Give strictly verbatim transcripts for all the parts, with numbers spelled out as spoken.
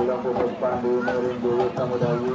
Ulang pupuk pandu mering dulu kamu dayu.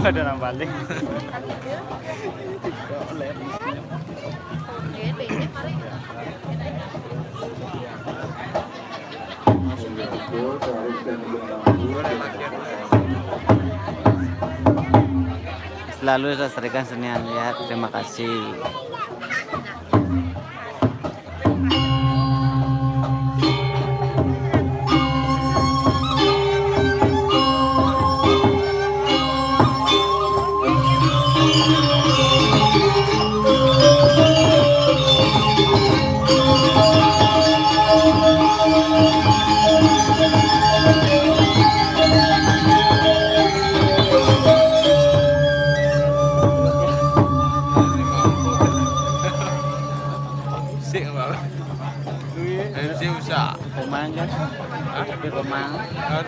Ada nang balik. Selalu lestarikan seni, ya. Terima kasih. Sik, Bang. M C usah. Pemang kan? Hah? Pemang. Kan?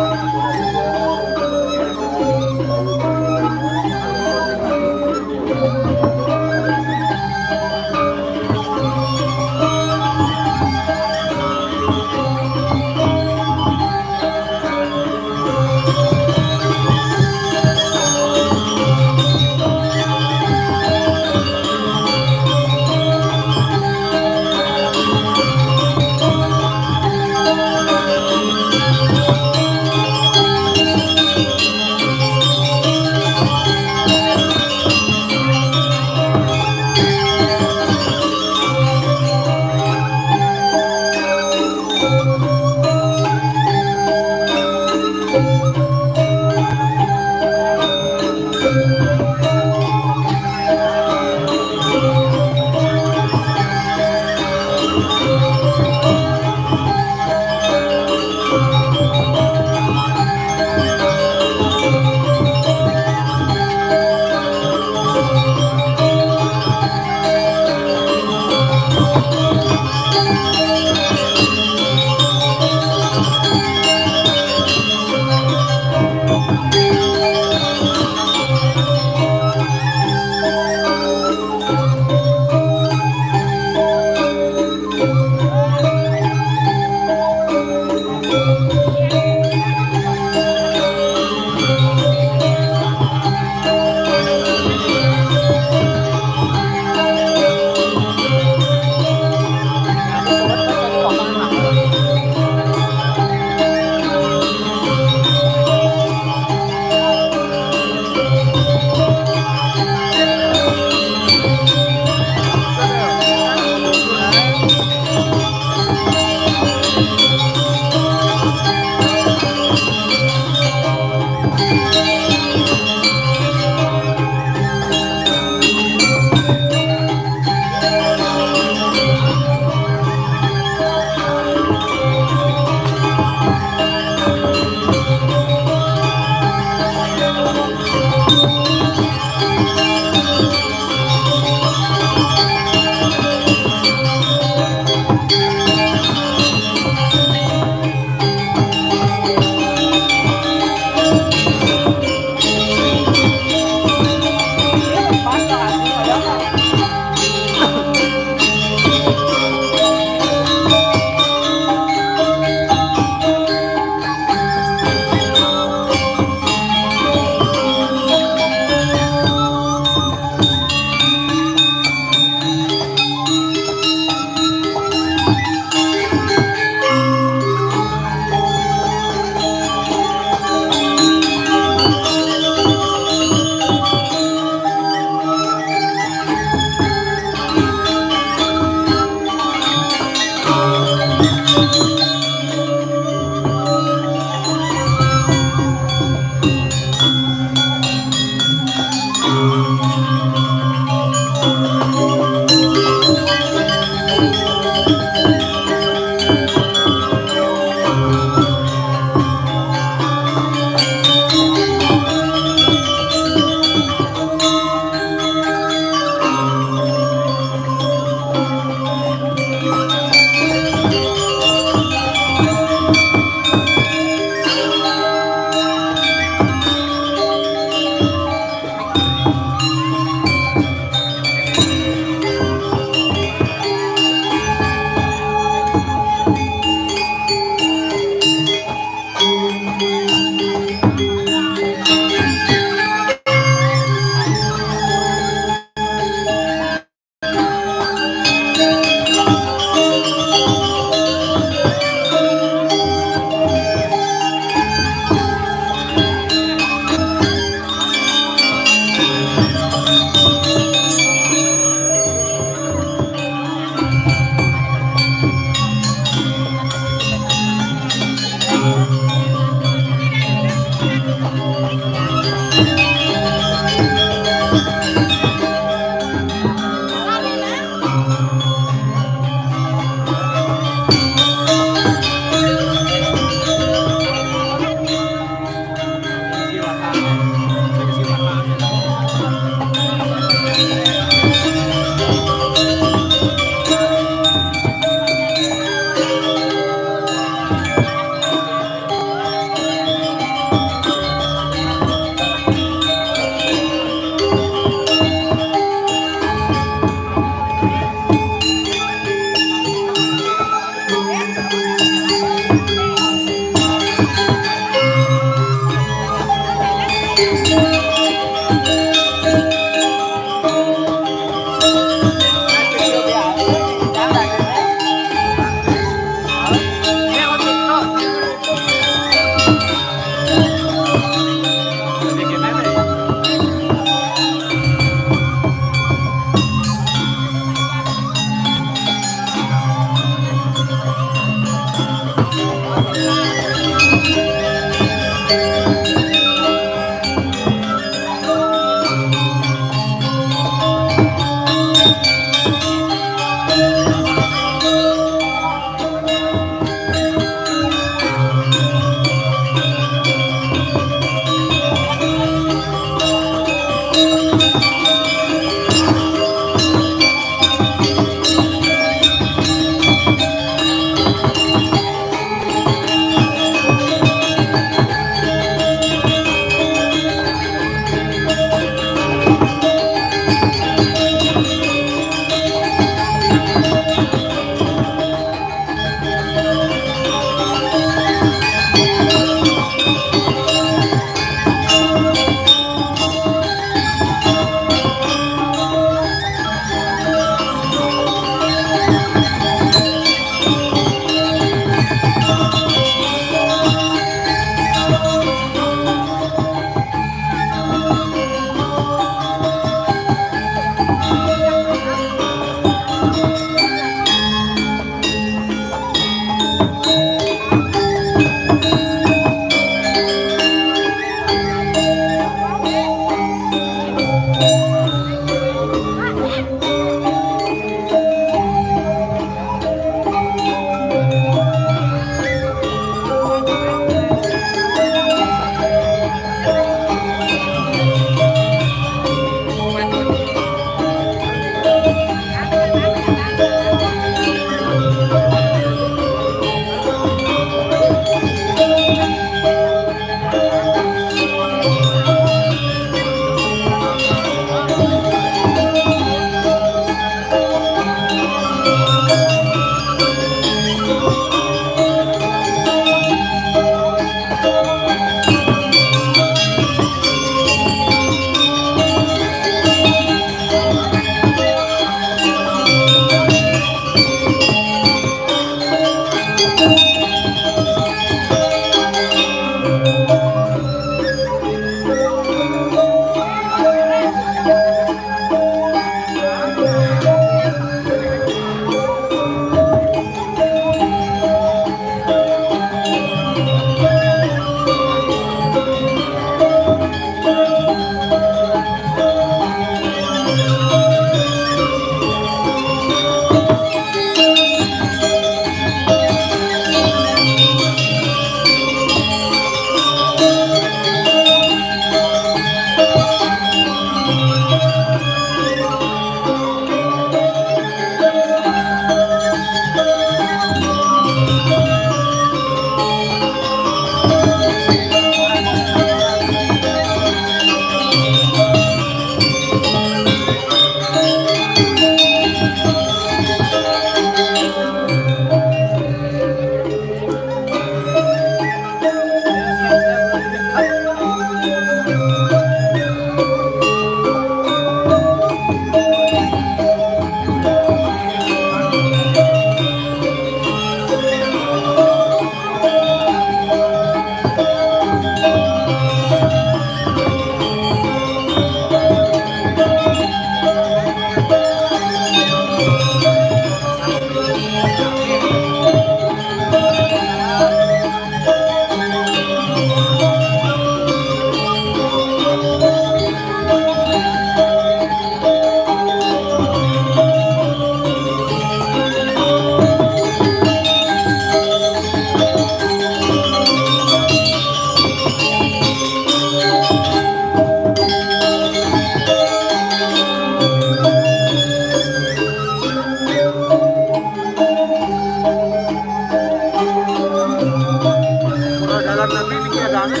Dalam negeri ini kaya damai.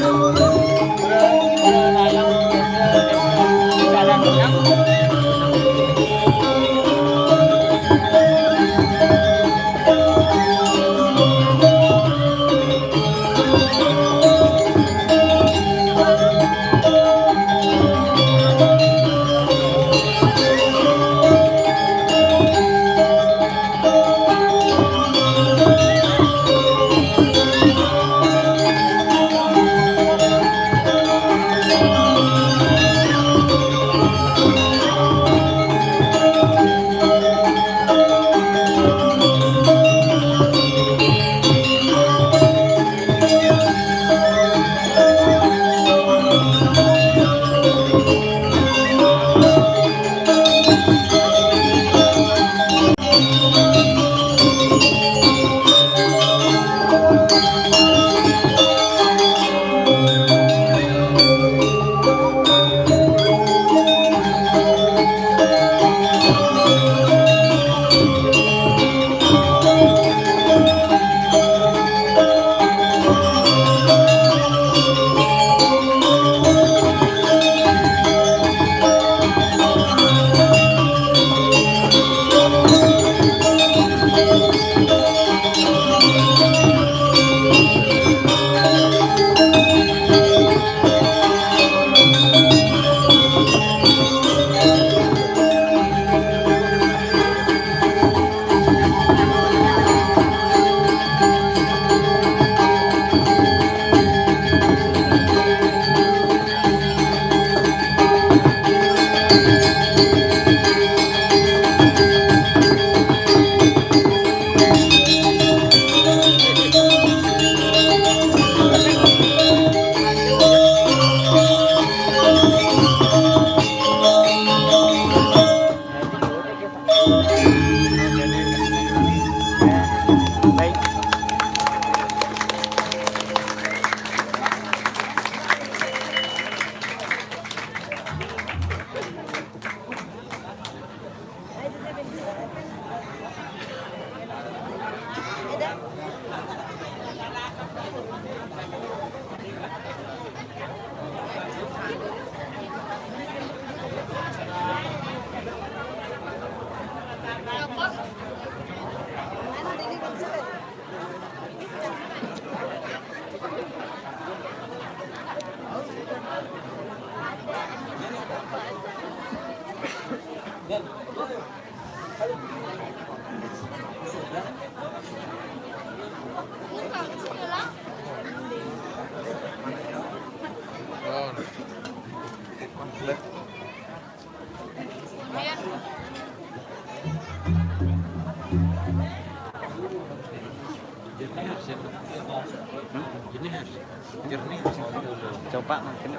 Coba makin.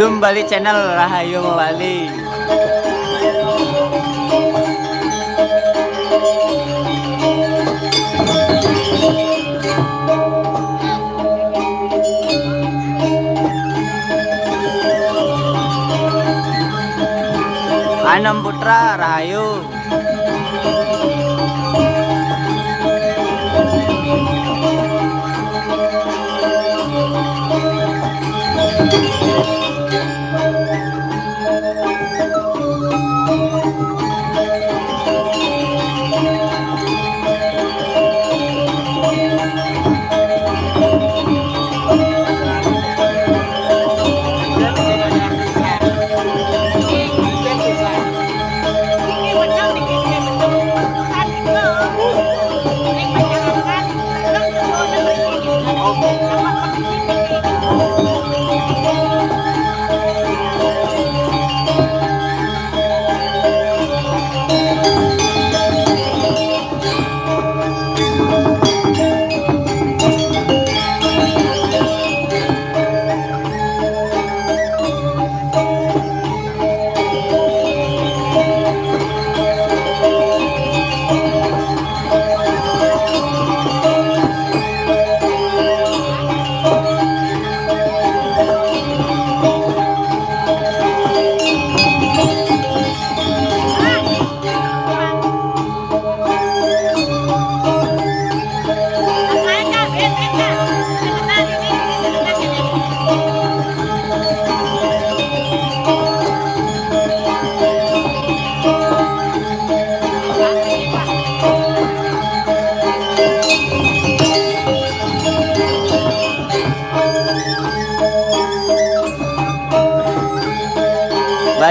Zoom Bali Channel, rahayu Bali. Anom Putra, rahayu.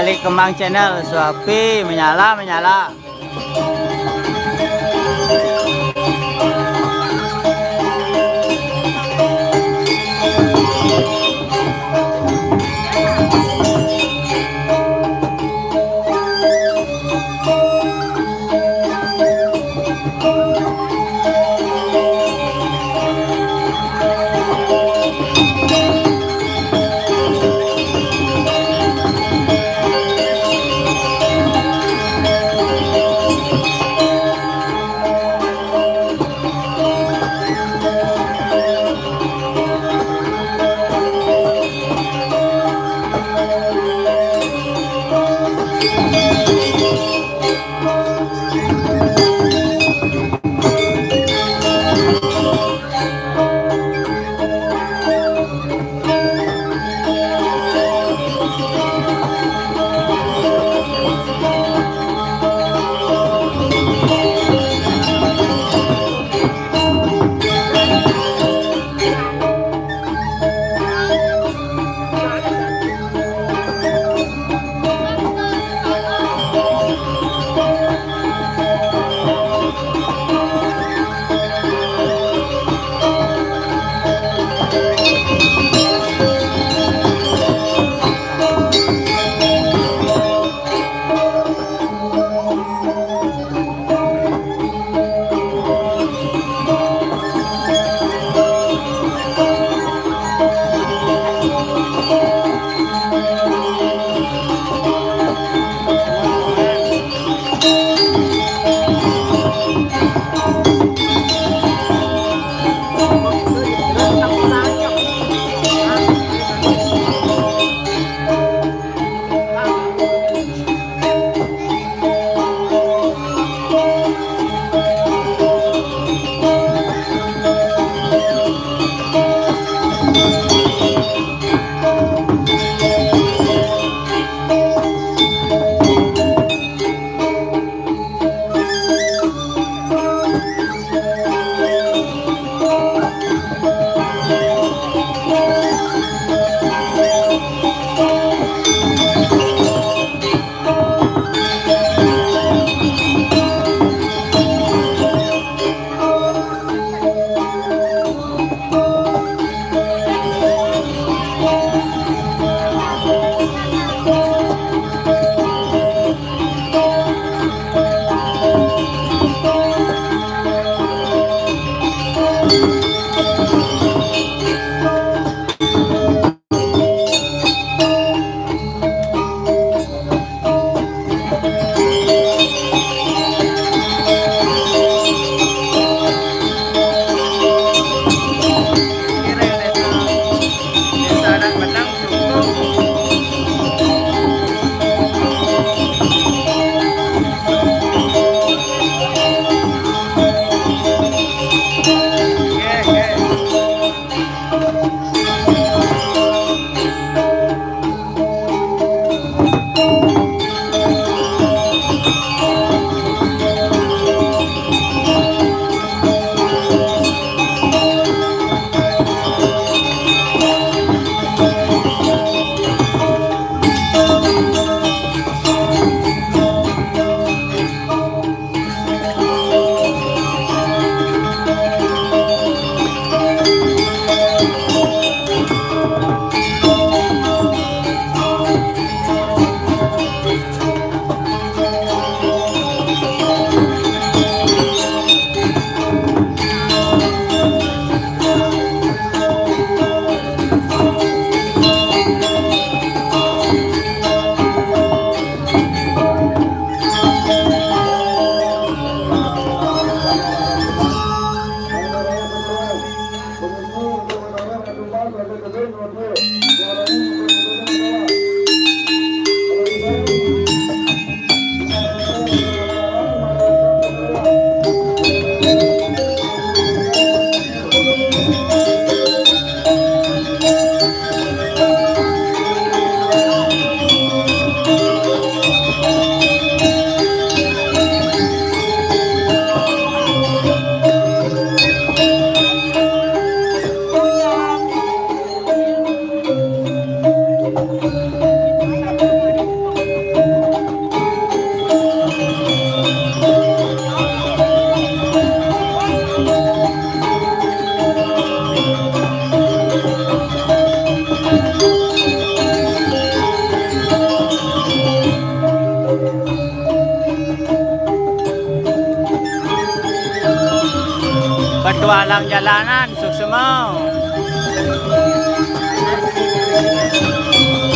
Balik Kembang Channel, Suapi menyala, menyala. Petualang jalanan, suksma.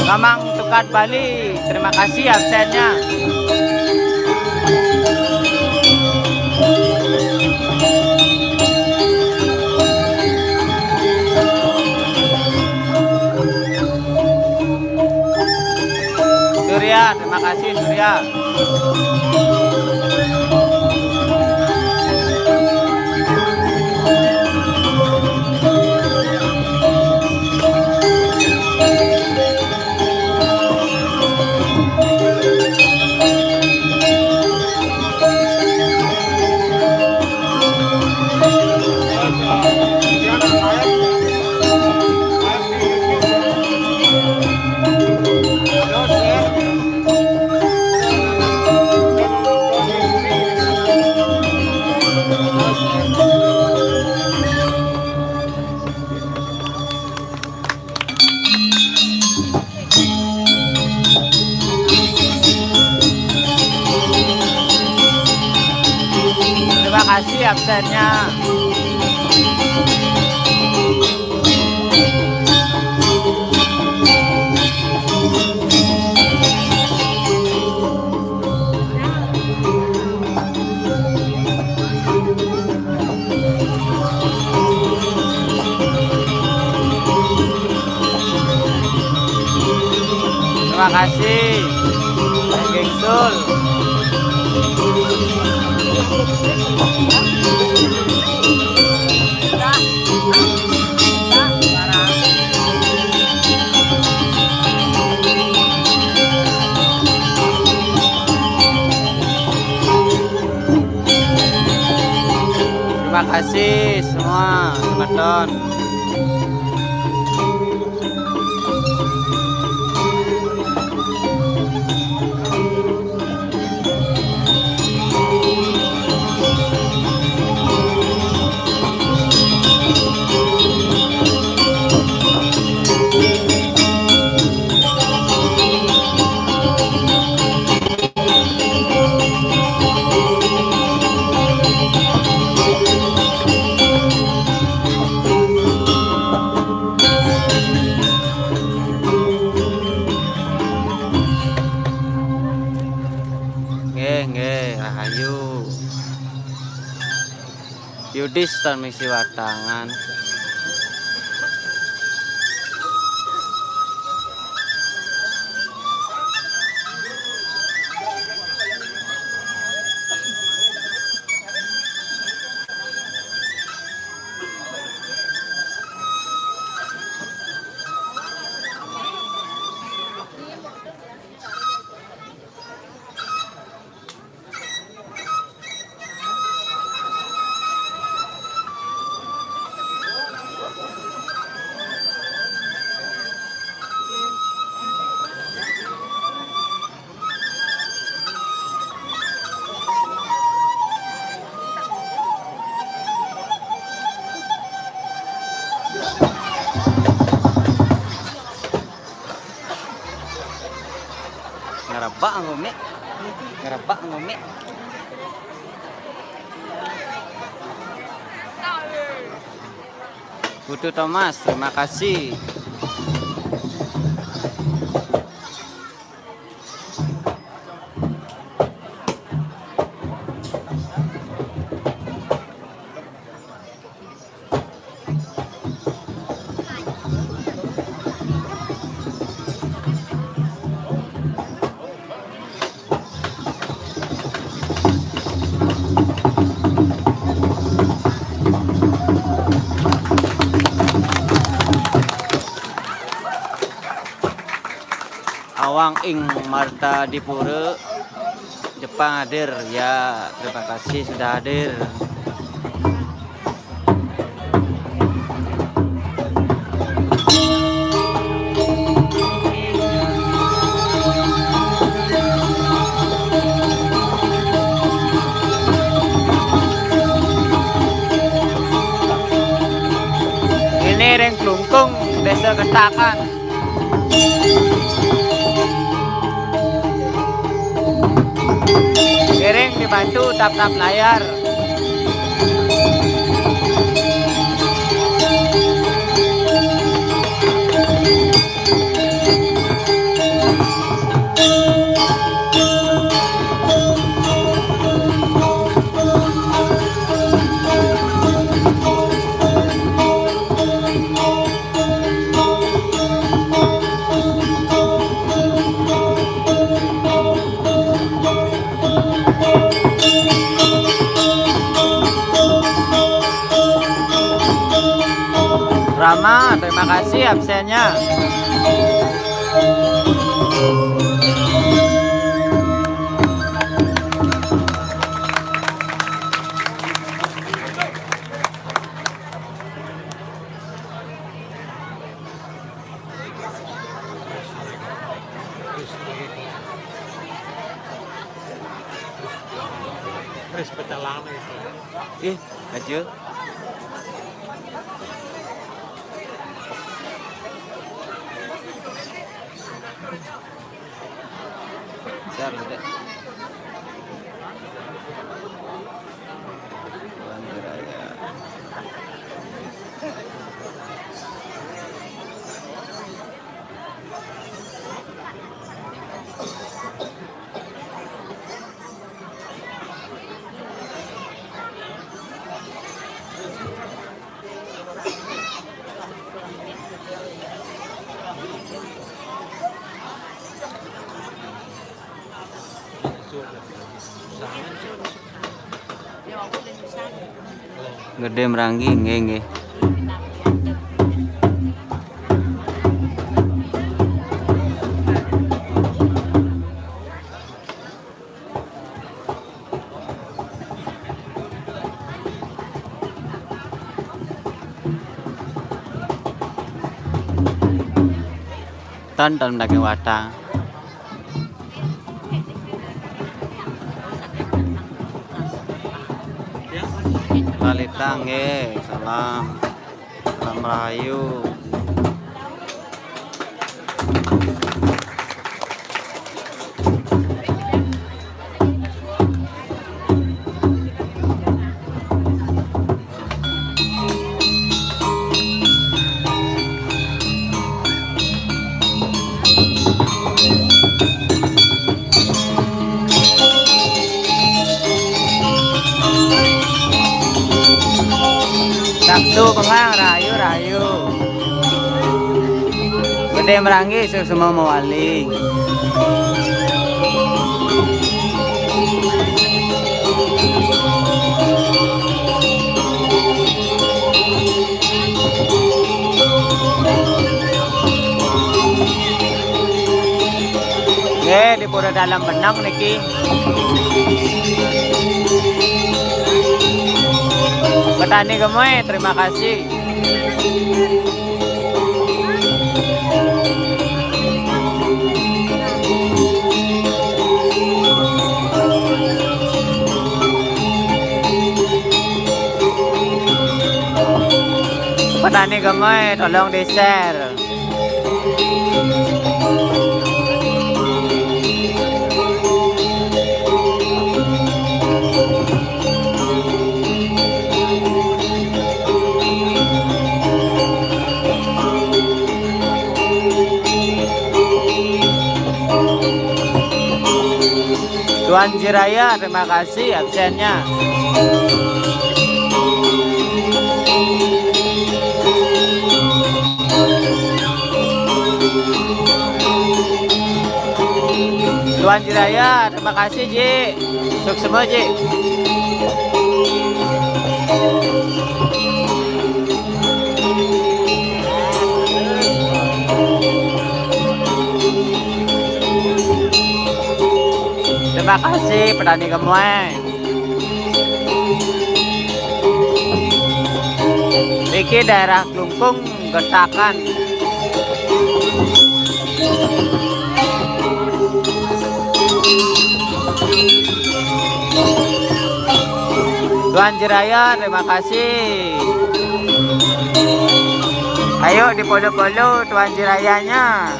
Mamang Tukad Bali, terima kasih absennya. Surya, terima kasih Surya. Terima kasih absennya. Terima kasih, Geng Sul. Terima kasih semua, semeton. Nggih, nggih, rahayu. Yudis tan misi watangan. Ngerebak ngomik. Ngerebak ngomik. Putu Thomas, terima kasih. Awang ing Marta Dipura, Jepang hadir. Ya, terima kasih sudah hadir. Ini ring Klungkung, Desa Getakan. Ngiring dibantu tap-tap layar. Sama, terima kasih absennya. Terus pecah lama itu. Ih, kecil. Besar, gede. Tuan Jeraya. Gedé Meranggi, nggih, nggih. Ton, ton daging watang. Lalita, nggih, salam. Salam rahayu. Sabtu bengang, rahayu, rahayu. Gedé Meranggi, suksma mawali. Nggih, di Pura Dalem Beneng niki. Petani Gemoy, terima kasih. Petani Gemoy, tolong di-share. Tuan Jiraya, terima kasih absennya. Tuan Jiraya, terima kasih, Ji. Suksma, Ji. Terima kasih, Petani Gemoy. Niki daerah Klungkung, Getakan. Tuan Jiraya, terima kasih. Ayo di-follow-follow Tuan Jirayanya.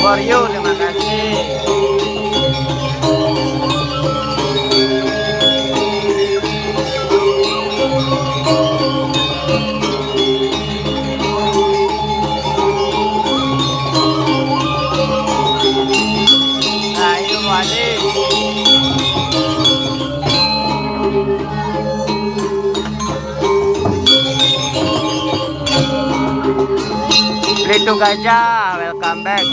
For you, terima kasih. Ayo, Wali. Belitung Gajah, welcome back.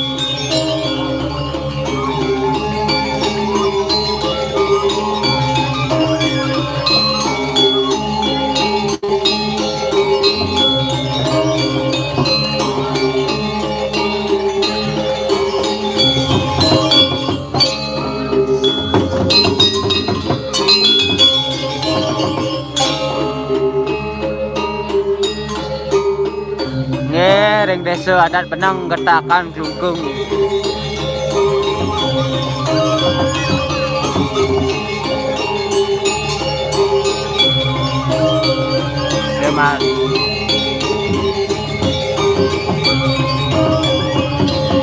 Désa adat Benang Getakan Klungkung. Terima,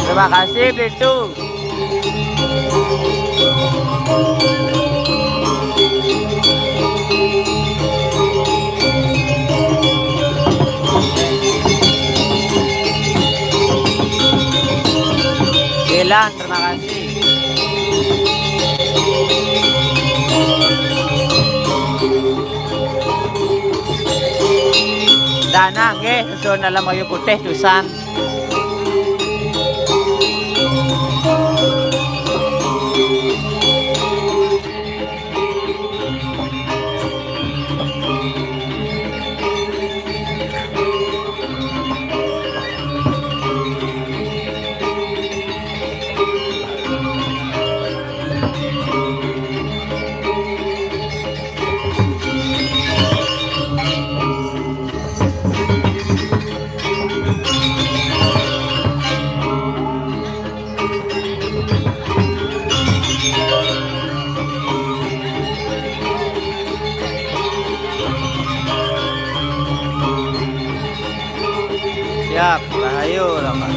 terima kasih, Belitung. Bilang, terima kasih. Danang nggih, susun dalam kayu putih tusan. Siap, rahayu, Bapak.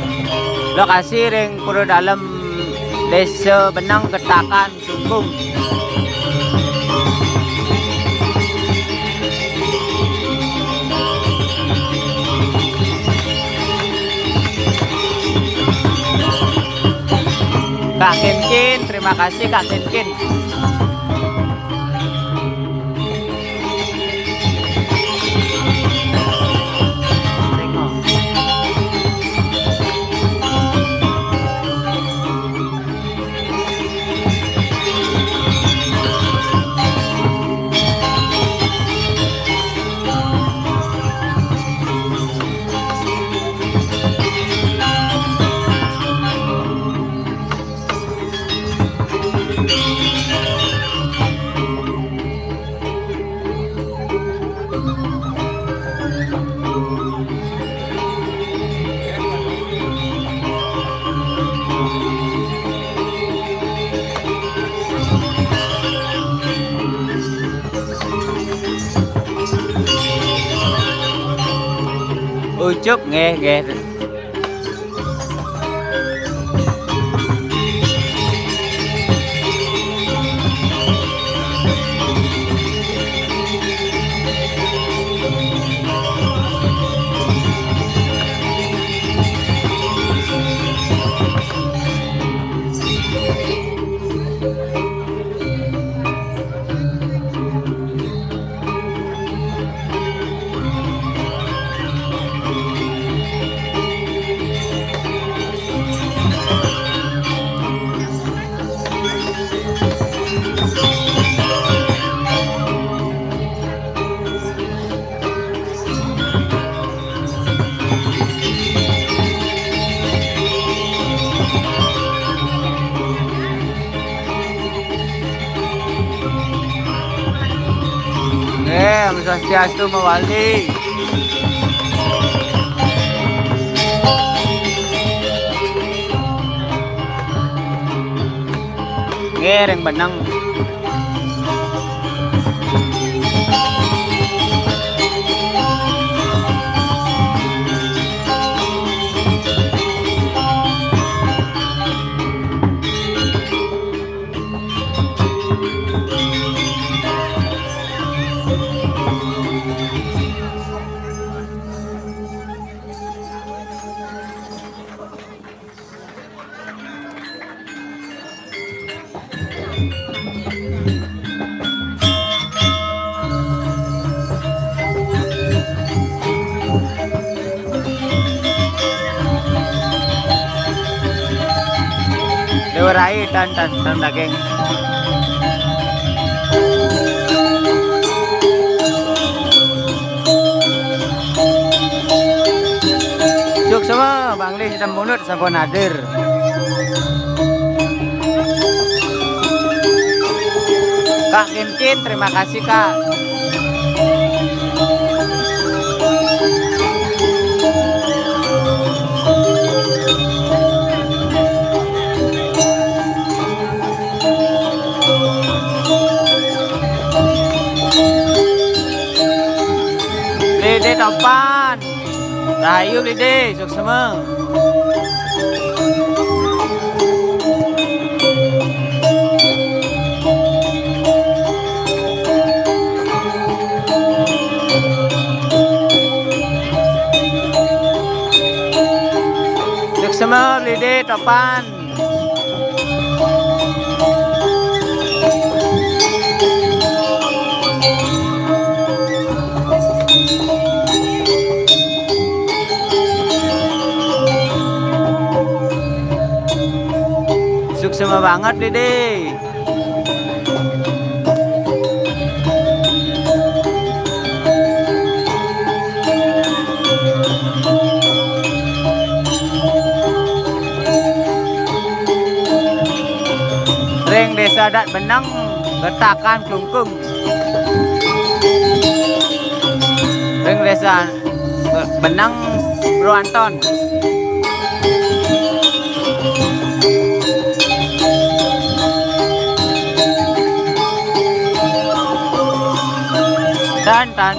Lokasi ring Pura Dalem, Désa Benang Getakan, Sungkung. Kak Kinkin, terima kasih, Kak Kinkin. Ucup nggih, nggih. Nggih, Om Swastiastu, Mbak Waldi. Nggih, ring Benang. Dewa Rai, tan, tan, tan daging. Suksma, Bang Lis, dan Munut, sampun hadir. Kak Kinkin, terima kasih, Kak. Pan. Rahayu, Bli Dé, suksma. Suksma, Bli Dé, Topan. Suksma banget, Bli Dé. Ring Désa Adat Beneng, Getakan Klungkung. Ring Désa Beneng, Ruanton. Tan, tan.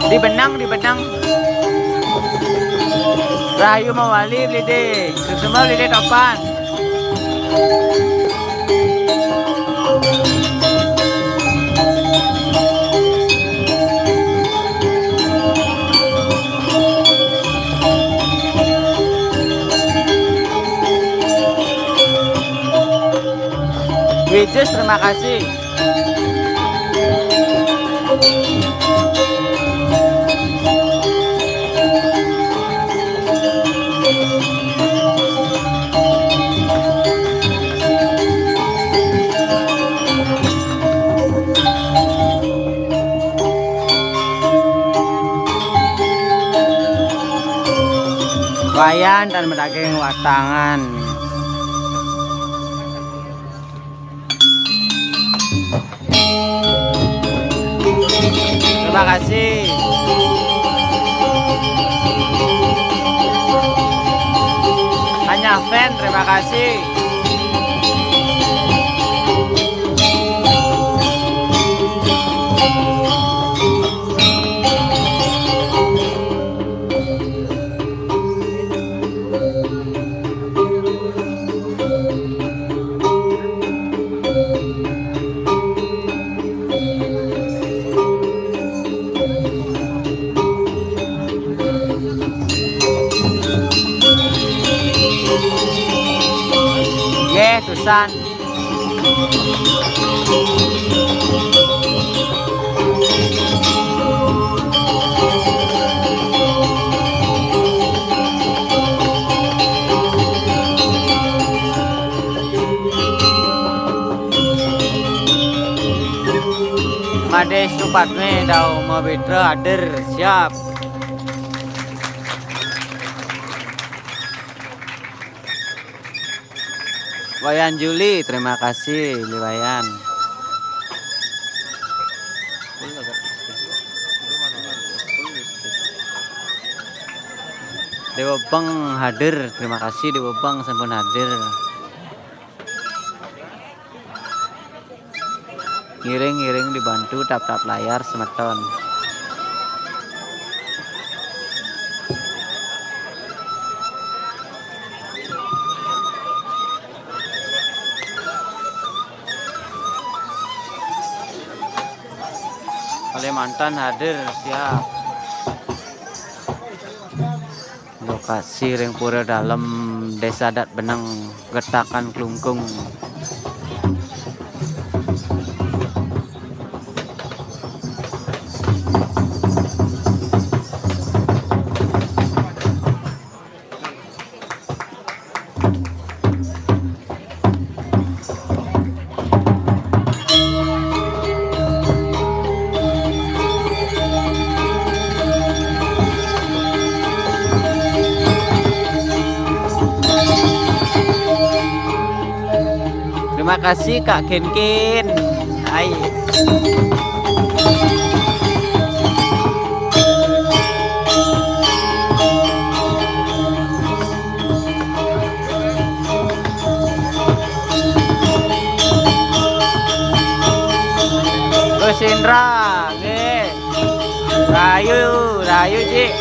Di Beneng, di Beneng. Rahayu mawali, Bli Dé. Suksma, Bli Dé, Topan. Wijus, terima kasih. Wayan tan madaging watangan. Terima kasih. Hanya fan, terima kasih. Nggih, Tusan. Madé Supadmé, Dau Mawitra hadir, siap. Wayan Juli, terima kasih, Li Wayan. Déwa Bang hadir, terima kasih Déwa Bang sampun hadir. Ngiring-ngiring dibantu tap-tap layar semeton. Kalimantan hadir, siap. Lokasi ring Pura Dalem, Désa Adat Beneng, Getakan Klungkung. Terima kasih, Kak Ken Ken. Hai. Gus Indra, nggih. Rahayu, rahayu. Ayo, Cik.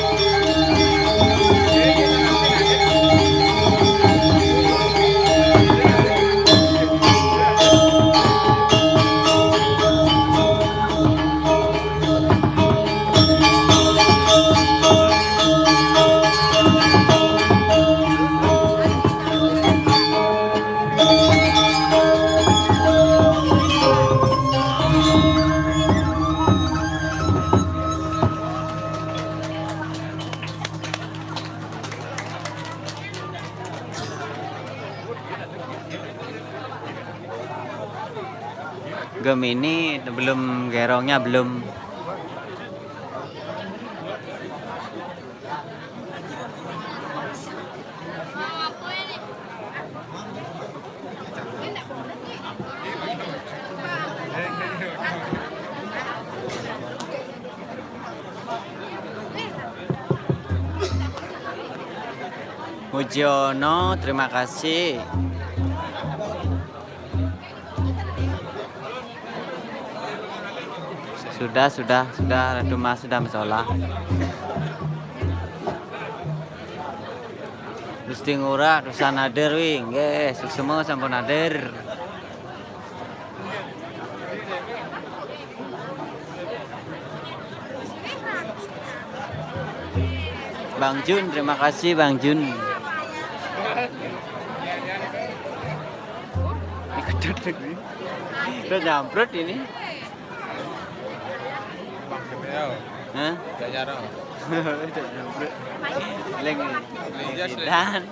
Gemini belum, gerongnya belum. Mujiono, terima kasih. Sudah, sudah, sudah, Ratu Mas sudah mensolah. Gusti Ngurah, dosa nader, wing. Nggih, suksema sampun nader. Bang Jun, terima kasih, Bang Jun. Ini gedut lagi. Udah nyamprut ini. Hah? Udah nyamprut. Leng. Iya, Sidan.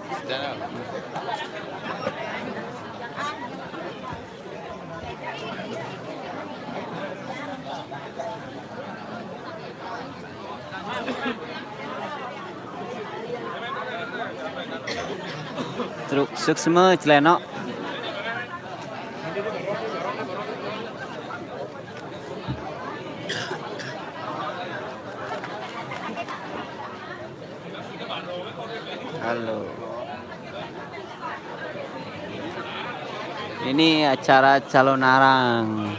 Truk suksma celenok. Halo. Ini acara calon arang.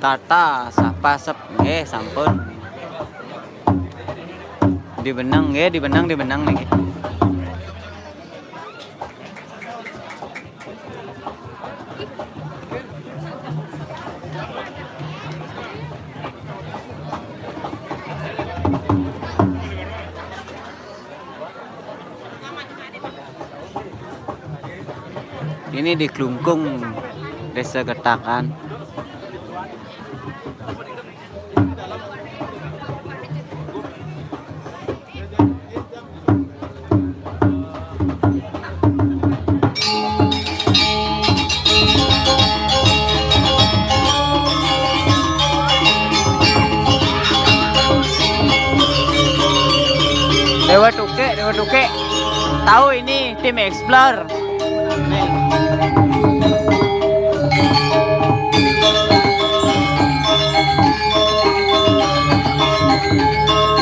Tata, sapa sep, nggih, sampun. Dibeneng, nggih, dibeneng, dibeneng niki. Ini di Klungkung, Desa Getakan. Dewa Tukik, Dewa Tukik. Tahu ini tim Explore. Nih.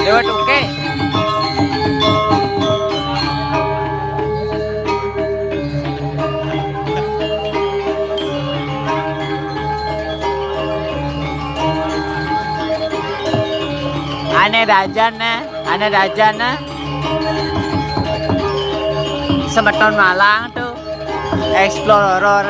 Dewa Tukik. Ane dajan ne, ane dajan ne. Semeton Malang tuh. Explore horor.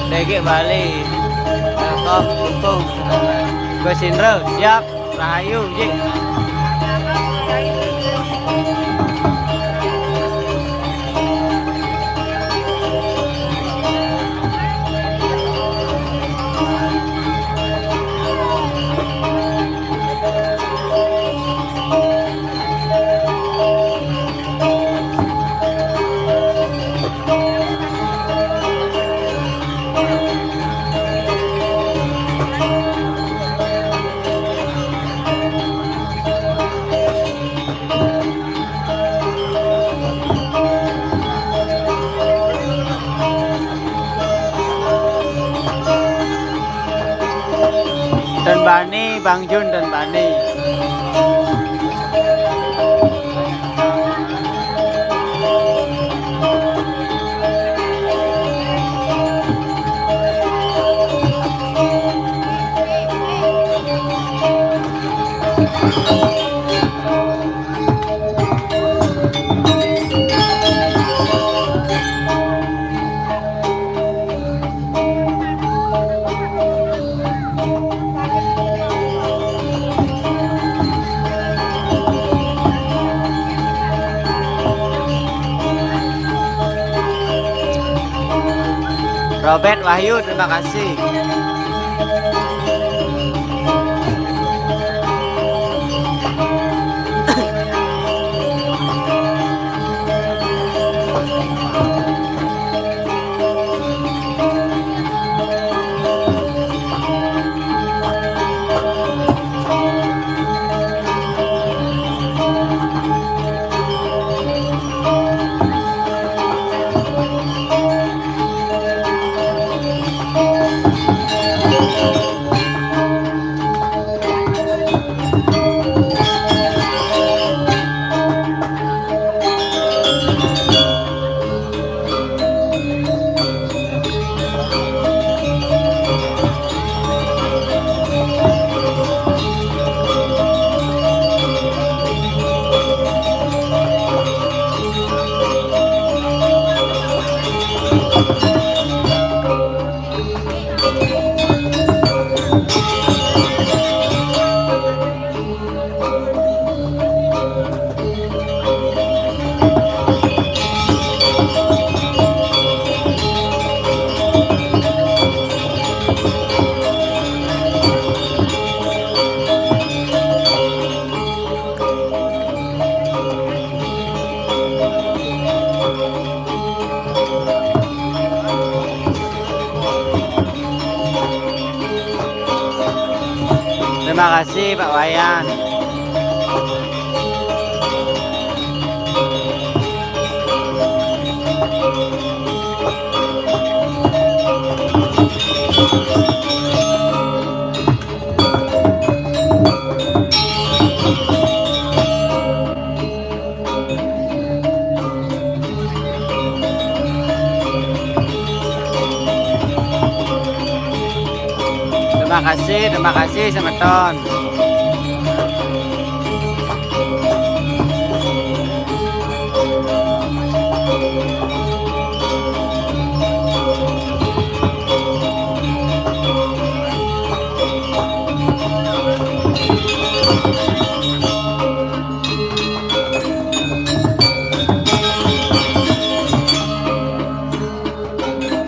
Degek Bali. Welcome, dukung. Gus Indro, siap. Rahayu, Ji. Bani, Bang Jun dan Bani. Robert Wahyu, terima kasih. Terima kasih, Pak Wayan. Terima kasih, terima kasih semeton.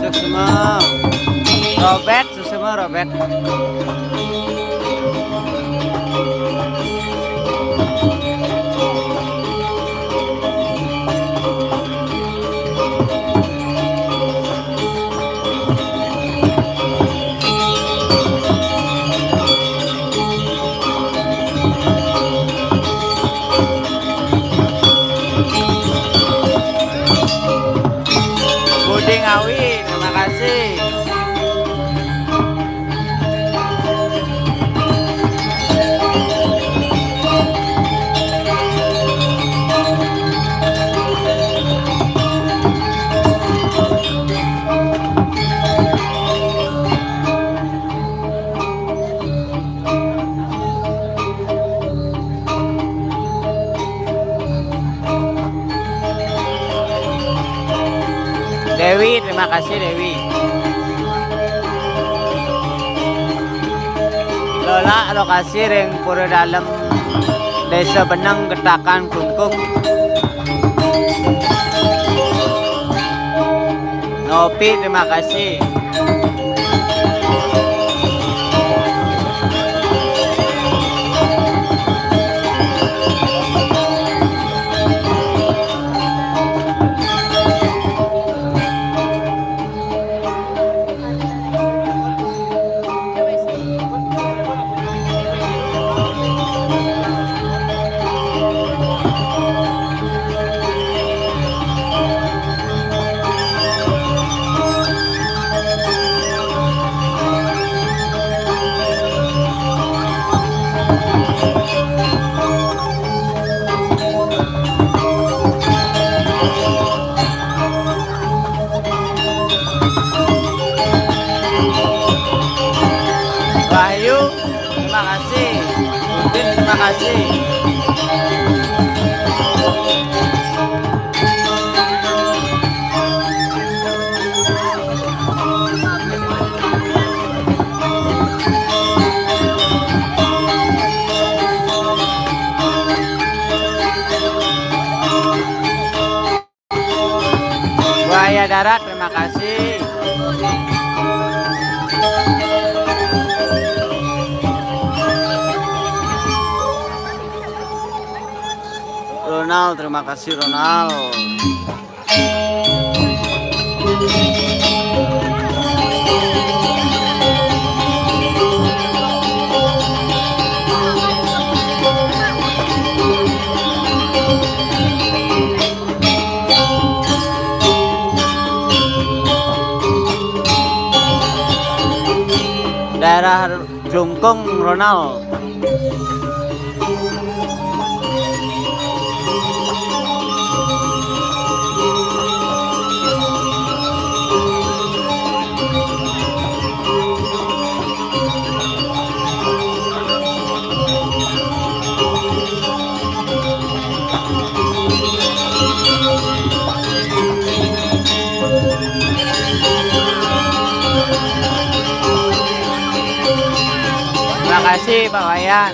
Suksma. Robert, suksma, Robert. Budi Ngawi, terima kasih. Dewi, terima kasih, Dewi. Lola, lokasi ring Pura Dalem, Desa Beneng, Getakan, Klungkung. Nopi, terima kasih. kasih. Buaya darat, terima kasih. Ronald, terima kasih Ronald. Daerah Klungkung, Ronald. Terima kasih Pak Wayan.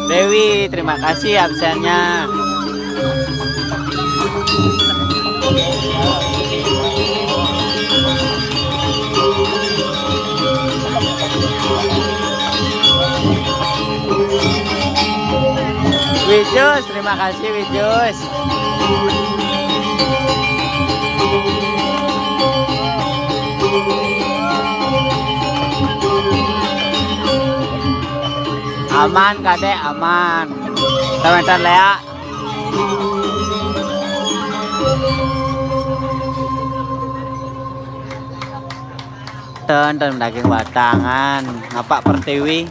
Dewi, terima kasih absennya. Wijus, terima kasih Wijus. Aman, Kadek, aman. Teman-teman, Lea. Ten, ten daging batangan, Bapak Pertiwi.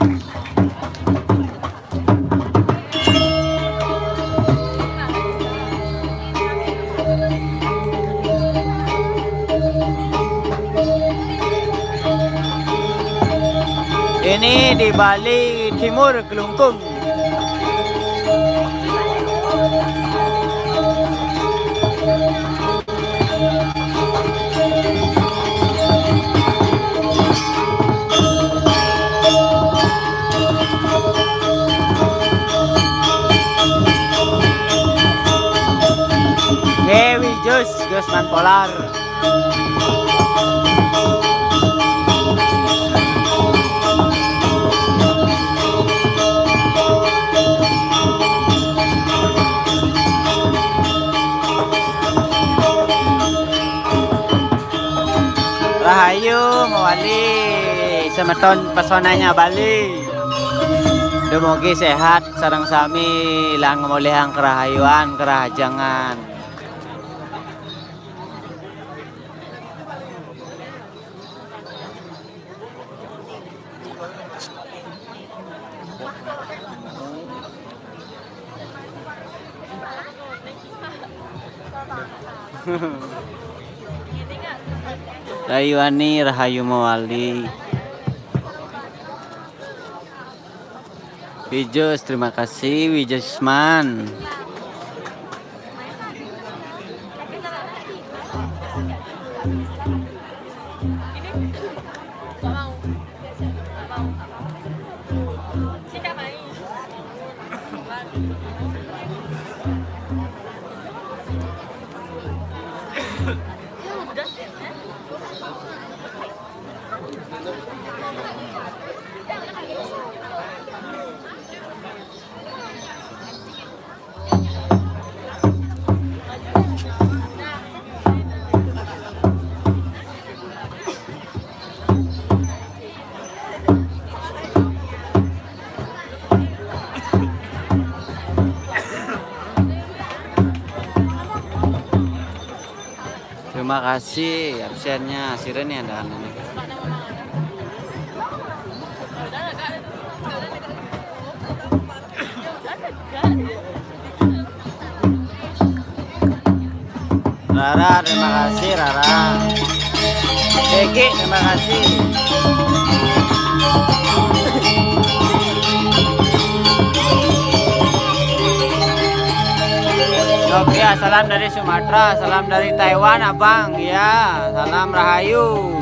Ini di Bali Timur, Klungkung. Ngewi Jus, Jus Man Polar. Rahayu mawali semeton pesonanya Bali. Dumugi sehat sareng sami lan ngamolihang karahayuan, karahajengan. Rayuani rahayu mawali. Wijus, terima kasih Wijusman. Terima kasih absennya. Sira nih ada anu nih. Rara, terima kasih, Rara. Egi, terima kasih. Novia, salam dari Sumatera, salam dari Taiwan, Abang. Ya, salam rahayu.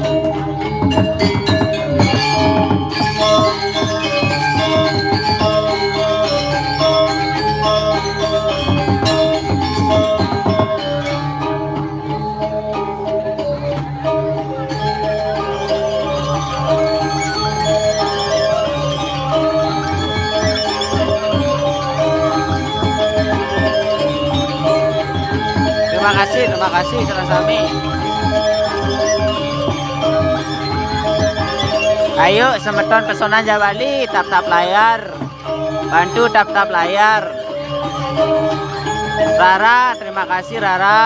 Terima kasih, terima kasih, sareng sami. Ayo, semeton pesona Jawa Bali, tap-tap layar. Bantu tap-tap layar. Rara, terima kasih, Rara.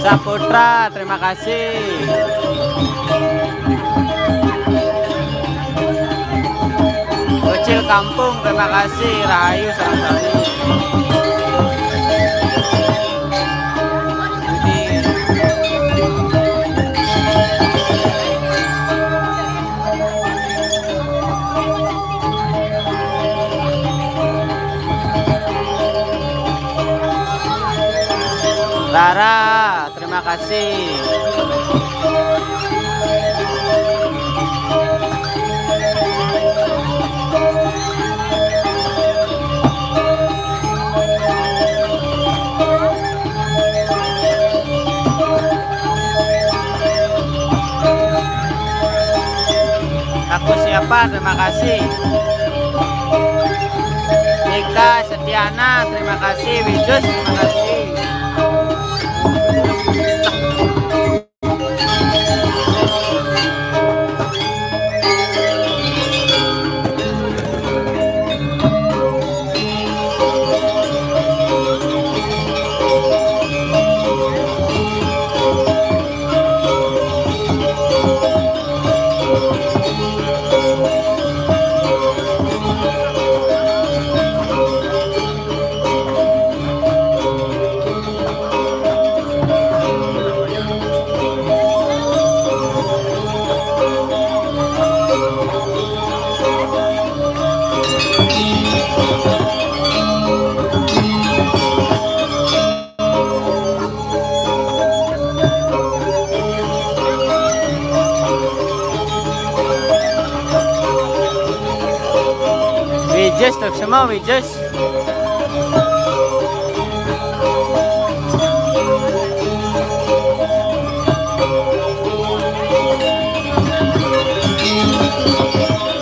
Saputra, terima kasih. Bocil Kampung, terima kasih. Rahayu, salam sami. Rara, terima kasih. Aku siapa? Terima kasih. Nika Setiana, terima kasih. Wijus, terima kasih. Wijus, truk semua, Wijus.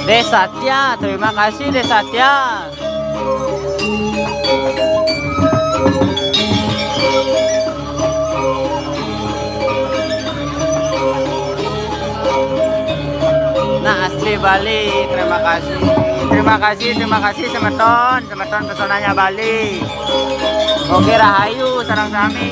Dek Satya, terima kasih, Dek Satya. Nah, asli Bali, terima kasih. Terima kasih, terima kasih, semeton, semeton pesonanya Bali. Oke, rahayu, sareng sami.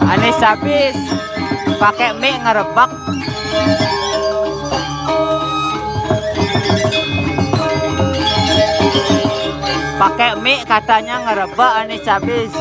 Anis Cabis, pakai mic ngerebak. Pakai mic katanya ngerebak, Anis Cabis.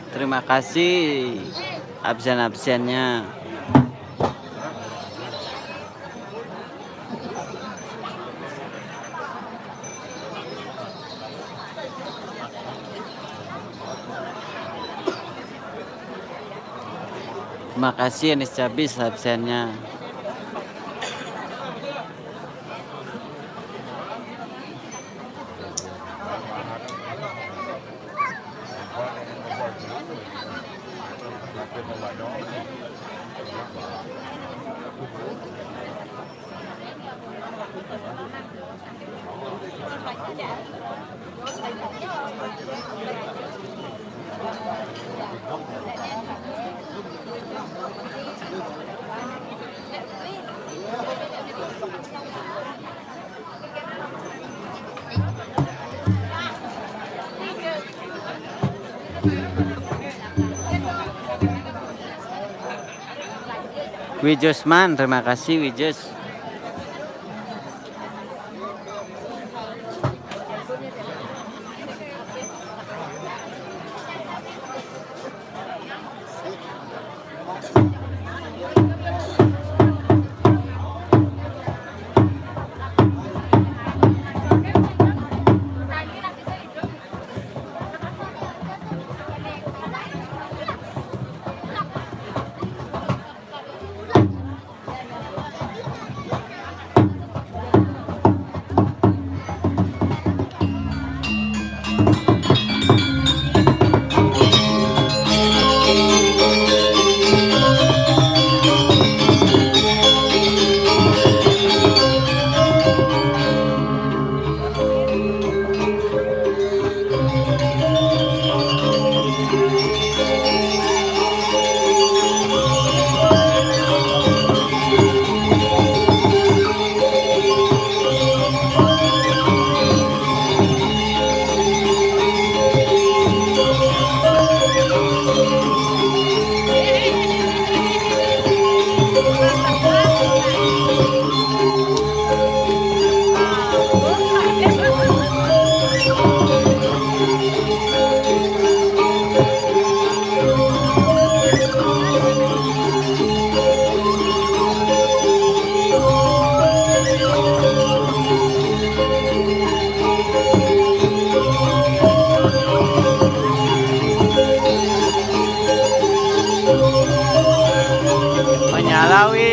Terima kasih absen-absennya. Terima kasih Anis Cabis absennya. Wijusman, terima kasih Wijus. Menyalawi.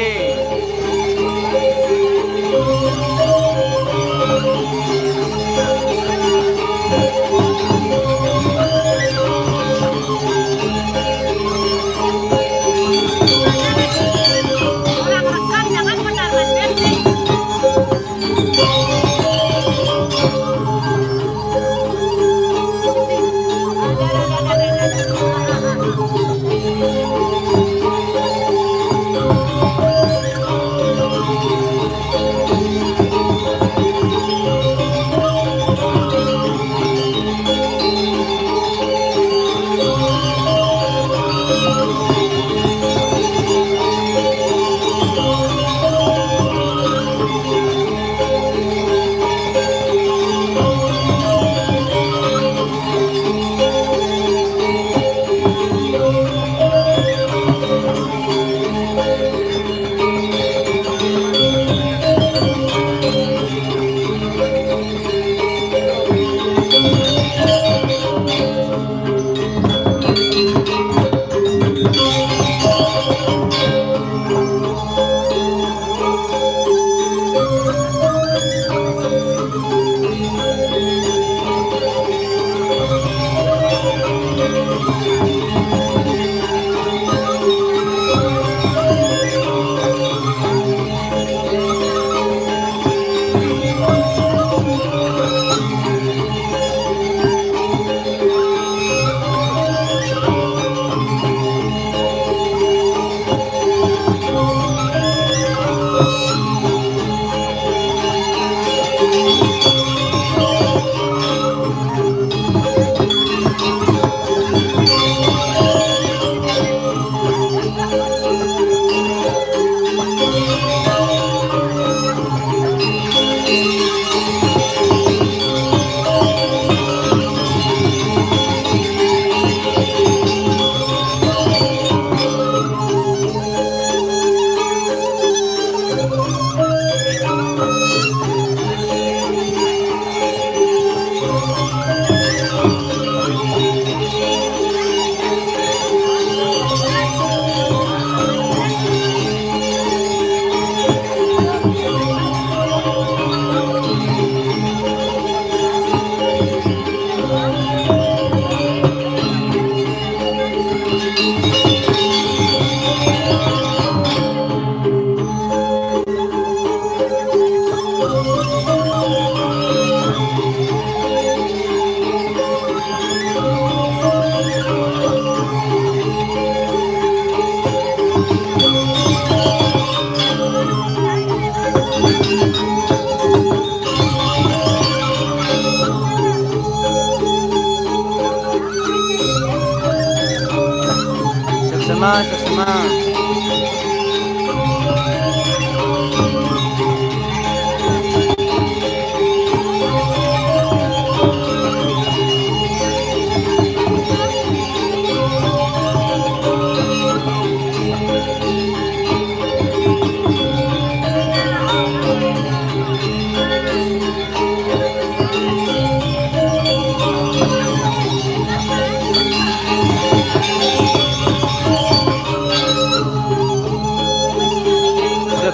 Suksma.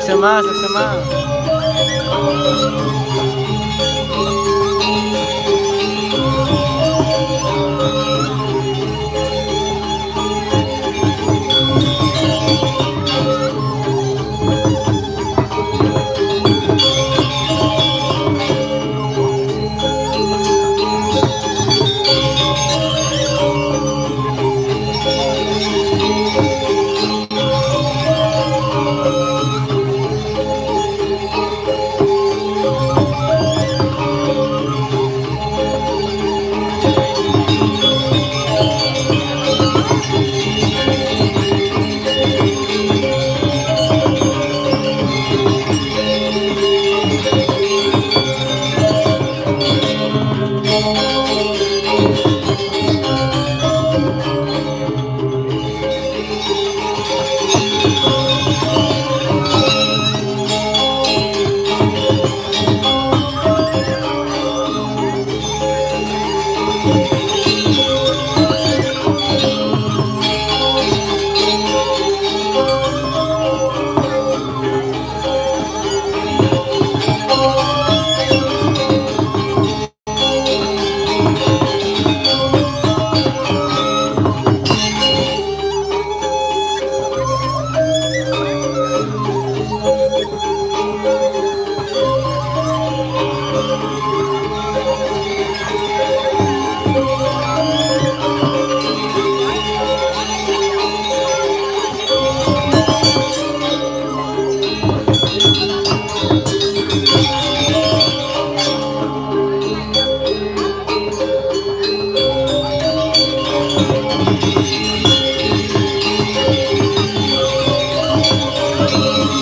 Suksma, suksma.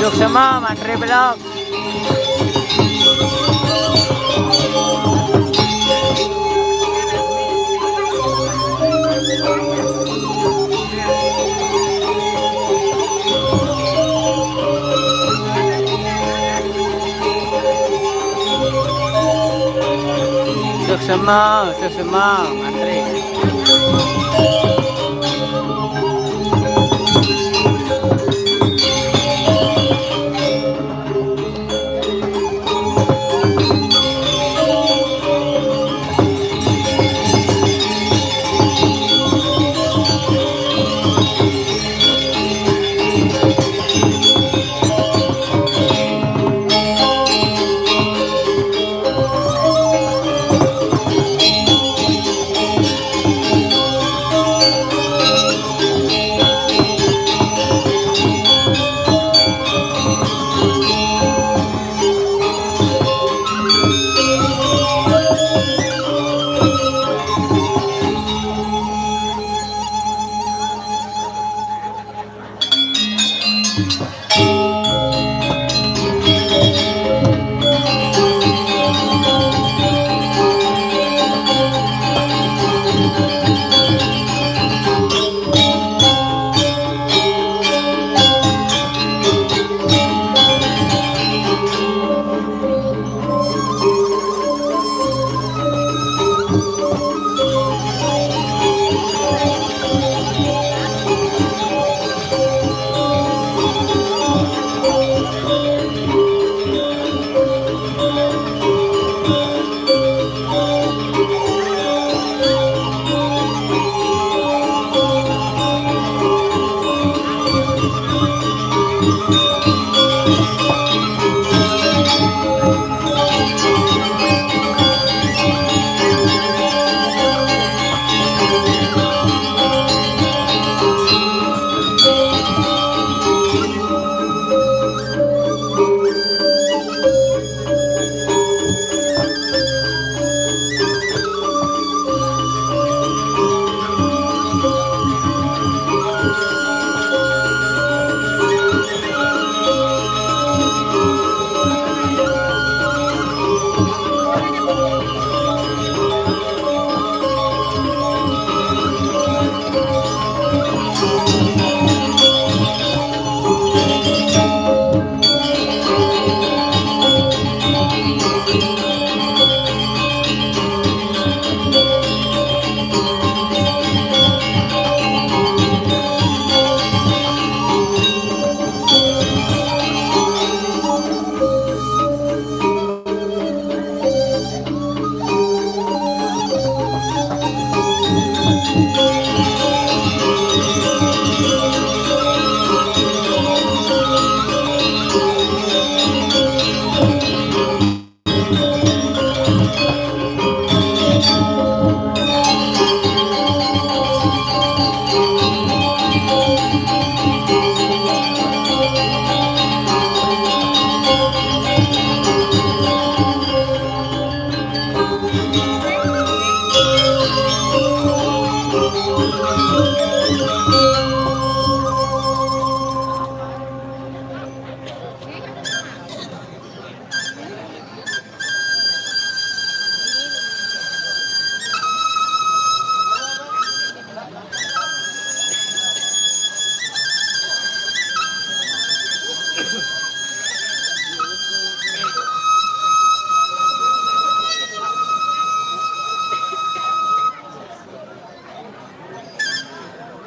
Suksma, mantri belum? Suksma, suksma, mantri.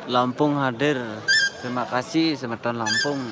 Lampung hadir. Terima kasih semeton Lampung.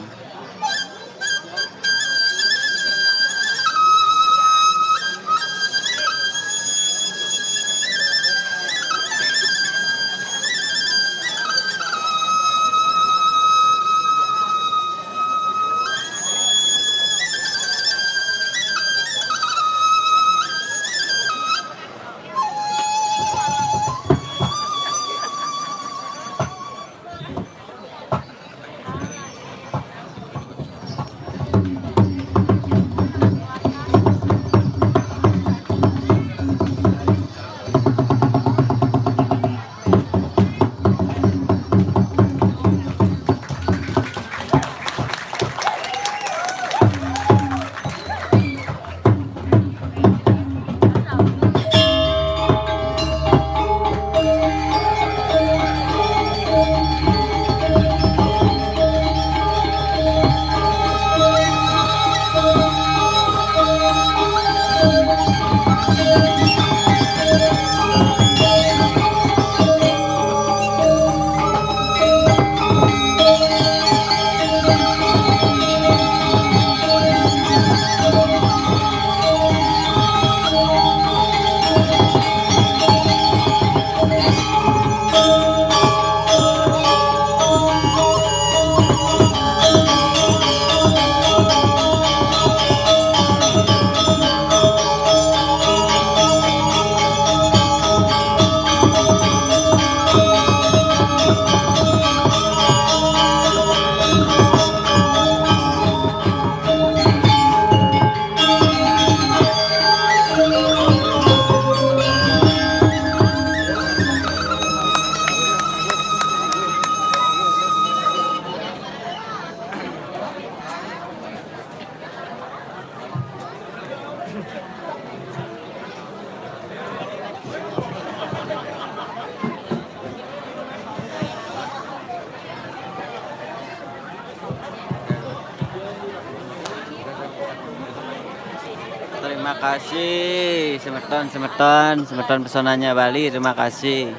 Terima kasih semeton, semeton, semeton pesonanya Bali. Terima kasih.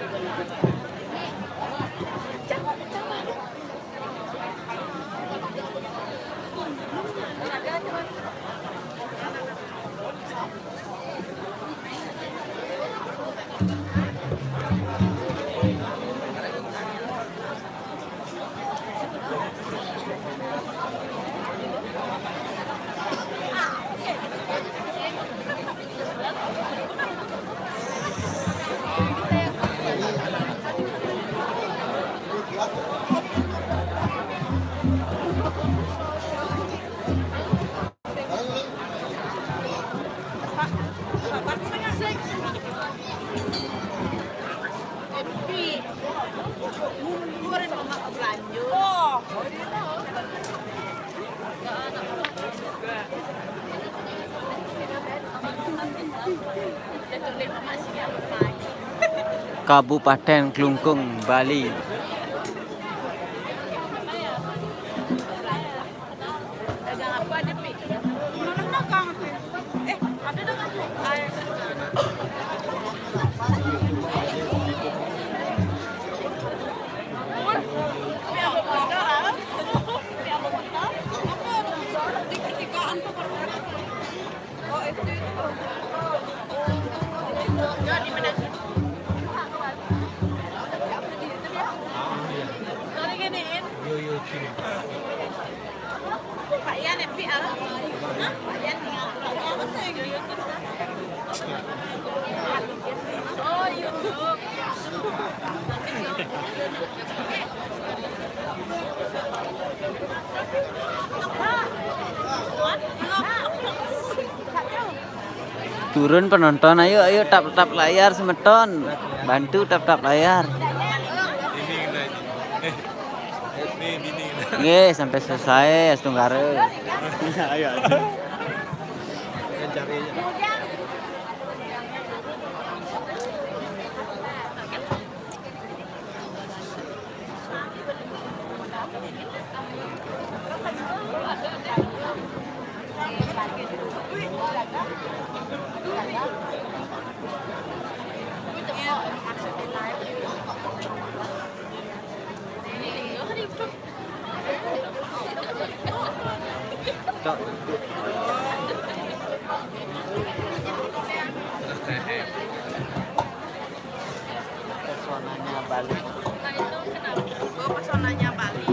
Kabupaten Klungkung, Bali. Dagang apa ada, Pi? Mana dagang, Pi? Eh, ada dagang, Pi? Ah, ya, sudah, sudah. Pun, Pi, apa motor, ah? Pi, apa motor? Apa? Di ketikaan tuh, kalau nggak salah. Oh, itu, itu. Ya, di mana? Sorry, giniin. Yo, yo, Cing. Turun penonton, ayo, ayo, tap-tap layar semeton. Bantu tap-tap layar. Nggih, sampai selesai, Astunggara. Ayo, ayo. Pesonanya Bali. Oh, pesonanya Bali.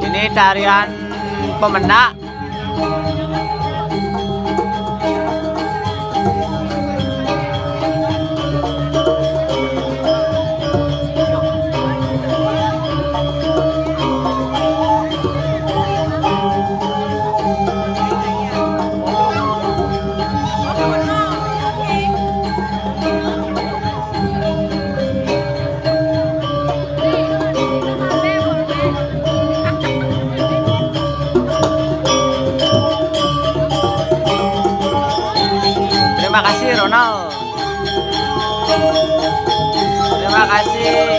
Ini tarian pemendak. Terima kasih, Ronald. Terima kasih.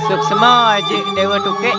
Suksma Aji Dewa Tukik.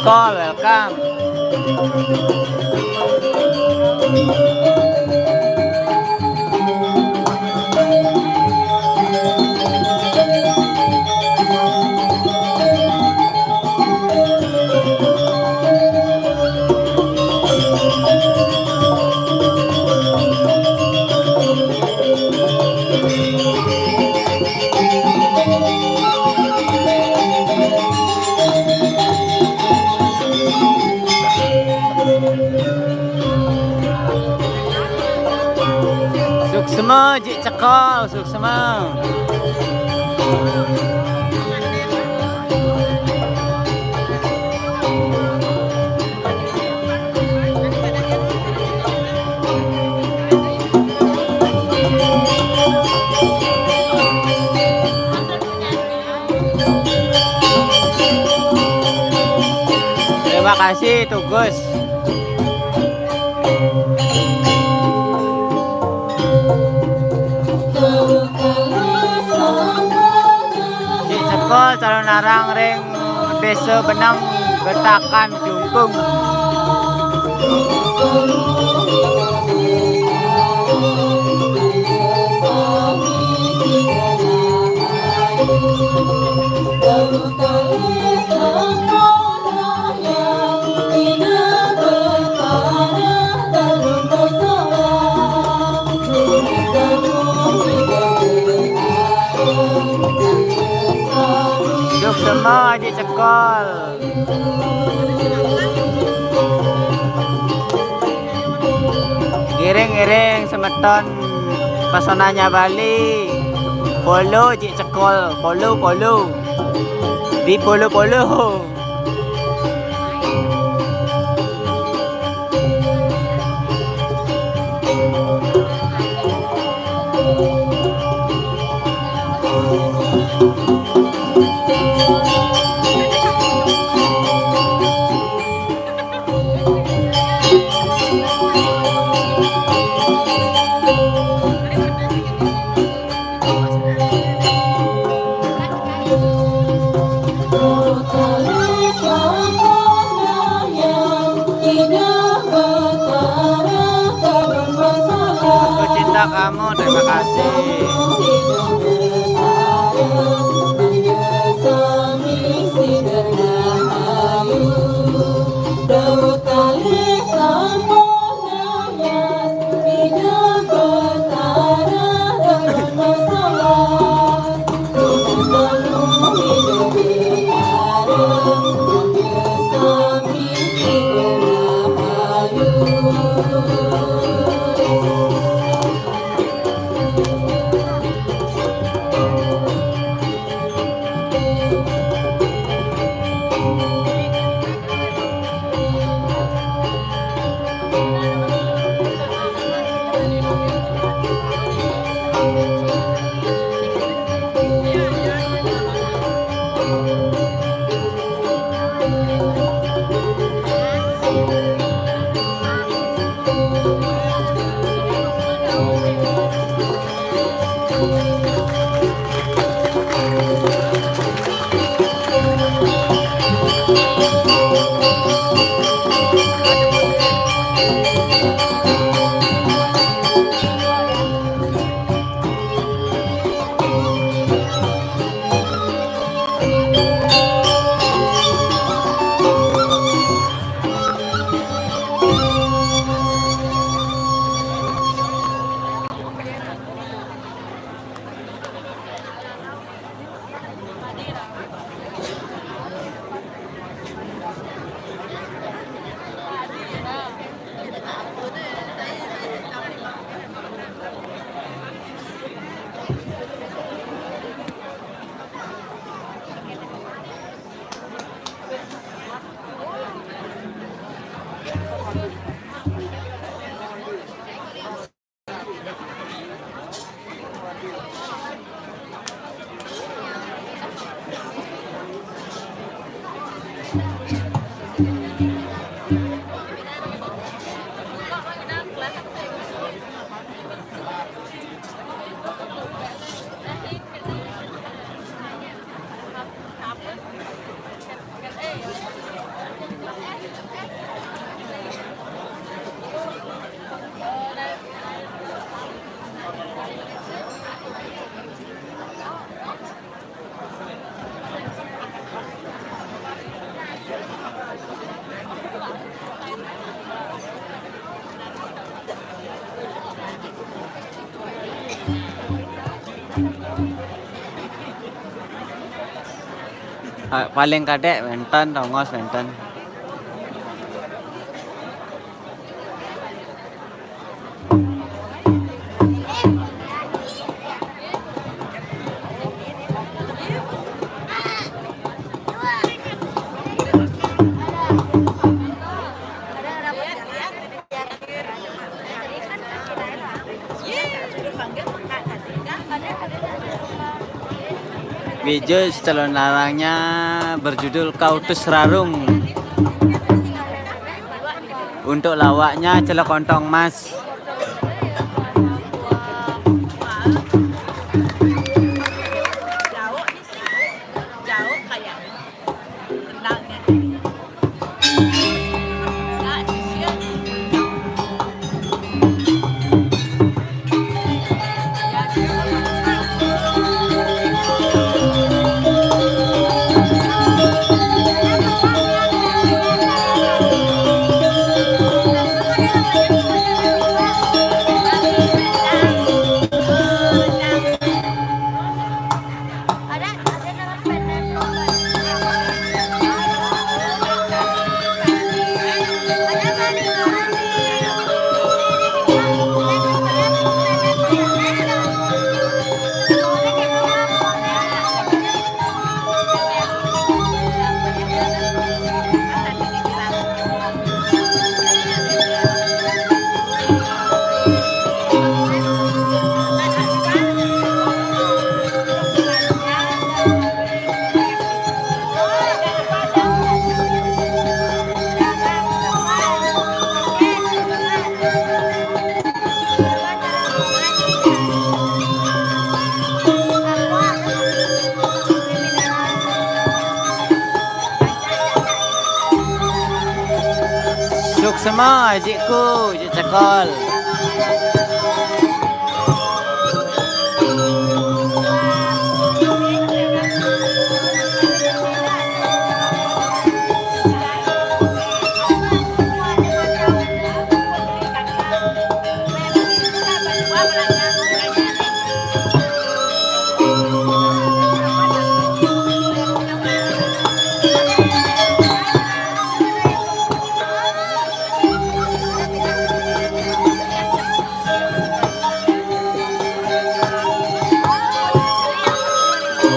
Cekol, welcome. Suksma, Cik Cekol, suksma. Terima kasih, Tugus. Cik Cekol calon arang ring Desa Benang, Betakan, Klungkung. Suksma, Cik Cekol. Ngiring-ngiring semeton pesonanya Bali. Follow Cik Cekol, follow, follow. Di follow, follow. Aku cinta kamu, terima kasih. Ah, paling kadek wénten, tongos wénten. Bijus calon larangnya berjudul Kautus Rarung. Untuk lawaknya Celok Kontong Mas. Suksma, ajikku, aji cekol.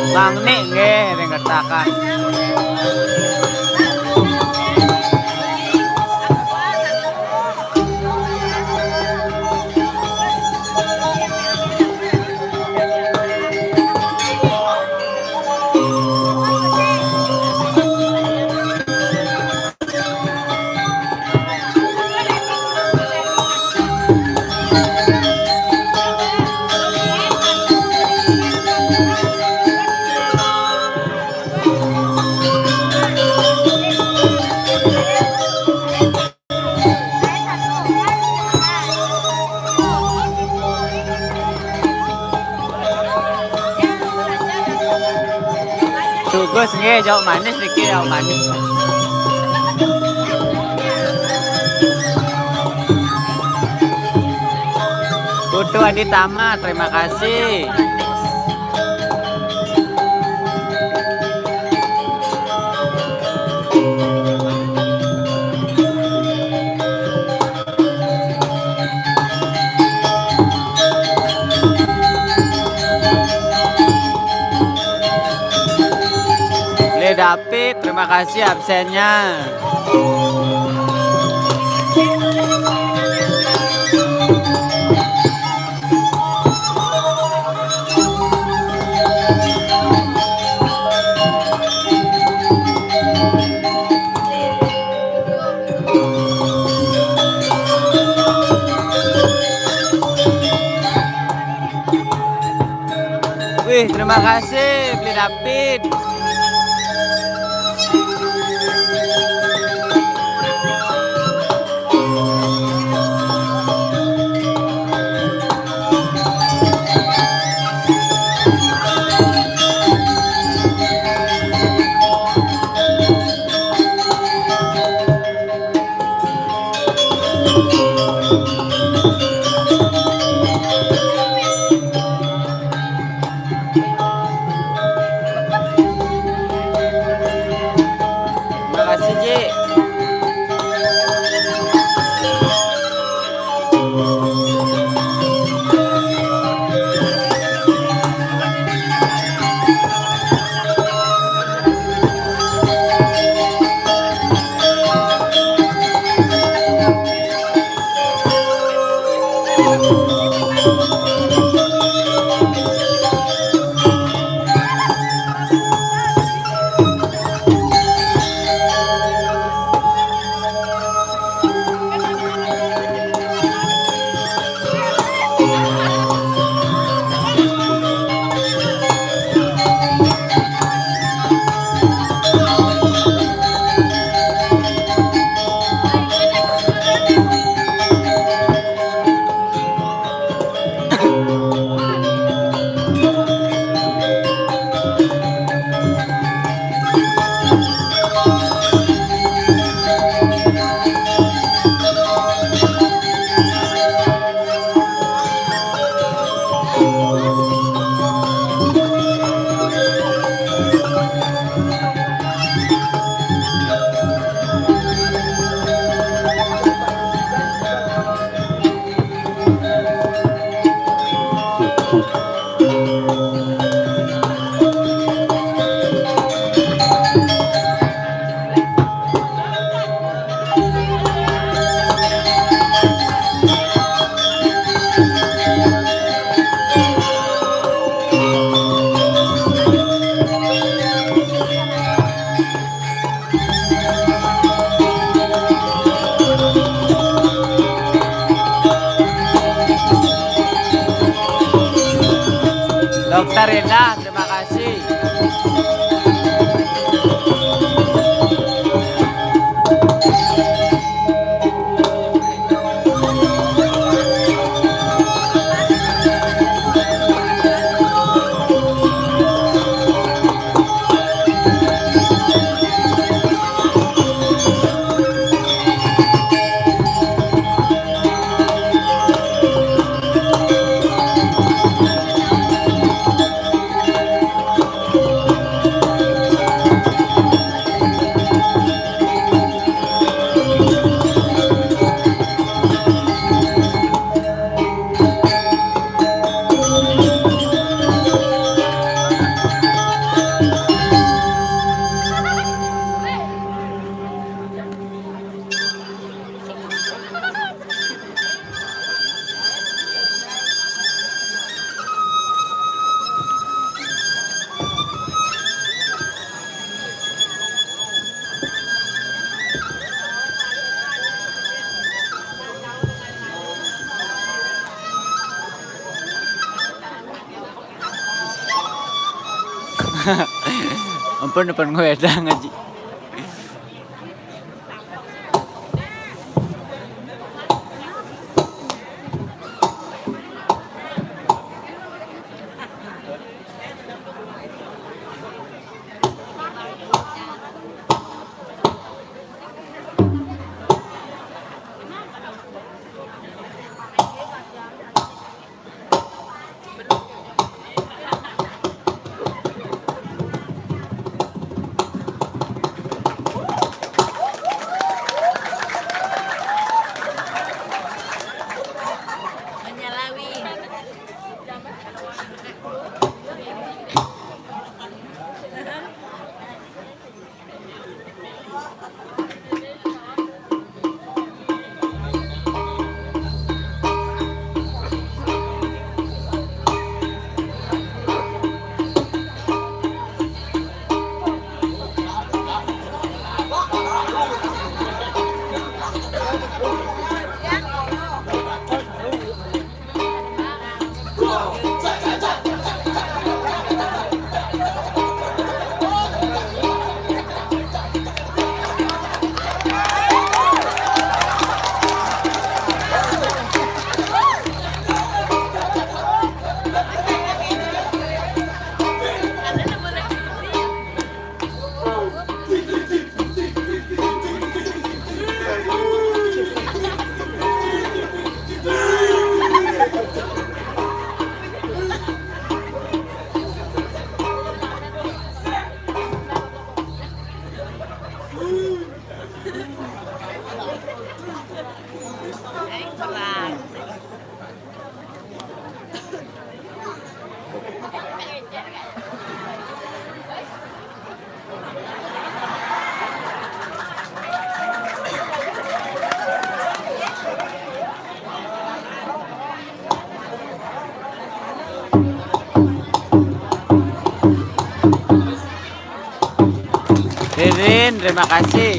Mangnik nggih ring gertakan. Tugas nggih, jawab manis niki, jawab manis. Putu Aditama, terima kasih. Le David, terima kasih absennya. Wih, terima kasih, Bli David. Rena, terima kasih. Ampun, ampun, gue ada ngaji. Ririn, terima kasih.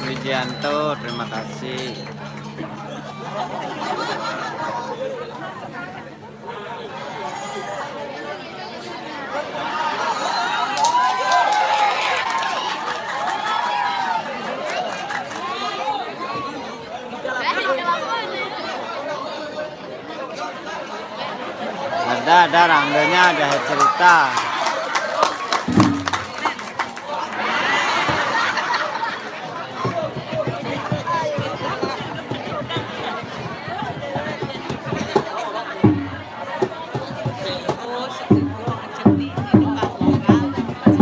Widianto, terima kasih. Ada Ada rangdanya, ada cerita.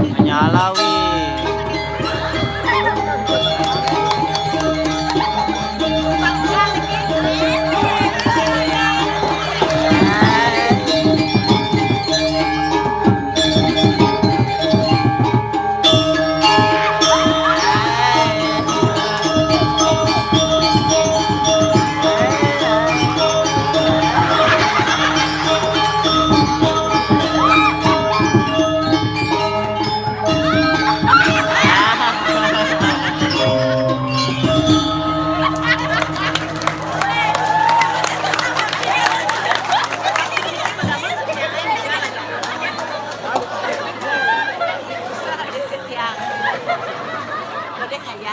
Menyala, wih.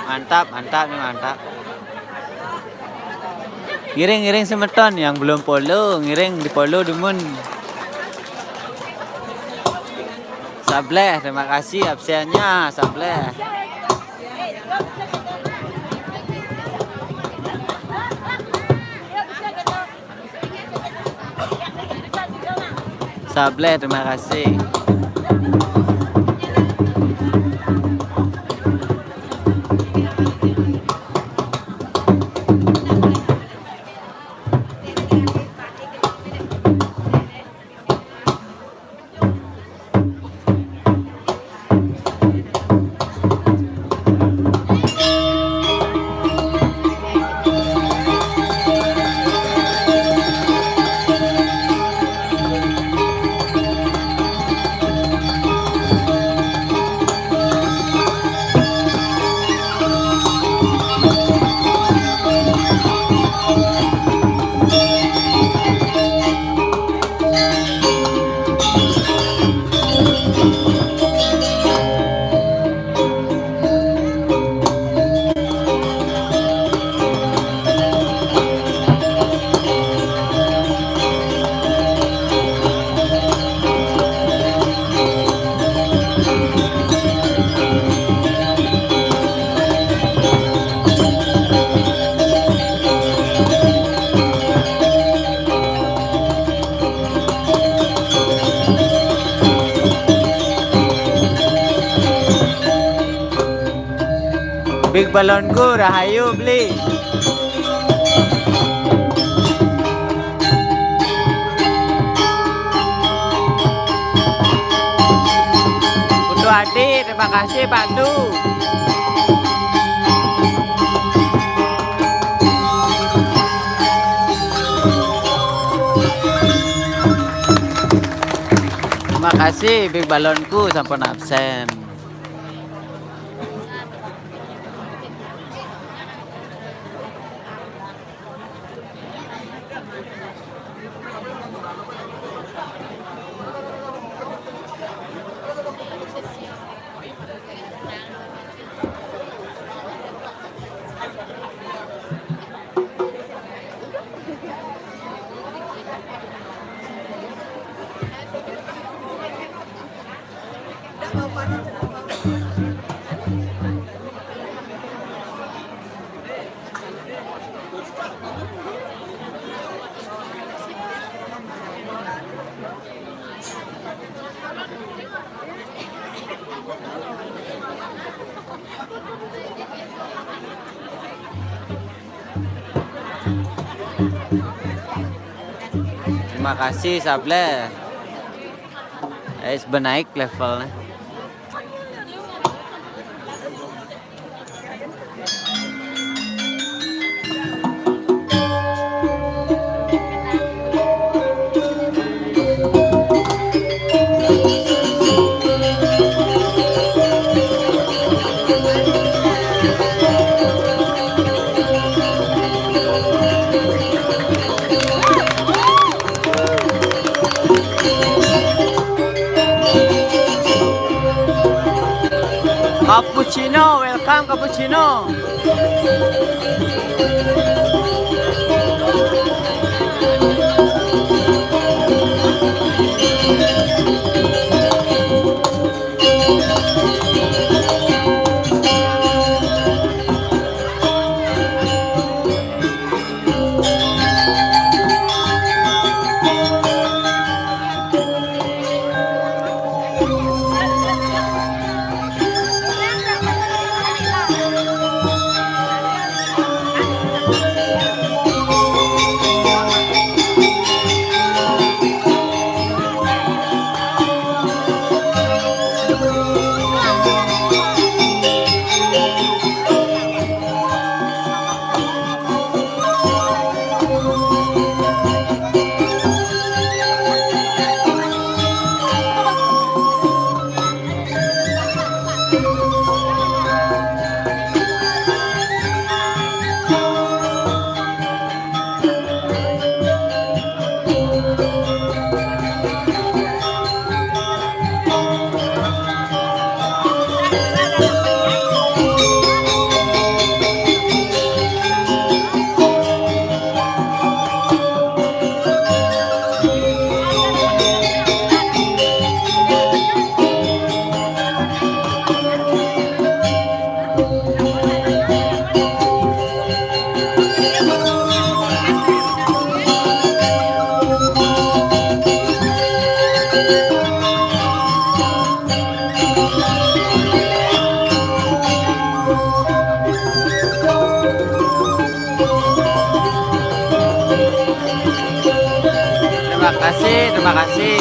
Mantap, mantap nih, mantap. Ngiring, ngiring semeton yang belum follow, ngiring di-follow dumun. Sableh, terima kasih absennya, Sableh. Sableh, terima kasih. Big Balonku, rahayu, beli. Putu Adi, terima kasih, Pak Du. Terima kasih, Big Balonku, sampun absen. Terima kasih, Sableh. Wis benaik levelnya. Cappuccino, welcome cappuccino. Kasih, terima kasih.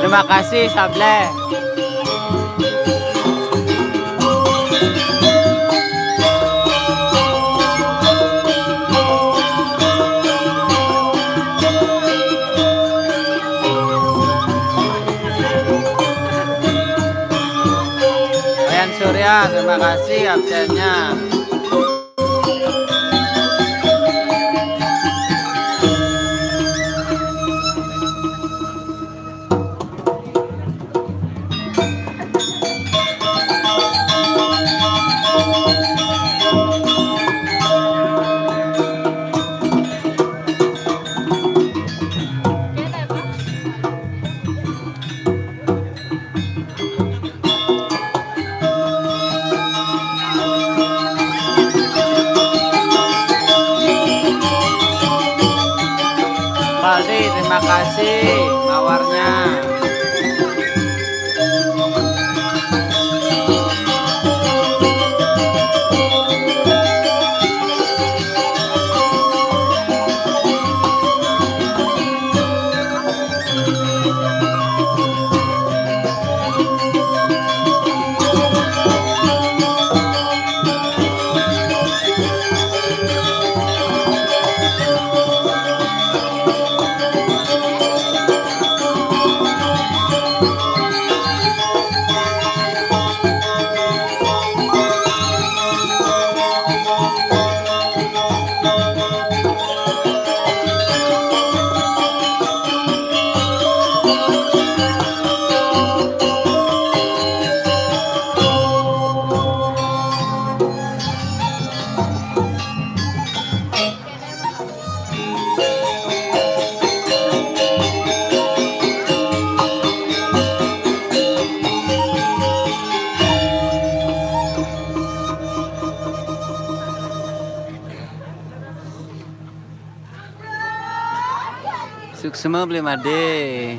Terima kasih, Sable. Wayan Surya, terima kasih absennya. Paldi, terima kasih mawarnya. Suksma Beli Made.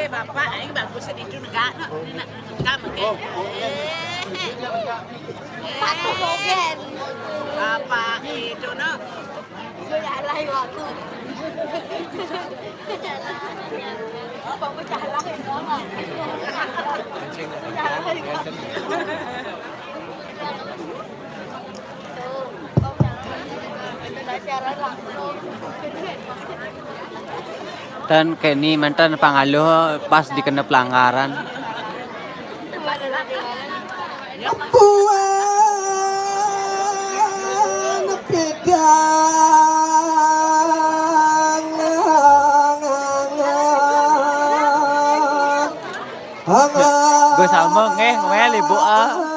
Bapak, ini bagus di itu negak, no. Ini nak, negak mungkin. Eh, eh. Patuh Bogen. Bapak itu, no. Sudah lah, aku. Apa pecah lah, ya, no. Pecah lah, ya. Dan keni mantan pangaluh pas dikena pelanggaran. Puan pedang. Gue sama ngeh ngomel ibu ah.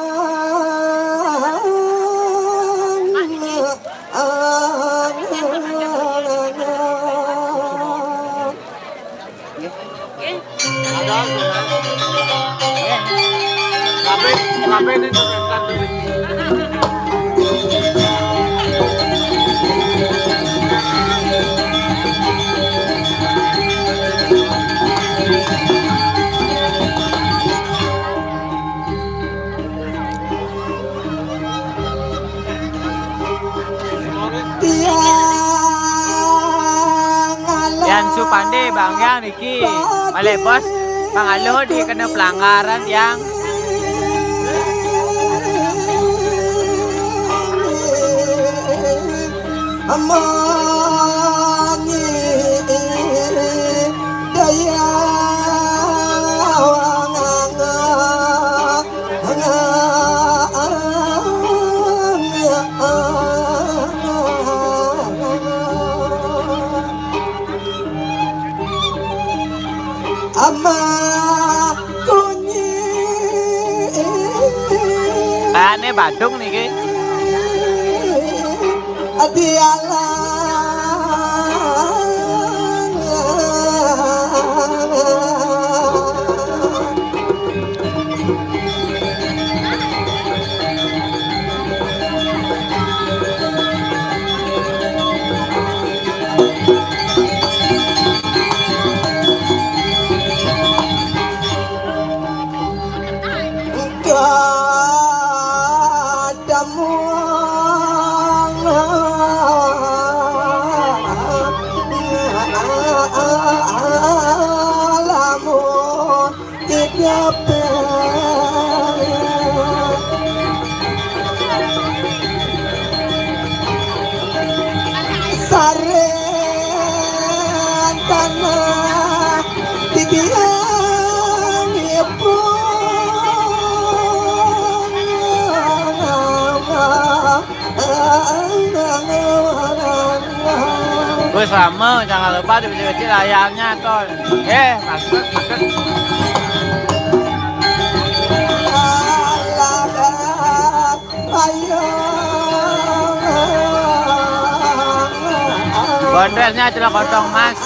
Tiang alam. Yan Supandi, Bang Yan, iki. Malih bos, Bang Aluh dikena pelanggaran, Yang. Amangi daya. Ama kunyi. Kayaknya Badung nih, Ki. Adi alang. Kadamuang lamun Idape sareng tanah titiang ipun. Wis lama, jangan lupa dikecil-kecil layarnya, Ton. Eh, masuk, masuk. Ayo. Bondesnya celok kosong, Mas.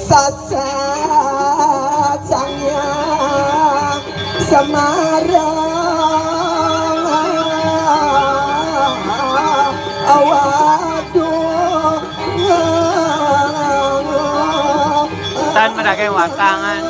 Sasat Sang Hyang Semarang. Waduh. Tan medaging watangan.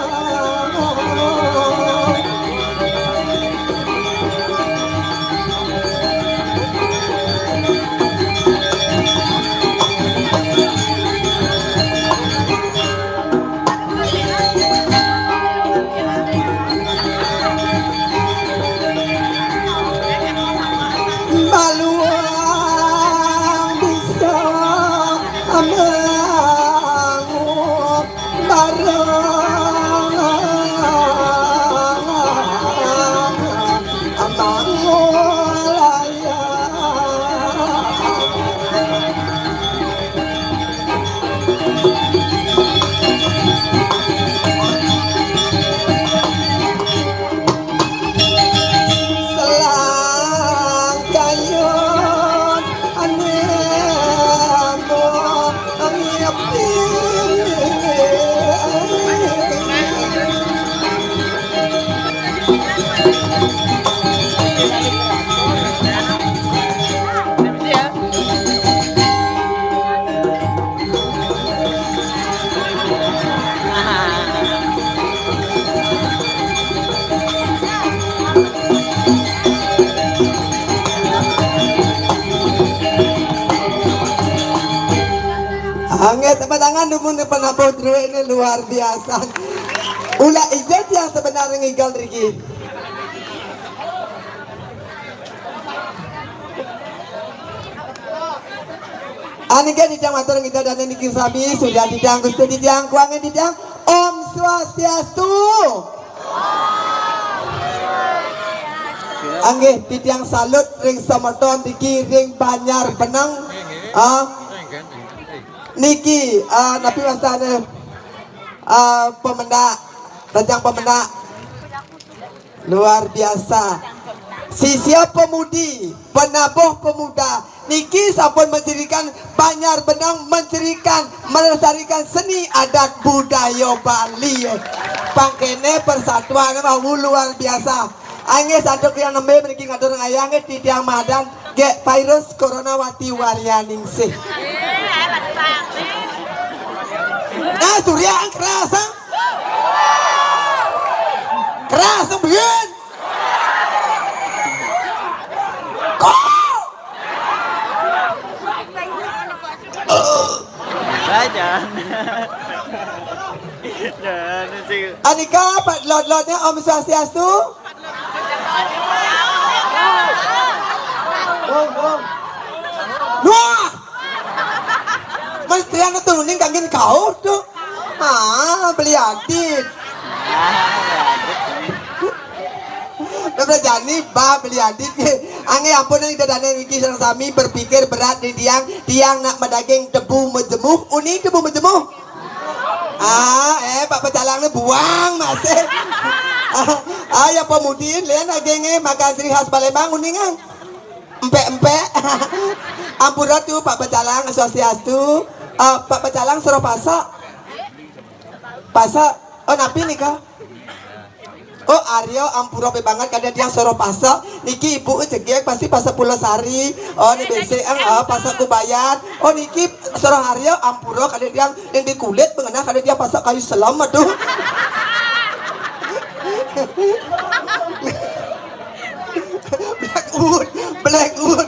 Baluang bisa amangu bareng. Anggé tepuk tangan dumun penabuh druwé ini luar biasa. Ulah ijot yang sebenarnya ngigal riki. Anggé titiang matur ngida dané niki sami, Surya titiang, Gusti titiang, kuangé titiang. Om Swastiastu. Anggé titiang salut ring semeton niki ring Banjar Beneng. Ah, niki, ah, napi wastané? Ah, pemendak, rajang pemendak. Luar biasa. Sisia pemudi, penabuh pemuda, niki sampun mencirikan Banjar Beneng, mencirikan, melestarikan seni adat budaya Bali. Pangkéné persatuan wau luar biasa. Anggé santuk yang nembé mriki ngatur ngayah nggih titiang madan gék virus corona wati warianingsih. Nah, Surya ang keras, ah. Keras, sembian. Kok? Bajan. Dan si Anika, Pak, lot-lotnya Om Swastiastu. Om, Om. Wah! Mas Trian tuh ning kangen kau tuh. Ah, beli adit. Bapak jani, bah, beli adit. Anggé ampun, yang ida dané niki sareng sami berpikir berat di tiang, tiang nak madaging tebu mejemuh, uni tebu mejemuh. Ah, eh, Pak Pecalang ni buang masih. Ah, ah, ya pemudiin, lian agengé makan ciri khas Palembang, uningan. Empek-empek. Ampura tu, Pak Pecalang, Swastiastu. Ah, Pak Pecalang, suruh pasak. Pasak. Oh, napi nika? Oh, Arya, ampura banget kada tiang suruh pasak. Niki ibu cegek pasti pasak Pulau Sari. Oh, ni besek ang, ah, pasak Kubayan. Oh, niki suruh Arya, ampura kada tiang yang di kulit mengenah kada tiang pasak kayu selam, aduh. Blackwood, Blackwood.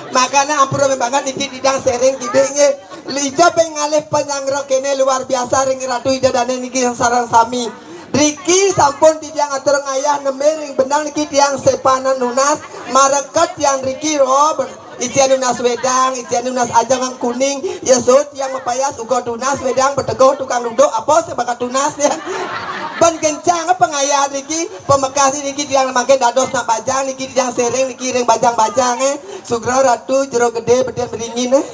Makanya ampura banget niki titiang sering kidék nggih. Lija ping ngalih panyanggra kéné luar biasa ring Ratu Ida Dané niki yang sareng sami. Riki sampun titiang atur ngayah nembé ring Beneng niki tiang sepanan nunas, mareket tiang riki ro, ber-, isian nunas wedang, isian nunas ajang kuning, ya sut tiang mapayas uga tunas wedang beteguh tukang duduk apa sing bakat tunas ya. Ban kencang apa ngayah riki, pamekas niki tiang mangkin dados nak bajang niki tiang sering niki ring bajang-bajang, eh. Sugra Ratu Jero Gedé Beden Beringin, eh.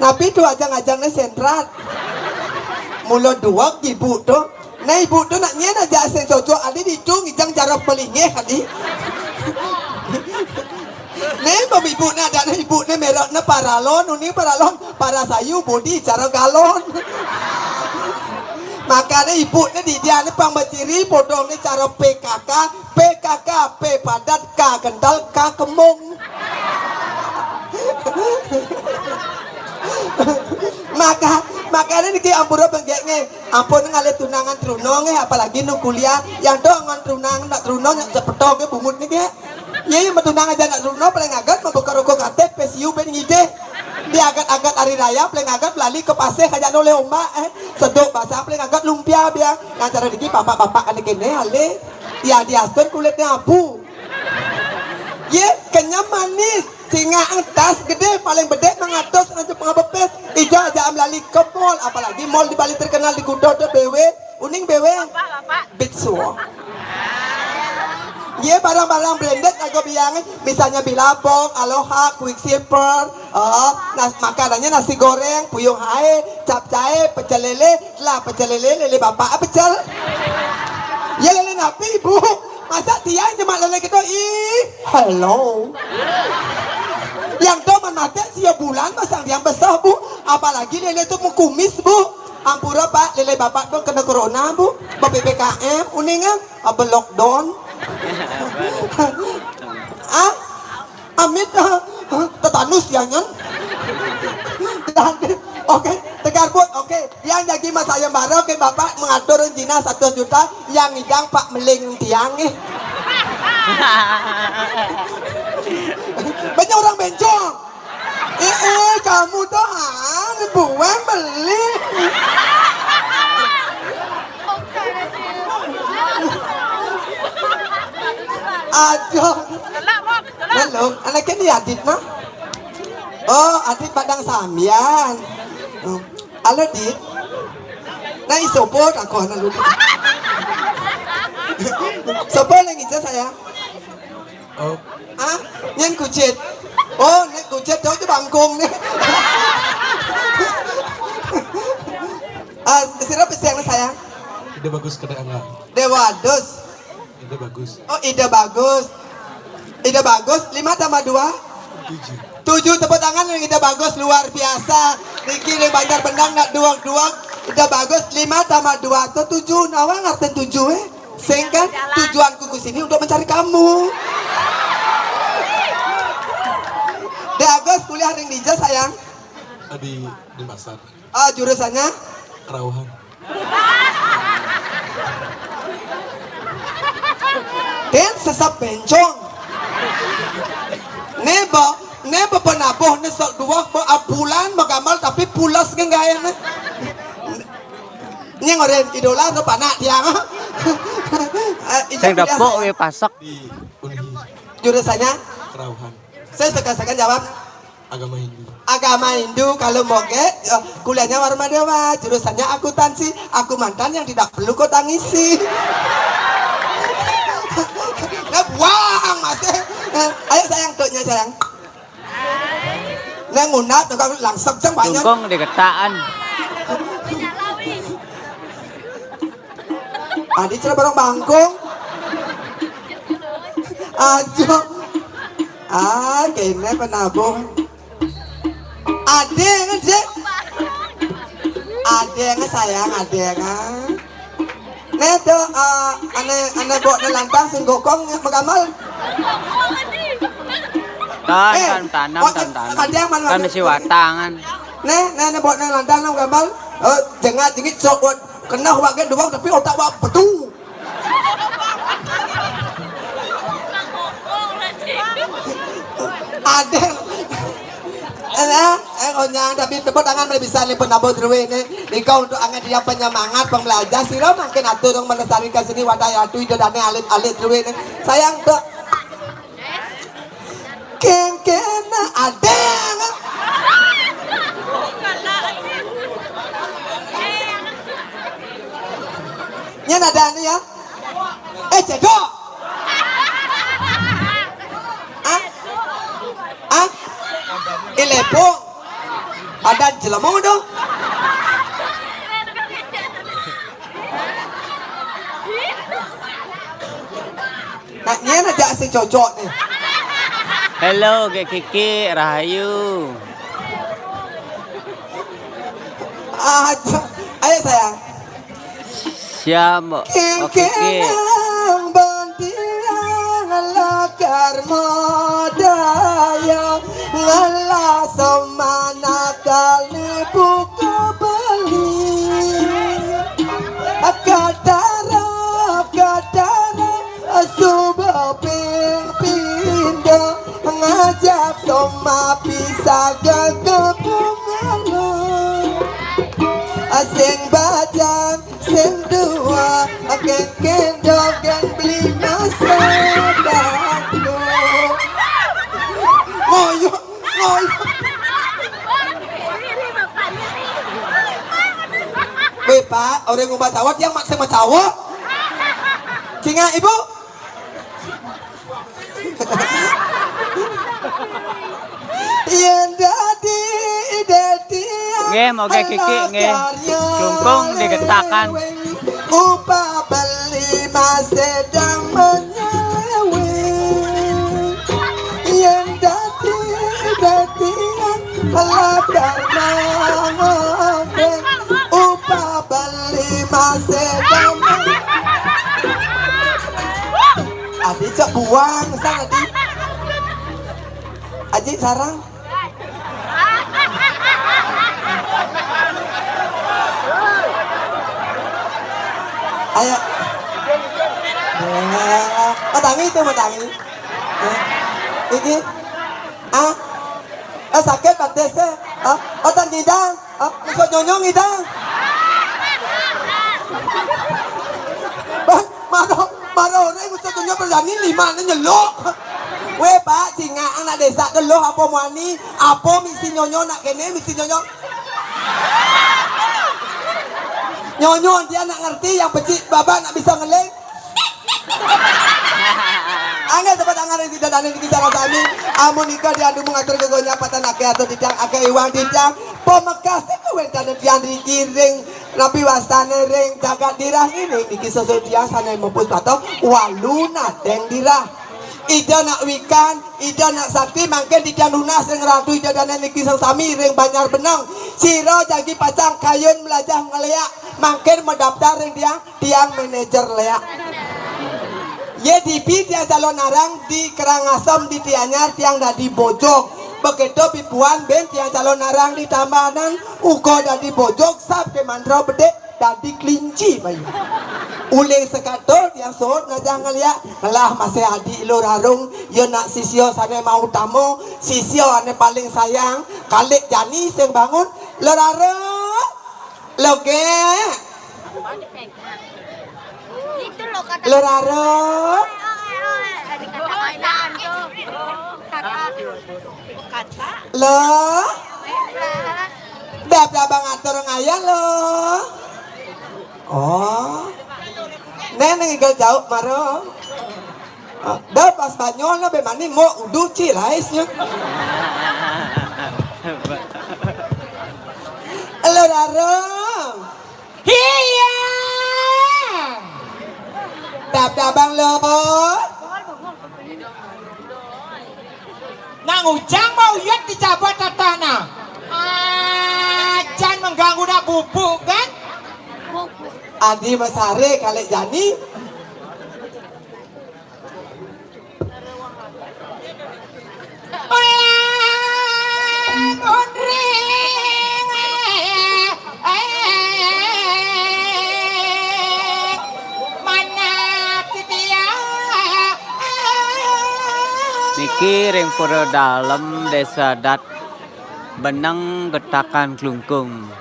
Napi tu ajang-ajangné sentrat? Mula duweg ibu tu. Nah, ibu tu nak nyén aja sing cocok adi ditu ngijang jarak pelinggih adi. Né mem ibu né ada né ibu né merek né paralon, uni paralon, para sayu bodi cara galon. Makanya ibu né di dia né pang beciri podong né cara P K K, P K K, P padat, K kental, K kemung. Maka, makanya niki ampura benggeknya. Ampun ngalih tunangan truna nggih, apalagi nu kuliah. Yang dong ngan tunang nak truna nak cepetong nggih bungut niki. Iya, iya, matunang aja nak truna paling agat membuka rokok katet P C U ben ngidih. Di agat-agat hari raya paling agat lali ke pasir kajak oleh ombak, eh. Seduk basah paling agat lumpia biar. Yang cara niki bapak-bapak ada kene alih. Ya diastun kulitnya abu. Ye, kenyam manis. Singa entas gede paling bedek mangatos aja pengabepes. Ijo aja am lali ke mall, apalagi mall di Bali terkenal di Kuta tu B W. Uning B W. Beach World. Ye, barang-barang branded aja biang, misalnya Billabong, Aloha, Quicksilver, oh, nas-, makanannya nasi goreng, puyung hae, capcay, pecel lele, lah pecel lele, lele bapak pecel. Ya lele napi, Bu? Masa tiang cuma lele gitu? Ih, hello. Yang doman mate sia bulan masang tiang besar, Bu. Apalagi lele tu mukumis, Bu. Ampura, Pak, lele bapak tu kena corona, Bu. P P K M, uningan, apa lockdown? Ah, amit, ah, tetanus ya, nyan. Dan, oke, tegar buat, oke. Yang jadi masalah yang baru, oke, Bapak mengatur Cina satu juta, yang ngidang Pak Meling tiang, eh. Banyak orang bencong. Eh, eh, kamu tuh, ah, buang beli. Aduh. Halo, anaknya ni Adit, nah. Oh, Adit Padang Sambian. Hmm. Halo, Dit. Nah, isopo tak kau, halo, Dit. Sopo lagi je saya? Oh. Ah, nyen kucit. Oh, nyen kucit, jauh tu bangkung ni. Ah, sira pesiang saya. Ide bagus kada angga. Dewa dos. Ide bagus. Oh, ide bagus. Ide bagus, lima tambah dua? Tujuh. Tujuh, tepuk tangan yang ide bagus, luar biasa. Niki ning Banjar Bendang nak duak-duak. Ide bagus, lima tambah dua tu tujuh. Nawa ngarten tujuh, eh? Sing kan tujuanku ke sini untuk mencari kamu. Dek Agus kuliah ring dija, sayang? Di Denpasar. Ah, jurusannya? Kerauhan. Den sesep bencong. Nebo, nebo penabuh nesok dua, abulan magamal tapi pulas geng gaya ne. Nyeng oren idola tu panak tiang. Eh, ijab Sing dia depok saya. We pasek. Di Unhi. Jurusannya? Kerauhan. Saya suka-suka jawab. Agama Hindu. Agama Hindu, kalau moge, eh, kuliahnya Warma Dewa, jurusannya akuntansi. Aku mantan yang tidak perlu kau tangisi. Nah, buang masih. Eh, ayo sayang, tuknya sayang. Nah, ngunat tukang langsek jeng banyak. Tungkong diketaan. Adi cara barang bangkung. Aduh. Ah, kene penabuh. Ade nge, Dek? Ade nge, sayang, ade nge. Ne to, eh, ane, ane bok ne lantang sing gokong magamal. Tan, Eh, tan, tanam, oh, tan, eh, tanam. Ade yang mana, Kan mana? Mesti watangan. Ne, ne, ne bok ne lantang ne magamal. Eh, jengat jengit sok buat kena wak gen duang tapi otak wak betul. Ada. Eh, eh, onyang, tapi tepuk tangan boleh bisa ni penabur terus ni. Nika untuk angan dia penyemangat pembelajar. Sira makin atur dong melestarikan seni wadah ratu ida dane alit-alit terus ni. Sayang tu. Kengkena ada. Nyen ada ni ya. Eh, cedok. Ah? Ah? Ilepung. Ada jelema tu. Nak nyen aja si cocok ni. Hello, Kek Kiki, rahayu. Ah, ayo sayang. Siap, Mbok. Oke, oke. Kengkenang bantiang lakar modaya, ngelah semanakal ni buka beli. Katarap, katarap, suba ping pinda, ngajak soma pisaga ke pungala. Sing bajang, sing dua, kengken dogen beli masa dahulu. Ngoyok, ngoyok. Weh, Pak, orang ngubah sawat yang maksa macawa. Singa, Ibu. Yen dadi dadian Nggih, moga Kiki nggih. Klungkung digetakan. Upah beli masih dang menyewi. Yen dadi dadian lakar mangke. Upah beli masih dang menyewi. Sebuang sana di. Aji sarang. Ayo. Matangi itu, matangi. Eh, iki. Ah. Eh, sakit batis, eh. Ah, otan ngidang. Ah, iso nyonyo ngidang. Bah, maro, maro ora iso nyonyo berani lima ne nyeluk. Weh, Pak, singa anak desa deloh apa muani? Apa misi nyonyo nak kene misi nyonyo? Nyonyo dia nak ngerti yang pecik baba nak bisa ngeling. Angel tempat angel yang tidak dane niki sareng sami. Amun ika diandu mengatur gegonya patan ake atau tidak ake iwang tidak. Pemekas itu wentane dian dikiring. Napi wastane ring jagat dirah ini niki sesudian sane mupus pato walu nadeng dirah. Ida nak wikan, ida nak sakti, mangkin ida nunas ring ratu ida dane niki sesami ring Banjar Beneng. Sira jagi pacang kayun melajah ngeliak, mangkin mendaftar ring dia, tiang manajer leak. Ye dibi tiang calon arang di Karangasem di Tianyar tiang dadi bojog. Begitu bipuan ben tiang calon arang di Tambanan uga dadi bojog sab ke mantra bedik dadi kelinci bayu. Uling sekatul tiang suud ngajah ngeliak, ngelah masih adi Lur Arung, ya nak sisya sane mau tamu, sisya ane paling sayang, Kalik Jani sing bangun, Lur Arung, loge. Itu loh kata Lur Arung. Kata mainan tuh. Kata. Kata. Lo. Dap abang atur ngaya lo. Oh. Neng neng igal jauh maro. Ah, dah pas banyol na be mani mo udu ci laisnya. Lo raro. Iya. Dap abang lo. Nang ujang mau uyut dicabut tatana. Ajan mengganggu nak bubuk kan? Adi Masare Kalik Jani. Ulang undring. Mana dia? Niki ring Pura Dalem, Desa Adat Beneng, Getakan Klungkung.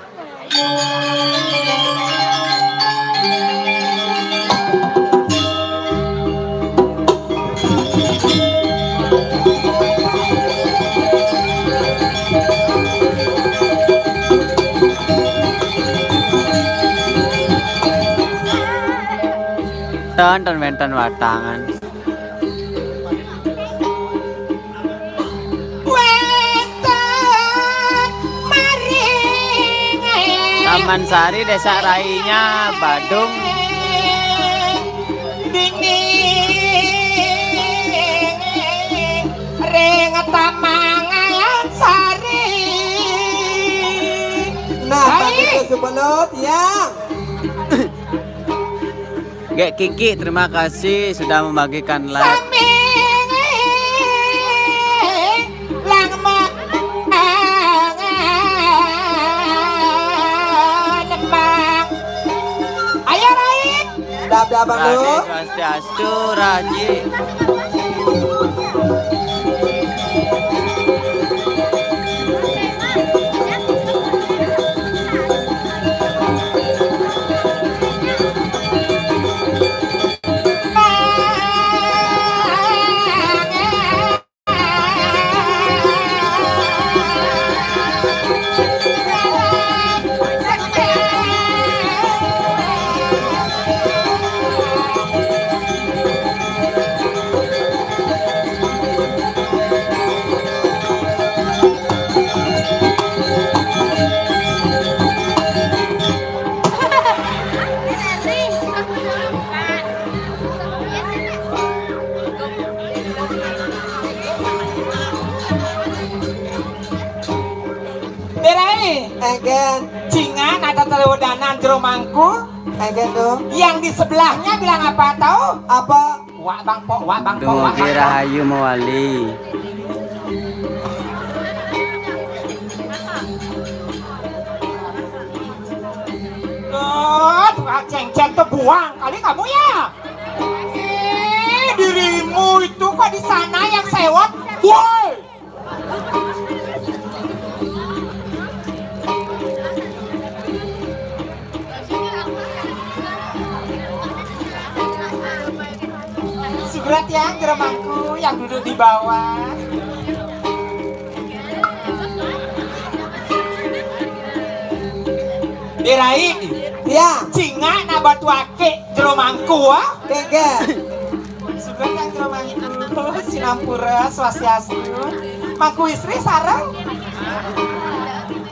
Ten, ten wenten watangan. Wenten maring Taman Sari, Desa Rainya, Badung. Dingin ring Taman Sari. Nah, baik. Panitia Supelut, ya. Gek Kiki, terima kasih sudah membagikan live. Sami lang ma-, mang. Ayo, Rai. Dap, dap, Bang Raji Lu. Swastiastu, Raji. Dirai. Egen. Cingan atau teludanan jero mangkuk. Egen tuh. Yang di sebelahnya bilang apa tahu? Apa? Wak bang pok, wak bang pok, wak bang pok. Dumugi rahayu mawali. Loh, tukang ceng-ceng tuh buang kali kamu ya. Eh, dirimu itu kok di sana yang sewot? Woi. Sugrat ya, jero mangku yang duduk di bawah. Dirai, ya. Cingak nak batu akik jero mangku, ah. Kege. Sugeng Kang Jero Mangku, sinampura, swastiastu. Mangku istri sareng?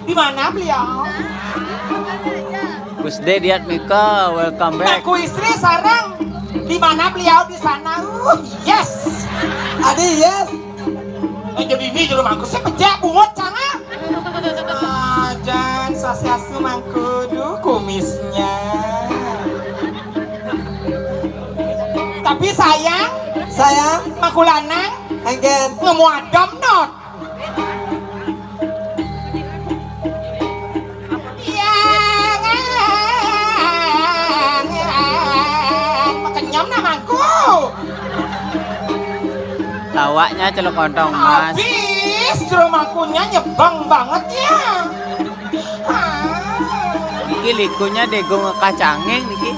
Di mana beliau? Gus De Diatmika, welcome back. Mangku istri sareng? Di mana beliau di sana? Uh, yes. Adi, yes. Eh, jadi ini jero mangku sih pejak bungut sana. Ah, jan swastiastu mangku, duh kumisnya. Tapi sayang, sayang, mangku lanang engken nemu adem not. Iya, ngan, ngan, makenyem nah mangku. Lawaknya celok kontong mas. Habis jero mangkunya nyebeng banget ya. Ah. Niki likunya dego ngekacanging niki.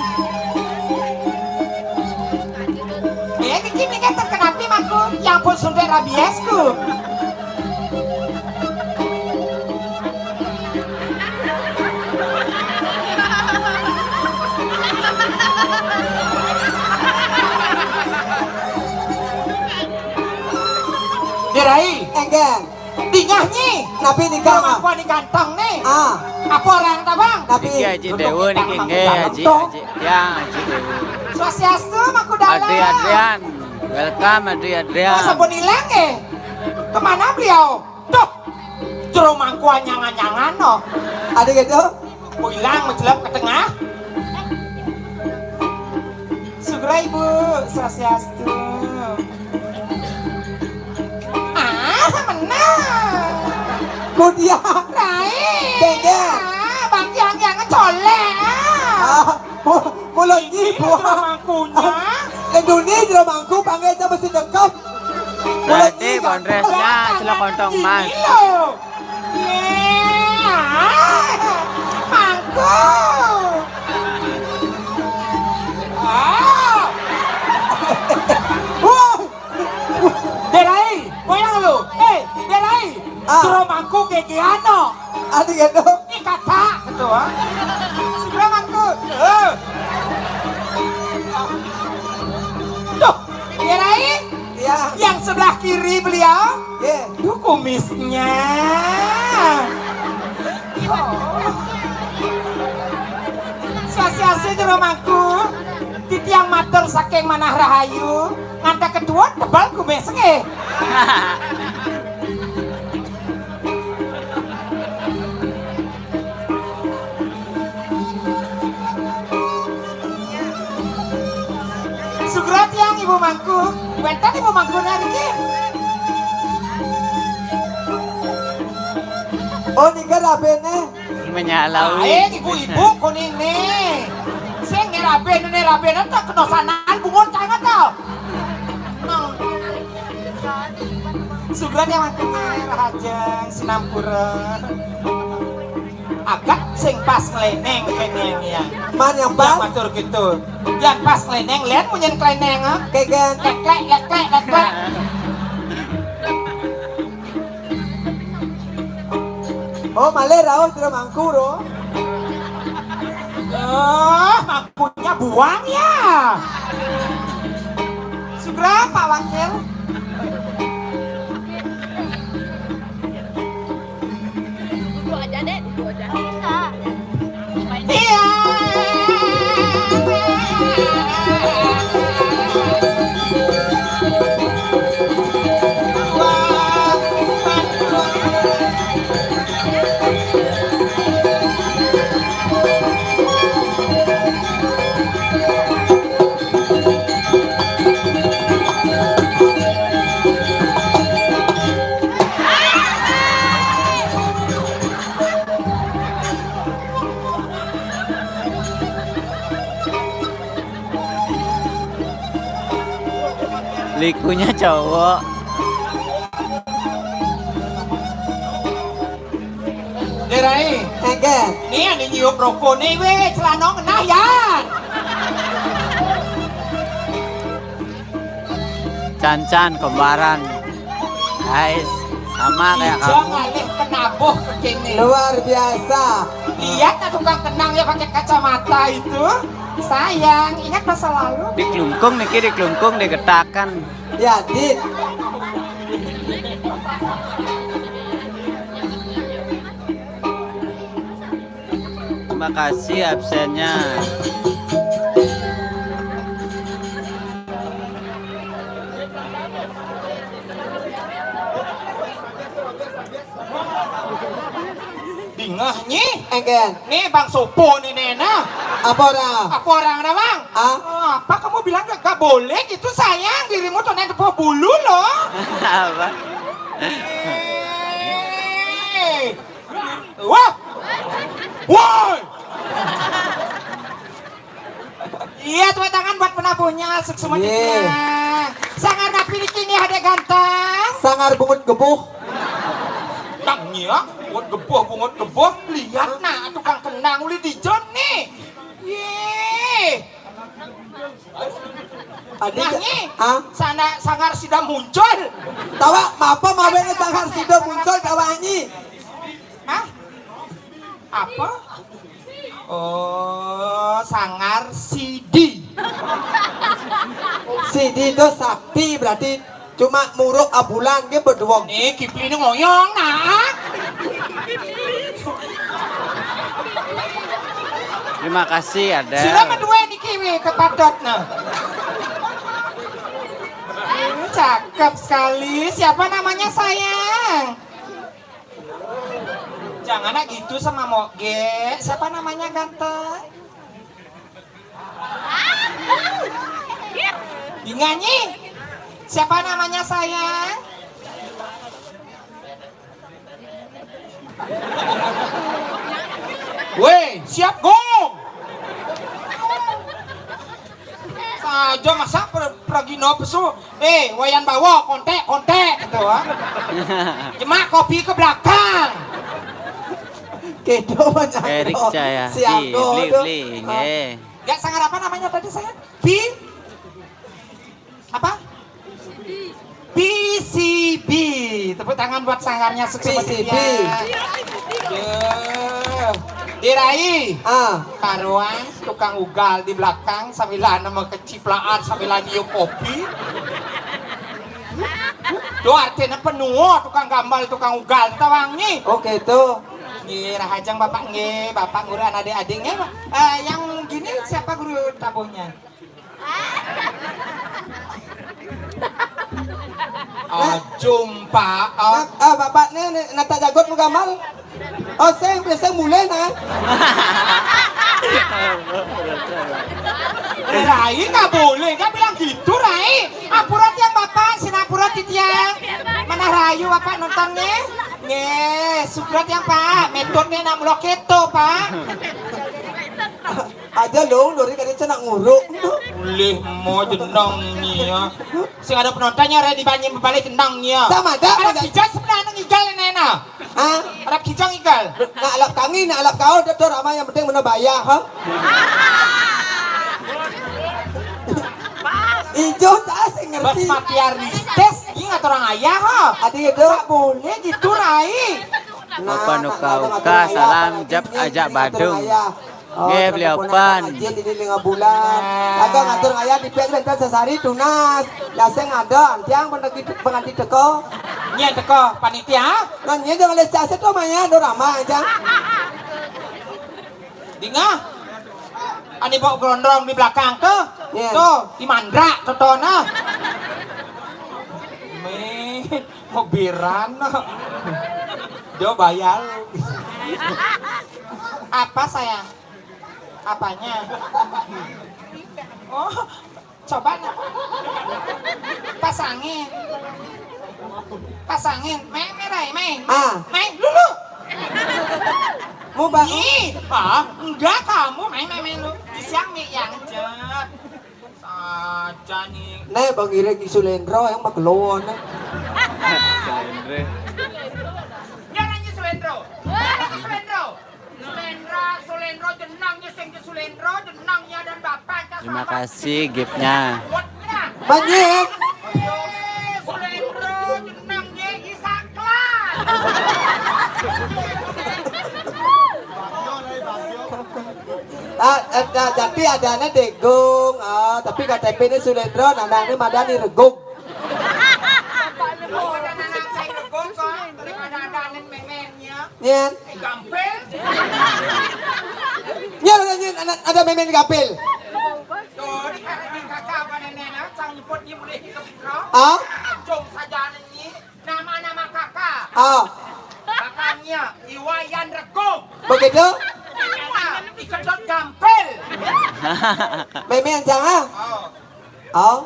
Eh, niki mingke terkenapi mangku, ya ampun suntik rabiesku. Dirai, engken. Dingah nyi. Napi nikah? Bang, aku nih ganteng nih. Ah. Apa orang tabang? Napi? Niki Haji Dewa niki nggih, Haji, Haji. Ya, Haji Dewa. Swastiastu, Mangku Dalang. Adri Adrian. Welcome, Adri Adrian. Oh, sampun ilang nggih. Kemana beliau? Tuh. Jero mangku anyangan-anyangan no. Ada gitu? Oh, ilang menjelap ke tengah. Sugra Ibu, swastiastu. Ah, menang. Ku dia. Rai. Dede. Ah, bang yang yang colek. Ah. Ah, mu-, mulut ni buah. Mangkunya. Lenduni jero mangku panggil aja mesti dekat. Berarti bondresnya celok kontong mas. Iya. Mangku. Ah. Wah. Derai, goyang lu. Eh, Derai. Ah. Jero mangku gegeano. Adi gitu. Ih, kata gitu, ah. Sugra mangku. Eh. Tuh, Derai. Iya. Yang sebelah kiri beliau. Iya. Tuh kumisnya. Swastiastu jero mangku. Titiang matur saking Manah Rahayu, ngantek ketuwet tebal kumis nggih. Sugra tiang Ibu Mangku, wenten Ibu Mangku niki. Oh, nika rabene. Menyalawi. Ae ibu-ibu kunine. Sing ngerabe nune rabe nang tak kena sanal bungut sangat to. Nang. Sugra ya mangkene rahajeng sinampura. Agak sing pas ngleneng kene ya. Man yang pas? Yang matur gitu. Yang pas ngleneng len munyen kleneng, ah. Kegen. Leklek, leklek, leklek. Oh, malih rauh jero mangku, Ro. Oh, mangkunya buang ya. Sugra, Pak Wakil. Duduk aja deh, duduk aja. Bisa. Likunya cowok. Derai. Enggak. Nih ada nyium rokok nih, weh, celana ngenah ya. Cancan kembaran. Guys, sama kayak kamu. Ngalih penabuh begini. Luar biasa. Lihat tuh tukang kenang ya pakai kacamata itu. Sayang, ingat masa lalu. Di kelungkung niki, di kelungkung digetakan. Ya, Dit. Terima kasih absennya. Dingeh nyi. Enggak. Nih Bang Sopo nih nena. Apa orang? Apa orang ada Bang? Ah? Oh, apa kamu bilang gak, gak boleh gitu sayang, dirimu tuh neng bulu loh. Apa? Eh. Wah. Woi. Iya, tepuk tangan buat penabuhnya, sukses. Sangar napi niki nggih, Adek ganteng. Sangar bungut gebuh. Nang iya, bungut gebuh, bungut gebuh. Lihat nah, tukang kenang uli dijon nih. Ye. Adik, nah, nyi, ah? Sana sangar sida muncul. Tawa, apa mawene sangar sida muncul, tawa nyi? Hah? Apa? Oh, sangar sidi. Sidi itu sakti, berarti cuma muruk abulan ge beduong. Nih, Kipli ini ngoyong, nah. Terima kasih, ada. Sila berdua niki weh kepatot, nah. Hmm, cakep sekali. Siapa namanya, sayang? Jangan nak gitu sama Moge. Siapa namanya, ganteng? Dinganyi. Siapa namanya, sayang? Weh, siap gong. Saja masa pra-, pragina pesu. Eh, Wayan Bawa, kontek, kontek gitu, ah. Jemak kopi ke belakang. Kedo banyak. Erik Cahayati, beli, beli, nggih. Gak sangar apa namanya tadi saya? Pi? Apa? P C B. Tepuk tangan buat sangarnya, sukses. P C B. Ya. Dirai. Ah. Karuan tukang ugal di belakang sambil nama keciplakan sambil nyium kopi. Tuh artinya penuh tukang gambal, tukang ugal, tawangi. Oke tuh. Nggih, rahajeng Bapak nggih, Bapak ngurus adik-adik nggih, Pak. Eh, yang gini siapa guru tabuhnya? Ah, jumpa. Ah. Nah, ah, bapak nih, nih, nata jagot mau gamal. Oh, sing, sing mulai nah. Rai nggak boleh, nggak bilang gitu, Rai. Ampura tiang bapak, sinampura titiang. Mana rayu bapak nontonnya? Nggih, sugra tiang Pak. Metodenya nak mula keto, Pak. Aja dong, Dori kali cina nguruk. Boleh mau jenang nih ya. Sing ada penontonnya, Rai, di banyak balik jenang nih ya. Sama ada, ada ada. Kijang sebenarnya ngigal ini enak. Hah? Ada kijang igal. Nak alap tangi, nak alap kau, dia tuh ramai yang penting mana bayar, ha? Ijo cah sing ngerti. Bas mati aristis, ingat orang ayah, ha? Adi itu. Tak boleh gitu, Rai. Nah, apa nuka uka, salam jap ajak Badung. Nggih, beli open. Ini lima bulan. Nah. Kagak ngatur ngayah di pihak bentar sesari tunas. Daseng ada, antiang pengantin, pengantin teko. Nyén teko, panitia? Kan nyén jangan les caset tuh, Maya, ada ramah aja. Dingah. Ani bawa gerondong di belakang tuh. Nyén. Tuh, di mandra, totona. Nih, mobiran. Do bayar. Apa, sayang? Apanya? Oh, coba nak. Pasangin. Pasangin. Mai, mai, Rai, mai. Ah. Mai, dulu. Mau bangun? Ih, ah, enggak kamu. Mai, mai, mai, lu. Di siang, mi, yang jet. Aja nih. Nek Bang Irik di Sulendro yang makelon. Sulendro. Dia nanya Sulendro. Dia nanya Sulendro. Sulendra, Sulendro, jenangnya sing ke Sulendro, jenangnya dan bapak. Terima kasih giftnya. Banyak. Sulendro, jenangnya Isaklan. Ah, eh, ah, tapi adanya Degung, ah, tapi K T P ini Sulendro, nah, nah, ini Madani Regung. Oh, ada anak saya Regung kok, daripada ada anak memennya. Nyen. Eh, gampil. Nyen, nyen, nyen, ada, ada memen gampil. Tuh, ini kakak, ini kakak apa nenek, nah, sang nyebut dia boleh kita. Ah? Jom saja ini. Nama-nama kakak. Ah. Kakaknya Iwayan Regong. Begitu? Kakaknya Ikedot Gampil. Memen jangan. Oh. Oh.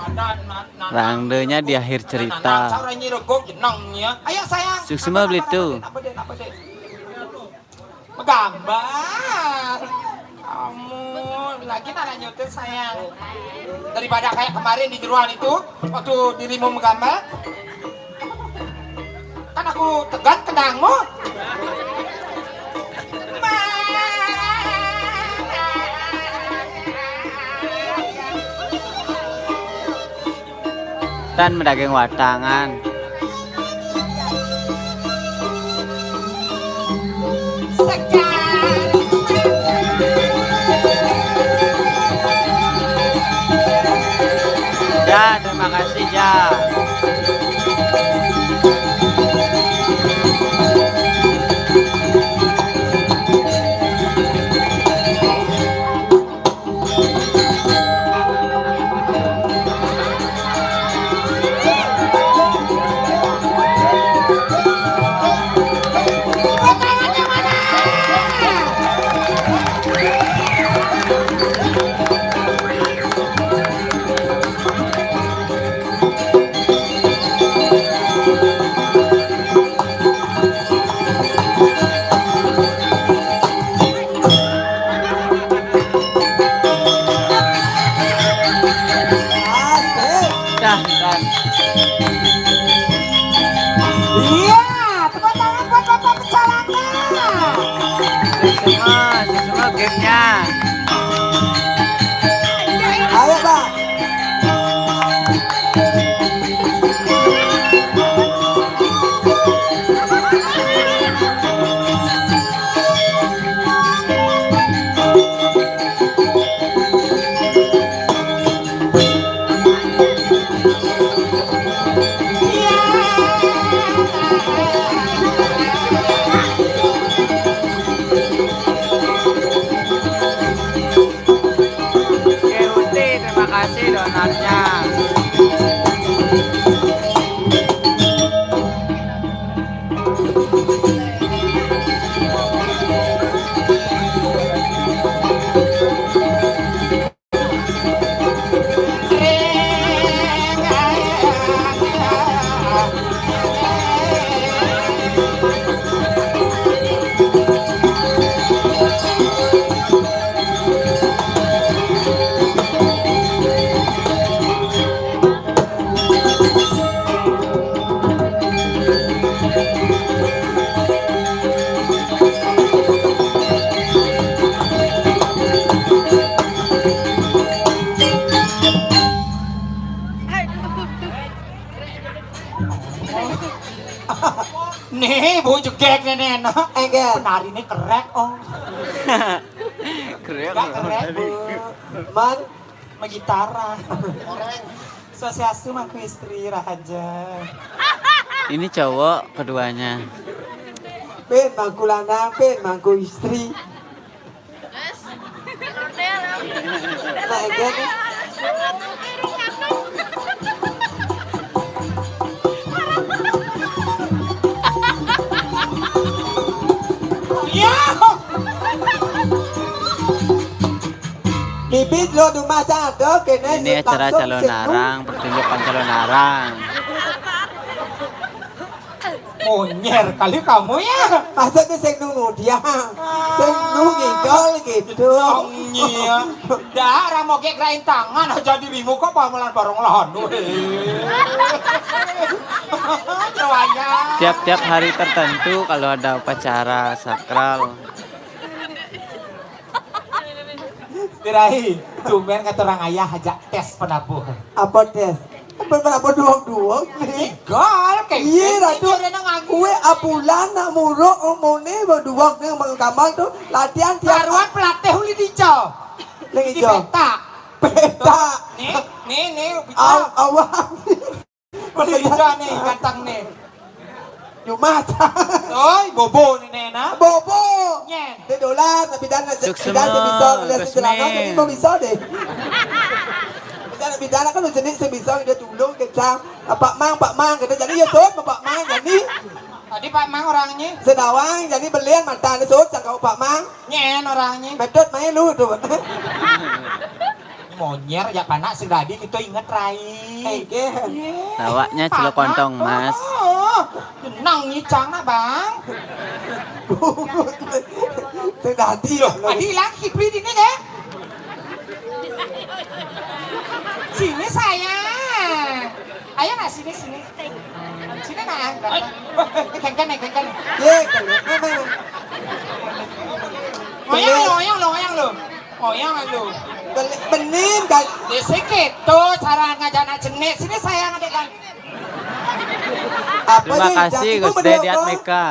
Ada na-, na-, Rangdenya di akhir cerita. Nah, nah, cara ini Regong jenangnya. Ayo sayang. Suksma beli tuh. Apa deh, apa deh, apa deh? Menggambar. Kamu lagi nak lanjutin sayang. Daripada kayak kemarin di jeruan itu, waktu dirimu menggambar, kan aku tegan kendangmu. Dan medaging watangan. Ya, terima kasih, ya. Asik. Dah, dah. Iya, tepuk tangan buat Bapak Pecalang. Semua, semua gamenya. Ayo, Pak. Oke, Uti, terima kasih donatnya. Nih, Bu jegek nenek, no. Enggak. Penari ini kerek, oh. Kerek. Enggak kerek, Bu. Man, megitara. Swastiastu, Mangku Istri, Rahaja. Ini cowok keduanya. Pin, Mangku Lanang, Pin, Mangku Istri. Nah, ini. Iya. Bibit lo di rumah jado, kene. Ini acara langsung calon sentuh. Arang, pertunjukan calon arang. Monyer kali kamu ya. Maksudnya sing nunggu dia. Sing nunggu ngidol gitu. Nongnya. Dah, orang mau kayak gerain tangan aja dirimu kok pamelan barong lahan. Weh. Cewanya. Tiap-tiap hari tertentu kalau ada upacara sakral. Tirai, tumben kata orang ayah aja tes penabuh. Apa tes? Apa penabuh duong-duong nih? Gol, kayak Iya, gini, Ratu. Dia udah nangis. Kue abulan nak muruk umune berduong nih Bang Kamal tuh latihan tiap Karuan pelatih uli dico. Lagi Di jo. Peta. Peta. Nih, nih, nih, Aw, bicara. Awang. Beli dico nih, ganteng nih. Jumat. Oi, bobo nih, Nena. Bobo. Nyen. Dia dolar, tapi dan Sukses, bisa ngeliat Gus celana, Min. Jadi mau bisa deh. Bisa, tapi dan kan jenis yang bisa dia dulu, kecang. Pak Mang, Pak Mang, kita jadi ya, Sot, Pak Mang, jadi. Tadi Pak Mang orangnya. Sedawang, jadi belian mata ni, Sot, cakap Pak Mang. Nyen orangnya. Betul, main lu tuh. Monyer ya panak si Dadi kita inget rai. Oke. Iya. Awaknya celok Panak kontong, tuh. Mas. Oh, tenang nih, Cang, nah, Bang. Sing Dadi. Loh, tadi hilang Kipli di ini, ya? Sini, sayang. Ayo, nah, sini, sini. Sini, nah. Kengken, nih, kengken, nih. Iya, kengken. Ngoyang lo, ngoyang lo, ngoyang lo. Ngoyang lo. Benin, kan? Di sini tuh cara ngajak anak jenis. Sini, sayang, adik, kan. Apa Terima nih? Kasih, Jadi, Gus Dedi Atmika.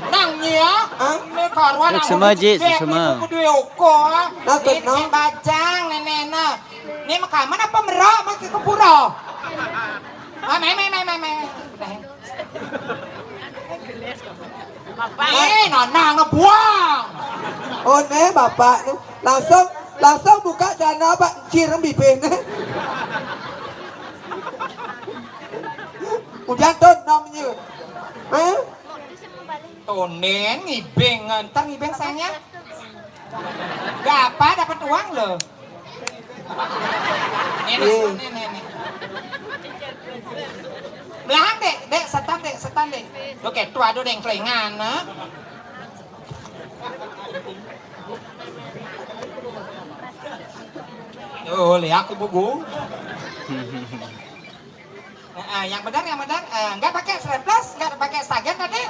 Nang, ya. Hah? Ini karuan Suksma, aku Ji, jenis, Suksma. Ini kudu oko, ah. Nah, Ini tenang. Bajang, nenek, nah. Ini makaman apa merok, makin kepura? Ah, me, me, me, me, me. Eh, nana ngebuang. Oh, ne, bapak ne. Langsung, langsung buka celana, Pak. Cirem bibirnya. Udah tuh namanya. Hah? Tonen ngibing, ntar ngibing sayangnya. Gak apa, dapat uang loh. Nih, nih, Iya. nih, nih, nih. Belakang, Dek, Dek, setan, Dek, setan, Dek. Lo kayak tuh, aduh, dengklengan, nah. Oh, lihat ibu gua. Nah, ah, yang benar, yang benar. Eh, nggak pakai strapless, nggak pakai stagen tadi.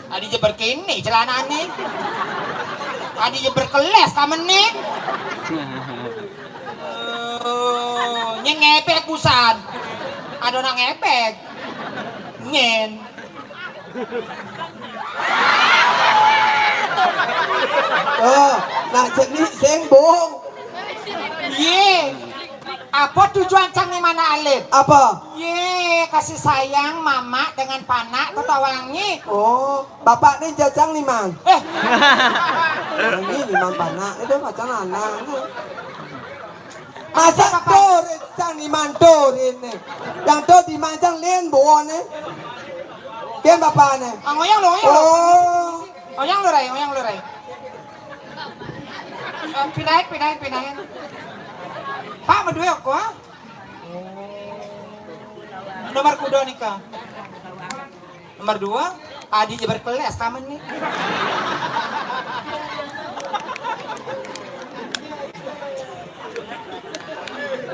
Adi jeber kini celana nih. Adi jeber keles kamen nih. Oh, nyeng ngepek busan. Ada orang ngepek. Nyen. Oh, nah, jenis sing bohong. Ye. Apa tujuan cang ni mana alit? Apa? Ye, kasih sayang mama dengan panak tu tawangi. Oh, bapak ni jajang ni, Mang. Eh. Ini ni, Mang, panak. Itu macam anak. Masa Apa, Pak? Tuh, cang ni, Mang, tuh, ini. Yang tuh di Mang, cang lin, bawa ni. Ken bapak ni. Ah, ngoyang lo, ngoyang lo. Oh. Ngoyang lo, Rai, ngoyang lo, Rai. Eh, pindahin, pindahin, pindahin. Pak, berdua aku, ah. Nomor kuda nih, Kak. Nomor dua, Adi jebar kelas taman nih.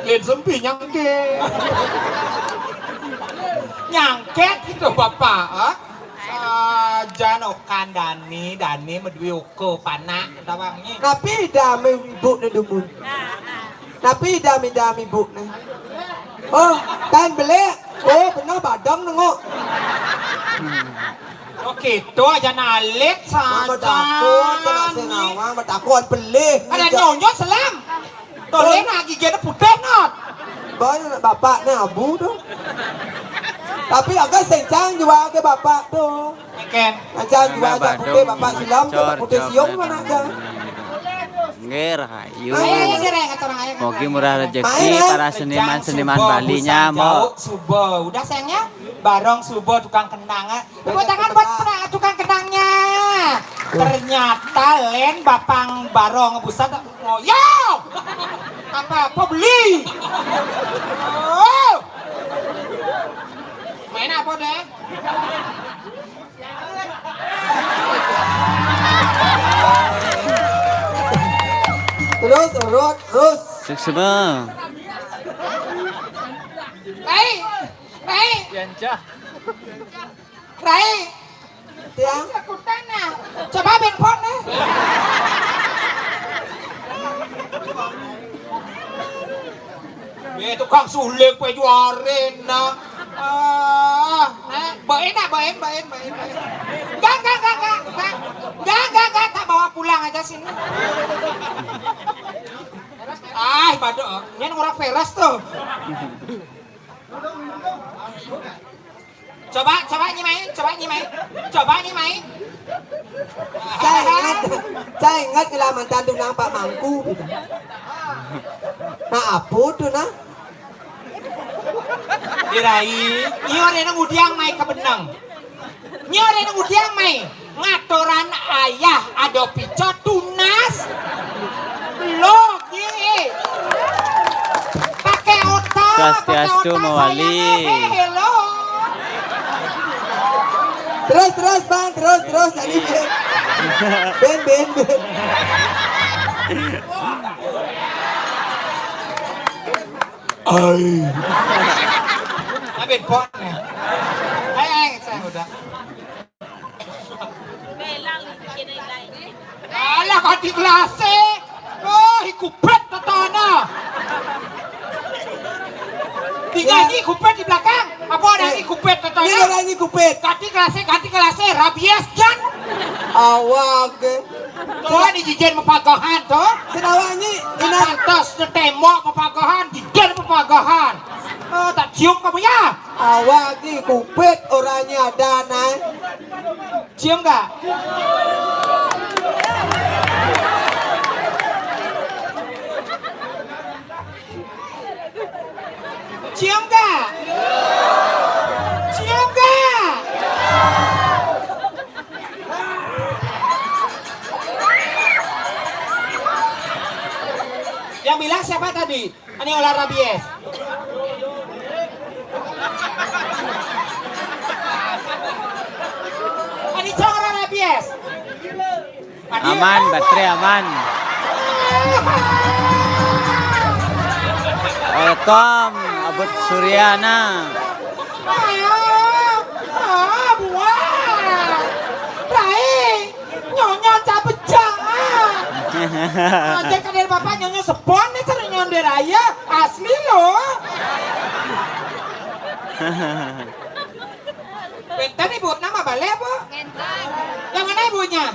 Lin sempi nyangke. Nyangket gitu, Bapak, ah. Sajan okan Dani, Dani medui uku panak, tawangnya. Tapi dah ibu ni dumun. Tapi idam-idam ibu ni. Oh, kan belik. Oh, benar badang nengok. Oh, gitu aja nalit Mama saja. Takut, kena senawang, takut belik. Ada nyonyo selam. Toleh nak gigi ada putih not. Boy, bapak ni abu tu. Tapi agak sencang juga ke bapak tu. Ken. Aja juga aja putih bapak silam tu, putih siung mana aja. Nggih, rahayu. Ayo, ayo, ayo, ayo, kata orang ayo. Mogi murah rezeki para seniman-seniman Bali nya, Mbok. Subo, udah sayangnya, barong subo tukang kendang, ah. Tepuk tangan buat pena-, tukang kendangnya. Ternyata len bapang barong busan ngoyong. Apa, apa beli? Oh. Enak apa deh? Terus urut, terus. Suksma. Rai, Rai. Rai. Tiang. Cekutan nah. Coba bengkok nah. Eh, tukang suling kue juarin nah. Ah, nah, bawain nah, bawain, bawain, bawain, bawain. Enggak, enggak, enggak, enggak, enggak. Enggak, enggak, enggak, tak bawa pulang aja sini. Ah, badok. Ini orang Veras tuh. Coba, coba nyimai, coba nyimai. Coba nyimai. Saya ingat, saya ingat kelaman tantu nampak mangku. Nah, apa tuh nah? Dirai, iyo rene ngudiang mai ke benang. Nyo rene ngudiang mai. Ngatoran ayah ado pico tunas. Logi. Pakai otak, pakai Swastiastu, otak mawali. Sayang, eh, hello. Terus, terus, Bang, terus, terus. Jadi, Ben, Ben, Ben. Ai. Abin pon ya. Ai, ai, saya udah. Alah, kati kelase. Oh, ikupet tatana. Tinggal ni kupet di belakang. Apa ada ni kupet tatana? Ni ada ni kupet. Kati kelase, kati kelase, rabies jan. Awak. Tuan ni jijen mepagahan tu. Senawa ni, ina. Atas tembok mepagahan, jijen mepagahan. Oh, tak cium kamu ya? Awak ni kupet orangnya ada nai. Cium nggak? Cium nggak? Cium nggak? Yang bilang siapa tadi? Ani olah rabies. Ani cang olah rabies. Ani aman, baterai aman. Welcome, Abut Suryana. Ah, ah, buah. Baik. Nyonyo cah pecah, ah. Aja kadel bapak nyonyo sepon nih, cara nyonde raya. Asli lo. Benten ibu, nama balik apa? Benten. Yang mana ibunya?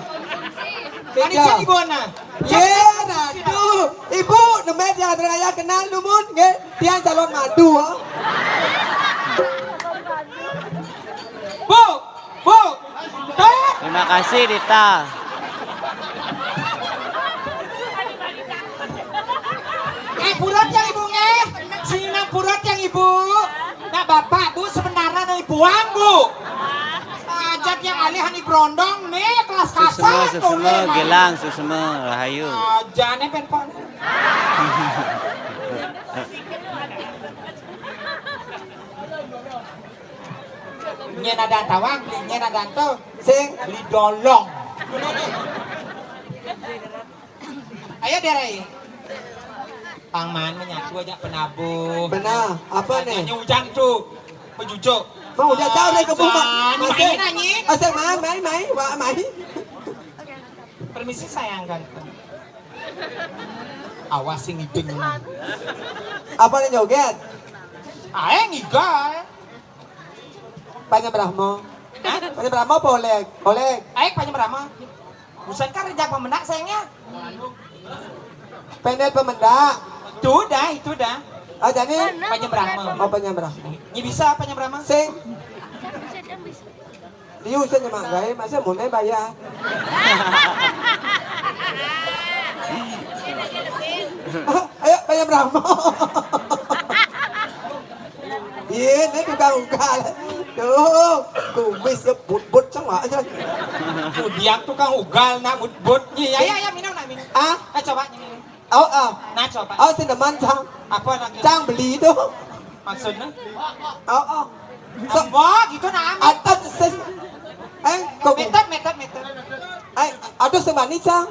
Ini cek ibu nah. Ye, aduh. Ibu, nemet yang ada raya kenal lu, Mun, nggih. Tiang calon madu, ha? Bu, Bu, Terima kasih, Dita. Eh, purut yang ibu nggih. Sini purut yang ibu. Nak bapak, Bu, sebenarnya nih buang, Bu. Ajat yang alih ani brondong nih, kelas kasar. Suksma, suksma, Gilang, suksma, rahayu. Aja nih penpon. Nyen ada tawang, nyen ada to. Sing. Beli dolong. Ayo, Derai. Pangman menyatu aja penabuh. Benar. Apa nih? Hanya hujan tuh. Pejujuk. Mau udah jauh dari kebun, Mak. Masih. Main, Anyi. Asal main, main, main. Wah, main. Permisi, sayang ganteng. Awas sing ngibing. Apa nih joget? Ae ngigal. Panyabrahma. Hah? Panyabrahma apa Oleg? Oleg. Ae Panyabrahma. Busan kan rejak pemendak sayangnya. Pendek pemendak. Itu dah, itu dah. Oh, jadi Panyabrahma. Oh, Panyabrahma. Ini bisa Panyabrahma? Sing. Liu saya nyemak gawe, masa mau naik bayar. Ayo, bayar berapa? Iya, ini tukang ugal. Tuh, kumis ya but-but sama aja. Tuh, dia tukang ugal, nak but-but. Iya, iya, iya, minum, nak minum. Ah? Nah, coba minum. Oh, oh. Nah, coba. Oh, si demen, Cang. Apa lagi? Cang beli itu. Maksudnya? Oh, oh. Sapa gitu nah. Atat ses. Eh, kok Metet, metet, metet. Eh, aduh sing mani, Cang.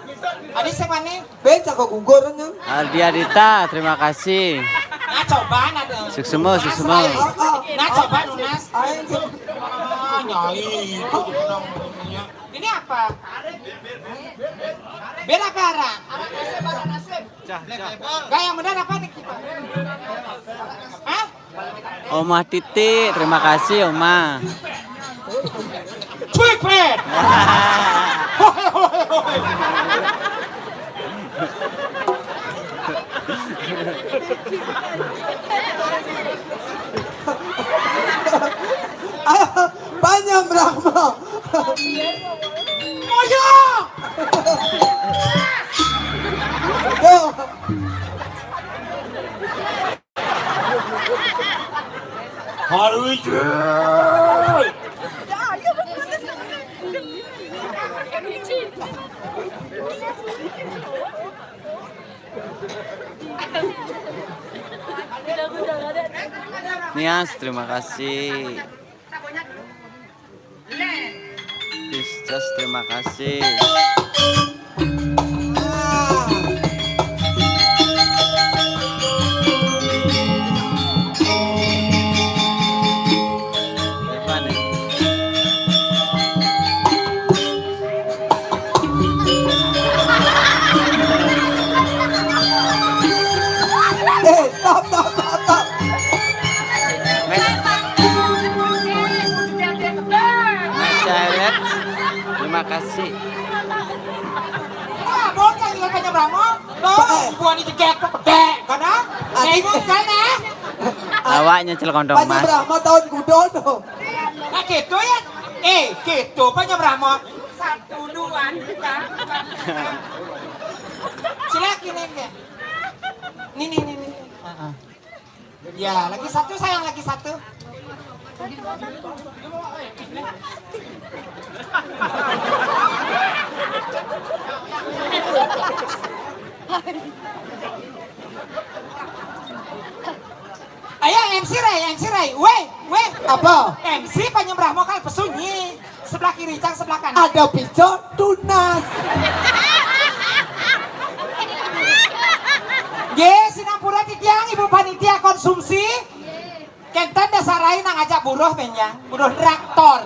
Adi sing mani. Ben, Cang, kok gugur, Cang. Ardi Adita, terima kasih. Nah, coba nah. Suksema, suksema. Nah, coba nunas. Ayo, Cang. Ah, nyai. Ini apa? Beda apa arah? Gak, yang benar apa nih kita? Hah? Omah Titi, terima kasih, Omah. Quick, man. Ayo, Panjang Brahma. Moyo. Yo. Haruji. Nias, terima kasih. Pisces, terima kasih. Eh, stop, stop, stop, stop. Mas, Mas Jared, terima kasih. Wah, bocah juga Panjang Brahma. Tuh, buah ini jegek tuh gede, kan, ah? Adik. Bingung, kan, ah? Awaknya celekondong, Panjang Mas. Brahma tahun kuda tuh. Nah, gitu ya. Eh, gitu, Panjang Brahma. Satu, dua, tiga. Sila kini, ya. Nih, nih, nih, nih. Heeh. Ya, lagi satu, sayang, lagi satu. Ayo, M C Rai, M C Rai. Weh, weh. Apa? M C Panjang Brahma kal pesunyi. Sebelah kiri, Cang, sebelah kanan. Ada pico, tunas. Nggih, sinampura titiang, Ibu Panitia Konsumsi. Kenten dasar rai nang ajak buruh, Benjang. Buruh traktor.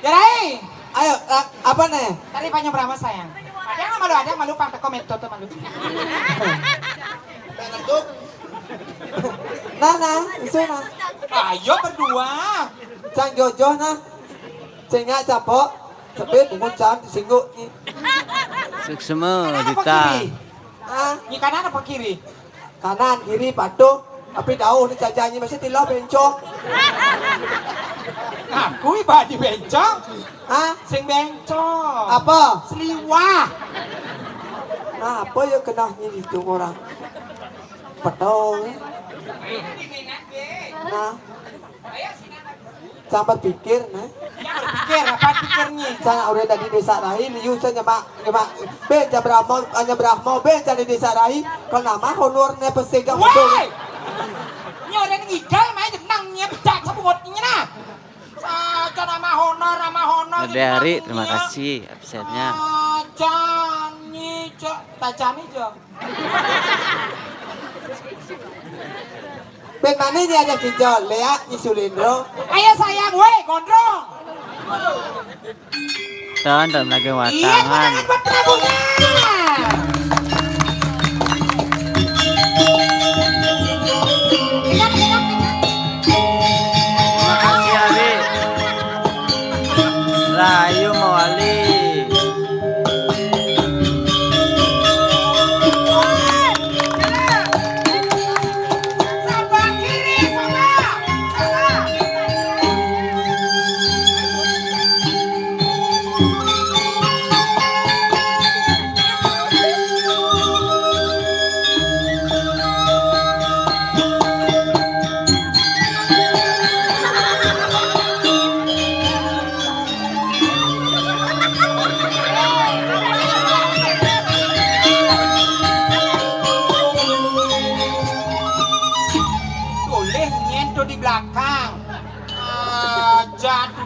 Ya, Rai. Ayo, a-, apa nih? Tari Panjang Brahma, sayang. Ada yang malu, ada yang malu, pang teko meto tuh malu. Nah, nah, isu nah. Ayo berdua. Cang jojoh nah. Cengak capok. Cepet, bungun cang disinggung ni. Suksema, kanan apa Dita? Kiri? Hah? Ni kanan apa kiri? Kanan, kiri, patuh. Tapi dauh ni cajanyi masih tilah bencong. Aku ibaji bencong. Hah? Sing bencong. Apa? Seliwah. Nah, apa ya kena ni itu orang? Pedong. Nah. Cang berpikir, nah. Cang berpikir, apa pikirnya? Cang udah dari desa lain, liu saya nyemak, nyemak. Be, cang Brahmo, hanya Brahmo, be, cang di desa lain. Kalau nama honornya pesega. Woi! Ini orang ngigal, main jenang, nya pecah, sabut, ini nah. Saja nama honor, nama honor. Ade Hari, terima kasih absennya. Tajani, Jo. Tajani, Jo. Ben mani ni ada kijol, Lea ni Sulindro. Ayo sayang, weh, gondrong. Tahan dalam lagi. Iya, watangan. Tangan buat Prabunya. Makasih, Abi. Rahayu mawali.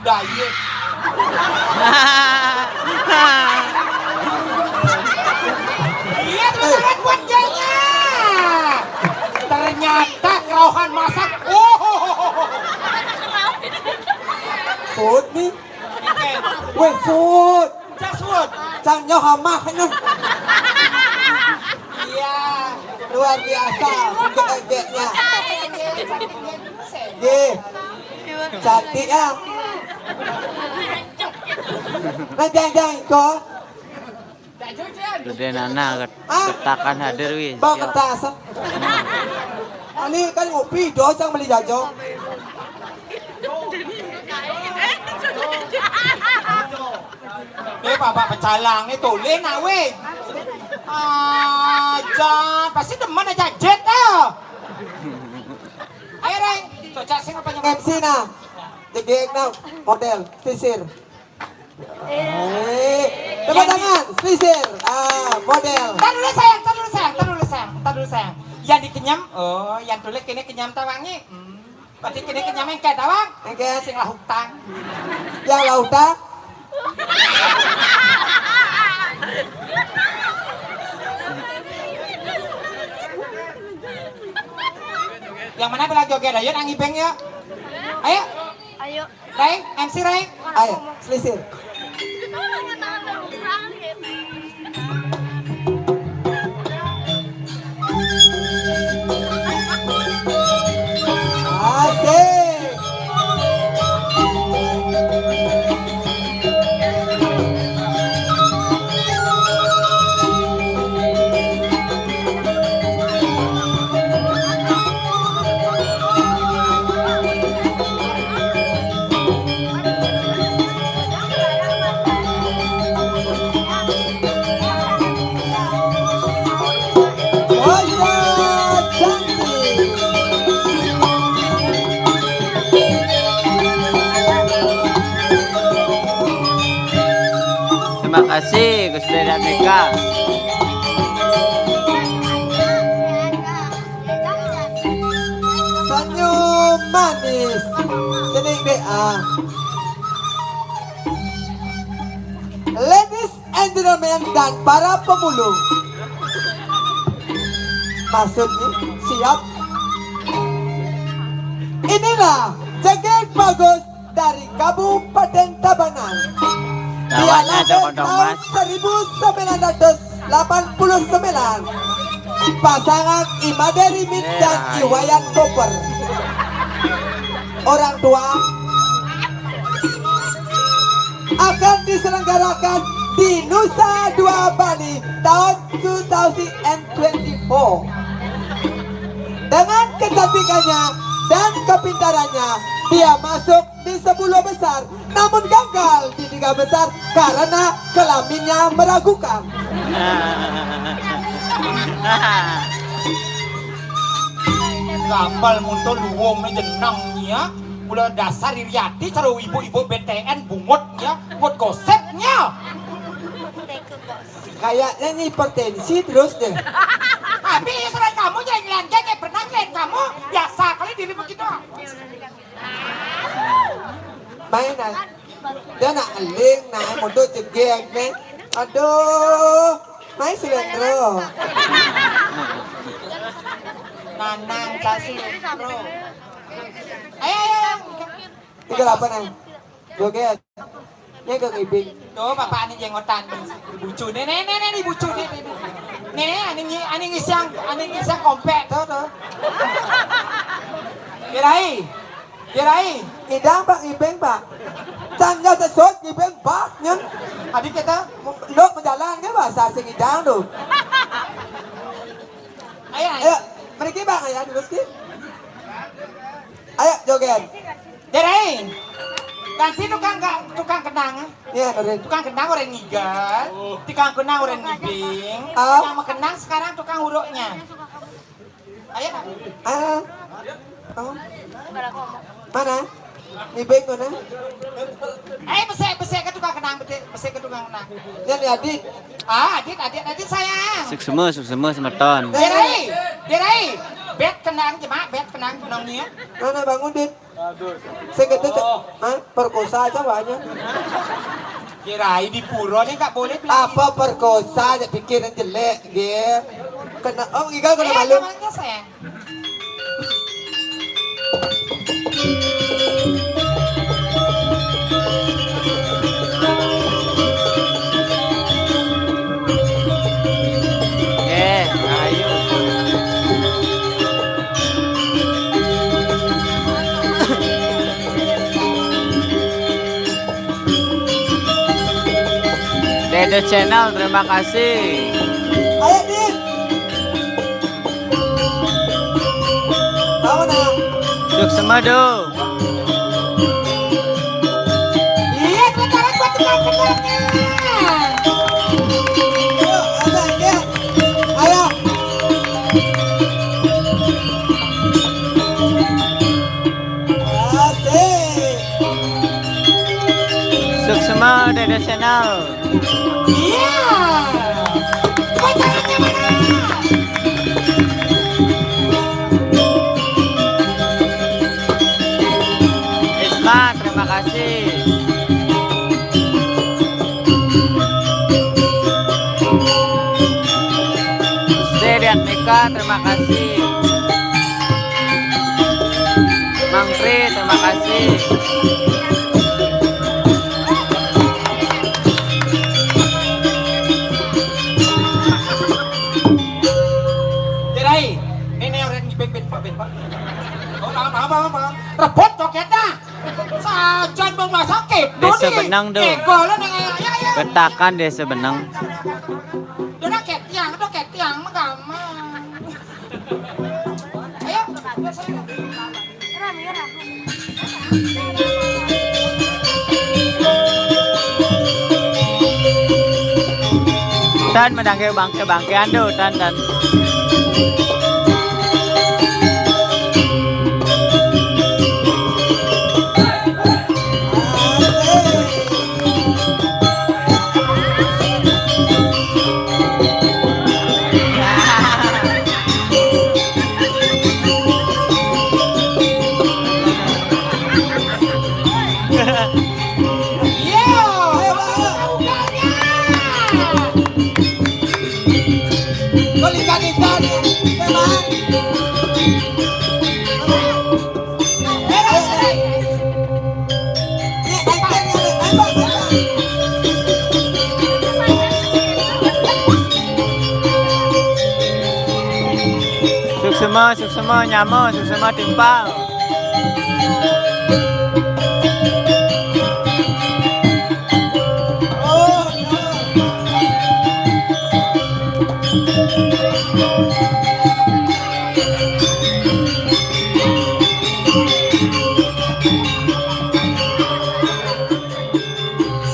Iya. Iya, tepuk tangan buat gayanya. Ternyata kerauhan masak. Oh. Sud nih. Oke. Weh, sud. Jas sud. Cang nyoh hamah nih. Iya, luar biasa. Gede-gedenya. Ye. Cantik ya. Nah, jang-jang kok. Gede nana ket-, ketakan hadir wi. Bawa kertas. Ini kan ngopi, dosang beli jajo. Eh, bapak pecalang nih toleh nak weh. Aja, pasti demen aja jet ah. Ayo, Reng. Cocok sih apa yang M C nah. Jegeg nah, model, sisir. Eh, tepuk tangan, sisir. Ah, model. Tar dulu sayang, tar dulu sayang, tar dulu sayang, tar dulu sayang. Yang dikenyam, oh, yang tulis kini kenyam tawangi. Hmm. Berarti kini kenyam engke tawang. Engke. Sing lah utang. Yang lah utang. Yang mana bilang joget ayo nang ibeng ya. Ayo. Ayo. Rai, M C Rai. Ayo, selisih. Asik. Terima kasih, Gus Ridwan Mika. Senyum manis. Sening B A. Ladies and gentlemen dan para pemulung. Maksudnya siap. Inilah Jegeg Bagus dari Kabupaten Tabanan. Dia lahir tahun seribu sembilan ratus delapan puluh sembilan. Pasangan Imade Rimit dan Iwayan Koper. Orang tua akan diselenggarakan di Nusa Dua Bali tahun two thousand twenty-four. Dengan kecantikannya dan kepintarannya, dia masuk di sepuluh besar, namun gagal di tiga besar karena kelaminnya meragukan. Gambal muntun luwung ne jeneng ya. Mula dasar iri ati cara ibu-ibu B T N bungut ya, buat gosipnya. Kayaknya ini hipertensi terus deh. Tapi ya selain kamu jangan ngelanjang kayak pernah ngeliat kamu biasa kali diri begitu. Main ah. Dia nak eling, nak mundur jegeg nih. Aduh, main silendro. Nanang kasih bro. Ayo, ayo, ayo. Tiga delapan ayo. Joget. Ini ke ngibing. Tuh, bapak ini jengotan. Dibucu. Nih, nih, nih, nih, dibucu nih, nih, nih. Nih, ane ngi-, ane ngisang, ane ngisang kompek tuh, tuh. Kirai. Kirai. Idang, Pak, ngibing, Pak. Cangga sesut, ngibing, Pak, nyun. Adik kita. Luk menjalan ke bahasa sing idang tuh. Ayo, ayo. Ayo, mereka, Bang, ayo, terus ki. Ayo, joget. Derai. Ganti tukang ga-, tukang kenang. Iya, Nurin. Tukang kenang orang ngigel, tukang kenang orang ngibing, ah, tukang makenang sekarang tukang uruknya. Ayo, Pak. Ah. Oh. Mana? Ngibing mana? Eh, besek, besek ke tukang kenang, besek, besek ke tukang kenang. Ini Adit. Ah, Adit, Adit, Adit sayang. Suksma, suksma, semeton. Derai, Derai. Bet kenang cuma, bet kenang nongnya. Mana Bang Udin? Sing gitu, Cak. Oh. Hah? Perkosa aja banyak. Kirain di pura nih nggak boleh pelagi. Apa perkosa? Cak pikiran jelek, nggih. Kena, oh, Iga kena. Eh, malu. Emangnya saya. Eh, ayo. Dede Channel, terima kasih. Ayo, Dit. Tahu, nah. Suksma, Do. Iya, sementara buat tukang seblaknya. Ayo, ada, iya. Ayo. Asik. Suksma Dede Channel. Iya. Pacarannya mana? Isma, terima kasih. Sediat Nika, terima kasih. Mang Tri, terima kasih. Kirai, ini orang di ben, ben, Pak, ben, Pak. Oh, maaf, maaf, maaf, maaf. Rebut jogetnya. Sajan mau masak gitu. Desa nih. Benang, Do. Ego lo nang ayo, ayo, ayo. Betakan Desa Benang. Udah ketiang, udah ketiang, mah gampang. Ayo, Tan, medangke bangke-bangkean, Do, Tan, Tan. Iya, ayo, ayo. Balikan ikan, memang. Suksema, suksema, nyama, suksema, timpal.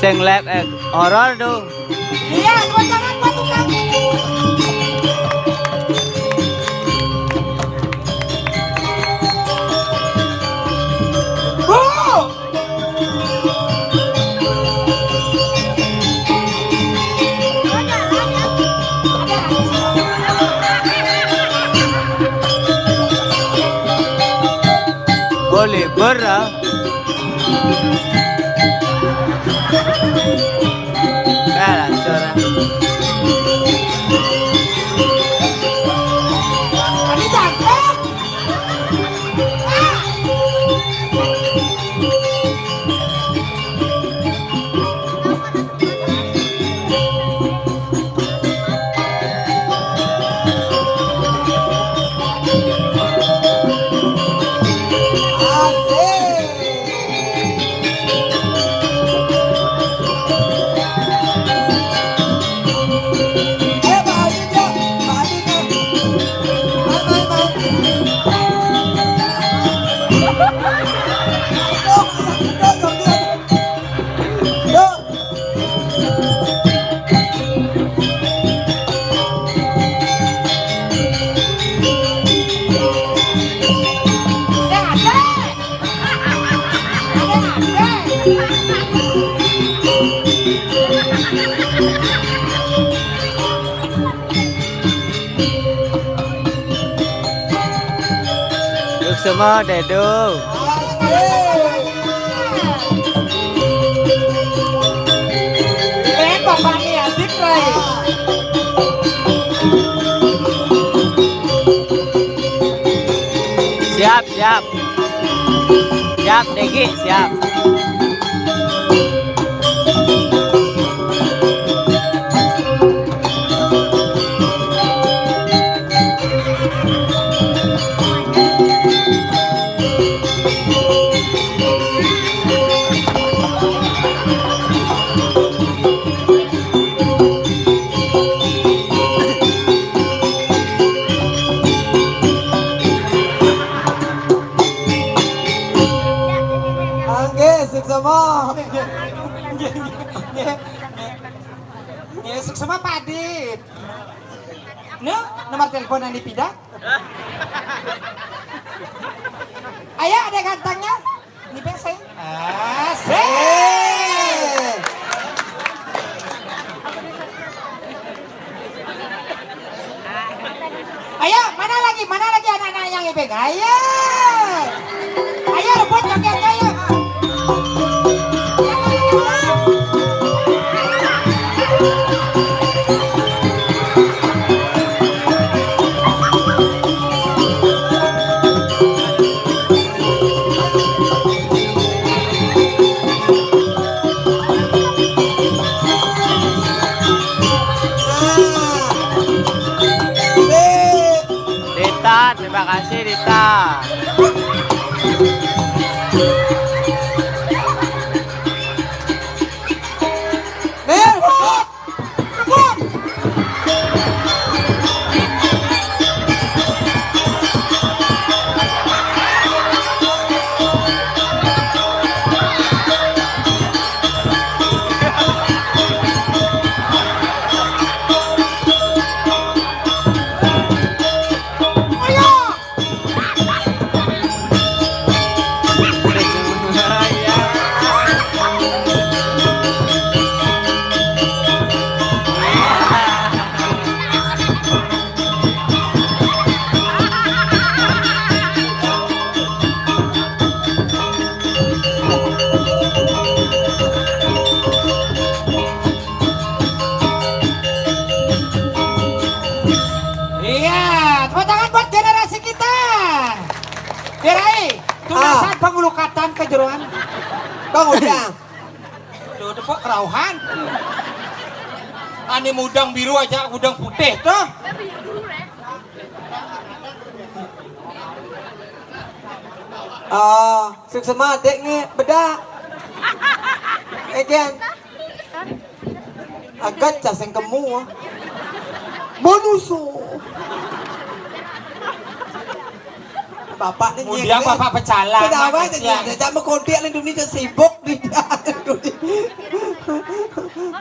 Sing live, eh, horor, Do. Iya, buat jangan buat tukang. Bu! Boleh berah. Kalah, Cora. Semua dedu. Eh, Bapak ni adik, Ray. Siap, siap. Siap, Degi, siap. Nggih, suksema. Nggih, nggih, nggih. Nggih, suksema, Pak Adit. Nuh, nomor telepon anu pidan? Ayo, ada gantengnya? Ini P C. Asik. Ayo, mana lagi? Mana lagi anak-anak yang ibing? Ayo. Ayo, rebut jogetnya, ayo. Dita, terima kasih, Dita. Iya, tepuk tangan buat generasi kita. Tirai, tunasan pangulukatan ka jeroan. Bang Ujang. Tuh, tepuk kerauhan. Ani mudang biru aja, mudang putih tuh. Ah, suksema adek nge bedak. Egen. Agat caseng kemu. Bonusu. Bapak ni kemudian nyek, bapak pecalang. Kenapa ni? Ada cak mengkodik ni dunia cak sibuk ni.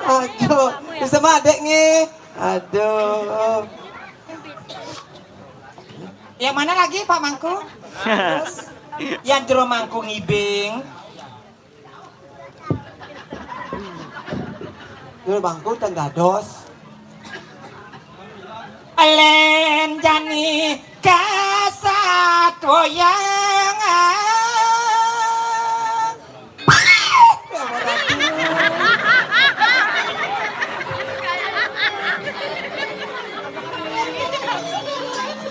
Aduh, suksema adek nge. Aduh. Yang mana lagi, Pak Mangku? Yang jero mangku ngibing. Jero mangku tenggados. Alen jani kasat woyangan.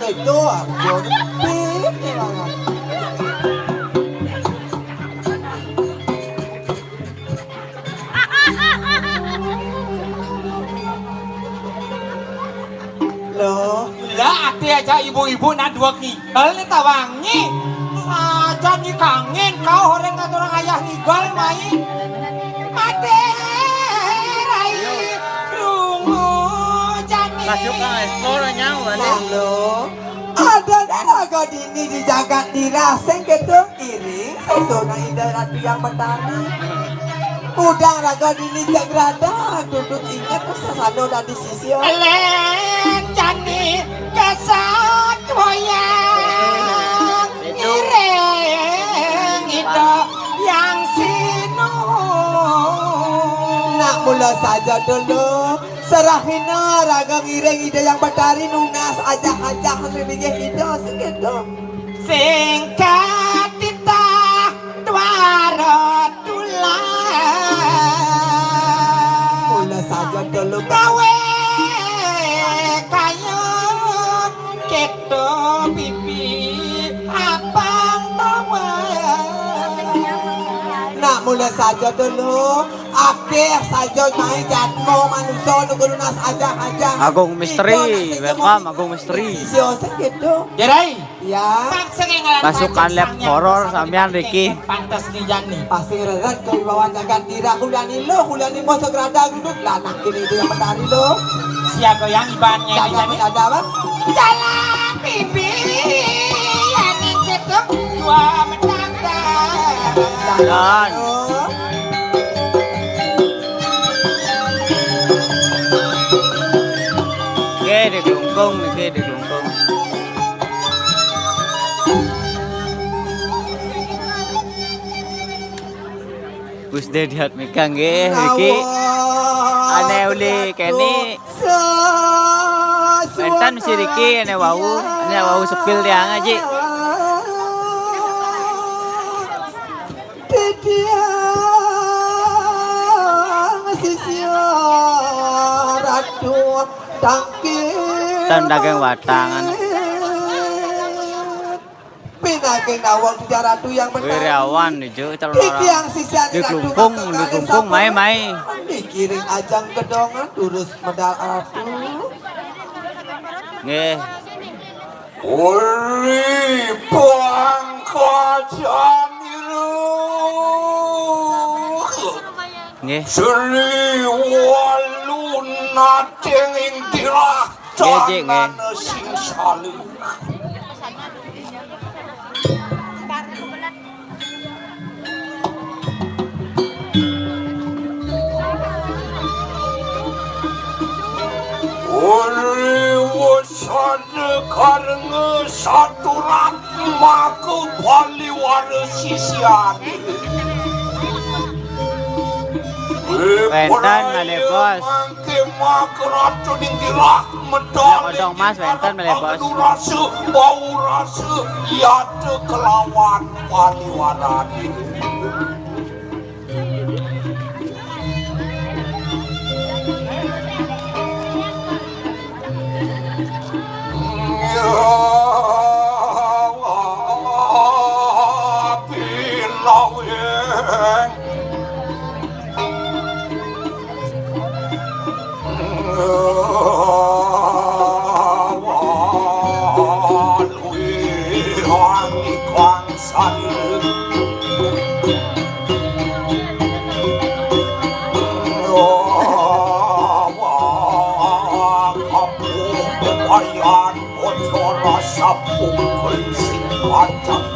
Itu aku. Loh, lah ati aja ibu-ibu nak dua ngigel ni tawangi. Saja ni kangin kau orang ngatur ayah ngigel mai. Mate rai rungu jani. Masuk ke explore nyawa ni. Nah, loh. Ada raga dini di jagat diraseng gitu. Iring sesona Ida Ratu Hyang Betari. Udah raga dini cak gerada, duduk ingat sasando dadi sisia. Alen jani kesat wayang ngiring Ida Hyang Sinuhun. Nak mula saja dulu. Serahina raga ngiring Ida Hyang Betari nunas ajah-ajah anu bingih Ida segitu. Sing katitah dwara tulang. Mula saja dulu gawe kayun keto bibi abang tawang. Nak mula saja dulu. Akhir saja mai jatmo manusa nunggu lunas aja-aja. Agung Misteri, welcome Agung Misteri. Sisio segitu. Jerai. Ya. Pasukan lab horor sampean riki. Pantes dijani. Pasti reret ke bawah jagat dira kuliani lo, kuliani mau segrada duduk lah nak kini dia mentari lo. Siaga yang ibannya dijani. Ada apa? Jalan bibi, ya ning ketok dua mendatang. Dan. Oke, di Klungkung, oke, di Klungkung. Gus Dedi Atmika nggih, iki. Ane uli keni. Wenten mesti riki ane wau, ane wau sepil tiang aji. Titiang sisya Ratu Tangkil. Tan daging watangan. Pinaging nawang Ratu yang benar. Wirawan ijo calon orang. Titiang sisya di Ratu Klungkung, di Klungkung, mai, mai. Dikiring ajang kedongan, durus medal Ratu. Nggih. Uri pangkajan iru. Nggih. Sri walu nating ing dirah. Nggih, Cik, nggih. Tanana sing salih. Uriwasana karenge saturat maka paliwara sisian. Wenten malih, Bos. Mangke maka ratu ning dirah medal. Kodong Mas wenten malih, Bos. Rasa, bau rasa, yata kelawan paliwara. Wayan Bocor Rasa Pungkring Sing Pacang.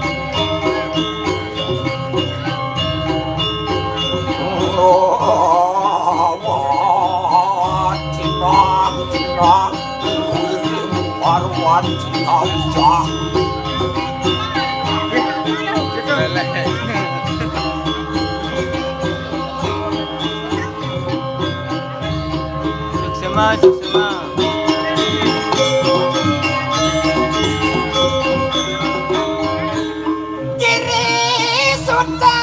Tinang, tinang, Parwati Aujang. Suksema, suksema. Giri Suta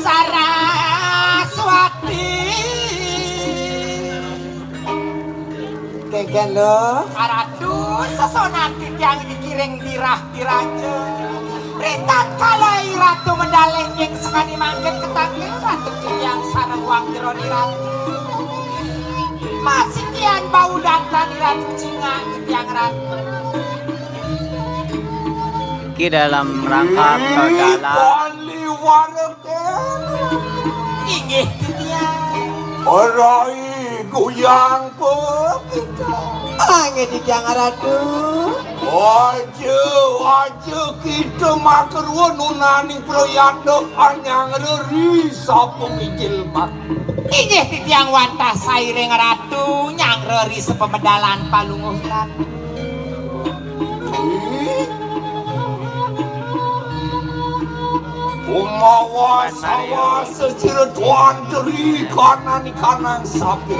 Saraswati. Kengken lo. Aratu sesonati tiang dikiring dirah diraja. Rintat kalai ratu medal enjing sekadi mangkin ketangkil ratu tiang sareng wang jero diratu. Masih kian bau data diratu cingak tiang ratu. Ki dalam rangka perdalan. Inggih titiang. Rai guyang pekita. Angin titiang ratu. Aja, aja kita makarwa nunaning prayatna anyang reri sapa mijil mat. Inggih titiang wantah sairing ratu nyang reri sepemedalan palungguh ratu. Umawa sawa sejira tuan teri kanani kanang sapi.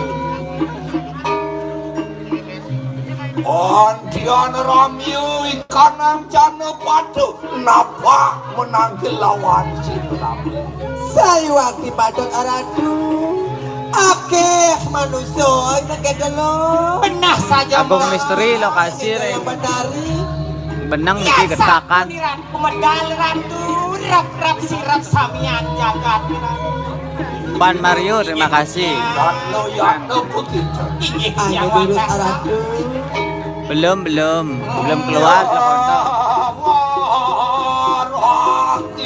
Antian ramya ikanang jana pada napa menangke lawan Sinurama. Sayuwakti patut Ratu. Akeh manusa ing negara lo. Benah saja. Agung Misteri lokasi ring Betari. Beneng niki getakan. Kumedal Ratu, rep-rep sirep samian jagat. Pan Mario, terima kasih. Ratu Yatna Putri. Inggih, Yang Wadas. Belum, belum. Belum keluar,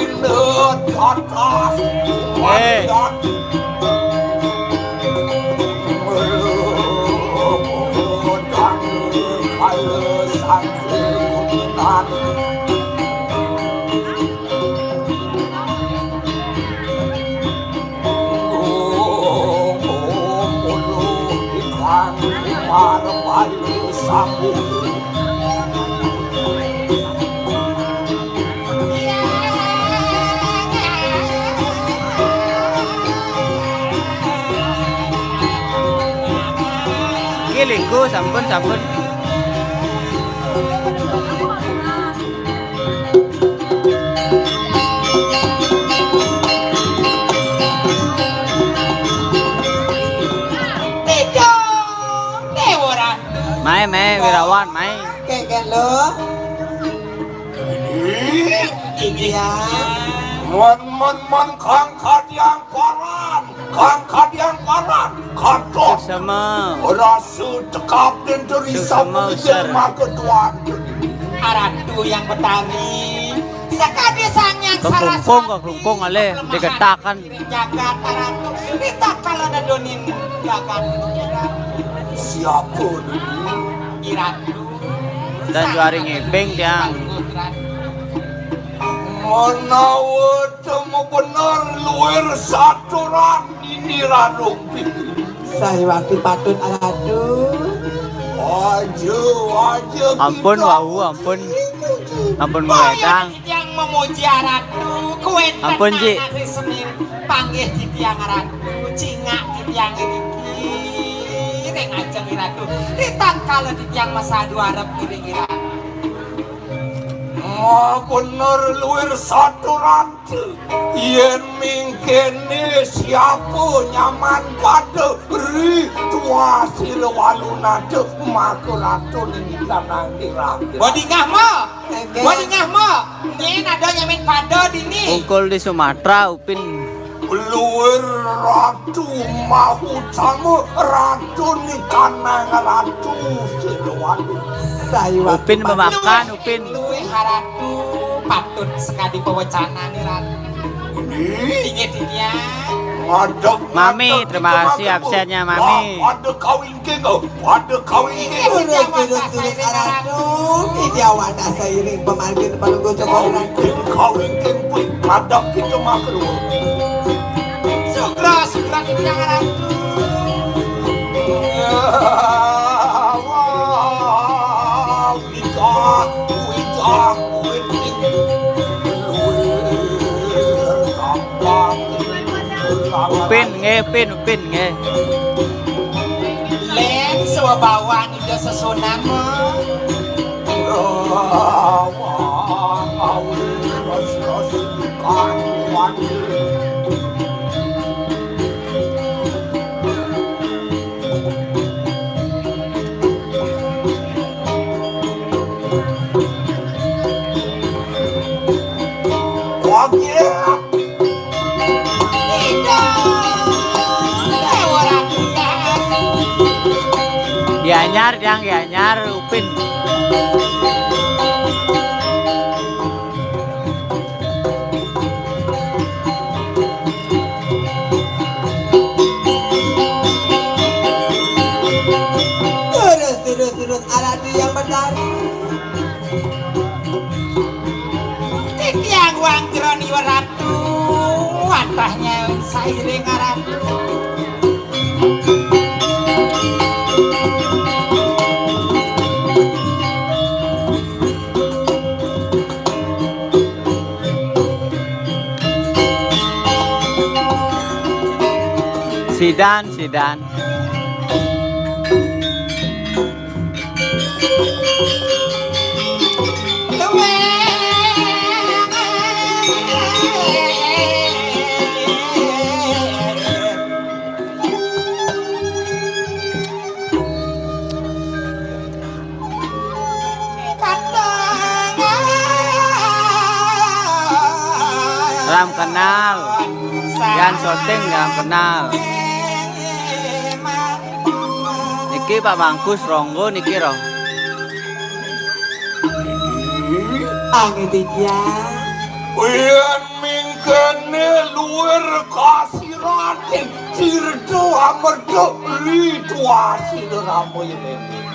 belum kontak. Eh. Iki lho, sampun, sampun. Mae, mae, Wirawan, mae. Kengken lo. Inggih. Mon, mon, mon, kang kadiang paran, kang kadiang paran, katon. Suksema. Rasa cekap dan terisa. Suksema, mengejar Sir. Maka tuan. Aratu Yang Betari, sakadi Sang Hyang Saraswati. Keklungkung, keklungkung, alih, digetakan. Jagat Aratu, ritatkala nedunin jagat. Siapa ini? Iratu. Dan juari ngibing tiang. Menawa temu bener luir saturan ini rarung. Sayuwakti patut Aratu. Aja, aja. Ampun, kita wau, ampun. Ampun, ngedang. Titiang memuji Aratu, kuwenten. Ampun, Ji. Anak seni panggih titiang Aratu, cingak titiang niki. Ring ajeng Iratu. Ritatkala titiang masadu arep ngiring Iratu. Mabener luir saturan. Yén mingkéné siapa nyaman pada ri tuah sira walunata maka ratu ning ikanang dirangkir. Bodingah mo. Bodingah mo. Nyén ada nyamin pada dini. Ungkul di Sumatera, Upin. Luir ratu mahutama ratu ning kanang ratu sira walu. Upin memakan, Upin. Luwih Ratu patut sekadi pawecanané, Ratu. Inggih. Inggih, Dinda. Ngadeg Mami, terima kasih absennya, Mami. Pada kawingking, pada kawingking. Turun, turun, turun, Ratu. Titiang wantah sairing pamargin Palungguh Cokor Ratu. Kawingking, kuwi ngadeg kita makruh. Sugra, sugra, Dinda Ratu. Upin, nggih, Upin, Upin, nggih. Lén swabawan Ida Sesunan, Mak. Gianyar, Jang, Gianyar, Upin. Terus, terus, terus, Aratu yang bertaring. Titiang Wangcraniwa Ratu, wantahnya sairing Aratu. Sidan, sidan. Salam kenal. Yan syuting, salam kenal. Niki Pak Mangkus Ronggo niki, Rong. Angin tiga. Yan mingkene luwir kasirating, cirta amerta lituasi rama yemene.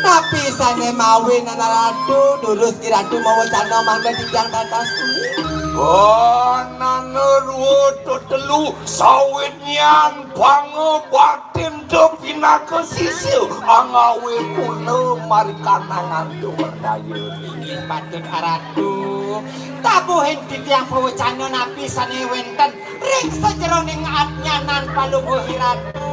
Napi sane mawinan Ratu, durus Iratu mawacana mangda titiang dados kuwi? Anana rwa tetelu sawitnyan pangabaktin te pinaka sisya angawe puna marikanang antu merdaya. Inggih patut Aratu, tabuhin titiang pawacana napi sane wenten ring sajeroning adnyanan palungguh Iratu.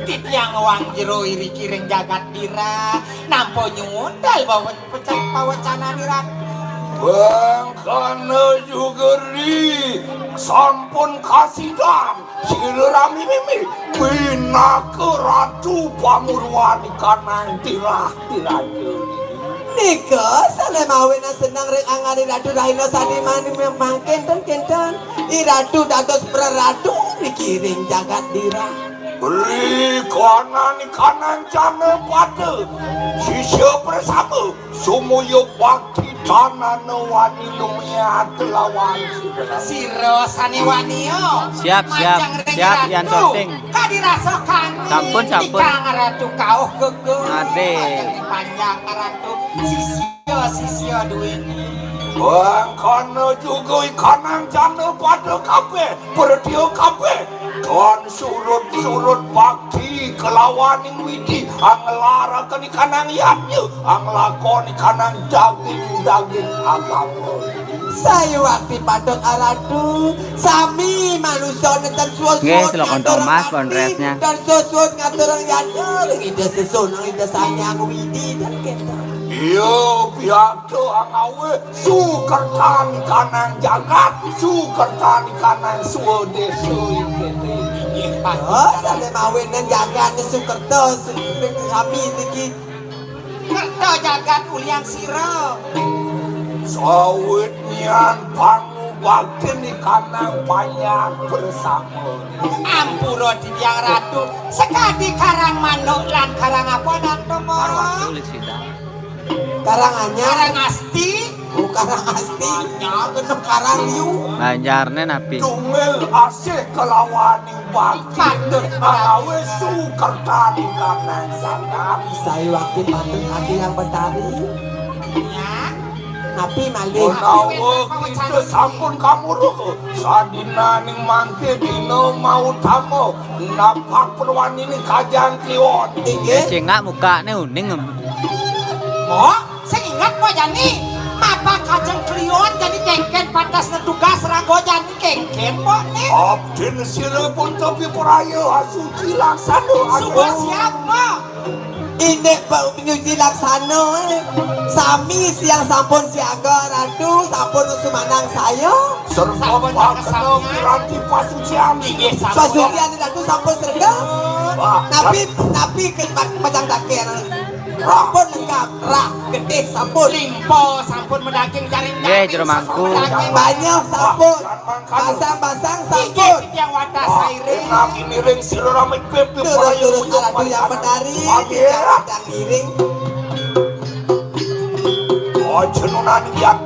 Titiang wang jero iriki ring jagat Dira, nampa nyuundel bawa pecah pawacanan Iratu. Mangkana juga ri sampun kasidan sira rami mimi pinaka ratu pangurwanikanang tirah tiraja. Nika sane mawinan seneng ring angganing Ratu Rahina sane mani mangkin ten kinten. Iratu dados praratu ring kiring jagat Dira. Ri kananikanang jana pada sisya prasama sumuya bakti tanana wani lumiat lawan sira. Sira sane wania. Siap, siap, majeng ring siap, Ratu. Yan syuting. Kadi rasa kami. Sampun, sampun. Ikang Ratu kauh geger. Ade. Panjang Ratu. Sisya, sisya duweni. Mangkana juga ikanang jana pada kabeh, pertia kabeh. Tan surut-surut bakti kelawaning widi, anglaraken ikanang yadnya, anglakon ikanang daging-daging agama. Sayuwakti patut Aratu, sami manusa nenten suwun-suwun. Nggih, Selokon ngaturang Thomas, bakti, Bondresnya. Dan suwun-suwun ngaturang yadnya, ring Ida Sesunang, Ida Sang Hyang Widi, dan kita. Iya, biakta angawe, sukertan kanang jagat, sukertan kanang swadesa, inggih. Inggih, patut. Oh, sane mawinan jagat sukerta, su-, kami niki. Kerta jagat ulian sira. Sawitnyan pangubaktin ikanang panjang bersama. Ampura titiang Ratu, sakadi karang manuk lan karang apa, Ratu, Mas? Baru waktu, Lisida. Karang anyar. Karang asti. Oh, karang asti. Anyar. Kena karang liu. Banjarne napi? Tunggal asih kelawaning bakti. Patut. Angawe sukertan kanang sangat. Sayuwakti patut ati yang betari. Ya. Napi malih? Menawa kita sampun kamuruh, sadinaning mangke dina mautama, napak purwanining Kajeng Kliwon. Inggih. Eh, cingak mukane uning. Oh, sing inget po jani, mapak Kajeng Kliwon jani kengken pantas netugas ranggo jani kengken po ne. Abdin sira pun tepi praya asuci laksana. Suba siap, Pak. Indik pa-, nyuci laksana, eh. Sami siang sampun siaga, Ratu, sampun sumanang saya. Serba sampun pakena piranti pasucian. Inggih, sampun. Pasucian, Ratu, sampun serga. Wah. Tapi, tapi ke pa-, pacang takir. Sampun lengkap, rah, getih, sampun. Limpa, sampun madaging jaring. Nggih, jero mangku. Sampun madaging. Banyak, sampun. Basang-basang sampun. Inggih, titiang wadah saire. Enak ini ring sira rame pipi. Terus, terus, Ratu yang menari. Aduh, ya. Titiang wadah ngiring. Aja nunan liat.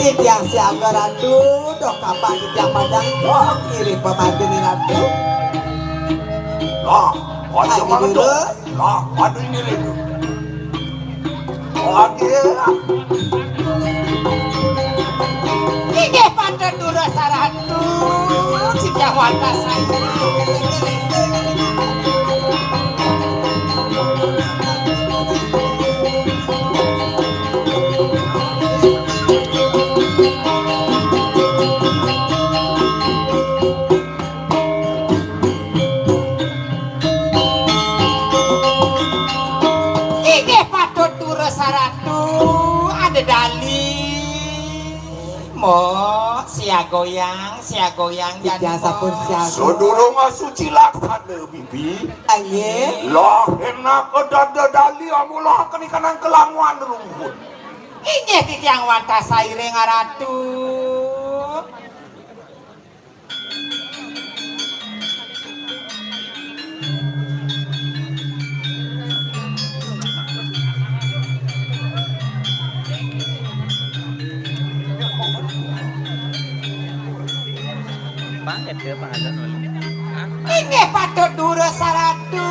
Titiang siaga, Ratu. Doh kapan titiang padang. Wah, ngiring pemantune, Ratu. Lah, aja. Ayo, mantuk. Terus. Lah, aduh ini ring. Inggih, patut durus Ratu, sida watas. Inggih patut durus Ratu, ada dali. Mo, siagoyang, siagoyang. Titiang sampun siaga. Sadurung asuci laksana, Bibi. Inggih. Lah, enak ada dali, amulaken ikanang kelanguan rumpun. Inggih titiang watas sairing Ratu. Inggih patut durus saratu,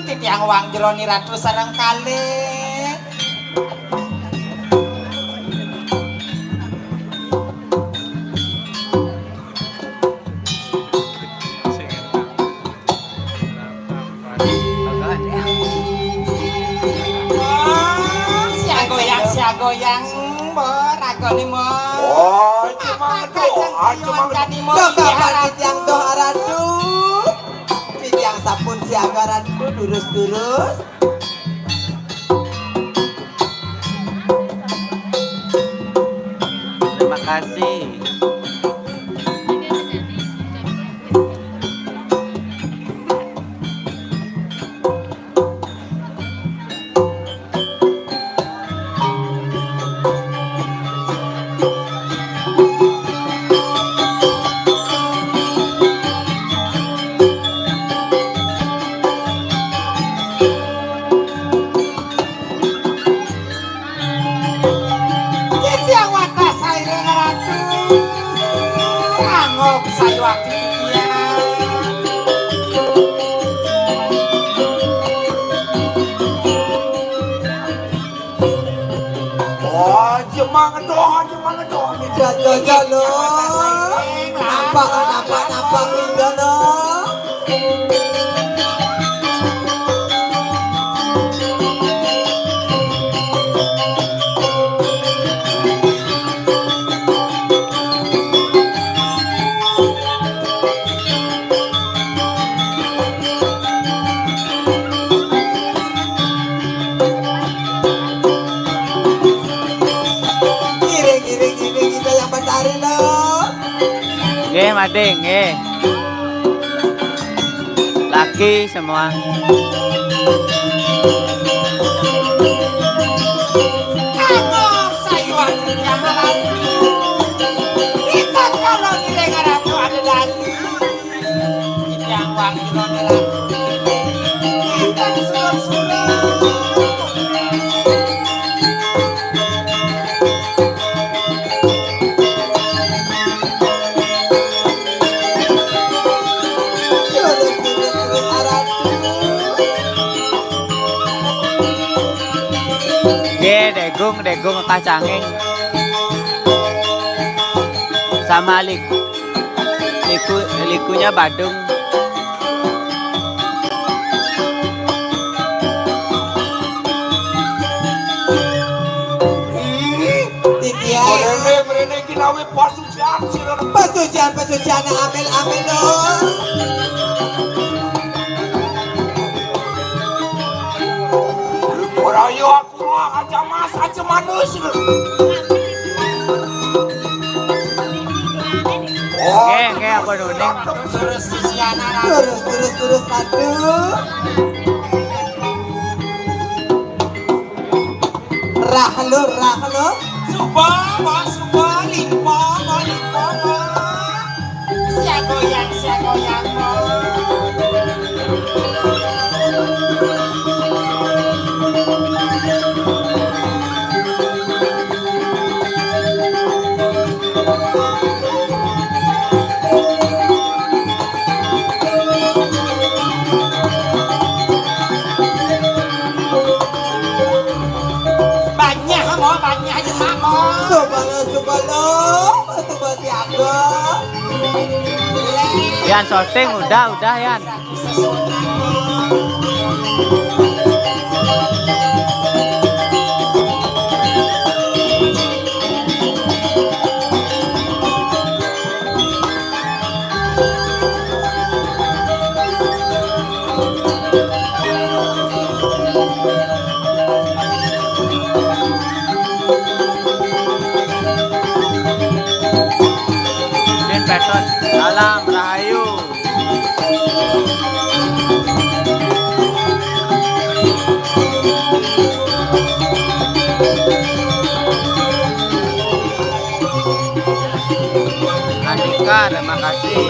titiang Wang Jero Ni Ratu sareng kalih. Oh, sia goyang, sia goyang, Mbok, ragane, Mbok. Oh, cuma ngedo, ah, cuma ngedo. Kok kapan titiang doh aratu? Titiang sampun siaga aratu, durus-durus. Terima kasih. Titiang wates sairing ratu, angob sayuwakti titiang. Oh, jemang doh, jemang doh. Jaja lo. Nampak, nampak, nampak, lo. Ngiring, ngiring, ngiring, kita yang Betari, lo. Nggih, mading, nggih. Laki semua. Agung sayuwakti titiang ratu. Kita kalau ngiring ratu ada dadi. Titiang Wang Jero Ni Ratu. Kita disuruh-suruh. Nggih, degung, degung kacanging. Sama lik-, liku, likunya badung. Ih, titiang. Mrene, mrene iki nawi pasucian sira. Pasucian, pasucian, amel, amel, lo. Ora yo aku aja mas, aja manus. Oke, oke, apa dulu nih? Terus, terus, terus, terus, aduh. Rah lo, rah lo. Suba, Mbok, suba, limpa, Mbok, limpa, Mbok. Sia goyang, sia goyang, Mbok. Banyah, Mbok, banyah jemak, Mbok. Subhanallah, subhanallah, subhanallah, siaga. Yan, syuting udah, udah, Yan. Din Petot, salam rahayu. Andika, terima kasih.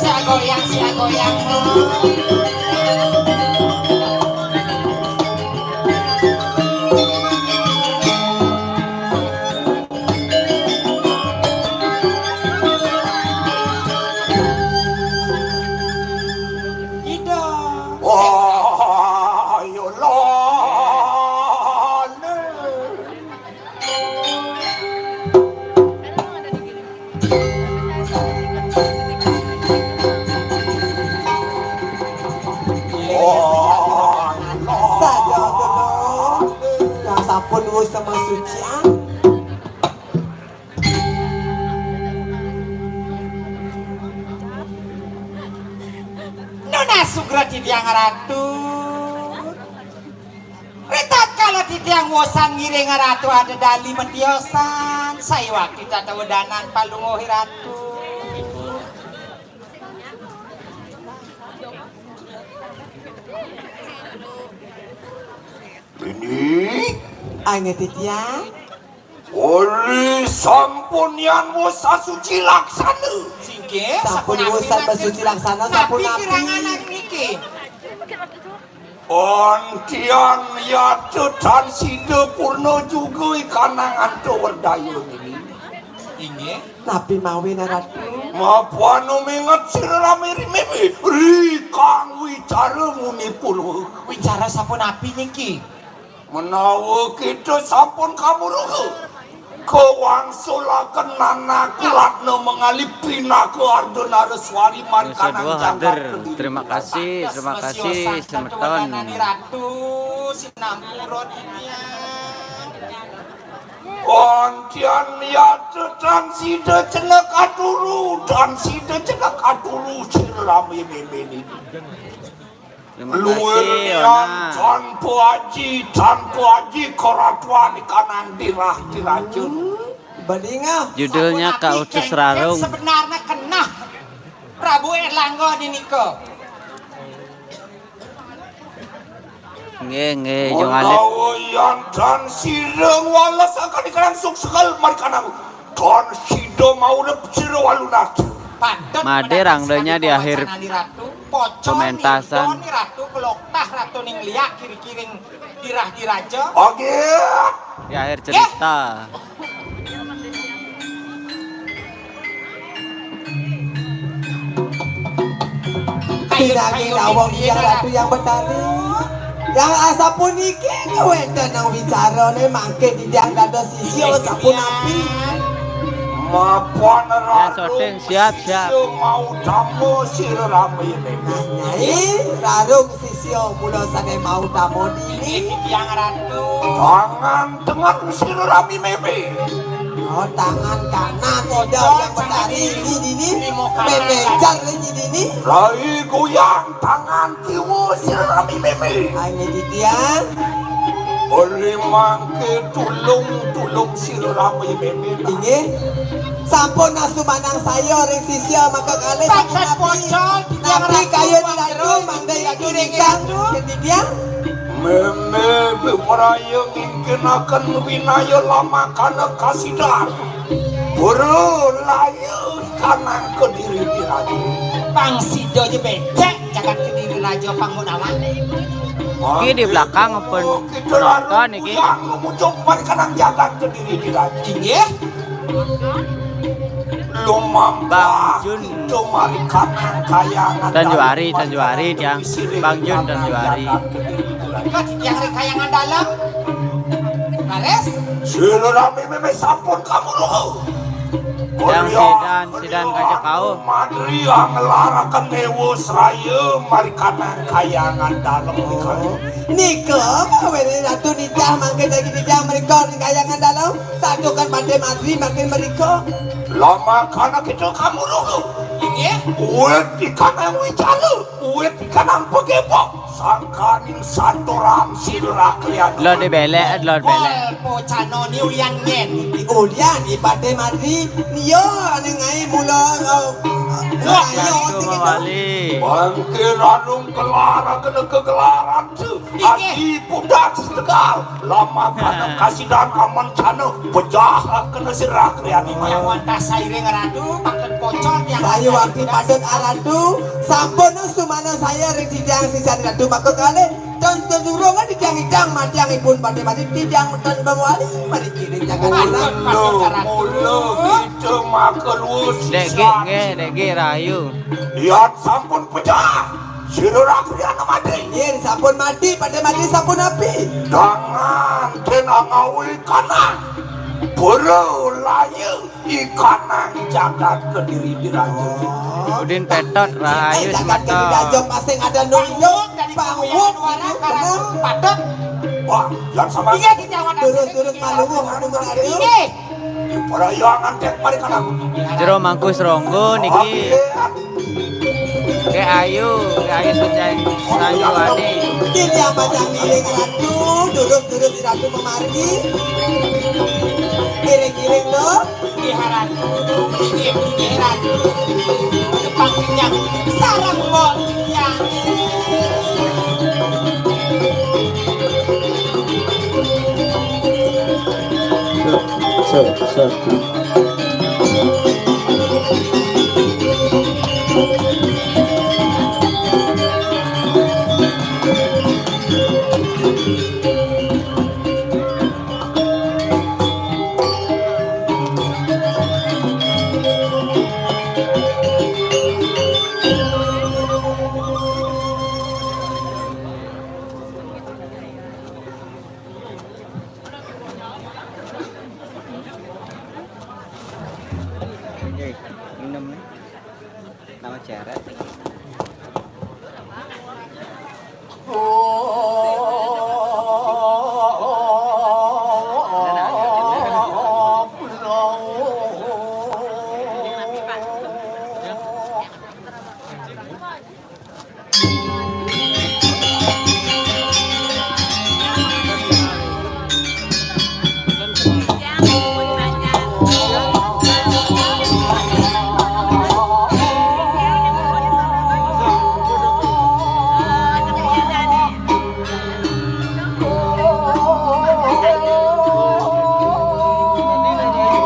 Sia goyang, sia goyang. Oh, saja dulu. Yang sampun wus sama sucian. Nuna sugra titiang ratu. Ritatkala titiang wosan ngiring ratu ada dali metiosan, saiwakti tata wedanan palungguh ratu. Ini angge titiang. Oli sampun yan wus asuci laksana. Singke, sampun wus asuci laksana, sampun napi kirangan niki? Antian yata tan sida purna juga ikanang anto werdaya nini. Inggih. Napi mawin ratu? Mapanu minget sira rame ri mimi. Ri kang wicara muni purwa. Wicara sapunapi niki? Menawa kita sampun kamuruha, kawangsulaken nanaku ratna mengali pinaka Arda Naraswari. Nusa markanang dua jagat hadir. Kediri. Terima kasih, terima kasih, semeton. Ratu sinampura titiang. Antian yata tan sida ceneka katuru, tan sida ceneka katuru sira rame mimi nini. Terima kasih, Ona. Tanpa aji, tanpa aji karatuan ikanang dirah diraja. Badinga. Judulnya Kak Ucus Rarung. Sebenarnya kenah Prabu Erlangga ninika. Nggih, nggih, jung alit. Menawa yan tan sira ngwales akan ikanang suksekel markanang. Tan sida maurip sira walunarca. Patut. Made rangdanya di akhir pementasan. Ratu keloktah ratu ning liak kiri-kiring dirah diraja. Oke. Di akhir cerita. Pinanggih dawuh Hyang Ratu Hyang Betari. Yang asapuniki kawéntenan wicarane mangke titiang dados sisya sapunapi. Mapan. Ya, syuting, siap, siap. Ratu sisya mau tamu sira rame. Nah, Nyai, rarung sisya mula sane mau tamu dini. Titiang Ratu. Tangan tengen sira rame meme. Oh, tangan kanan Ida Hyang Betari iki dini. Memejar iki dini. Rai goyang tangan kiwa sira rame meme. Hanya titiang. Beri mangke tulung-tulung sira rame meme. Inggih. Sampun asumanang saya ring sisya maka kalih sampun napi. Napi kayun Ratu, mangda Ratu ningkang titiang. Meme bepraya ngingkinaken winaya lamakana kasidan. Bro layu kanang kediri diraja. Pang sida je becek jagat kediri raja pang munawan. Iki di belakang pun kita nonton iki. Yang muncul mari kanang jagat kediri diraja. Inggih. Lumambah Bang Jun. Itu mari kanang kayangan Tanjuari, Tanjuari, tiang. Bang Jun Tanjuari. Kat yang ring kayangan dalam. Baris. Sira rame meme sampun kamu lho. Yang sidan, sidan kaja kau. Madri ngelaraken Dewa Sraya mari kanang kayangan dalam. Nika, pawene Ratu nitah mangke daging nitah mrika ring kayangan dalam. Sadukan Bante Madri mangke mrika. Lama kana kita kamu lho. Inggih. Wit ikan yang wicara, wit ikan yang pegepok. Sangkaning saturan sira krian. Lo di belek, lo di belek. Pocano ni ulian nyen. Ulian ipate Madri, niya ane ngai mula, eh, wah, ayo, sing kembali. Bangke ranung kelar, kena kegelaran tu. Inggih. Adi pudak setegal. Lama kana kasidan aman cana pejah kena sira kriani. Yang wantah sairing ratu, paket pocol yang saya wakti padet aratu, sampun sumana saya ring sidang sisan ratu maka kalih. Dan tedurungan dijang-ijang matiang ipun pada mati dijang dan bawali mari kiri jangan. Patut, patut, ratu. Mula kita maka luwes. Dek nggih, nggih, dek nggih rayu. Lihat sampun pejah. Sira rakyat mati. Yen sampun mati, pada mati sampun api. Tangan kena ngawi kanan. Boro layu ikanang jagat Kediri Dirajung. Udin Petot rahayu semeton. Jagat Kediri Dirajung masing ada nunjuk dari panggung warang karang patok. Wah, yang sama. Iya, di Jawa Turun-turun malu anu menarik. Iya. Di parayangan dek mari kana. Jero Mangku Seronggo niki. Oke. Ke ayu, ke ayu Sanjay-, Sanjuwani. Kini apa cang ngiring ratu, durus-durus ratu memargi. Ngiring-ngiring to. Nggih ratu, nggih, nggih ratu. Jepang kenyang, sarang wong yang. Sir, sir. Oke, minum nih. Nama jarak.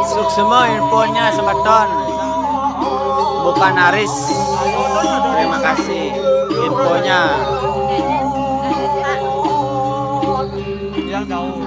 Suksma infonya semeton. Bukan Aris. Terima kasih infonya. Yang jauh.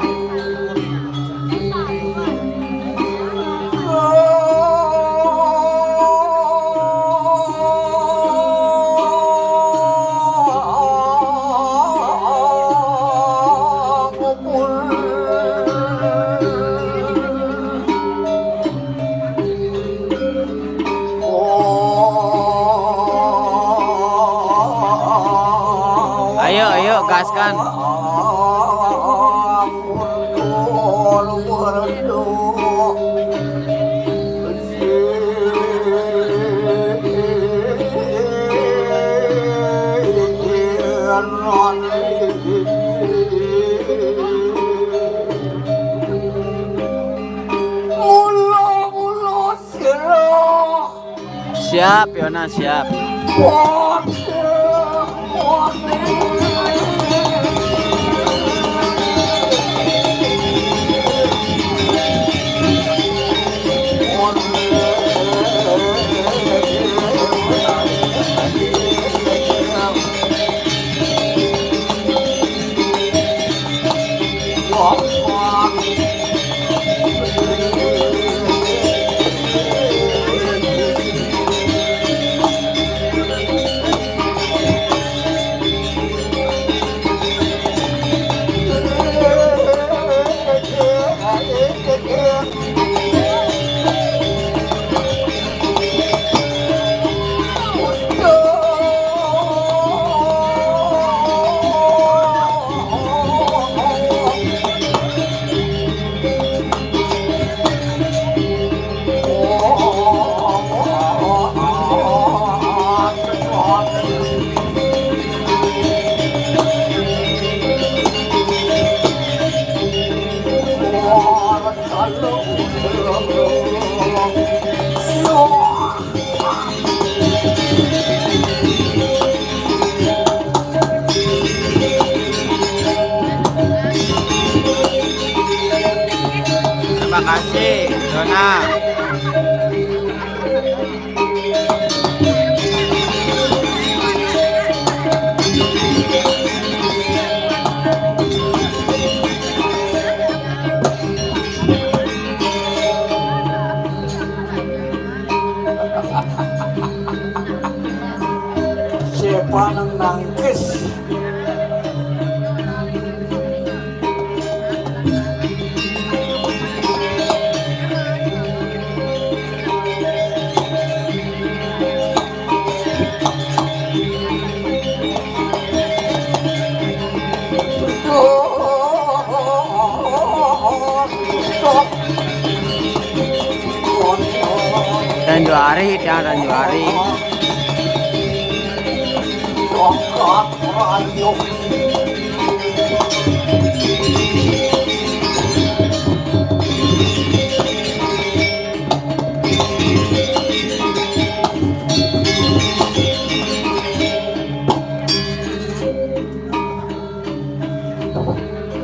Ayo, ayo, gaskan. Mula-mula sira. Siap, Yona, siap. Terima kasih, Dona. Siapa nang nangkis? Juari, tiang dan juari.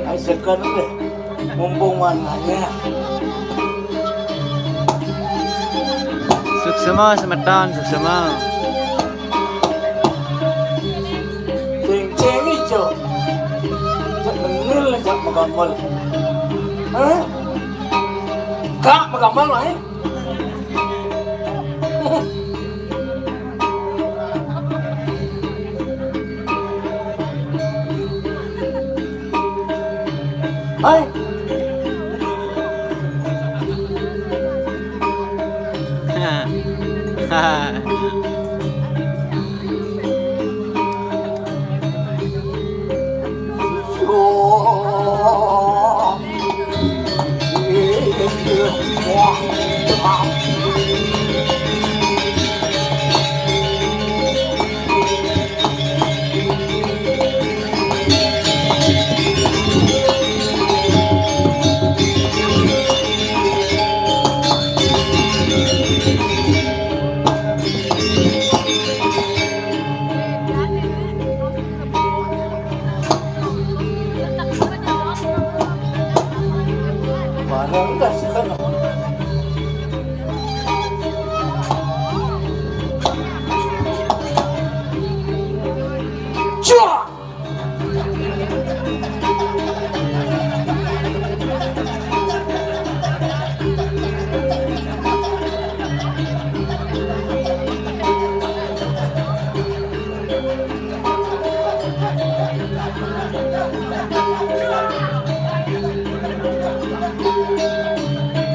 Ai, seken deh. Mumpung mananya. Suksema semeton, suksema. Ceng-ceng ijo. Cek bener cak magamel. Hah? Kak magamel, eh? Hai.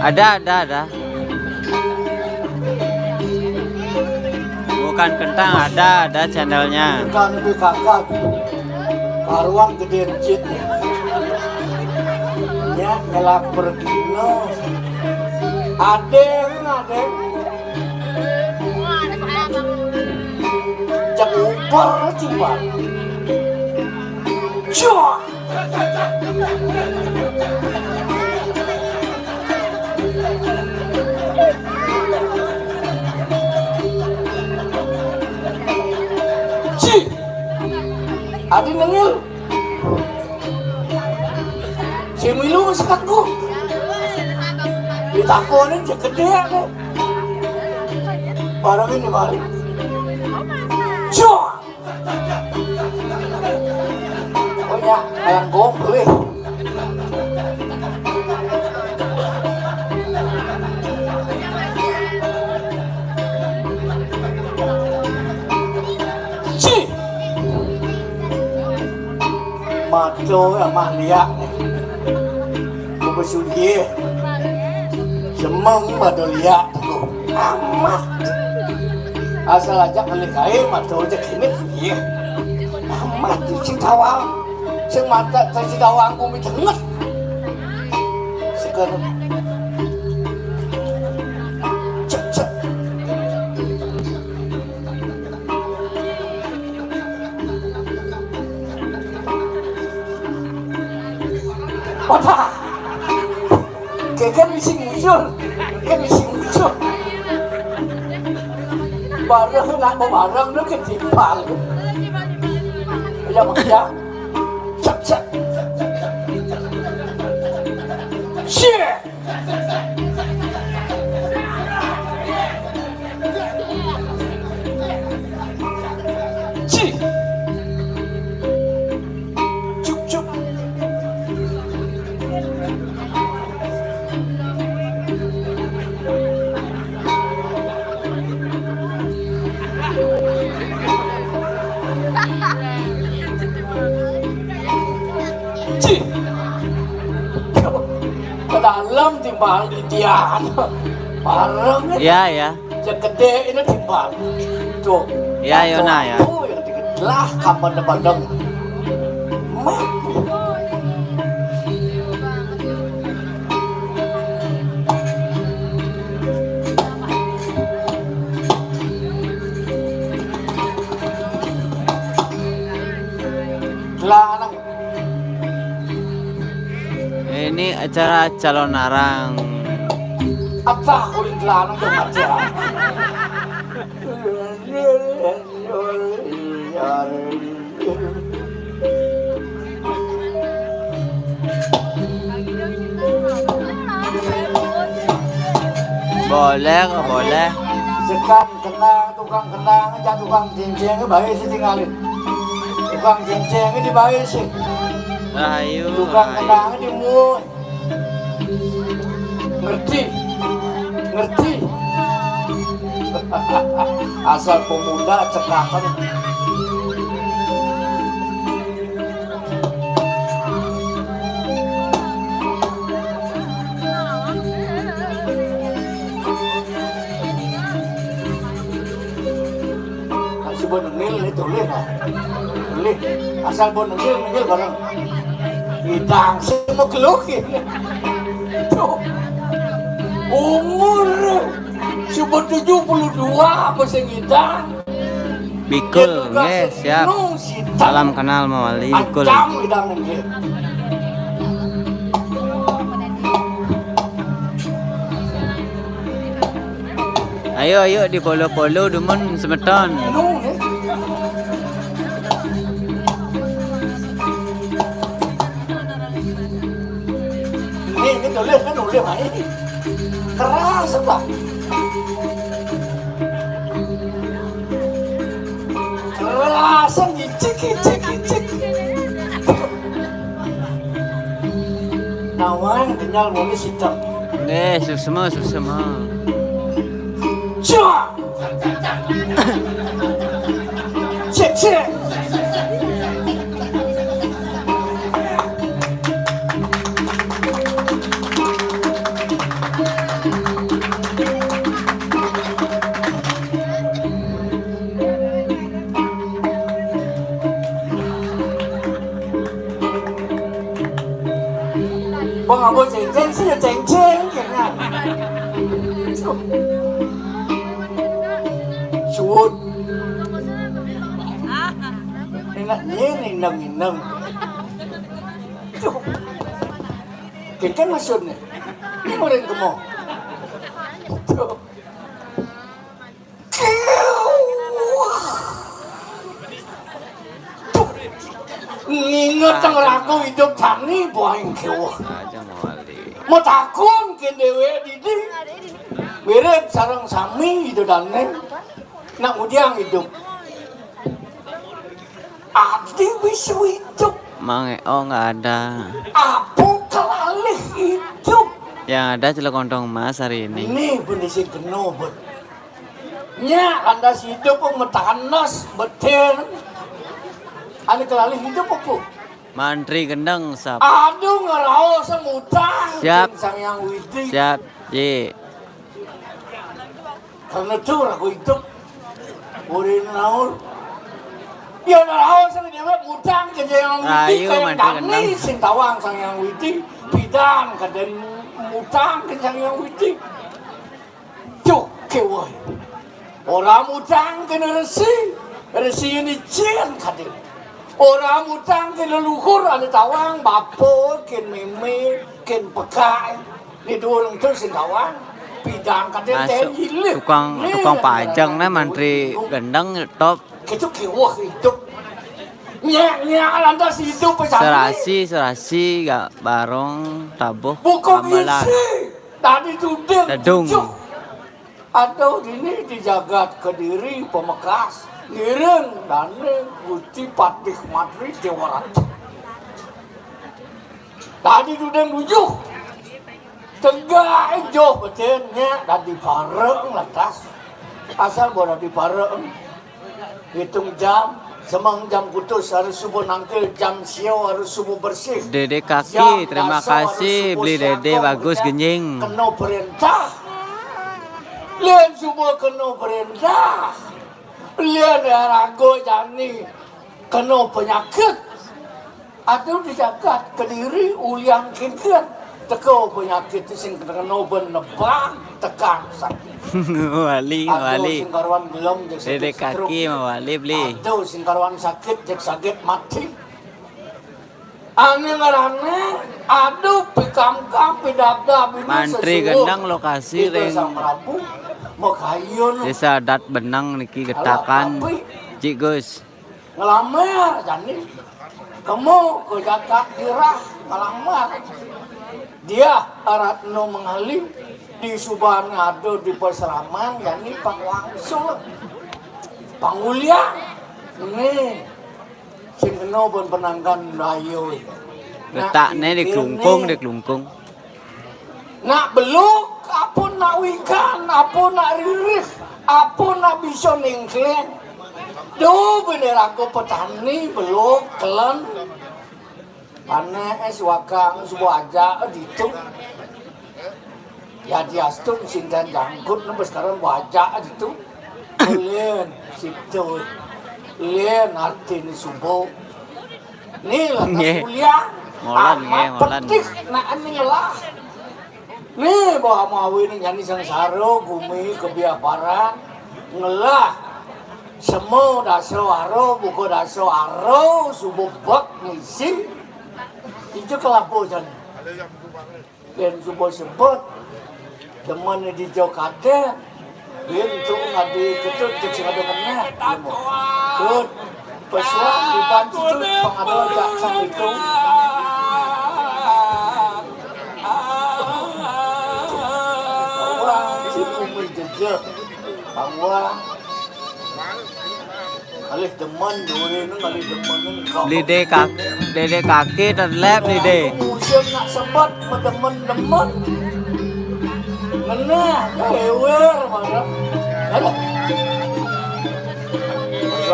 Ada, ada, ada. Bukan kentang, ada, ada channelnya. Bukan lebih kakak. Karuan gede cit. Ya, ngelak pergi. Adeng, adeng. Cek uber, cuma. Cua. Ci. Adi nengil. Sing milu sekatku. Ditakonin cek gedé aku. Barang ini balik. Cua. Oh ya, ayam goblin. Ci. Maco amah liak. Ku besugi. Semeng maco liak tu. Amat. Asal aja kali kain maco aja kini sugi. Amat tu sing tawang. Sing mata sing tawang ku mi tenget. Sekarang. Cek, cek. Wah. Kéké bisi muncul. Kéké bisi muncul. Bareng nak bareng tu ketimpal. Ya makanya. Cak, cak. Shit. Ci. Cuk, cuk. Ci. Ke dalam timbal di tiang. Bareng. Ya, ya. Cek gedé ini timbal. Tuh. Ya, Yona, ya. Tuh yang diketelah kapan depan dong. Mati. Ini acara calon arang. Apa kulit lanang yang aja. Boleh kok, boleh. Sekan kenang, tukang kenang, aja tukang cincin, bae sih tinggalin. Tukang cincin ini bae sih. Ayo. Tukang kenang ini muai. Ngerti? Ngerti? Asal pemuda cekakan. Asal bon nengil ni tulis lah. Tulis. Asal bon nengil, nengil bareng. Idang semua keluk ini. Tuh. Umur cuma tujuh puluh dua apa sing idang. Bikul, nggih, siap. Salam kenal mawali, Bikul. Ayo, ayo, di polo-polo, dumun semeton. Ini, ini tulis, kan tulis, Pak, ini. Keras, Pak. Kerasa ngicik, ngicik, ngicik. Nawang tinggal nulis hitam. Nggih, suksma, suksma. Cak. Cek, cek. Bang, apa ceng-ceng sih ya ceng-ceng, kayaknya. Suwun. Enak nih, nindang-nindang. Tuh. Kayaknya maksudnya. Ini orang kemo. Tuh. Nginget teng raku idup tani boing kiwuh. Aja mawali. Metakun kin dhewe didi. Mirip sareng sami idodane. Nak ngudiang idup. Adi wis idup. Mang Eo nggak ada. Apa kelalih idup. Yang ada celok kontong emas hari ini. Ini bener sing kena, bet. Nya, lantas idup metanas, betin. Ane kelalih idup apa? Mantri gendeng, sap. Aduh, ngeraos mutang. Siap. Jeng Sang Hyang Widi. Siap, Ji. Karena tur aku idup. Urin naur. Ya, ngeraos sama dia mutang ke Sang Hyang Widi. Ayo, kayak mantri dani gendeng. Sing tawang Sang Hyang Widi. Bidang kaden mutang ke Sang Hyang Widi. Duh, kewoy. Ora mutang kena resi, resi ini jin kadin. Ora mutang kena leluhur ane tawang, bapa, kin meme, kin pekak. Ni dua orang tu sing tawang. Bidang kadin. Masuk tukang, tukang pajang nah, mantri gendeng top. Kita kewoh hidup. Nyak, nyak, lantas hidup. Serasi, serasi, gak barong, tabuh, bukan gamelan. Isi. Tadi tuding. Tedung. Cucuk. Atau dini di jagat Kediri, Pemekas, ngiring dane Gusti Patih Matri Dewa Ratu. Tadi tuding tujuh. Tegak joh betin nya dadi bareng lantas. Asal boleh di bareng. Hitung jam, semeng jam kutus harus subuh nangkil, jam sio harus subuh bersih. Dede Kaki, terima kasih, beli Dede bagus genjing. Kena perintah. Lian subuh kena perintah. Lian rago jani kena penyakit. Aduh, di jagat Kediri ulian kinten teka penyakit sing kena ben nebang tekan sakit. Wali, aduh, wali. Sing karuan gelem jeg sakit. Dede Kaki stroke. Mawali beli. Aduh, sing karuan sakit jeg sakit mati. Ané ngarané, aduh, pikamkam, pidabdab, ini Mantri sesuwung. Gendang lokasi kita ring Sang Prabu, makayun. Désa Adat Benang niki. Alah, getakan, tapi Cik Gus. Nglamar jani. Kemu ka jagat dirah nglamar. Dia Ratna Mangali di subané ada di pasraman jani pang wangsul. Pangulian. Né. Sing kena pun penangkan rayu. Letakné di Klungkung, di Klungkung. Nak beluk, apa nak wikan, apa nak ririh, apa nak bisa ningkling. Duh, bendera aku petani, beluk, kelen. Pané es wakang, suba aja ditu. Ya diastung sindan janggut, nembus sekarang baja ditu. Lén, situ. Lén, artiné suba. Né, lantas nggih. Kuliah. Molan, nggih, amat molan. Pedih, nak ané ngelah. Né, bah mawiné jani sangsara, gumi kebiaparan, ngelah. Sema dasa wara, buka dasa wara, suba bek ngisi. Itu kelapa jani. Yén suba sebet, demen dija kadén, yén tu ngadi ketut, tu sing ada meneh. Tut, pesuang di banci tut, pang ada jak sang itu. Pang wang, si umur jejeh. Pang wang. Ngalih demen, duri nu ngalih demen nu. Lidé kak-, lidé kaki terlep lidé. Musim nak sebet, medemen-demen. Ngenah, ya ewer, mana. Ada.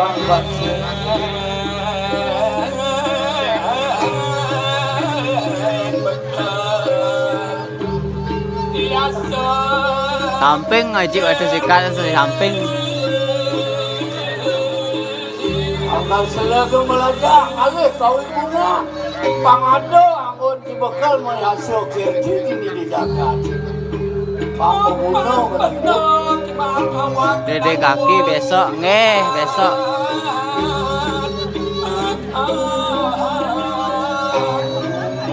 Bang, bang. Samping ngaji wadah sikat, samping. Angkal selaga melajah, alih kawi guna. Pangada anggon di bekal mayasa kirti dini di jagat. Panguna ketiga. Dédé kaki besok, nggih, besok.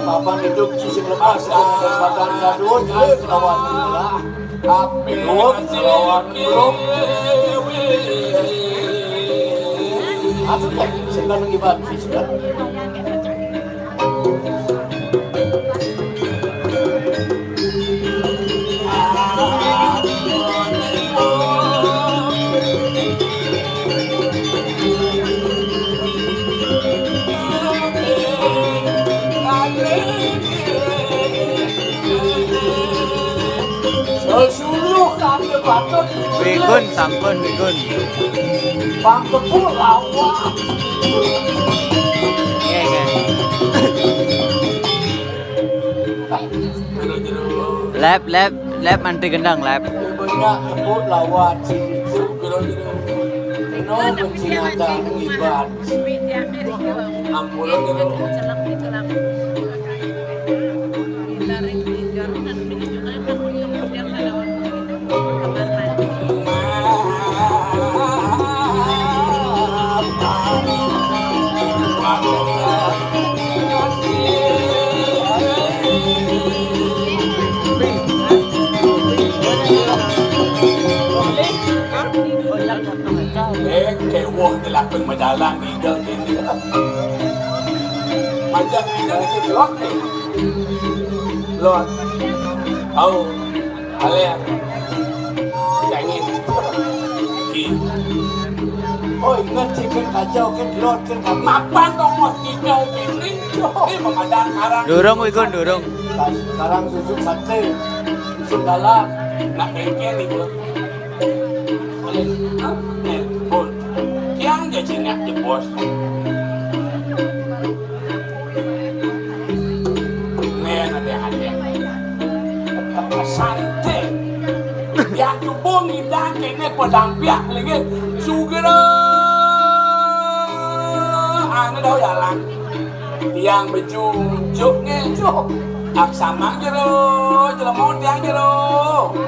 Papan hidup sing lepas, kesempatan gaduh, jelek lawan lah. Api lawan belum. Atuh téh, sekarang ibarat, sekarang. Suluh kami patut. Wigun, sampun, wigun. Bang Kebul lawan. Nggih, nggih. Lep, lep, lep, mantri gendang, lep. Banyak tepuk lawan si itu. Kena benci ada ngibat. Ampun, kena. Eh, kewuh ngelakun majalan. Tiga kene. Macam tiga lagi lot ni. Lot. Au. Aler. Cengin. Ki. Oh, ingat chicken kacau, kan lot, kan kami. Mapan tong mos tiga kene. Ni memadang karang. Durung, Wigun, durung. Karang susuk sate. Susuk dalam. Nak kengkeng ni, Bos. Alin, ha? Nih, Bos. Tiang ja jinak di Bos. Nih, ada, ada. Santai. Yang cuba ngidang kene padang piak lagi. Sugera. Ane dah jalan. Tiang bejujuk ngejuk. Ak samang jero, jelema tiang jero.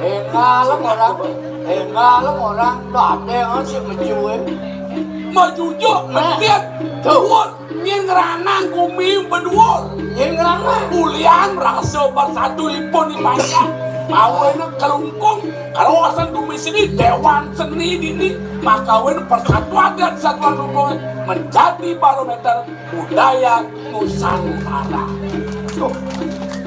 Enggak lah orang, enggak lah orang, dah ada yang si meju, eh. Majujuk, nah, medit, tuh, dhuwur, nyén ngranang gumi beduwur. Nyén ngranang. Ulian rasa bersatu ipun di panjang. Awéné kelungkung, kawasan gumi seni, dewan seni dini, makawin persatuan dan satuan hukum menjadi barometer budaya Nusantara. Tuh.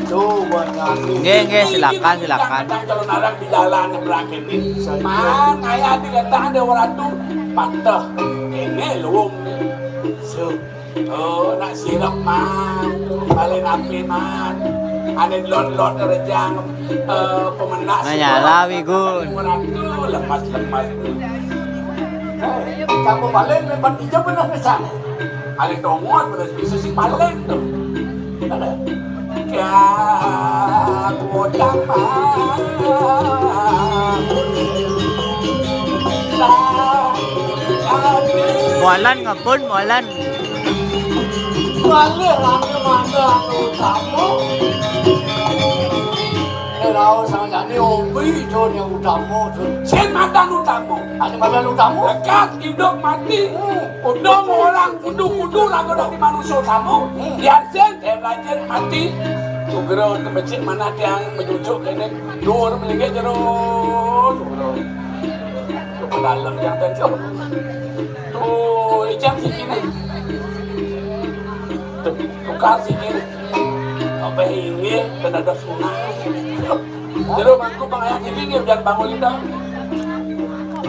Tuh, banyak. Nggih, nggih, silakan, silakan. Calon arang di jalan nyebrang ini. Man, aya di letak ada orang tu patah. Ini luwung ni. So. Oh, nak sirep, man. Balik api, man. Ada lot-lot rejang, eh, pemendak. Nah, nyala, Wigun. Orang tu lemas-lemas. Eh, kamu balik, memang hijau benar ni, Sang. Ada tongon, benar bisa si balik tu. Ada. Ya, kodang, man. Mualan ngapun, mualan. Balik lagi mata anu tamu. Eh, rau sama jani obi, jo, ni utama, jo. Sing mata anu tamu. Anu mata anu tamu. Lekat hidup mati. Hmm. Udah orang kudu-kudu lagu dari manusia tamu. Hmm. Biar sing, eh, belajar mati. Sugro ke masjid mana tiang menyujuk kene. Dur melinggih jero. Sugro. Ke dalam yang tentu. Tuh, ijam siki ni. Tuh, tukar siki ni. Apa ini? Kena ada sunat. Jero mangku pangayang siki ni, hujan bangun indah.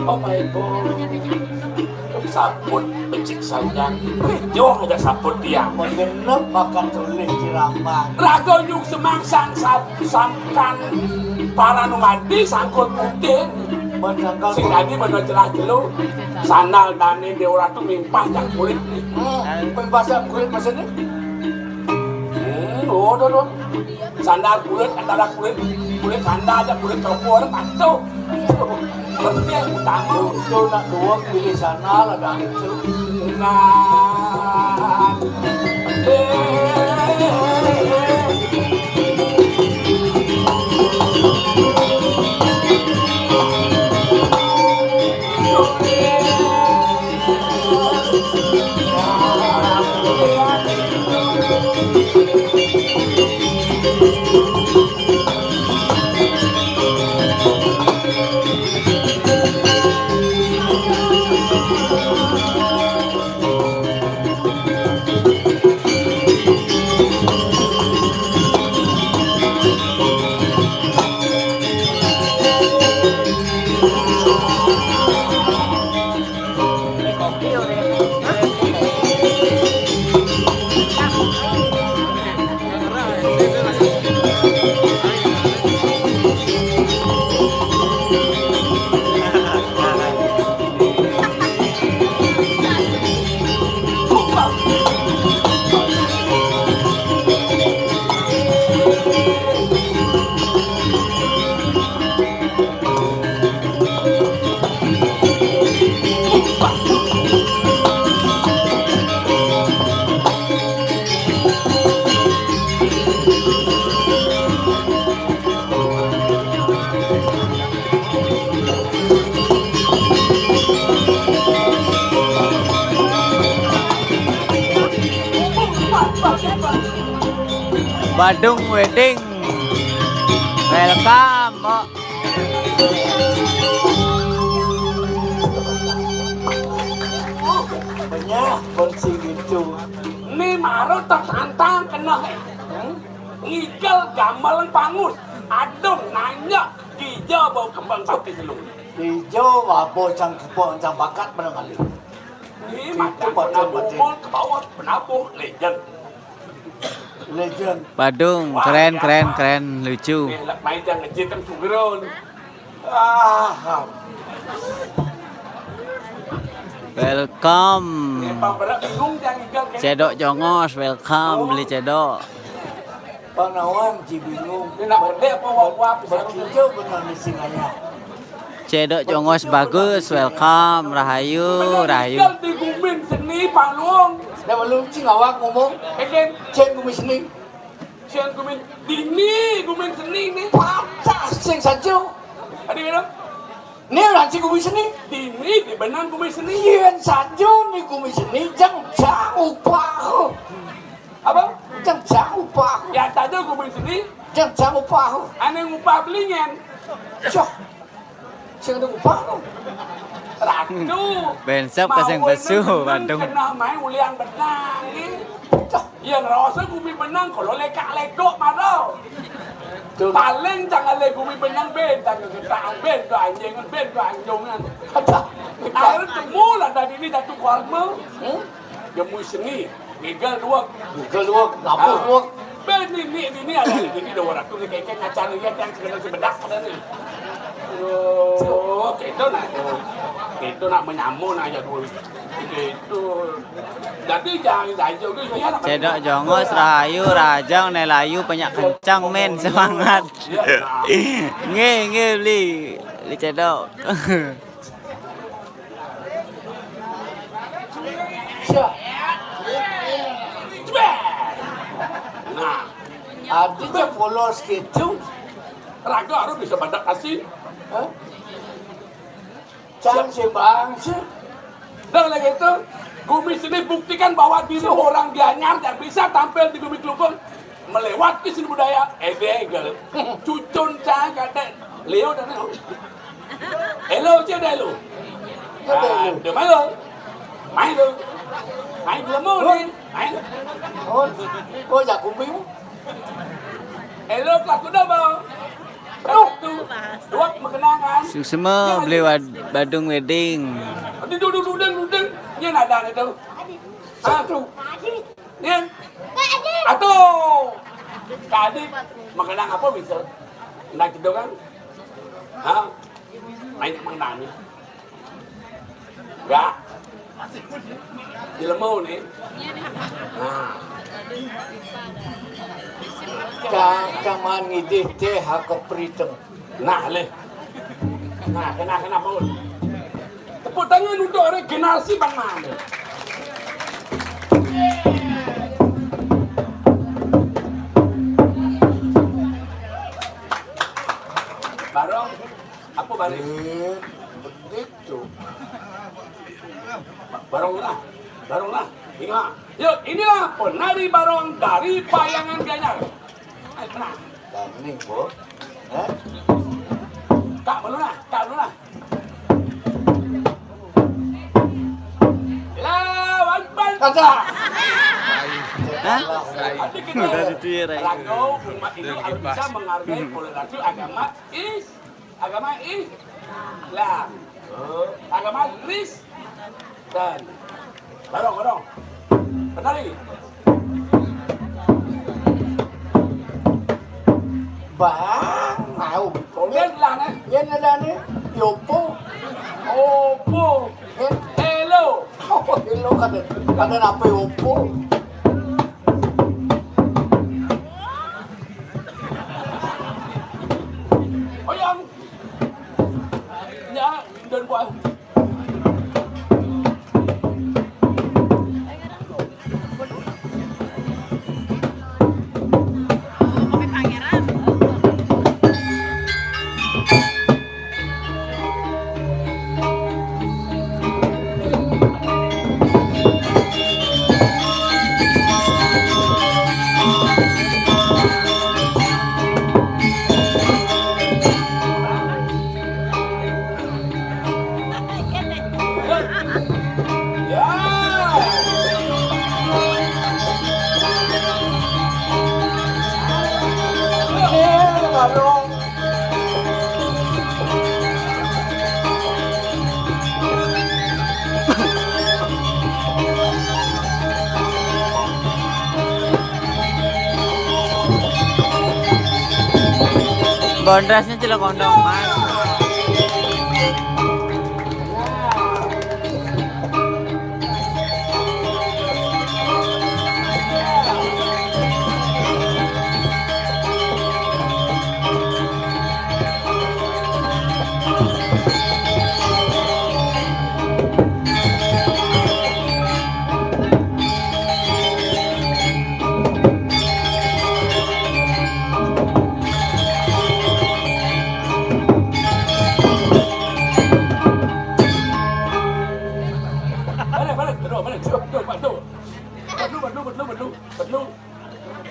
Oh my God. Saput becik sayang. Jauh aja saput dia. Mau genep makan tulis ceramah. Raga nyuk semang sang sap-, samkan para numadi sangkul putih. Sing tadi bener jelas jelu. Sandal dane Dewa Ratu mimpah jak kulit ni. Hmm, mimpah jak kulit maksudnya? Hmm, oh, doh, doh. Sandal kulit, antara kulit, kulit sandal aja, kulit copor, patuh. Bersih, utama. Itu nak dua pilih sandal, ada itu. Nah. Badung Wedding. Welcome, Mbok. Benyah, kongsi gitu. Ni mara tertantang kena, eh. Hmm? Ngigel gamelan pangus. Adung nanya, kija bau kembang pati selung. Kija bau cang kepok, cang bakat, benar kali. Ni macam pacen, pacen. Ke bawah, penabuh, legend. Legend. Badung, keren, keren, keren, lucu. Ni, lak main jangan ngejit kan sugeron. Ah. Welcome. Ni, Pak Berat bingung jangan ngigel, kan? Cedok Jongos, welcome, beli cedok. Panawan, ci bingung. Ni nak bedek apa wap-wap? Berkicau benar ni singanya. Cedok Jongos bagus, welcome, rahayu, rahayu. Tinggal di gumin seni, Pak Luong. Dah belum, cing awak ngomong. Bikin. Cek gumin seni. Cek gumin. Dini gumin seni ni. Pacah, cing saja. Ada kena? Né ora sing gumi seni. Dini dibenang gumi seni. Yén saja né gumi seni, jang jang upah. Apa? Jang jang upah. Ya tadi gumi seni. Jang jang upah. Ané ngupah beli nyén. Cah. Sing ada upah. Ratu. Bensep ka sing besu, Bandung. Kena main ulian benang. Cah. Yén rasa gumi benang, kalau lekak-lekok mara. Betul. Paling jangan le gumi benang, ben, tak kegetak, ben, tak anjingan, ben, tak anjungan. Ada. Air temu lah tadi ni jatuh korma. Hmm? Gumi seni, gigel dua. Gigel dua, labuh dua. Ben, ni, ni, ni, ni ada ni, ni dua ratus ni, kayak, kayak ngacar ni, yang sekedar sebedak ada ni. Oh, kita nak, kita nak menyamun aja dulu. Gitu. Jadi jangan ganjil ke, ya, nak Cedok jongos, rahayu, rahajeng, né layu, penyak kenceng, men, semangat. Nggih, nggih, beli, beli cedok. Nah, artinya polos gitu. Raga harus bisa badak kasih. Hah? Cang sih, Bang, sih. Dan lagi itu, gumi seni buktikan bahwa diri orang Gianyar yang bisa tampil di gumi Klungkung melewati seni budaya. Edegel. Cucun cang kata Leo dan Leo. Hello, cek dah hello. Ada main lo. Main lo. Main belum mau ni. Main. Oh, oh, jago bing. Hello, pelaku dah bang. Aduh, dua mengenangan. Suksma beli wad-, Badung Wedding. Aduh, duduk, duduk, duduk. Ni ada, ada tu. Satu. Ni. Atau. Tadi mengenang apa bisa? Nak kita kan? Ha? Main mengenang ni. Enggak. Jelema ni. Nah. Ka-, kaman ngidih téh ha keperiteng. Nah, leh. Nah, kena, kena, Paul. Tepuk tangan untuk regenerasi Bang Man. Barong, apa balik? Eh, begitu. Barong lah, barong lah. Ingat. Yuk, inilah penari barong dari Payangan Gianyar. Ayo, pernah. Dani, Bo. Eh? Kak, belum lah, kak, belum lah. Lawan pan. Kata. Hah? Ada kita. Udah dituir, ya. Lagu umat ini harus bisa menghargai toleransi agama Is-, agama Islam. Oh, agama Kristen. Barong, barong. Penari. Bang, mau. Kemudian lah, nah. Yén ada nih, yopo. Opo. Yén. Hello. Oh, hello kada. Kada apa yopo. Oyong. Ya, dan buah. Bondrasnya celok kondong, Mas.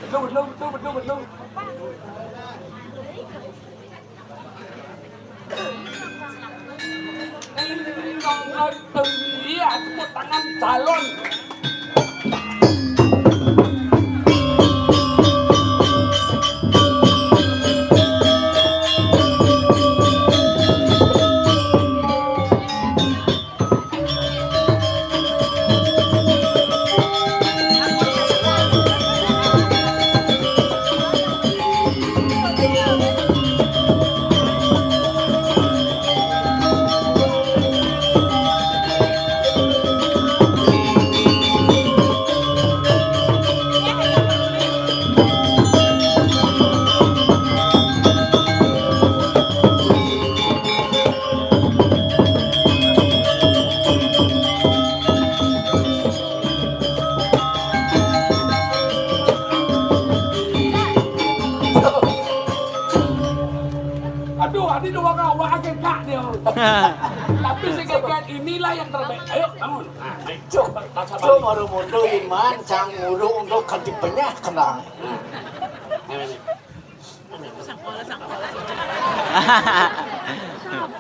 Betul, betul, betul, betul, betul. Ini nomor sembilan, tepuk tangan calon. Aduh, adi dua kawan aja kak dia. Tapi sekian inilah yang terbaik. Ayo bangun. Nah, ayo. Cuk, baca cuk, balik. Baru mundur iman, sang mulu untuk ganti banyak kenang. Nah, ini.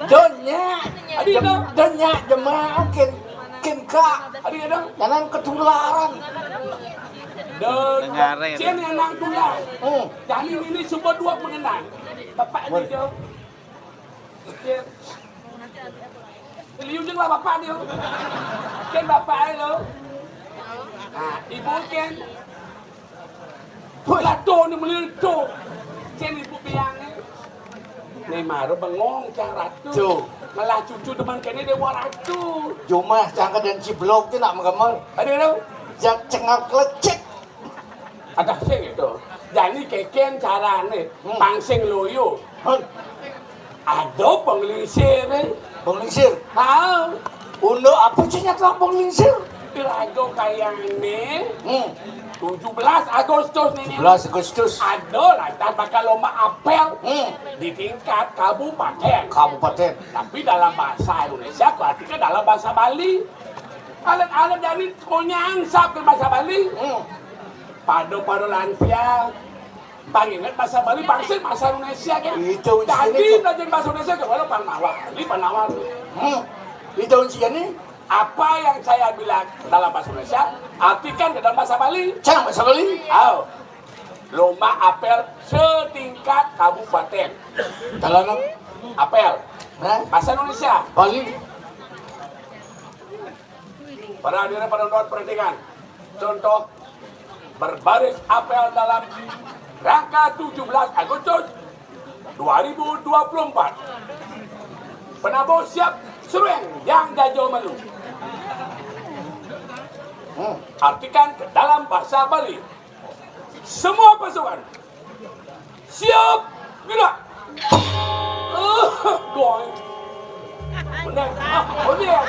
Donya, adi dong. Donya jemaah kin kin kak. Adi dong. Jangan ketularan. Dong. Dengarin. Cien yang nang tular. Hmm. Jadi ini semua dua mengenang. Bapak ini dong. Cien. Liu jeung lah bapak dia. Cien bapak aja lo. Nah, ibu cien. Lah tuh, ni melil tuh. Cien ibu biangnya. Ni mara bengong cang ratu. Tuh. Malah cucu demen kene dewa ratu. Jumah cang ke dan ciblok tu nak menggemel. Ada tu. Jak cengak lecek. Ada sing itu. Jadi keken carane. Hmm. Pangsing loyo. Hmm. Ada penglingsir, eh. Penglingsir? Ha. Unduk apa sih nyata penglingsir? Rago kayane. Hmm. Tujuh belas Agustus ni. Tujuh belas Agustus. Ada lantas bakal lomba apel. Hmm. Di tingkat kabupaten. Kabupaten. Tapi dalam bahasa Indonesia, aku artikan dalam bahasa Bali. Alat-alat dari konyansap ke bahasa Bali. Hmm. Pada-pada lansia. Bang ingat bahasa Bali, bangsa bahasa Indonesia kan? Itu jadi belajar bahasa Indonesia ke mana? Panawar, ini Panawar. Hmm. Itu ujian ni. Apa yang saya bilang dalam bahasa Indonesia, artikan ke dalam bahasa Bali. Cang bahasa Bali. Ayo. Lomba apel setingkat kabupaten. Kalau apel. Hah? Bahasa Indonesia. Bali. Para hadirin, para penonton, perhatikan. Contoh berbaris apel dalam rangka tujuh belas Agustus dua ribu dua puluh empat. Penabuh siap serueng yang jajo malu. Hmm. Artikan ke dalam bahasa Bali. Semua pasukan siap gerak. Goy. Benar. Ah, benar.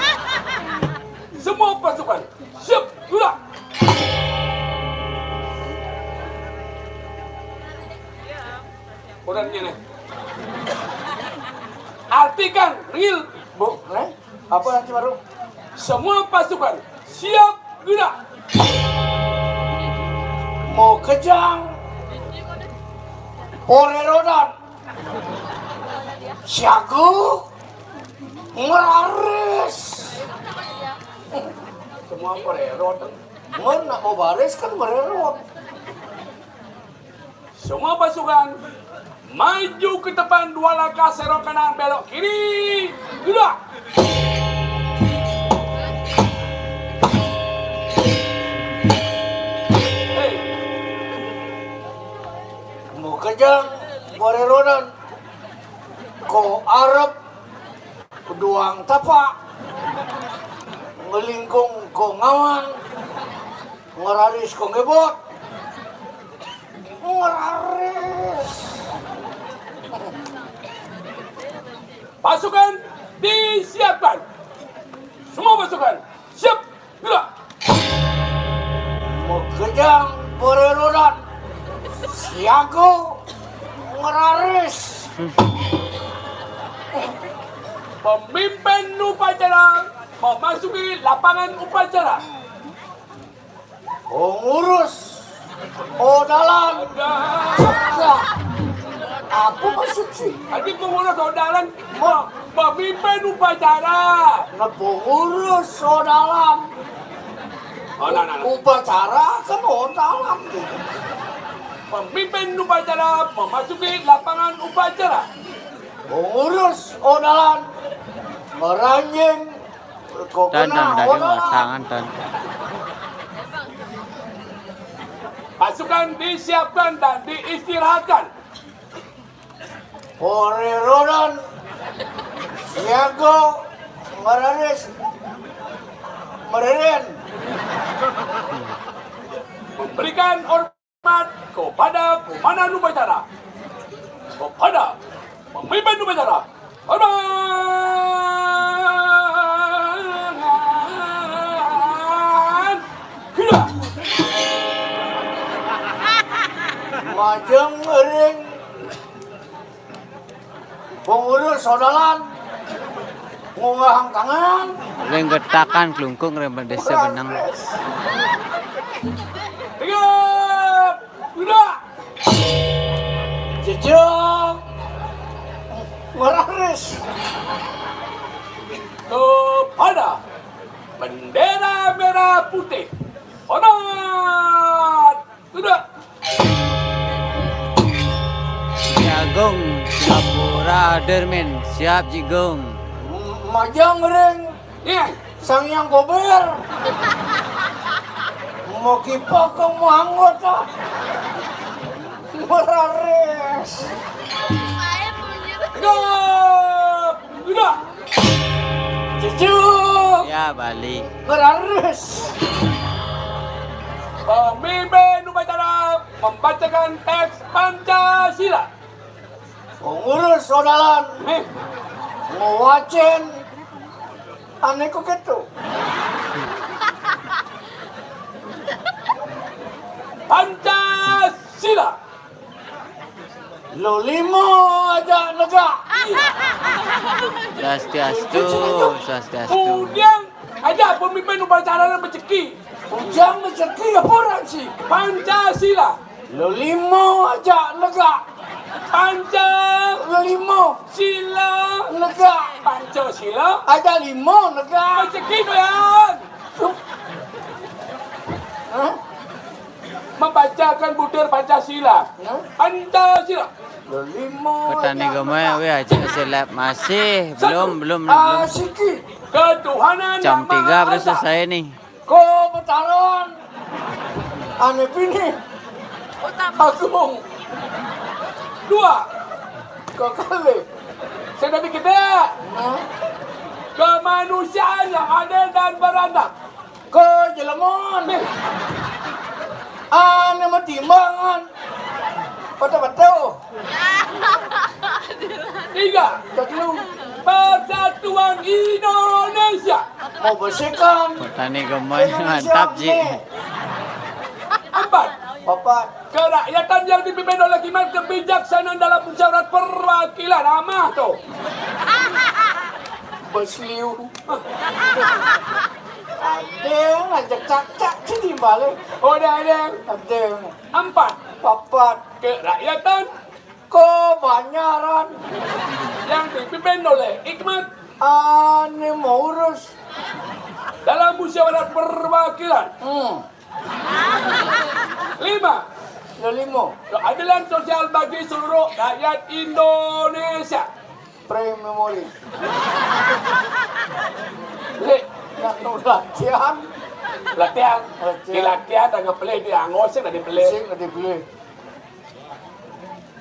Semua pasukan siap gerak. Udah ni. Artikan real, Bu, eh? Apa nanti baru? Semua pasukan siap gerak. Mau kejang. Porerodan. Siago. Ngeraris. Semua porerodan. Mun nak mau baris kan mererot. Semua pasukan maju ke depan dua langkah, serong kanan, belok kiri. Gerak. Hei. Mau kejang, boreronan. Ko arep, duang tapak. Ngelingkung ko ngawang. Ngeraris ko ngebot. Ngeraris. Pasukan disiapkan. Semua pasukan siap gerak. Mekejang pererudan. Siago ngeraris. Pemimpin upacara memasuki lapangan upacara. Pengurus odalan Tadi pengurus odalan, pemimpin upacara. Nah, pengurus odalan. Oh, nah, nah, nah. Upacara kan odalan. Pemimpin upacara memasuki lapangan upacara. Pengurus odalan meranjing ke tandang dari odalan. Tangan dan pasukan disiapkan dan diistirahatkan. Porirodan siaga meraris meririn. Memberikan hormat kepada komandan upacara, kepada pemimpin upacara. Hormat. Sudah. Majeng ring pengurus odalan ngunggahang tangan. Ring getakan klungkung ring desa benang. Tegap, gerak. Jejak. Meraris. Kepada bendera merah putih. Hormat. Sudah. Ji Agung, Singapura hadir, men. Siap, Ji Agung. Majeng ring. Iya. Sang Hyang Kober. Mau kipak ke mau anggota. Meraris. Tegap. Sudah. Cucu. Ya, balik. Meraris. Pemimpin upacara membacakan teks Pancasila. Pengurus odalan. Eh. Ngewacen. Aneh kok gitu. Pancasila. Lo limo aja negak. Swastiastu, swastiastu. Kemudian aja pemimpin upacara dan beceki. Ujang beceki apa orang sih? Pancasila. Lo limo aja negak. Panca. Lo limo. Sila. Negak. Pancasila. Aja limo negak. Beceki doyan. Hah? Membacakan butir Pancasila. Hah? Pancasila. Lo limo. Petani aja gemai, negak. Weh, aja selap masih. Satu. Belum, belum, belum. Asiki. Ketuhanan Jam yang tiga Maha baru Esa. Selesai nih. Ko betaran. Ane pini. Agung. Dua. Kekali. Saya tadi kita. Nah. Kemanusiaan yang adil dan beradab. Ke jeleman. Ane matimbangan. Betul-betul. Tiga. Betul. Persatuan Indonesia. Mau bersihkan. Petani gemai, Indonesia mantap, Ji. Nih. Empat. Papat. Kerakyatan yang dipimpin oleh hikmat kebijaksanaan dalam musyawarah perwakilan. Amah tuh. Besliu. Ada yang ngajak cak-cak sini balik. Oh, ada, ada. Ada. Empat. Papat. Kerakyatan. Kebanyaran. Yang dipimpin oleh hikmat. Ane mau urus. Dalam musyawarah perwakilan. Hmm. Lima. Lo limo. Keadilan sosial bagi seluruh rakyat Indonesia. Pre memory. Lek, nak nu latihan. Latihan. Latihan. Di latihan, tak pelih, di anggos, sing tak dipelih. Sing tak dipelih.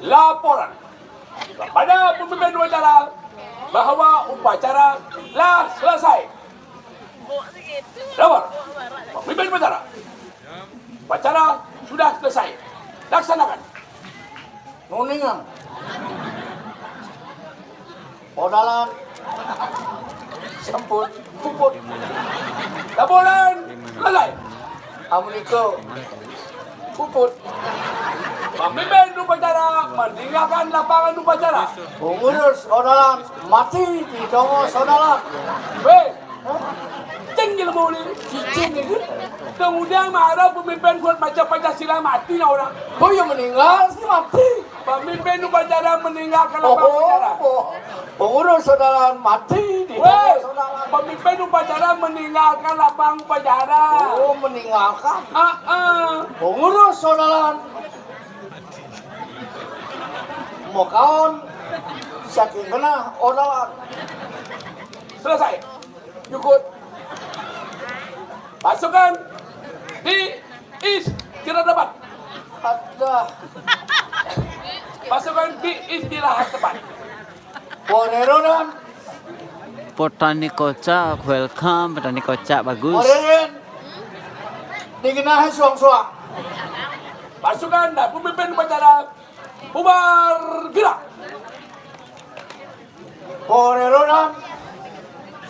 Laporan kepada pemimpin upacara bahwa upacara telah selesai. Lapor. Pemimpin upacara. Upacara sudah selesai. Laksanakan. Nuningan. Odalan. Semput. Puput. Laporan selesai. Amun iko. Puput. Pemimpin upacara meninggalkan lapangan upacara. Pengurus odalan mati di tongos odalan. Weh, cing jelema ni. Cicing ni. Kemudian marah pemimpin buat baca Pancasila mati na orang. Oh, yang meninggal sih mati. Pemimpin upacara meninggalkan lapang upacara. Oh, pengurus saudalaan mati di Woi, saudalaan. Pemimpin upacara meninggalkan lapang upacara. Oh, meninggalkan. Ah, ah. Pengurus saudalaan. Mokaon saking genah saudalaan. Selesai. Cukup. Pasukan di istirahat tempat. Ada. Pasukan di istirahat tempat. Poreronan. Petani Kocak, welcome Petani Kocak, bagus. Oreren. Digenahi suang-suang. Pasukan dan pemimpin upacara bubar gerak. Poreronan.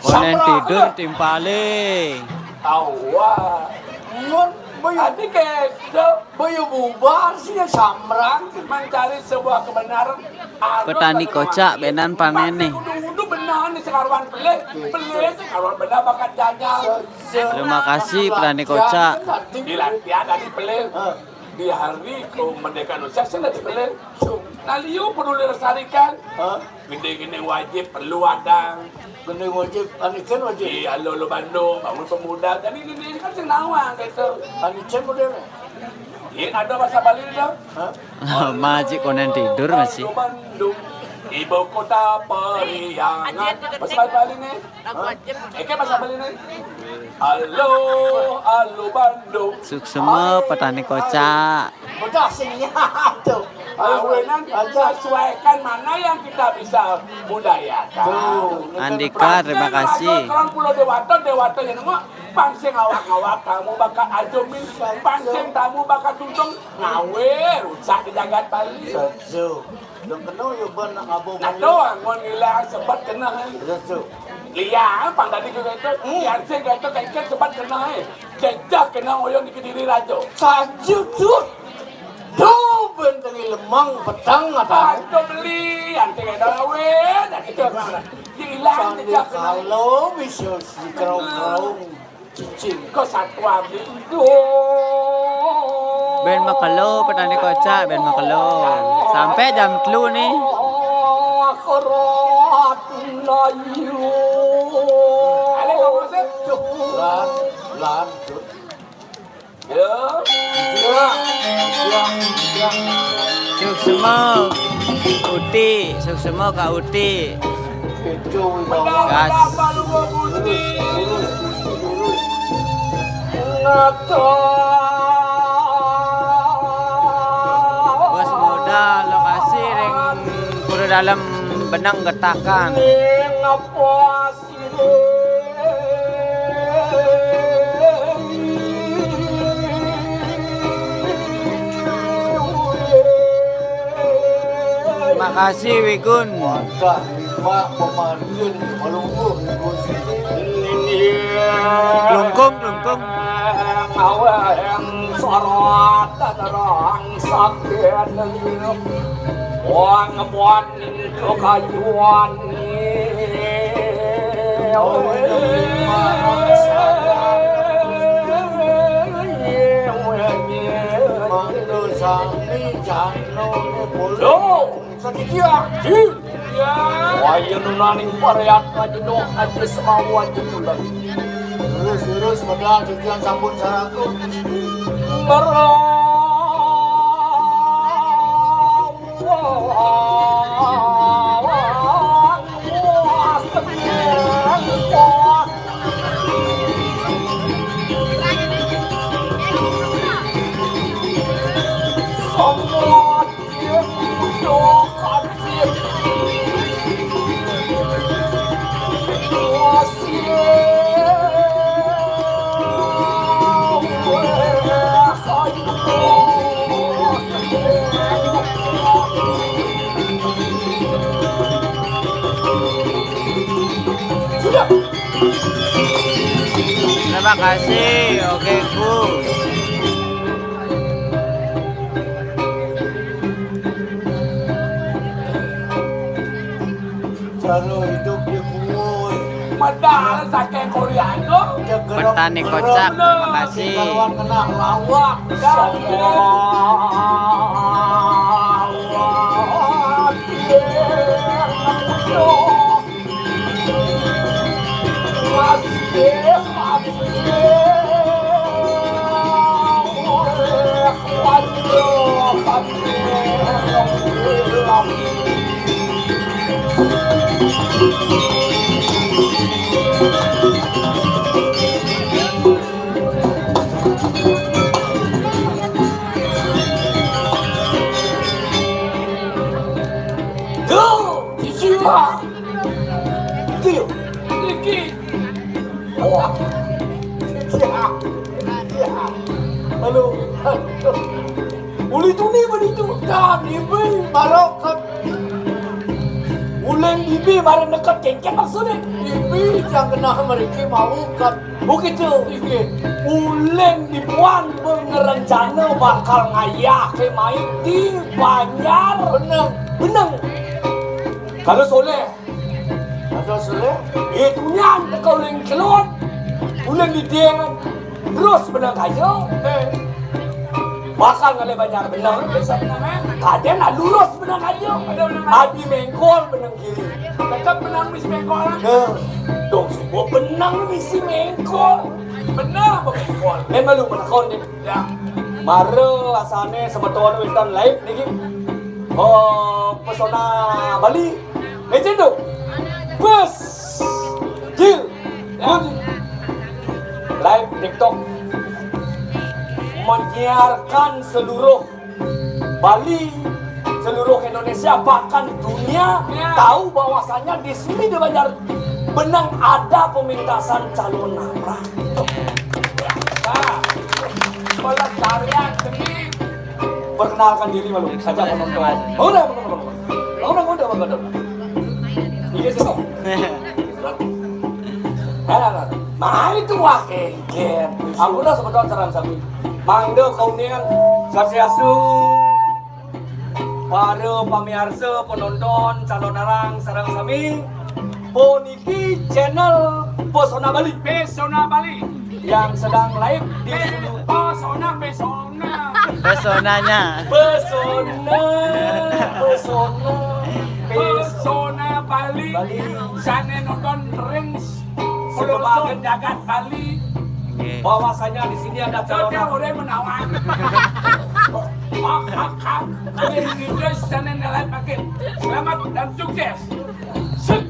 Konen tidur timpali. Awa. Mun bayu, adi kedo. Bayu bubar sih ya samrang. Mencari sebuah kebenaran. Petani Kocak benan panen nih. Kudu-kudu benar nih sekaruan pelih. Pelih sekaruan benar bakat jajal. Terima kasih Petani Kocak. Dilatih tadi pelih. Di hari kemerdekaan Indonesia, saya nggak dibeli. Nah, liu perlu dilestarikan. Hah? Gede-gede wajib perlu ada. Gede wajib, anikan wajib. Iya, lo, lo Bandung, bangun pemuda. Jadi ini, ini kan sing nawang gitu. Anikan model. Iya, ada bahasa Bali dah. Hah? Majik konen tidur masih. Bandung, Bandung, ibu kota periangan. Bahasa Bali nih. Lagu aja. Eke bahasa Bali nih. Halo, halo Bandung. Suksema Petani Kocak. Udah sini tuh. Awenan kita sesuaikan mana yang kita bisa budayakan. Tuh, Andika, terima kasih. Kalau Pulau Dewata, Dewata yang nemu, pangsing awak-awak tamu bakal ajumin, pangsing tamu bakal tuntung, ngawe rusak di jagat Bali. Setuju. Dong kena ya ban nak ngabo. Nah, doang mun ngilang sebat kena. Iya, tu. Liang pang tadi ke kereta, hmm, yang sing kereta kengkeng sebat kena, eh. Jejak kena oyong di Kediri Raja. Saja tu. Tu benteng lemang petang ada. Ada beli, yang sing ada awet, dah kita orang dah. Diilang jejak kena. Kalau bisa si kerong-kerong. Cicing. Kau satu abdi. Ben makelo, Petani Kocak, ben makelo. Sampai jam telu nih. Lan, lanjut. Ya. Ya. Ya. Ya. Suksema Uti, suksema Kak Uti. Gas. Bos modal lokasi ring Pura Dalem benang getakan. Makasih, Wigun. Wagah lima pemanjin melungguh ibu sini. Klungkung, klungkung. Ngaweng sorot dan rang sakin. Wang buan kekayuan. Mangdo sami jano. Loh, sedikit. Wah, iya nunaning pariat kajedoh aja semawa jemulan. Terus, terus, padahal cucian sampun saratu. Merah. Terima kasih, oke, cool. Cara hidup di Kuwul. Medal saking Korea itu. Petani Kocak, terima kasih. Karuan kenang lawak. Sombong. Duh, sisiwa. Iki yo. Iki. Wah. Iya. Iya. Halo. Halo. Uli tuni bani tu. Kan ibu marokat. Ulen bibi mara neket kengkeng maksudnya. Ibi yang kena mereka mau kat. Begitu. Iya. Ulen dibuan berencana bakal ngayah ke main di Banjar. Benang. Benang. Kalau soleh. Kalau soleh. Eh, tunyan teka ulen kelon. Ulen di dia. Terus benang kayu. Eh. Bakal ngalih Banjar benang. Bisa benang, eh? Kadang nak lurus benang kayu. Ada benang kayu. Adi mengkol benang kiri. Tetap benang misi mengkol, eh? Nah. Dong, semua benang misi mengkol. Benang apa mengkol? Memang lu menakon ni. Ya. Mara asane semeton wis live niki. Oh, pesona Bali. Legend tu. Bus. Jil. Ya. Live TikTok. Menyiarkan seluruh Bali, seluruh Indonesia, bahkan dunia tahu bahwasanya di sini di Banjar Benang ada pementasan calonarang. Nah, pelestarian seni. Perkenalkan diri malu, saja penonton. Oh, udah, udah, udah, udah. Oh, udah, udah, udah, udah. Iya sih. Nah, nah, nah. Nah, itu wah kengken. Ampun dah semeton sareng sami. Mangda kaunian, Swastiastu. Para pamiarsa, penonton, calonarang sareng sami. Puniki channel Pesona Bali. Pesona Bali. Yang sedang live di Pe-, studio. Pesona, pesona. Pesonanya. Pesona, pesona. Pes- Pesona Bali. Bali. Sane nonton ring Sebagian jagat Bali. Nggih. Bahwasanya di sini ada calon. Sudah, udah menawan. Hak, hak, hak. Ini kita sana nilai pakai. Selamat dan sukses. Sip.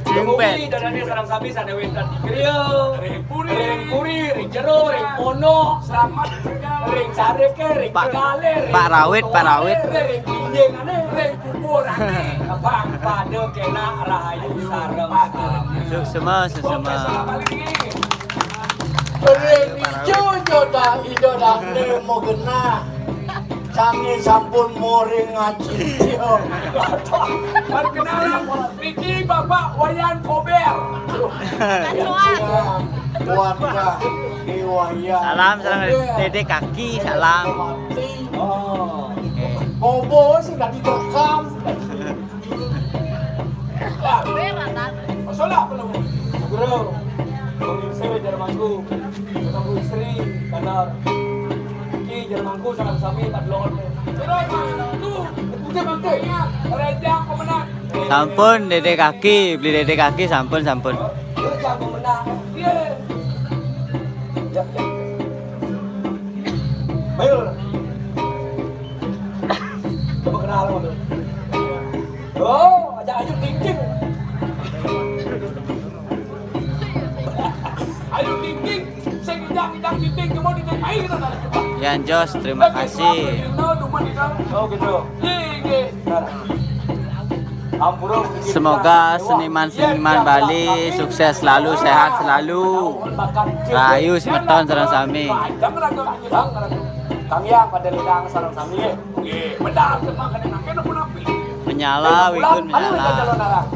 Dumugi dadane sareng sami sane wénten ing griya. Ring puri. Ring puri, ring jero, ring pondok. Selamat tinggal. Ring carike, ring Pak, tegale, ring Pak Rawit, Pak Rawit. Ring pinjingane, ring kuburane. Abang pada kena rahayu sareng sami. Suksema, suksema. Ring ijo jodah ida dane mo genah. Sami sampun moring ngaji. Perkenalan, niki Bapak Wayan Kober. Warga Iwaya. Salam, salam. Dede kaki, salam. Oh. Oke. Bobo sing dadi tokam. Lah, masalah apa lu? Guru, pengingsir jar mangku, ketemu istri, benar. Iki jar mangku sareng sami padlon. Kira mangku, itu mangku ya, rejang pemenang. Sampun, dede kaki, beli dede kaki, sampun, sampun. Rejang pemenang. Iya. Ya, ya. Ayo. Coba kenal, Bang. Oh, ajak Ayu Ting Ting. Ayu Ting Ting, sing ngidang-ngidang Ting Ting, kamu di Ting Ayu kita tadi. Yan Jos, terima kasih. Oh, gitu. Iya, iya. Nah. Ampura, Semoga seniman-seniman Bali sukses selalu, sehat selalu. Rahayu semeton sareng sami. Kang Yang pada leleng sareng sami. Nggih, medal sing mangkane nang kene pun api. Menyala, wigun menyala. Calon arang.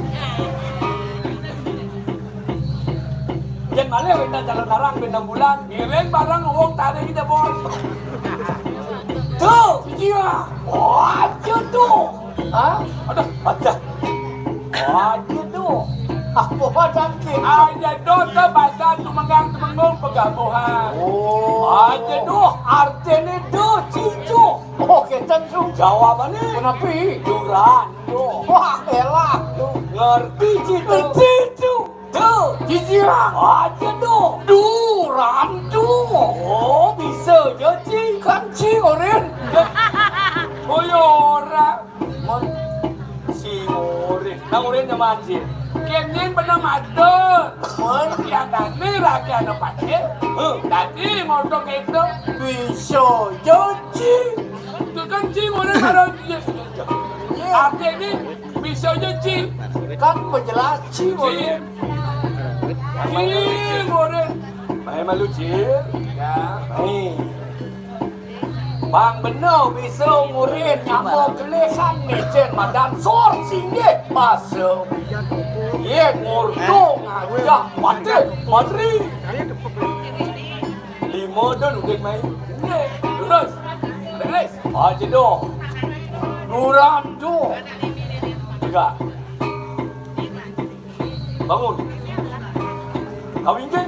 Yen malih wénten calon arang ben enam bulan. Ngiring bareng wong tarik kita, Bos. Tuh, iya. Oh, aja tuh. Hah? Aduh, aja. Oh, aja tuh. Apa wadah ki? Aja tuh ke bahasa Tumenggang Temenggung Pegabuhan. Oh. Aja tuh, artine tuh, cicu. Oh, kenten tuh. Jawabane. Kenapi? Duran, tuh. Wah, elah. Tuh, ngerti, cicu. Ngerti tuh. Tuh, ciciran. Aja tuh. Duran tuh. Oh, bisa aja, Ci. Kan Ci, Orin. Oh, ya ora. Si Murin. Nang Murin nyaman, Cil. Kén nyén beneh matur. Mun piantane rakyane pacé. Heh. Dadi moto kéto. Bisa ja, Ci. Itu kan Ci Murin karo iya. Iya. Artine bisa ja, Ci. Kan majelas Ci Murin. Ci Murin. Bae malu, Cil. Ya. Bae. Bang Beno bisa ngurin nyamuk gelisan mecen madan sor singgih basa. Ye ngurdu ngajak patih madri. Lima don udah main. Nggih, terus. Terus. Aja doh. Duran tuh. Tiga. Bangun. Kawin kan?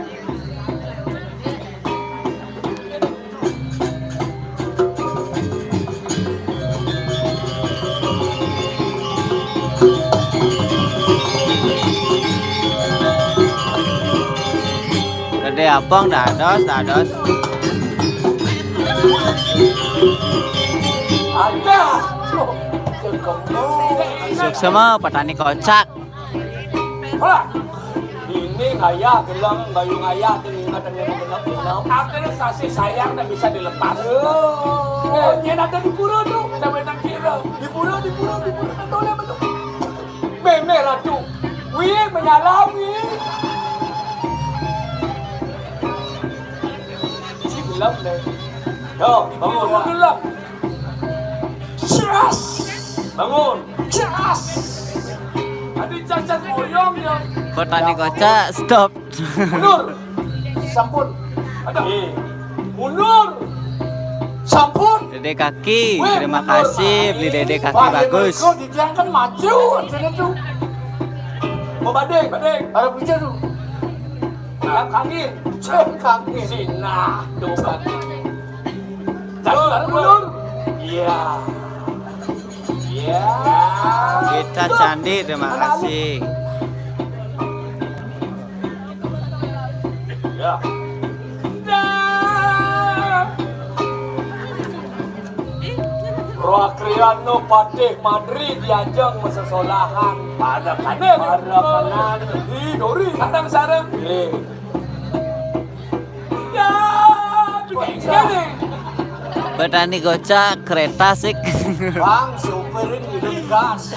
Gedé abang dados, dados. Ada. Suksma petani kocak. Wah, ini ngayah gelem, bayu ngayah, teu inget ada gelem, gelem. Akhirnya kasih sayang tak bisa dilepas. Oh, nyén ada di pura tuh, sampai tak kira. Di pura, di pura, di pura, tak tahu apa tuh. Mémé ratu, wih menyala wih. Si gelem deh. Yo, bangun. Gelem. Cas! Bangun. Cas! Adi cacat moyong ya. Petani kocak, stop. Mundur. Sampun. Ada. Mundur. Sampun. Dede kaki, terima kasih beli dede kaki bagus. Kok didiang kan maju aja tuh. Mau bading, bading. Ada puja tuh. Yang kaki. Yang kaki. Sina tuh kaki. Mundur, mundur. Iya. Iya. Kita candi, terima kasih. Ya. Dah. Roh kriano patih madri diajeng masesolahan. Pada kanan. Pada kanan. Di dori. Sareng-sareng. Iya. Ya, begini. Petani gocak, kereta sik. Bang, supirin hidup gas.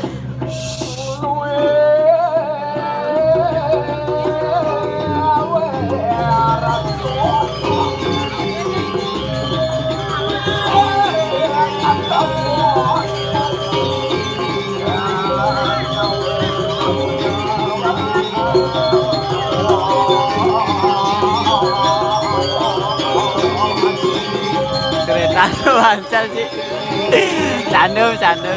Kereta tuh lancar sih. Candu, candu.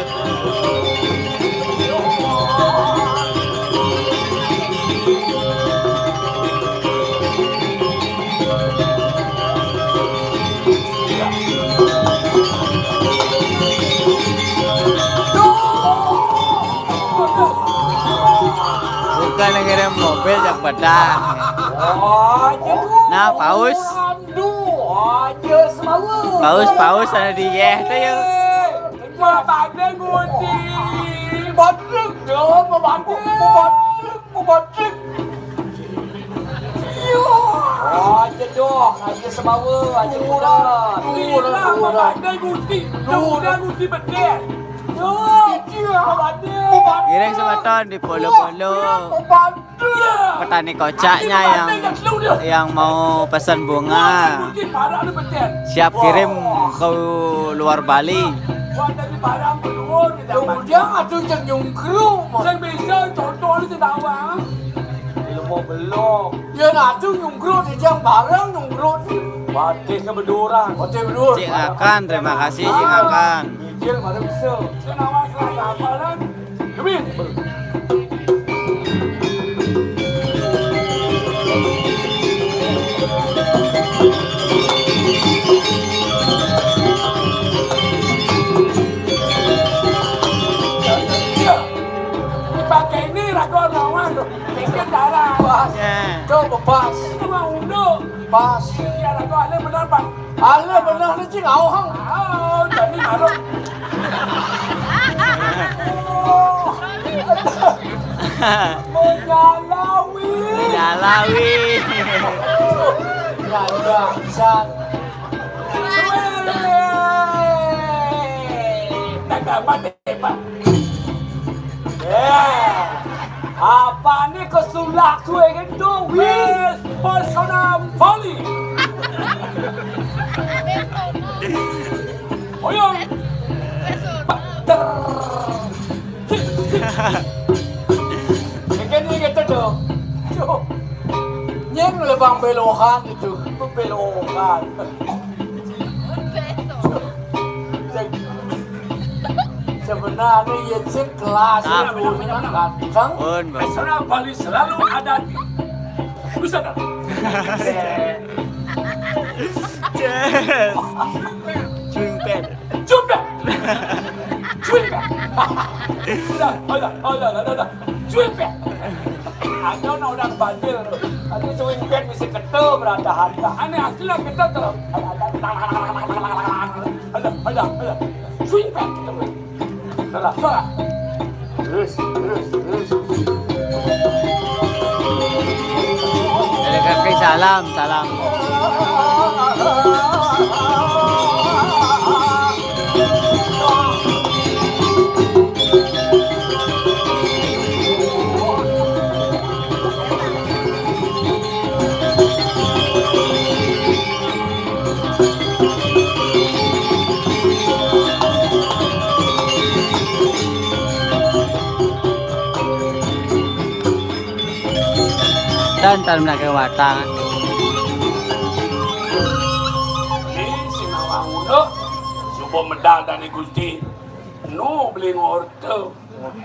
Bukan yang ngirim mobil, jak bedah. Nah, paus. Aduh, aja semawa. Paus, paus ada di yeh tuh ya. Mabadé nguti. Badruk dong, mabadé, mabadruk, mabadruk. Iya. Aja dong, aja semawa, aja muda. Murah, murah. Mabadé nguti, udah nguti bener. Yo, iya, mabadé. Giring semeton di polo-polo. Mabadé. Petani kocaknya yang, yang mau pesan bunga. Siap kirim ke luar Bali. Kemudian atuh jeung nyungkru. Sing bisa contoh di Sendawang. Ilmu belum. Ya atuh nyungkru di jang bareng nyungkru. Batis ke bedurang. Batis bedur. Cik Akan, terima kasih Cik Akan. Mijil baru bisa. Sendawang seragam bareng. Kemit. Dipakai ini ragu lawan. Bikin darah. Pas. Ya. Coba pas. Sama unduk. Pas. Ya, ragu ada benar, Pak. Alé bener nih, Cing, aoh. Aoh, jadi maruk. Menyalawi. Menyalawi. Nyandang san. Tanggapan tembak. Ya. Apa nih kesulak gue gitu? Wis, pesona Bali. Oyong. Ter. Ini gitu dong. Cuk. Nyeng lebang belohan itu. Belohan. Sebenarnya ya sih kelas. Ah, itu benar, benar, benar. Ganteng. Pun, Bang. Pesona Bali selalu ada di Nusantara. Yes. Cuy, Pet. Cuy, Pet. Cuy, Pet. Udah, udah, udah, udah, udah. Cuy, Pet. Ada orang bandel. Tapi cuy, Pet bisa ketel berada harta. Aneh asli lah kita tuh. Ada, ada, ada. Swing back gitu. Salah, salah. Terus, terus, terus. Dari kakek salam, salam. Dan tan melakukan watang. Ini si Nawang Uno, coba medal dari Gusti. Nu beli ngorte.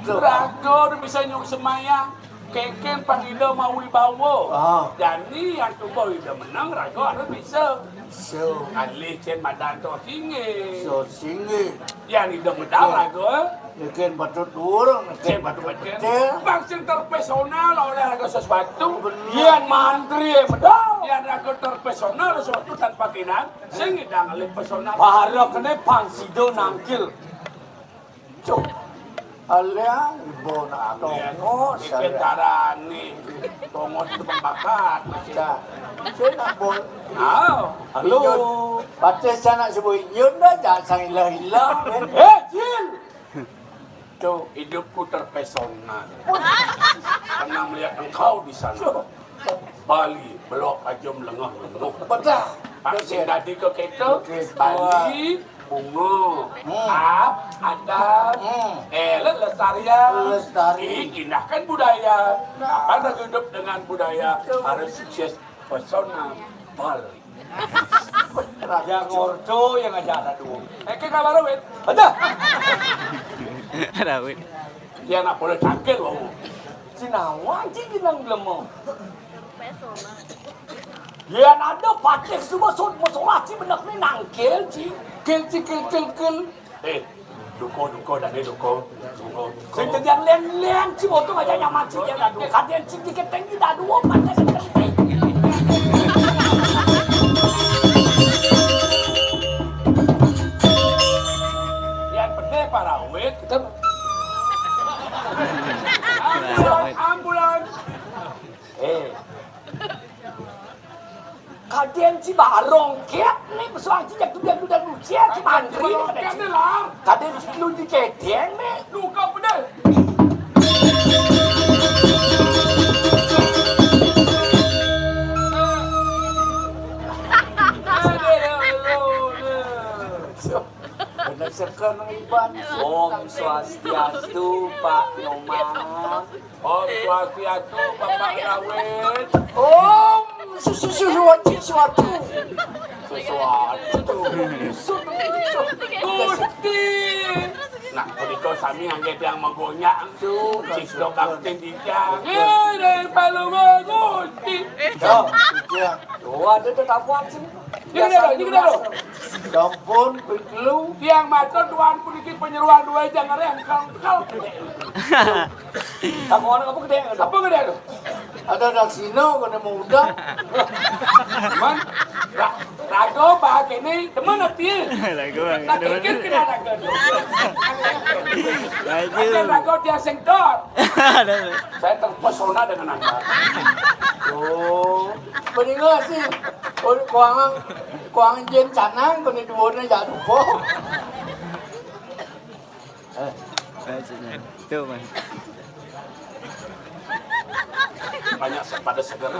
Raga udah bisa nyuk semayang. Keken pang ida mawi bawa. Ah. Jani yang tubuh ida menang, raga harus bisa. So. Alih cen madan to singgih. So singgih. Yang ida medal, raga. Neken patut durung, neken patut pecel. Bang sing terpesona oleh raga sesuatu. Bener. Yang mantri medal. Yang raga terpesona oleh sesuatu tanpa kinang. Sing ida ngalih pesona. Para kene pang sida nangkil. Cuk. Alia, ibu nak tongos, ikan alia. Tarani. Tongos itu pembakat, masih. Dah. Saya nak bol. Ah, halo. Patih saya nak sebut inyun dah, jangan sang ilah-ilah, men. Eh, Jin! Tuh, hidupku terpesona. Karena melihat engkau di sana. Bali, belok aja melengah lenguh. Betul. Vaksin tadi ke kita, Bali, bunga, hmm. Ap, adat, hmm. Eh, le-, lestarian. Lestari. I-, indahkan budaya. Nah. Apa nak hidup dengan budaya? Betul. Harus sukses pesona Bali. Yang ordo yang aja ada dua. Eh, ke kabar wit. Ada. Ada wit. Dia nak boleh cangkir, wau. Sinawa, cing, jenang belum mau. Yan ada patih semua sut masalah ci benak ni nangkil ci. Kil ci kil kil kil. Eh, duko duko dan ni duko. Duko duko. Sing tegian len-len ci botong aja nyaman ci ya dadu. Kadian ci dikit tinggi dadu patih. Yan pede parawit. Ambulan, ambulan. Eh. Kadén ci barong két né pesuang ci jak tubiak dudan lucén ci mantri né kadén ci. Kadén ci lu di kedén né. Lu kau bener. Bener sekali Iban. Om Swastiastu, Pak Nyoman. Om Swastiastu, Bapak Rawit. Om susu susu wati suatu. Sesuatu. Gusti. Nah, punika sami anggé tiang magonyak. Cisdo kapten dijang. Ngene palunga Gusti. Yo, iya. Oh, ada tetapuan sini. Ini lho, ini lho. Sampun pikelu. Tiang matur tuan puniki penyeruan dua jangare engkal-engkal. Apa orang apa gedé? Apa gedé tuh? Ada daksina kena mau udah. Man, ra-, raga bah kene demen ati. Raga bah. Nah, kene kena raga tuh. Raga. Ada raga dia sing dot. Saya terpesona dengan Anda. Tuh, mendingan sih. Oh, kuangan, kuangan jin canang, kene duwurne jak dupo. Eh, tuh, Mas. Banyak se-, pada seger.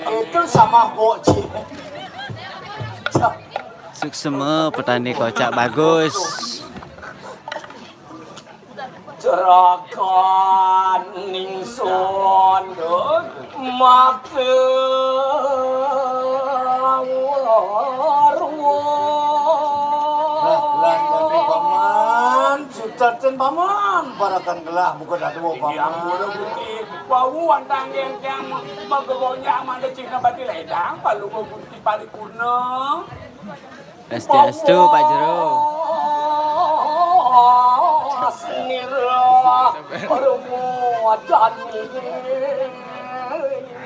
Itu sama Boci. Suksema petani kocak bagus. Cerakan ningson maka Lah, lan dadi paman, sutaten paman, parakan gelah buka dadu paman. Wau wantang yang yang magegonya manda Cina bati ledang palu Gusti paripurna. Astu-astu, Pak Jero. Asnira rumo adani.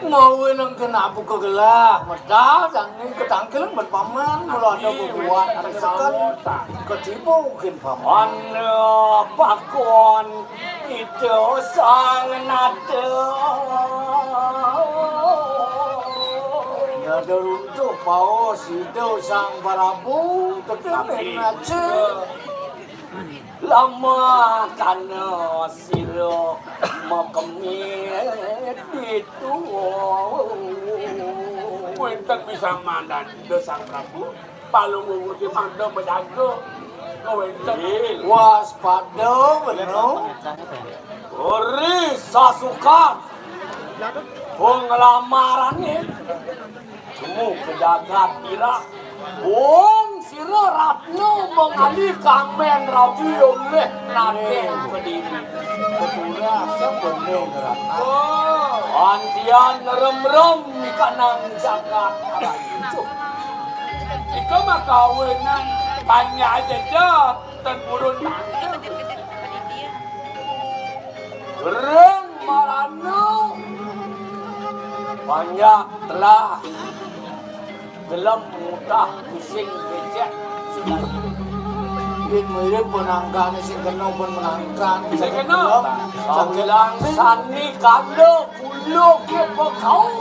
Mawe nang kena buka gelah, medal jani ketangkil met paman, mula ada bebuat resekan ketiba mungkin paman. Ana pakon ida sang nata. Ada runtuh paus ida sang Prabu, tetapi nace. Lama kana sira makemit ditu. Wenten bisa mandan ida sang Prabu. Palungguh Gusti mangda bejaga. Wenten. Waspada beno. Ri sasukan. Penglamarane. Temu ke jagat ira. Wong sira Ratna mengali kang men rabi oleh nate kediri. Ketura sebening rata. Antian rem-rem ikanang jagat. Ika makawinan banyak aja je. Ten purun. Ring marana banyak telah gelem mudah pusing becek. Yen mirip penangkane sing kena pun menangkan. Sing kena. Sawilang sani kanda kula ke pekau.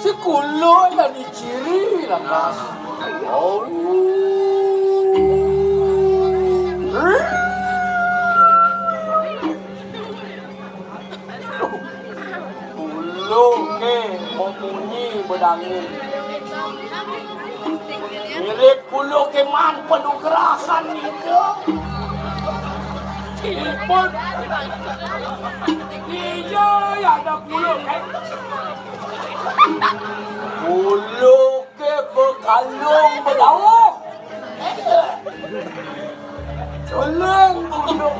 Sekula dadi ciri lantas. Oh. Kula ke memunyi bedangu. Mirip kula ke man penugrahan nika. Ipun. Iya, ya ada kula ke. Kula ke bekalung bedauh. Beleng kula.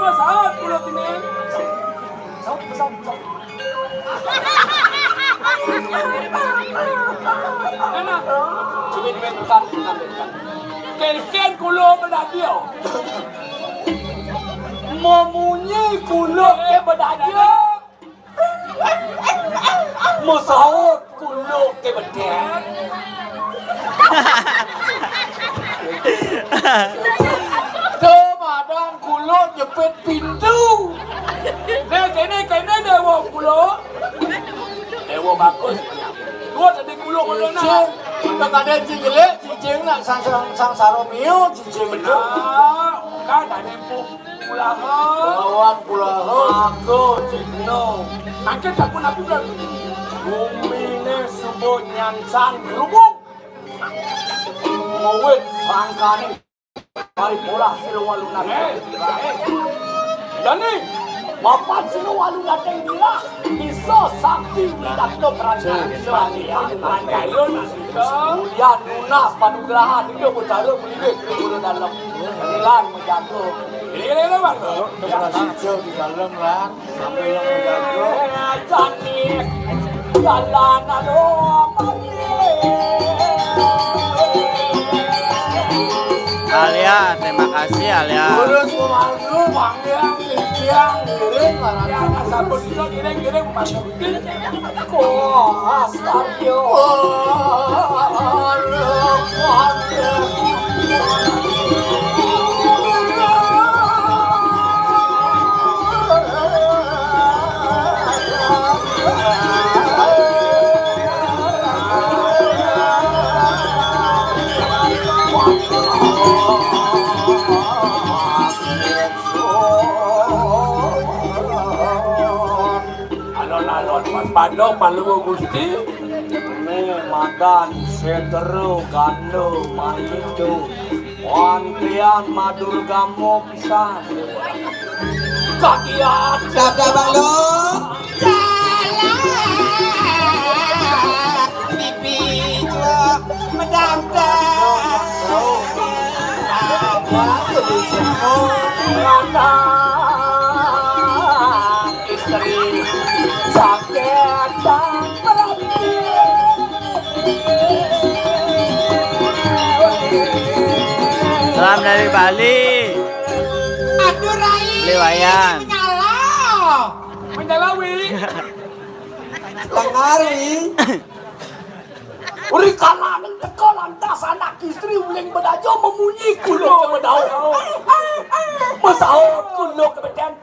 Masalah kula kene. Sok, sok, sok. Enak. Ken-ken kula bedadi. Memunyi kula ke bedadi. Mesaut kula ke bedadi. Ke madan kula jepit pintu. Nah, kene kene dewa kula. Dewa bagus. Dua tadi kula kula nak. Cicing, tak ada cicing jelek, cicing nak sang sang sang saromio, cicing itu. Nah, kan ada pu kulaha. Lawan kulaha. Aku cino. Angkat aku nak bilang. Bumine subuh nyancang berubung. Mawit sangkane. Mari bolah sira walu nate. Jani, mapan sira walu nate ngira bisa sakti widatna kerajaan. Ulian nunas panugrahan ida betara melibih ke guru dalem. Lan menjaga. Ini, ini, ini, Bang. Kita hijau di dalam, lan. Sampai yang menjaga. Jani, jalan alo. Alia, terima kasih Alia. Terus pemangku, panggilan, titiang, ngiring, Sampun dina ngiring-ngiring Mas Budi. Wah, Astagfirullah. Alon-alon Mas Bando, Paluwu Gusti. Né madan, sedera, ganda, maido. Wantian madurgama pisan. Kagiat. Sabda Balo. Jalan pipi jua medamdam. Apa tuh bisa? Lantas istri sakit dan Salam dari Bali. Aduh Rai. Beli Wayan. Menyala. Menyalawi. Lengar, Wi. Uri kalaning teka lantas anak istri uling bedajo memunyi kulo ke bedau. Mesaut kulo ke beden.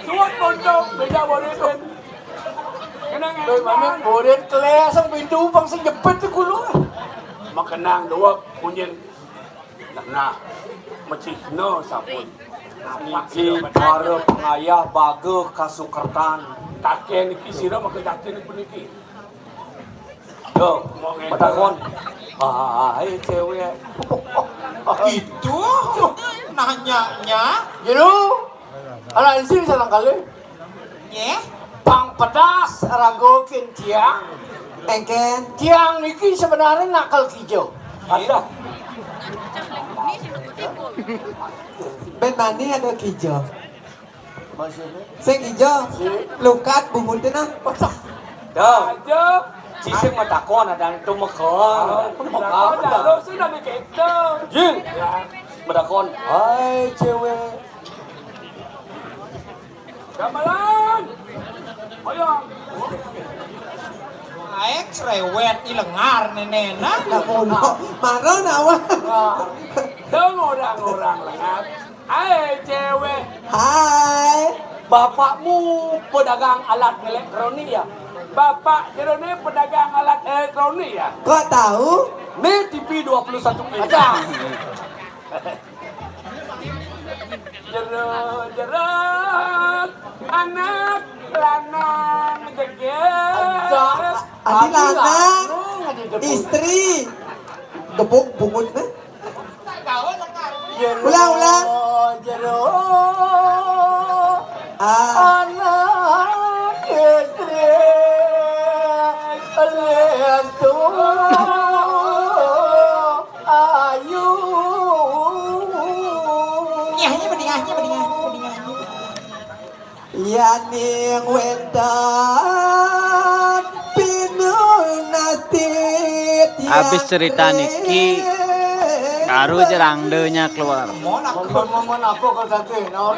Suat pondok beda borepen. Kenang Mana boret kelesang pintu bang sing jepit tuh kulo. Makenang dua kunyin. Nah, mecihna sampun. Niki para pengayah baga kasukertan. Taken niki sira maka taken puniki. Yo, matakon. Hai cewek. Itu nanyanya. Jero. Ala isi salang kali. Nggih. Pang pedas ragokin tiang. Engken. Tiang niki sebenarnya nakal kijo. Ada. Ben mani ada kijo. Maksudnya? Sing ijo. Lukat bumutnya nah. Dah. Aja. Cicing matakon ada itu mekon. Mekon. Kalau sudah diketeng. Jin. Matakon. Hai cewek. Gamelan. Ayo. Aek cerewet ilengar nenena. Maro nawa. Dong orang-orang lengar. Hai cewek. Hai. Bapakmu pedagang alat elektronik ya? Bapak Jerone pedagang alat elektronik ya? Kok tahu? Nih T V dua puluh satu inci. Ada. Jero-jero anak lanang jeger. Adi lanang, istri, gebuk bungut nah. Ulang, ulang. Jero Ah, anak istri lestu ayu. Nyahnya bedingahnya bedingahnya bedingahnya. yaning wénten pinunastit. Habis cerita niki, baru jerangdenya keluar. Mon apa mon apa kok tadi? Nah,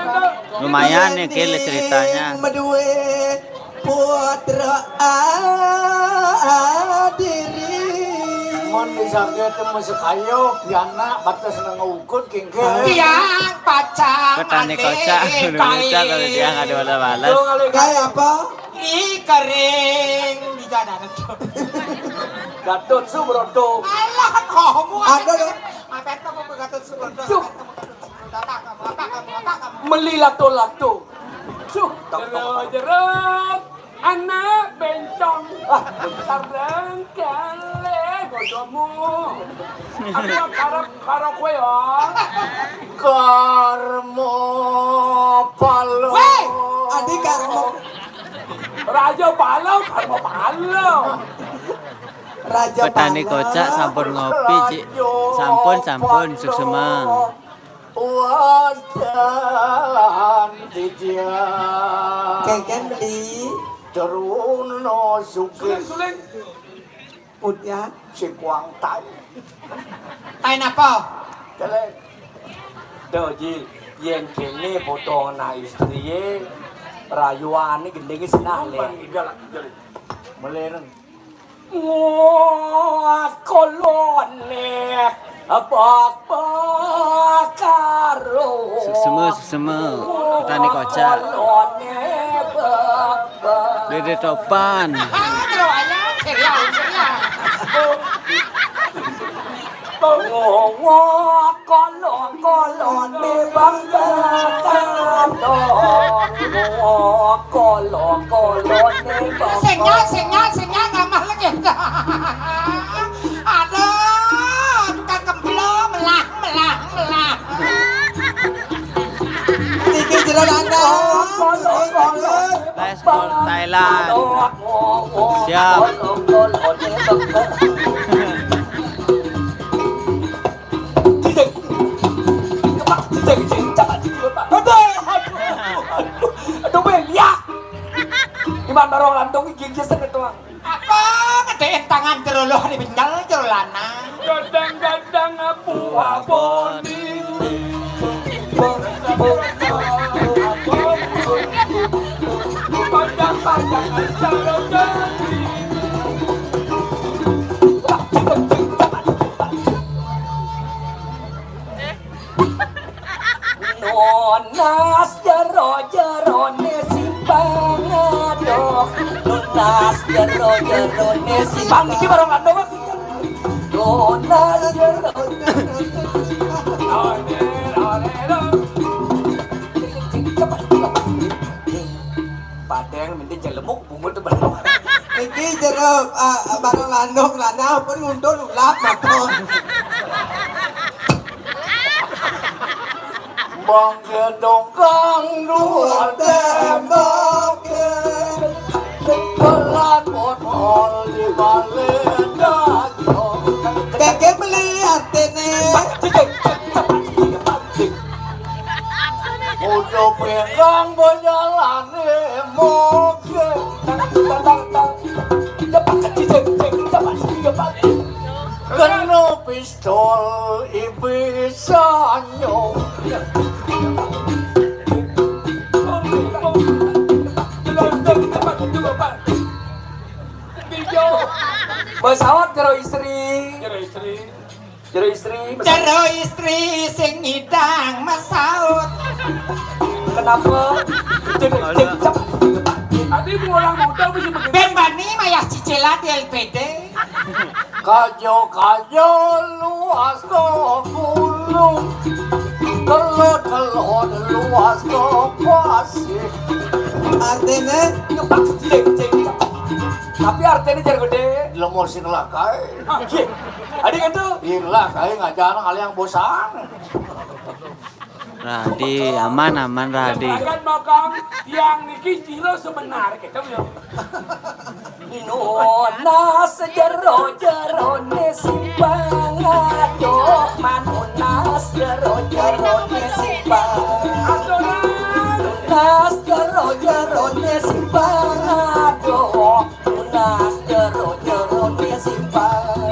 Lumayan niki ceritanya. Meduwe putra adiri. Mon bisa kita masuk ayo piana batas nang ukut kingke. Tiang pacang Petani kocak, dulu kocak kalau dia nggak ada bala-bala. Kayak apa? Ih kering di jalan. Gatot Subroto. Alah kamu. Ada loh. Apa itu kamu Gatot Subroto? Cuk. Apa kamu? Apa kamu? Apa kamu? Meli lato-lato. Cuk. Jero-jero anak bencong. Sareng kele godomu. Aku karep karo kowe ya. Karma palo. Adi karma Raja Palo, karma Palo. Raja Petani Pala. Kocak sampun ngopi, Cik. Sampun, sampun, suksema. Wadan tijang. Kengken beli. Teruna sugih Suling-suling. Udah. sing kuang tai. Tain apa? Kele. Doji. Yén kéné padha ana istrié, rayuané gendingé sinah, Lé. Melih nang. Wah, koloné bak-bak karo. Suksema, suksema. Petani kocak. Koloné bak-bak. Dede Topan. Ah, terus aja, serius, serius. Ngowok kolok-kolok di bangkatan. Ngowok kolok-kolok di bangkatan. Sing nyat, sing nyat, sing nyat, ngamah lagi. Aduh, tukang kemplo, melah, melah, melah. Niki jero lanang. Kolok-kolok. Paspor Thailand. Siap. Aduh, aduh, aduh, aduh, weh, liak. Iman barong lantung gigi seketuang. Apa ngedein tangan jero lho, hari benyel jero lanang. Gadang-gadang apu aboni. Panjang-panjang acara jadi. Nunas jero-jerone simpang adoh. Nunas jero-jerone simpang. Bang, iki barang kandungan. Nunas jero. Padahal minta jelemuk bungut barang. Iki jero, ah, barang lanang, lanang pun nguntul ulap mata. Bangke dongkang dua tembak. Pelan botol di balik daging. Keke beli artine. Udah pegang berjalan emosi. Kena pistol ibisanyo. Pesawat karo istri. Jero istri. Jero istri sing ngidang masaut. Kenapa? Tadi mulang muda mesti begitu. Ben bani mayah cicilan di L P D. Kajo-kajo luas ke gunung. Telot-telot luas ke pasir. Artinya ngepak cicing. Tapi artinya jero gede. Lemo sing lakai. Adi kan tuh? Inilah kayak ngajar kali yang bosan. Radi, aman, aman, Radi. Jangan makan yang niki jilo sebenar kita yo. Nunas jero-jerone simpang adoh, manunas jero-jerone simpang. Nunas jero-jerone simpang adoh. Tunas jero-jerone simpang.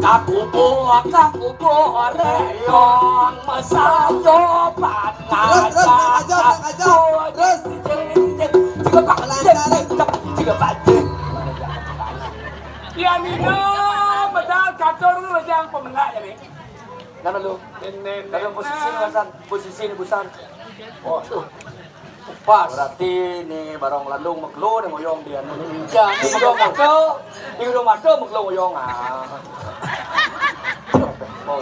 Kakubuh, kakubuh, reyong, mesayo, panas. Terus, terus, Mang Ajo, Mang Ajo. Terus. Juga Pak, juga Pak. Ya, Nino, bedal katur lu aja yang pemenang ya, nih. Nana lu. Nana posisi ini, Hasan. Posisi ini, Busan. Oh, tuh. Pas. Berarti ni barong landung maklo ni ngoyong dia ni. Ya, ni udah mata, ni udah mata maklo ngoyong ah. Oh,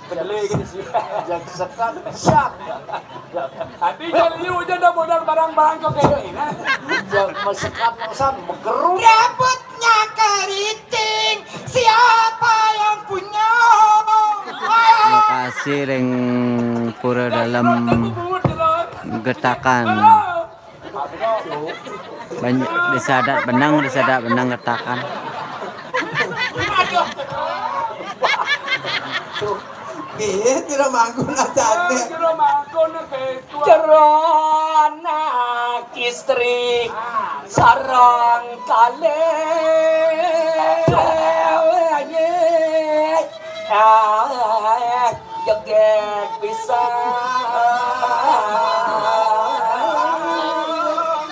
kedele gini sih. Yang sekat, siap. Tapi jadi you aja dah modal barang-barang kau kayak ini, nah. Yang mesekat, mesan, begeru. Rambutnya keriting, siapa yang punya? Lokasi ring Pura Dalem Getakan. Banyak disadat benang, disadat benang Getakan. Iya, tidak manggun aja. Jero anak istri sareng kalih. Ah, jeget pisan.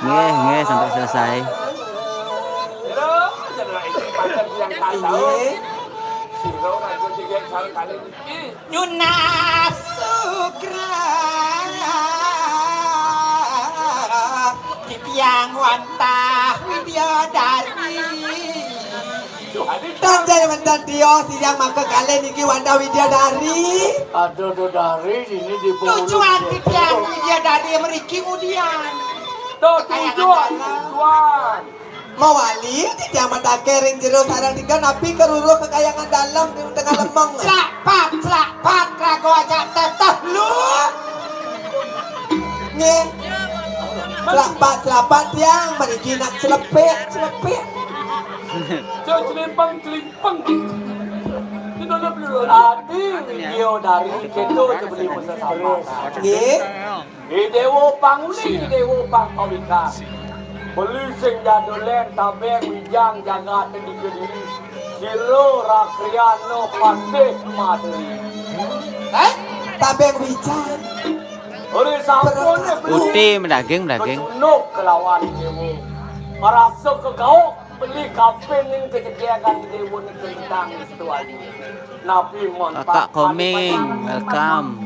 Nggih, nggih, sampai selesai. Nggih. Nyunas sugra titiang wantah widyadari. Tanggal wonten tio siang maka kalih niki wantah widyadari. Aduh, dodari ini di tujuan titiang widyadari mriki ngudian. Tuh, tujuan, tujuan. Mawali titiang matake ring jero sareng tiga napi keruruh kekayangan dalam di tengah lemeng. Celak pat, celak pat, raga aja teteh lu. Nggih. Celak pat, celak pat tiang mriki nak celepik, celepik. Cuk, celimpeng, celimpeng. Adi, dia dari keto aja beli masa sama. Nggih. Idewo pang uling, idewo pang pawikan. Beli sing jadolen tabeng wijang jagat di Kediri. Sira rakriyana patih madri. Hah? Tabeng wijang. Ora sampun beli. Uti medaging, medaging. Kecunduk kelawan idewo. Merasa kegauk beli kapin ning kejegegan idewo ning kelintang situ ayu. Napi mon Kakak Koming, welcome.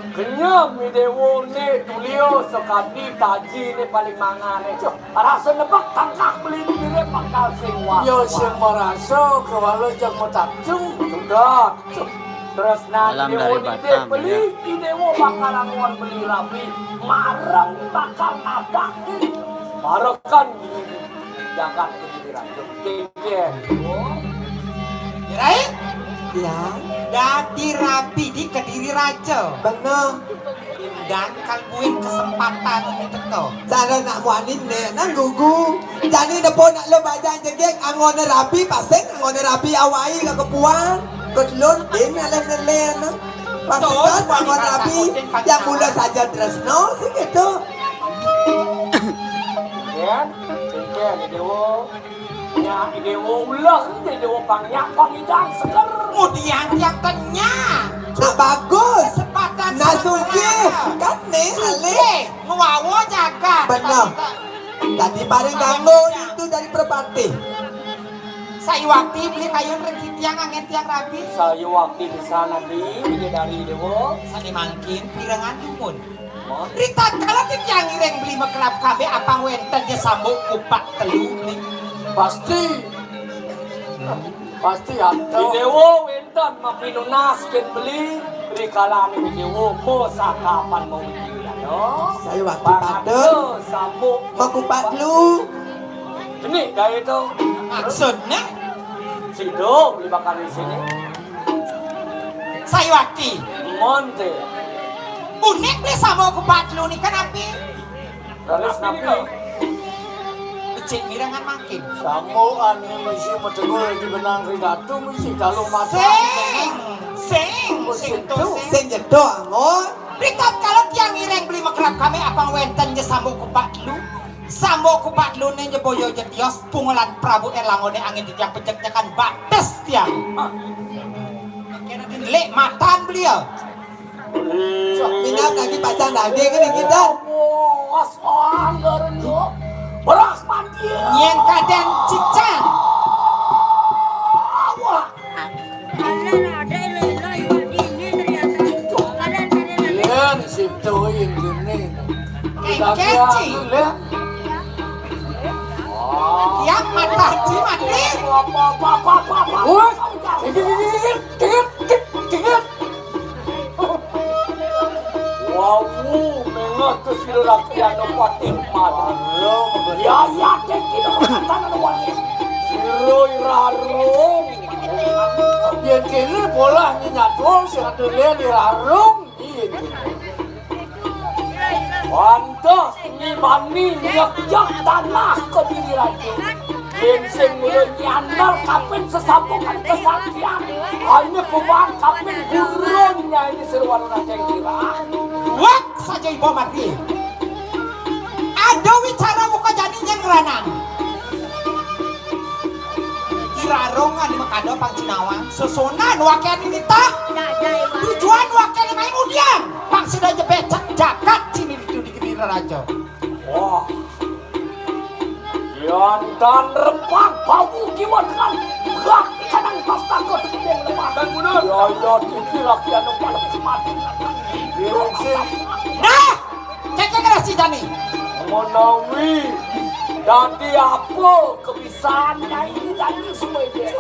Kenyem idewo ne tulio sekadi taji ne paling mangane. Cuk, rasa nebak tangkah beli di diri bakal sing wah. Yo sing merasa kewala jeng metakju. Sudah. Cuk. Terus nanti idewo dari Batam, beli, ya. Idewo bakal angon beli rabi. Mareng bakal nadakin. Marekan jagat Kediri Raja. Kengken. Kirain? Ya. Dadi rabi di Kediri Raja. Bener. Dan kalbuin kesempatan ini teko. Cara nak muanin ne nang gugu. Jani depo nak lo bajang jegek angone rabi paseng angone rabi awai ka kepuan. Kedlon din alen alen. Pasal angone rabi yang mula saja tresno sing gitu. Ya, kengken idewo. Nya, idewo ulah, idewo pang nyak pang idang seger. Mudian tiang tenya. Nah, bagus. Kesempatan nah, sugih. Kan nih, alih. Ngwawa jagat. Bener. Tadi paling ganggu itu dari perpati. Sayuwakti beli kayun regi tiang angen tiang rabi. Sayuwakti di sana di, ini dari idewo. Sani mangkin pirengan dumun. Ritatkala titiang ngiring beli makelap kambe apang wenten ja sambuk kupak telu ni. Pasti. Pasti ada. Idewo wenten mapinunas ken beli rikala ni idewo mo sakapan mau idewo. Sayuwakti pada sambuk makupak telu. Ini gaya itu. Maksudnya? Sido beli bakal di sini. Sayuwakti. Monte. Unik beli sama kupat lu nih kan api. Terus napi? Becik mirangan makin. Samuan ni mesti metegul di benang ridatu mesti kalau mata. Sing, sing, sing to, sing. Sing jedok, Ngon. Ritatkala tiang ngiring beli makelap kami apang wenten ja sambuk kupat lu. Sambuk kupat lu ne ja boyo ja tios pungulan Prabu Erlangone angin titiang pejek-jekan bates tiang. Kena din lek matan belia. Minat lagi pacang daging ini kita. Wah, soang garen yo. Beras panggil. Nyen kadang cicang. Wah. Kalian ada ilah-ilah ini ternyata. Kalian ada ilah-ilah. Lian situ ini. Kengkeci. Yang mata haji mati. Apa, apa, apa, apa, apa. Wah, dikit, dikit, dikit, dikit, dikit. Wawu, mengat ke sira rakyat patih mati. Ya, ya, dek, kita katakan wani. Sira irarung. Yen kene bola nyi nyatwa sing ada len irarung. Iya, iya. Pantes ngimani nyekjak tanah Kediri Raja. Yen sing mula nyandal kapin sesampungan kesaktian. Hanya beban kapin gurun nyai Sirwana Cengkira. Wak saja ibu mati. Ada wicara muka jani nyang ranang. Irarong ane makada pang cinawang, susunan wakian ini tah. Tujuan wakian ini main udian. Pang sida jebecek jagat sini di, di, di Raja. Wah, Yan tan repak bau kiwa dengan berat kanang pastaka tekiding lemah. Dan mundur. Ya, ya, titi laki anu paling semati. Irung sing. Nah, cecek rasi jani. Menawi dadi apa kebisaannya ini jani semua ini?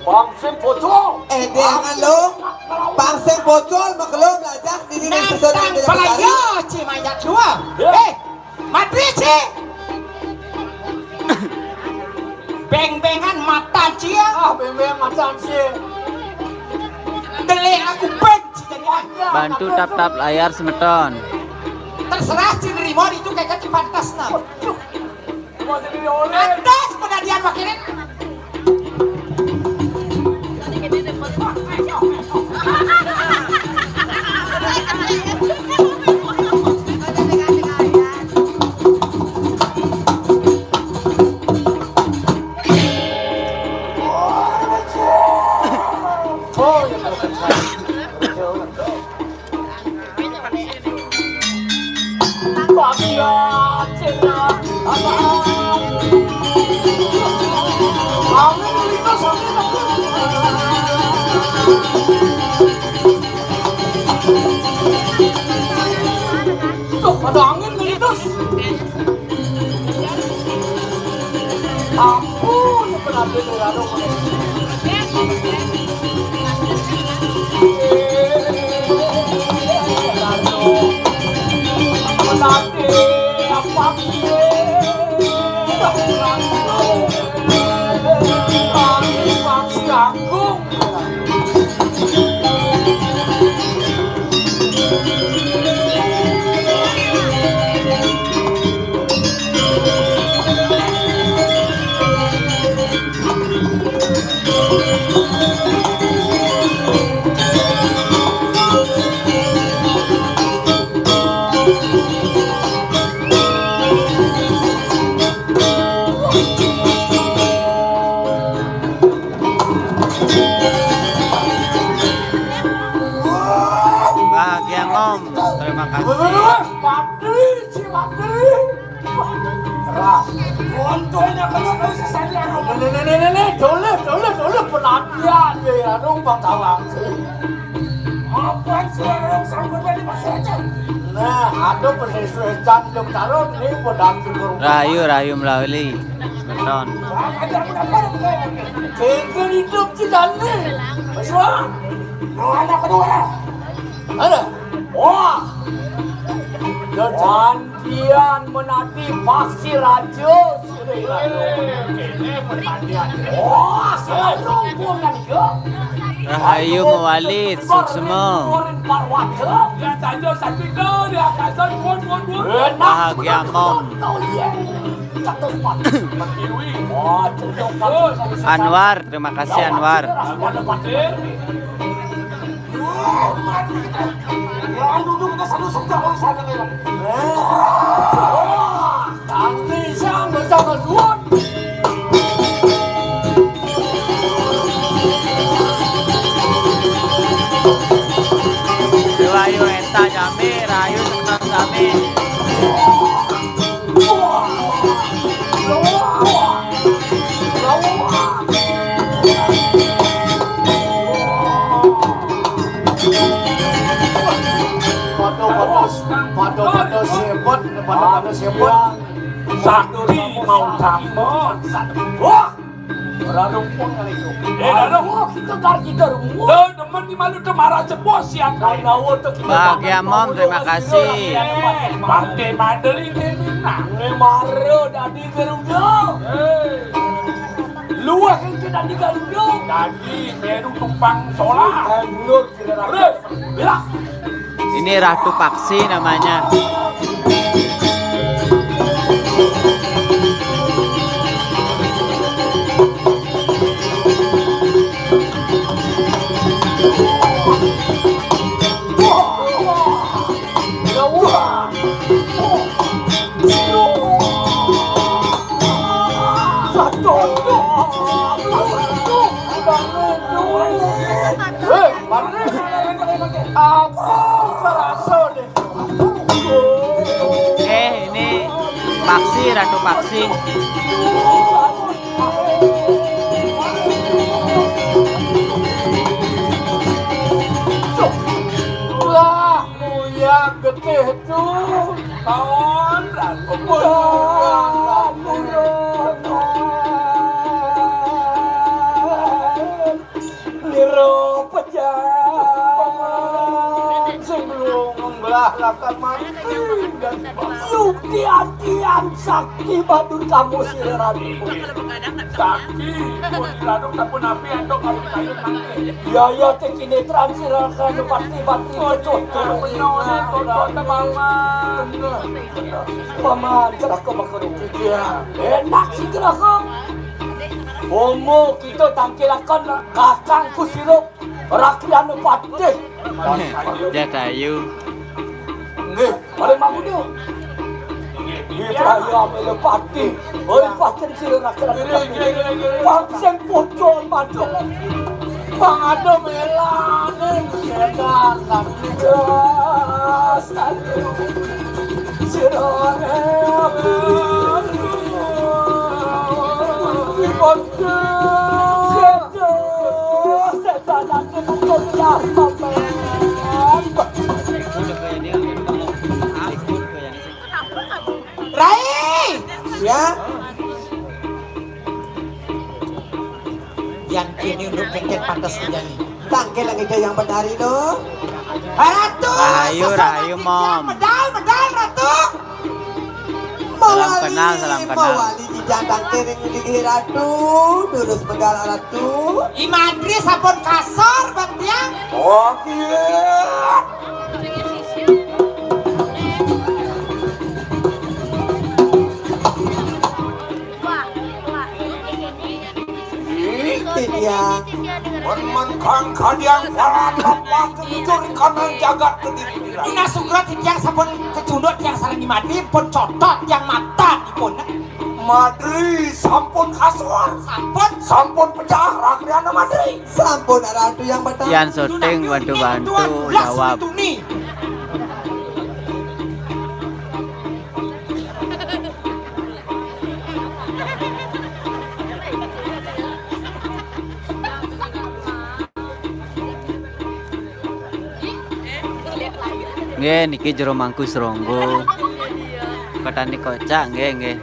Bang sing bocor. Eh, dia ngan lo. Bang sing bocor, maklum lah, jak. Di sini nantang susun yang tidak pelaya, dicari. Ci mayat dua. Ya. Eh, Matri, Ci. Beng-bengan mata, Ci, ya. Ah, beng-bengan mata, Ci. Delik aku benci jadi anak. Bantu tap-tap layar semeton. Terserah, Ci, nerima itu kayak Ci pantas, nah. Waduh. Mau jadi oleh. Atas penadian makirin. Tuh, ada angin nih, terus. Ampun, penampilan lu. Menanti apa? Agung. Bahagia, Om. Terima kasih. Mati, si mati. Keras. Untungnya kena kau sesali anu. Nih, nih, nih, nih, nih. Dulu, dulu, dulu. Penantian, ya, anu, Bang Tawang. Apa suara orang sampai tadi masih aja? Nah, ada persesuaian jam taruh, ini mau dalam syukur. Rahayu, rahayu melawili. Beton. Kengken hidup si Dani. Wis, Wak. Anak kedua. Ada. Wah. Janjian menanti paksi raja. Wah, sarung pun kan, ya. Rahayu mawali, suksma. Dia saja satu dia, dia kasar, pun, pun, pun. Bahagia, Mom. Anwar, terima kasih, Anwar. Rahayu, éta jami, rahayu, seneng jami. Pada-pada, pada-pada sebut, pada-pada sebut. Sakti mau sama. Wah! Ora rumpun kali itu. Eh, ora rumpun. Itu kar kita rumpun. Lo demen di malu temara jebos siap. Bahagia, Mom, terima kasih. Pakai mandel ini, nah. Ini maro dadi Garuda. Eh. Luwih iki dadi Garuda. Dadi meru tumpang solah. Eh, mundur, sira rakyat. Terus, bila. Ini Ratu Paksi namanya. Paksi, Ratu Paksi. Lah, muya getih tu. Kawan, Ratu. Liro pejam sing belum ngemblah lakan mati dan yuk tian-tian sakti badur kamu sira Ratu. Sakti, pun Ratu kapun api atau kamu kayu mangke. Ya, ya, tek ini terang sira Ratu pati pati betul. Benar, benar, benar. Paman, cerah kau makan. Iya. Enak sih cerah kau. Homo kita tangkilaken kakangku sirup Rakryan Patih. Jatayu. Nggih, paling mangkudu. Nggih, Prayu Amela Patih. Oi, Patih sirup Rakryan Patih. Pang sing pucul madul. Pang ada melaning setan tapi jelas. Sira. Rai. Ya. Yang kini untuk kengket pantas menjadi. Tangke lagi dia yang bedari tu. Ratu, rahayu, rahayu, Mom. Medal, medal, Ratu. Salam kenal, salam kenal. Mawali jijang tangke ring dingin Ratu, durus medal Ratu. Imadri sampun kasor, Bang Tiang. Oh, iya. Ih, Tiang. Men-men kang kadiang paran lepas jujur kanan jagat kediri. Dina sugra titiang sampun kecunduk tiang sareng Madri pun cotot tiang mata dipun. Madri sampun kasor. Sampun. Sampun pecah rakyana Madri. Sampun Ratu yang betul. Yan syuting bantu-bantu jawab. Nggih, niki jero mangku sronggo. Petani kocak, nggih, nggih.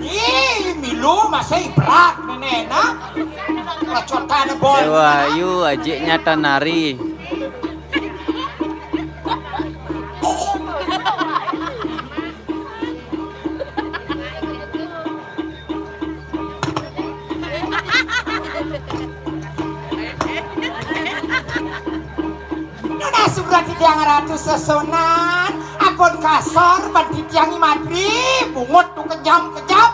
Ih, milu masih berat nenek, nah. Racotan bol. Dewa Ayu, ajiknya tanari. Nunas surat titiang Ratu Sesonan, ampun kasor, ban titiang Madri, bungut tu kejam-kejam.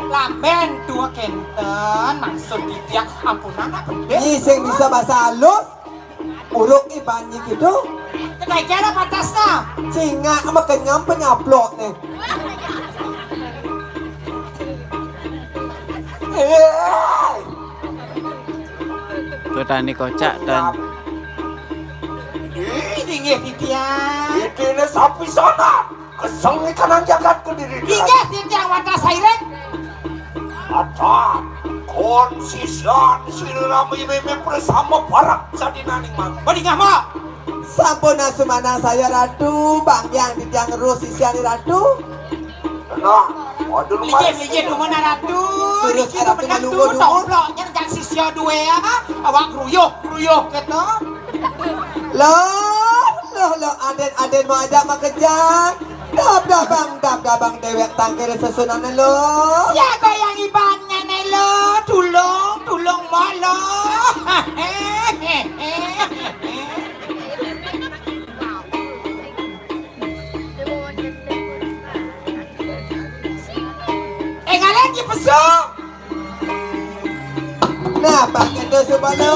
Lamen tu kenten, maksud titiang, ampunan apa deh? Nyi sing bisa bahasa halus, uruk iban nyi gitu. Kedai kira patasna. Cingak sama kenyam penyaplok nih. Petani kocak dan. Ih, inggih titiang. Itine sapisanan. Keseng ikanan jagat kediri. Inggih titiang watas sairing. Acan, kon sisian sira mimimi bersama parak sadinaning mang. Badingah, Mak. Sampun asumanang saya Ratu, banggiang titiang terus sisian Ratu. Nah, waduh, Lijih, lijih, dumun Ratu. Terus Ratu menunggu, dumun. Toploknya jangan sisia dua ya, awak kruyuh, kruyuh gitu. Loh, loh, loh, aden, aden mau ajak makejang. Dab dabang, dab dabang dewek tangkir sesunane lo. Siaga yang ibannya ne lo, tulung, tulung mak lo. Eh, ngalen ki pesu. Nah, pakai tu sebalo.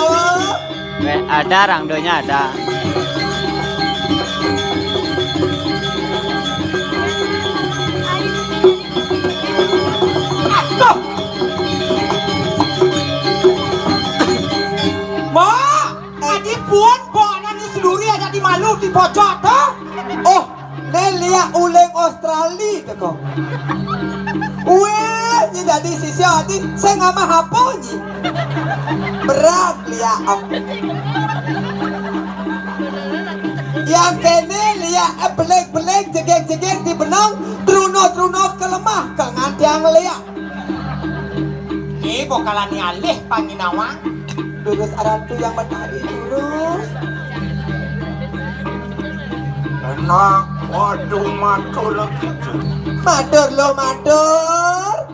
Ada orang donya ada. Di malu di pojok to. Oh, né liak uling Australia to ko. Wéh, nyi dadi sisia adi, sing amah apa nyi? Berat liak. Yang kéné liak, eh, beleg-beleg, jegég-jegég di benang, truna-truna ka lemah, ka ngantiang liak. Ni bokalani alih panginawang. Durus arantu yang matari durus. Enak, waduh, matur lagi tu. Matur lo, matur.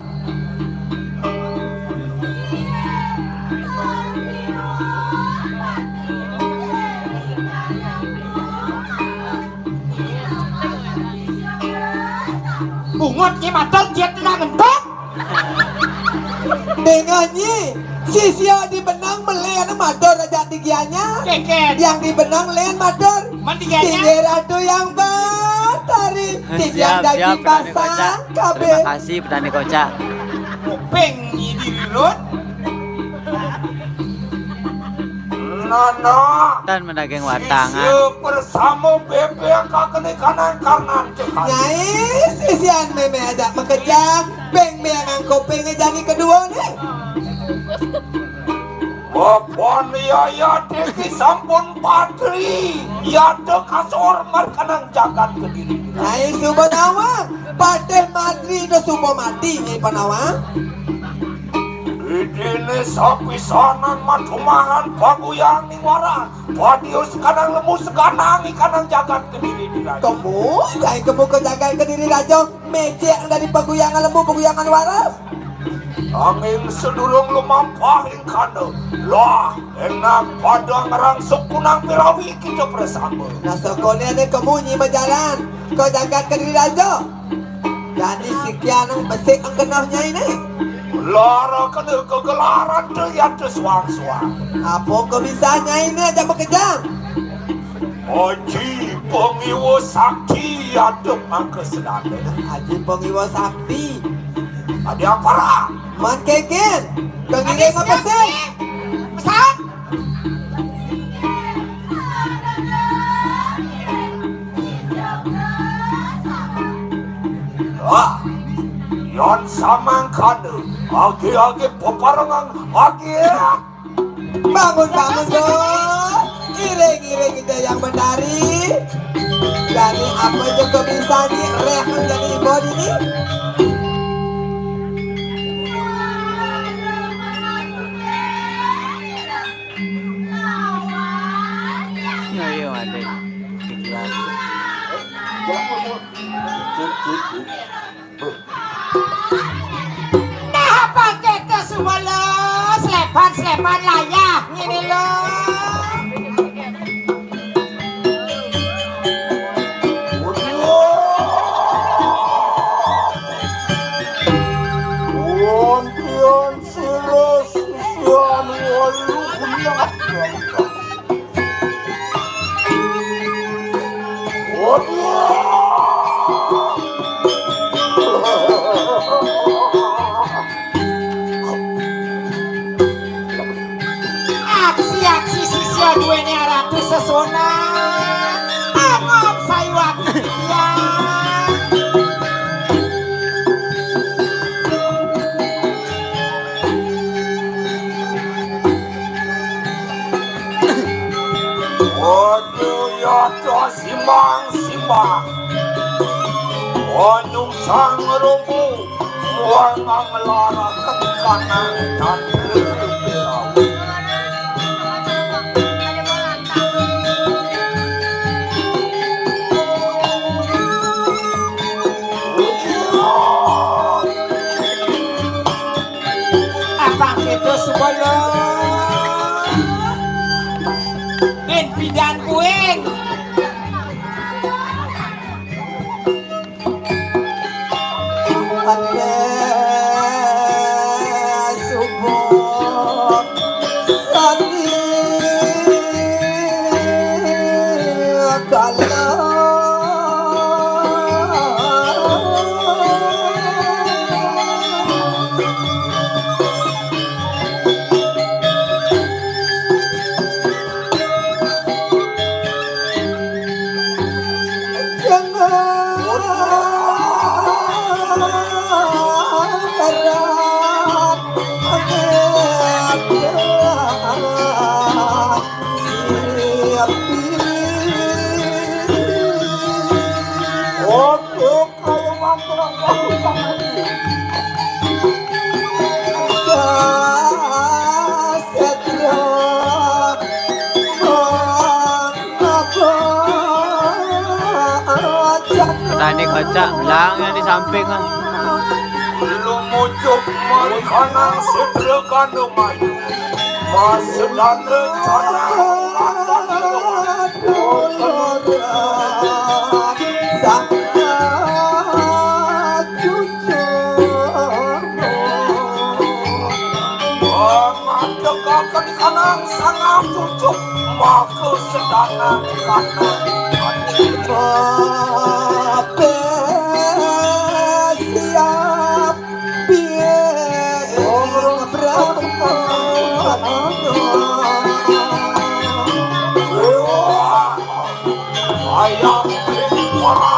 Bungut ki matur, jiat tidak ngentuk. Dingeh nyi, sisia di benang melén matur aja di gianya. Kékét. Yang di benang lén matur. Man di gianya. Singgih Ratu yang batari. Titiang siap, daging siap, Petani Kocak. Basah kabéh. Terima kasih, Petani Kocak. Kuping nyi dirirut. Nana. Tan menaging watangan. Sisia bersama bébék kakene kanan karnan cekal. Nyai, sisian mémé ajak makejang, beng mé ngan kuping jani kedua ni. Bapon yaya deki sampun patri, yata kasor markanang jagat Kediri. Nyai suba nawang, Patih Madri do suba mati, Nyai Panawang. Idine sapisanan matumahan paguyang ning waras. Padius kanang lemu seganang ikanang jagat Kediri diraja. Kemu, jai kemu ke jagat Kediri raja, mecek dari paguyangan lemu, paguyangan waras. Angin sedurung lumampah ingkana. Lah, enak pada ngerang sukunang pirawi kita bersama. Nah, sokone ada kemu nyi berjalan ke jagat Kediri raja. Jani sikian nang besik nang kenah nyai ne. Lara kena kegelaran tu ya tu suang-suang. Apa kau bisa nyai ne aja bekejang? Aji pengiwa sakti ada maka sedana. Aji pengiwa sakti. Ada apa? Man keken. Kau ngiring apa sih? Pesat. Wah, yon samangkana, agi-agi peparengan, agi. Bangun, bangun, dong. Iring-iring kita yang menari. Jadi apa juga bisa nih, reh menjadi body nih. Ayo, Ade. Nah, pakai ke semua lo, selepan-selepan layah ngene lo. Wonten sira sisian walu belas. Waduh. Aksi-aksi sisya duwene aratu sesona. Angop sayuwak titiang. Waduh, ya, simang-simang. Wanyung sang rupu. Wang melara kekanan dan lebih. Abang itu sebelah. Ben pidan kuing. Ate subuh sani kala. Petani kocak bilang yang di samping kan. Lumucuk mangkana sudra kandung ayu. Masedana canang Ngadekaken kanang sangang cucuk maka sedangan kanang. Siap piye Brahma. Ayam ora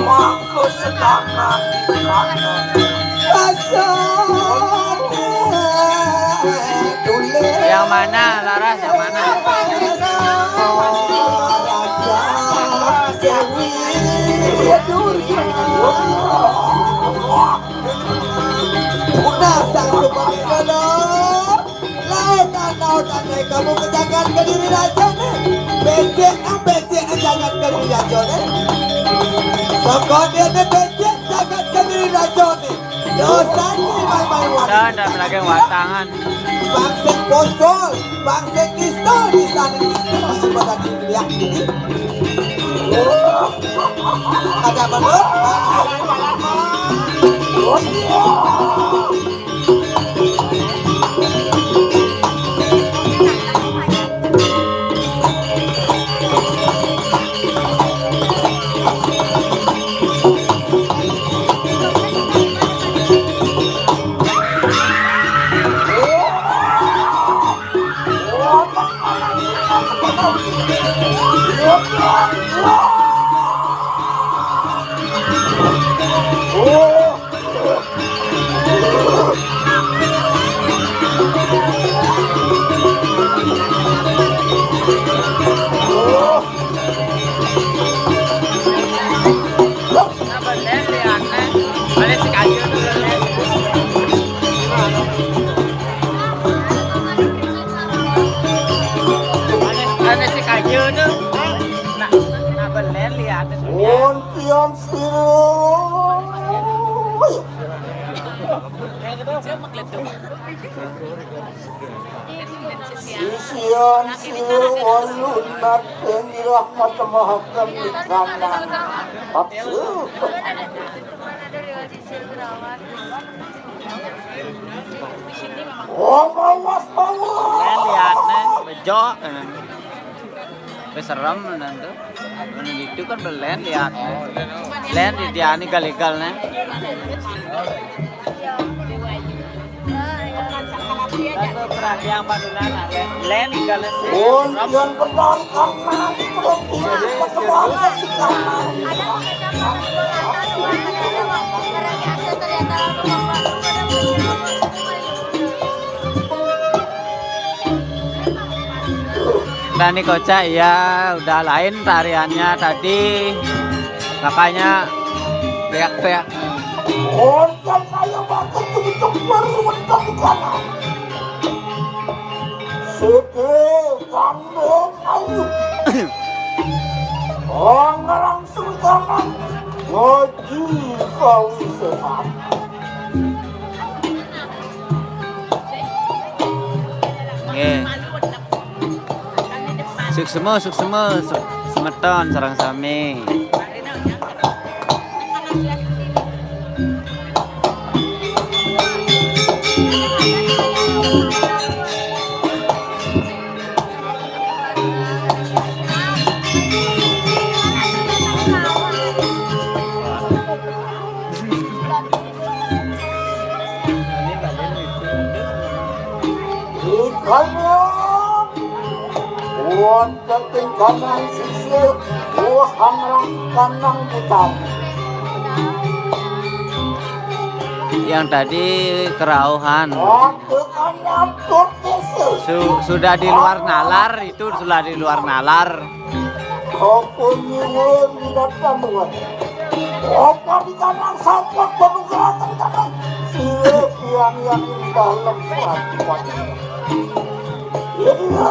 maka sedangan kanang. Yang mana, Laras? Yang mana? Nah, sang suka dulu. Lautan, lautan, eh, kamu ke jagat Kediri Raja nih. Becek, ah, becek, ah, jagat Kediri Raja nih. Sokot dia nih becek jagat Kediri Raja nih. Dosa nih, main-main wanita. Ada lagi watangan. Bangsit pospol, bangsit pistol, pistol ini. Masih pada tinggi ya. Ada apa, Bro? Ada si kayu tuh. Nah, nah, belen lihat. Wonten sira. Sisian sira walu nadeng rahmat mahakan di kanan. Paksa. Wong awas, awas. Len lihat, nen, bejok, nen. Wis serem, nen, tuh. Nen itu kan belen lihat, nen. Len di dia ini gal-gal, nen. Kan tuh perhatian padunan, nen. Len gal, nen. Wong yang benar karena itu tidak ketemuan di kamar. Tani kocak, ya, udah lain tariannya tadi, makanya teriak-teriak. Kocak saya banget, cuk, cuk, baru mentok di sana. Sete, kambing, ayu. Orang langsung kanan. Ngaji kawi sehat. Nggih. Suksema, suksema, su-, semeton sareng sami. Ikannya wonten tingkanan sisir, wah, hamrang kanang kita. Yang tadi kerauhan. Waktu kanang turkisir. Su-, sudah di luar nalar, itu sudah di luar nalar. Apa nyuwun datang, Wan? Apa di kanan sampun penugasan kanan? Sila tiang yang dalam kuat. Iya.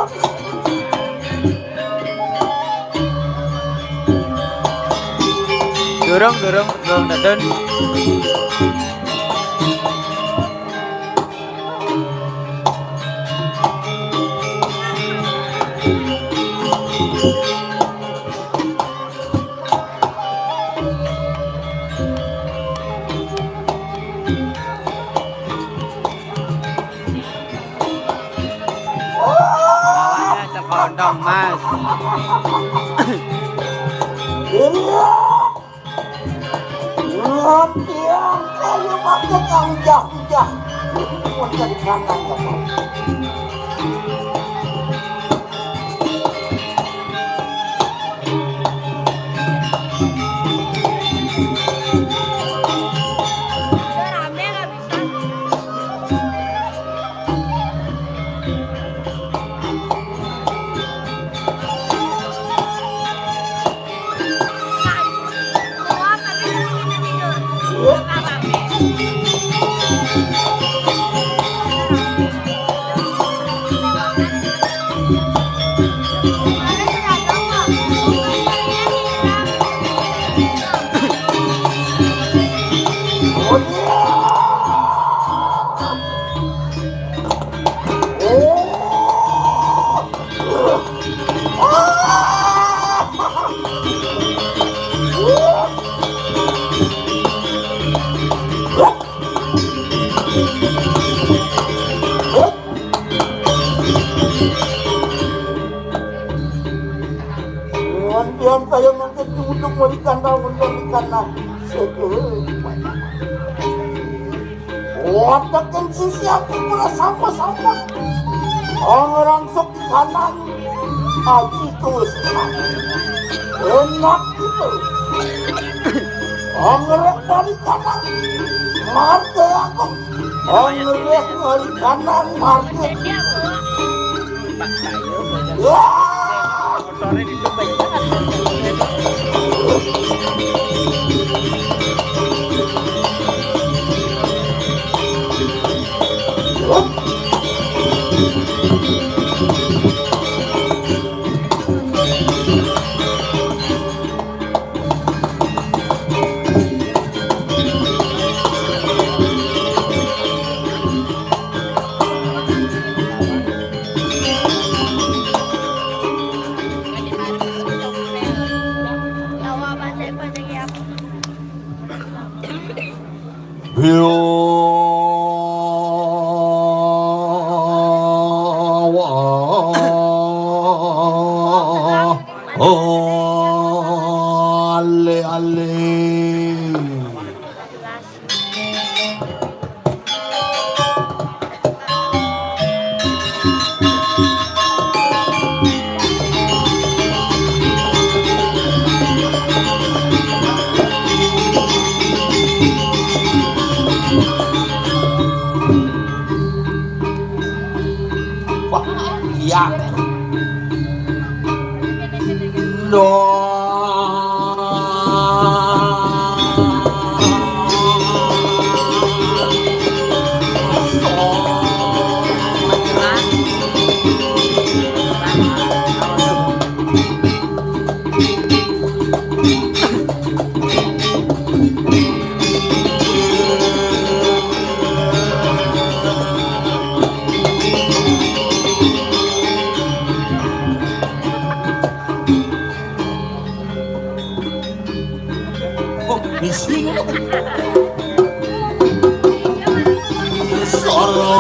Durung, durung, durung datun. Lawannya Cekondong, Mas. Iya. Nganti angkaya makan yang jah-jah. Makan kanan apa? Ngantian kaya mangke duduk melikan daun melikan nasi. Watakin sisi aku pura sama-sama. Orang sok di kanan. Aji tuh. Enak gitu. Angrek dari kanan. Marte aku. Angrek dari kanan. Marte. Wah. Ale, ale. Wah, iya. Loh. Oh, misi. Solo.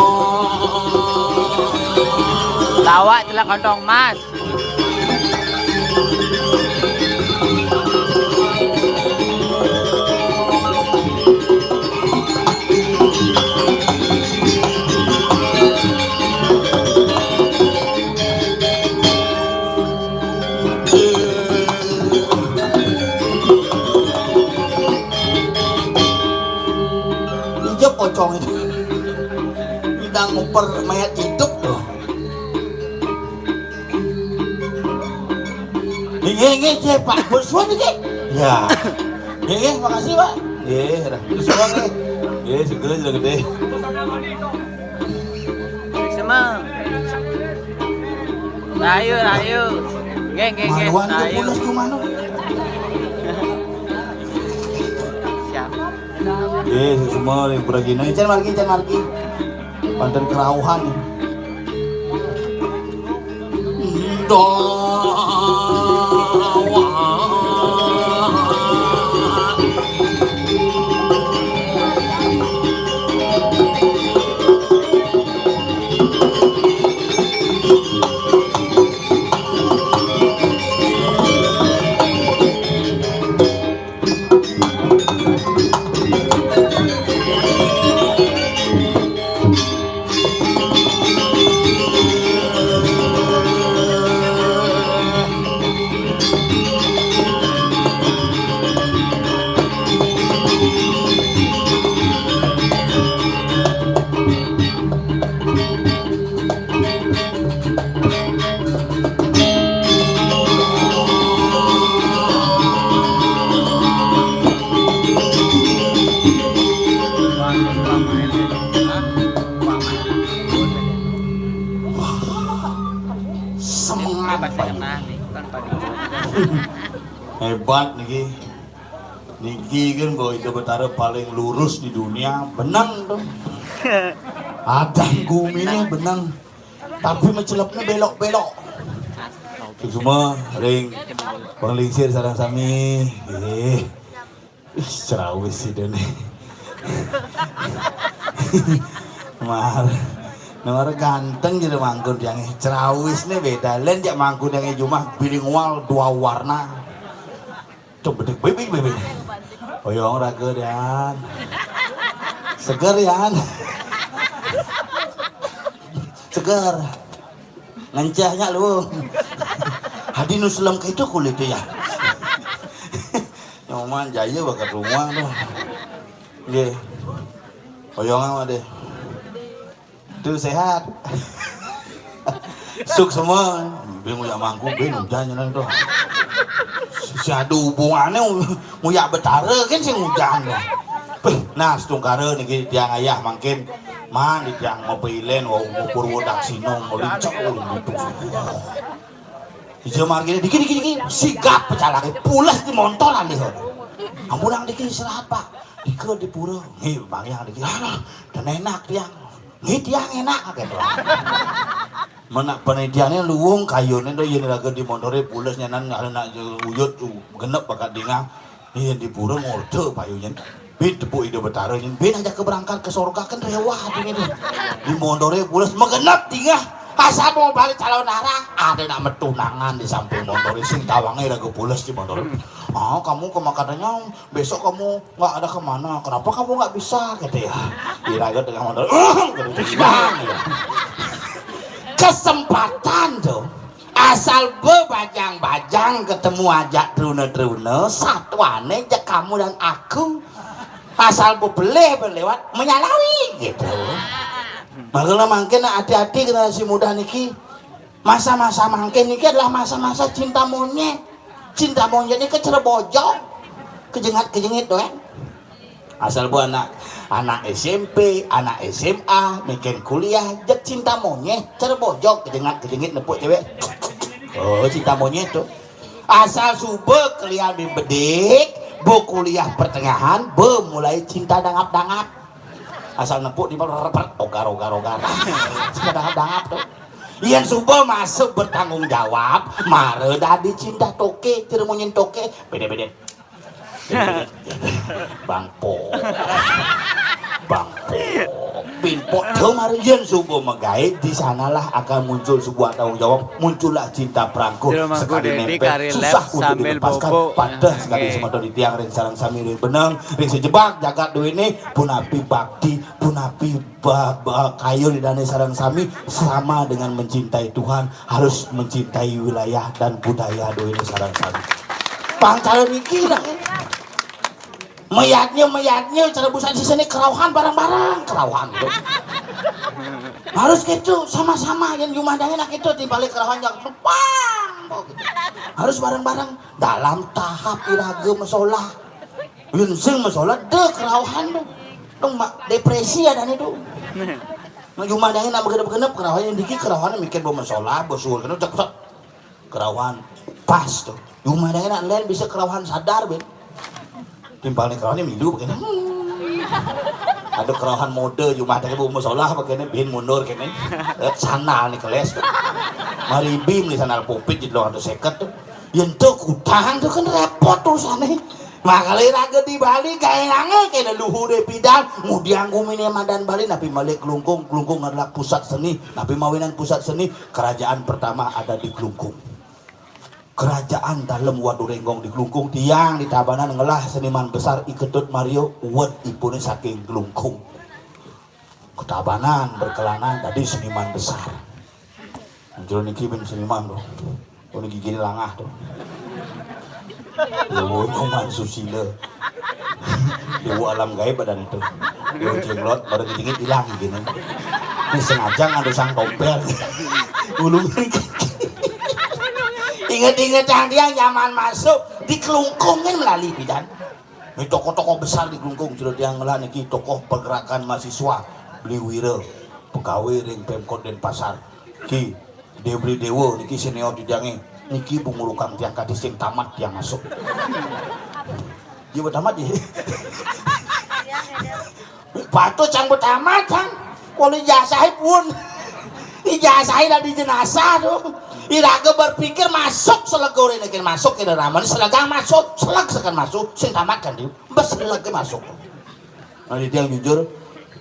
Lawak celak kantong mas. Ijab pocong itu. Kita nguper mayat hidup tuh. Nge nge je Pak Bos iki. Ya. Nggih, nggih, makasih, Pak. Nggih, dah. Terus, Pak, nggih. Nggih, segera sudah gede. Semang. Rayu, rayu. Nggih, nggih, nggih. Maluan ke rayu. Pules tuh, mano? Siap. Nggih, semua yang pergi. Nah, ican margi, ican margi. Panten kerauhan. Ndak. Semangat, Pak. Hebat niki. Niki kan bahwa Ida Betara paling lurus di dunia, benang tuh. Adang gumine benang. Tapi mencelepnya belok-belok. Itu semua ring penglingsir sareng sami. Nggih. Ih, cerawis sih dene. Mar. Nomor ganteng jadi mangkun yang cerawis nih beda. Len jak mangkun yang jumah bilingual dua warna. Tuh, bedek, bebek, bebek. Oyong raga, Dian. Seger, Yan. Seger. Ngencehnya lu. Hadi nu selem ke itu kulit ya. Nyoman jaya bakat rumah tuh. Nggih. Oyong apa deh? Tuh sehat. Suk semua. Bingung ya mangku, bingung jangan tuh. Si ada hubungannya nguyak betara kan sing ujan tuh. Pih, nah setungkara niki tiang ayah mangkin man di tiang mau pailen wau mau purwo daksina mau lincak wau gitu. Ija margine diki diki diki sigap pecalake pules di montor alih. Ampun nang diki istirahat, Pak. Dika di pura. Nggih, bang yang diki. Alah, dan enak tiang. Nggih tiang enak gitu. Menak penitiane luwung kayune to yen raga di montore pules nyanan anak uyut genep bakat dingah. Yen di pura ngorda payu yen. Bin tepuk Ida Betara yen. Bin aja ke berangkat ke surga kan rewah atine to. Di montore pules megenep dingah. Asal mau balik calon arah, ada nak metunangan di samping montore sing tawange raga pules di montore. Ah, kamu ke katanya besok kamu nggak ada kemana, kenapa kamu nggak bisa gitu ya. Iraga dengan motor gitu, gitu, gitu, ya. Kesempatan tuh asal bebajang-bajang ketemu ajak truna-truna satuane jek kamu dan aku asal bebeleh berlewat menyalawi gitu. Makanya mangkin hati-hati generasi muda niki. Masa-masa mangkin niki adalah masa-masa cinta monyet. Cinta monyet ini kecerebojok, kejengat-kejengit doang. Asal bu anak anak S M P, anak S M A, meken kuliah, jek cinta monyet, cerebojok, kejengat-kejengit nepuk cewek. Oh, cinta monyet tuh. Asal suba kelian bin bedik, bu kuliah pertengahan, bu mulai cinta dangap-dangap. Asal nepuk di ogar-ogar ogar. Cinta dangap-dangap tuh. Yen suba masuk bertanggung jawab, mara dadi cinta toke, ceremunyin toke, beda-beda. Bang Po. Bang Po. Pin Po, tuh mari yen suba megawe, di sanalah akan muncul sebuah tanggung jawab, muncullah cinta perangkul. Sekali nempel, susah untuk dilepaskan. Padah sekali semeton di tiang ring sarang sami ring benang, ring sejebak jagat duwene, punapi bakti, punapi ba, ba, kayu di dane sarang sami sama dengan mencintai Tuhan, harus mencintai wilayah dan budaya duwene sarang sami. Pang calon iki lah. Mayatnya, mayatnya, cara busan sisane kerauhan barang-barang, kerauhan tuh. Harus gitu, sama-sama yang jumah dangin nak itu di balik kerauhan yang pang, gitu. Harus bareng-bareng dalam tahap iraga mesolah. Yén sing masolah, dé kerauhan tuh. Dong ma-, depresi adané tuh. Nah, jumah dangé nak genep-genep kerauhan, yang dikit kerauhan mikir ba masolah, ba suul, kena cek, cek. Kerauhan pas tuh. Jumah dangé nak lain bisa kerauhan sadar, Ben. Timpal nih kerauhan milu begini. Ada kerauhan mode, jumah dangé ba masolah begini, bin mundur kene. Eh, sandal nih keles tuh. Mari bim nih sandal pupit jadi dua ratus seket tuh. Yén tuh kutang tuh kan repot urusané. Makanya raga di Bali gaénangé kena luhur dé pidan, ngudiang guminé madan Bali, napi malih Klungkung, Klungkung adalah pusat seni, napi mawinan pusat seni, kerajaan pertama ada di Klungkung. Kerajaan Dalem Wadurénggong di Klungkung, tiang di Tabanan ngelah seniman besar I Ketut Mario, wet ipuné saking Klungkung. Ketabanan berkelana dadi seniman besar. Muncul niki ben seniman tuh. Oh, niki gini langah tuh. Dewa Nyoman Susila. Dewa alam gaib badan itu. Dewa jenglot baru dingin hilang gini. Ini sengaja ngadu sang tompel. Ulung. Ingat-ingat yang dia zaman masuk di Klungkung kan melalui bidan. Ini tokoh-tokoh besar di Klungkung, sudah tiang ngelah niki tokoh pergerakan mahasiswa, Beli Wira, pegawai ring Pemkot Denpasar. Ki Debri Dewa niki senior di tiangé. Niki bungurukang tiang kadi sing tamat tiang masuk. Dia bertamat ya. Patut cang bertamat cang. Kalau ijazahé pun. Ijazahé dadi jenazah tuh. Iraga berpikir masuk selega ora nekin masuk kena ramen selega masuk seleg sekan masuk sing tamat kan dia bes selega masuk. Nah, jadi yang jujur,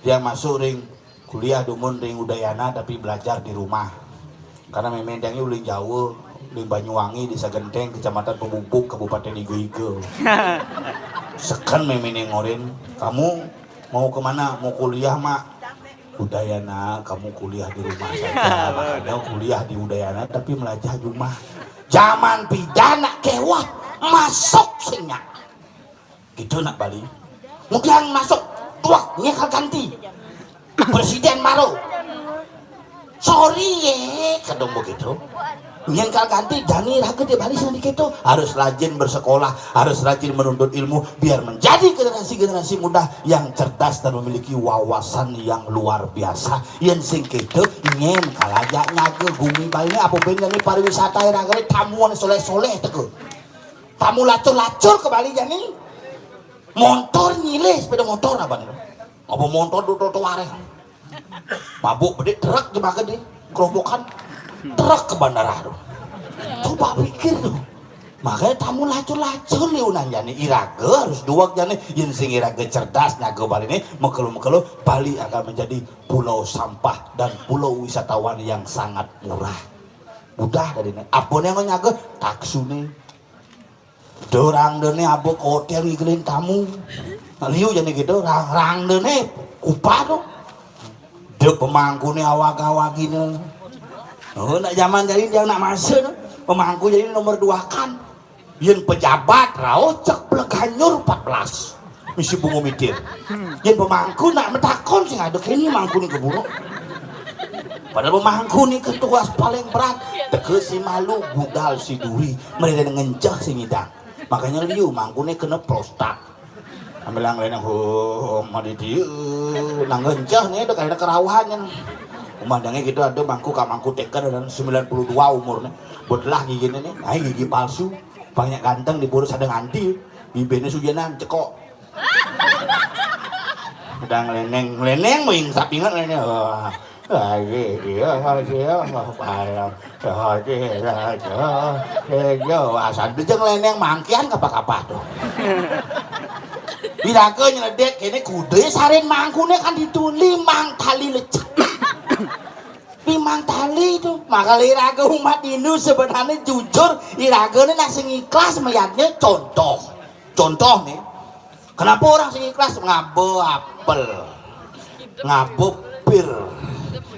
dia masuk ring kuliah dumun ring Udayana tapi belajar di rumah. Karena mémé dangé uling Jawa, uling Banyuwangi, Desa Genteng, Kecamatan Pemupuk, Kabupaten Iga-Iga. Seken mémé ngorin, "Kamu mau kemana? Mau kuliah, Mak?" "Udayana, kamu kuliah di rumah saja." Makanya kuliah di Udayana tapi melajah di rumah. Zaman pidan nak kewah masuk sing nyak. Gitu nak Bali. Kemudian masuk, duak, nyekal ganti. Presiden maro. Sorry ye, kadang begitu. Nyekal ganti, jani raga di Bali sendiri gitu. Harus rajin bersekolah, harus rajin menuntut ilmu, biar menjadi generasi-generasi muda yang cerdas dan memiliki wawasan yang luar biasa. Yén sing gitu, nyén kalaja nyaga gumi Bali ini, apa ben jani pariwisata raga ini tamuan soleh-soleh teke. Tamu lacur-lacur ke Bali jani. Montor nyilih, sepeda motor apa nih? Apa montor do trotoar ya? Mabuk bedik truk di bagian di kerobokan truk ke bandara tuh. Coba pikir tuh. Makanya tamu lacur-lacur liunan jani iraga harus duweg jani yén sing iraga cerdas nyaga Bali ini mekelu-mekelu Bali akan menjadi pulau sampah dan pulau wisatawan yang sangat murah. Mudah tadi nih. Apa nih yang nyaga? Taksune. Dorang dene abot ke hotel ngigelin tamu. Nah, liu jani gitu, rang, rang dene kupah tuh. De pemangkune awag-awagine. Oh, nak zaman jadi dia nak masa tuh. Pemangku jadi nomor dua kan. Yén pejabat rauh cek Peleganjur empat belas. Misi bungo mitir. Yén pemangku nak metakon sing ada kene mangku ni keburu. Padahal pemangku ni ketugas paling berat. Teke si malu, budal si duri. Mereka ngenceh si ngidang. Makanya liu mangkune kena prostat. Ambil yang lainnya, huh, mah di dia. Nah, ngenceh nih, udah kayaknya kerawahan kan. Umandangnya gitu ada mangku, kak mangku teken dan sembilan puluh dua umurnya. Buat lah gigi nih, ay gigi palsu. Banyak ganteng di boros ada nganti. Bibirnya sujanan, cekok. Udah ngeleneng, ngeleneng, mau yang sapingan ngeleneng. Wah, lagi, iya, iya, malam. Lagi, raja, iya, wah, sambil aja ngeleneng, mangkian kapah-kapah tuh. Iraga nyeledek, kene kude sarin mangkune kan itu, limang tali lecak. Limang tali itu. Maka iraga umat Hindu sebenarnya jujur, iraga ini nasi ikhlas melihatnya contoh. Contoh nih, kenapa orang sing ikhlas ngaba apel, ngaba pir,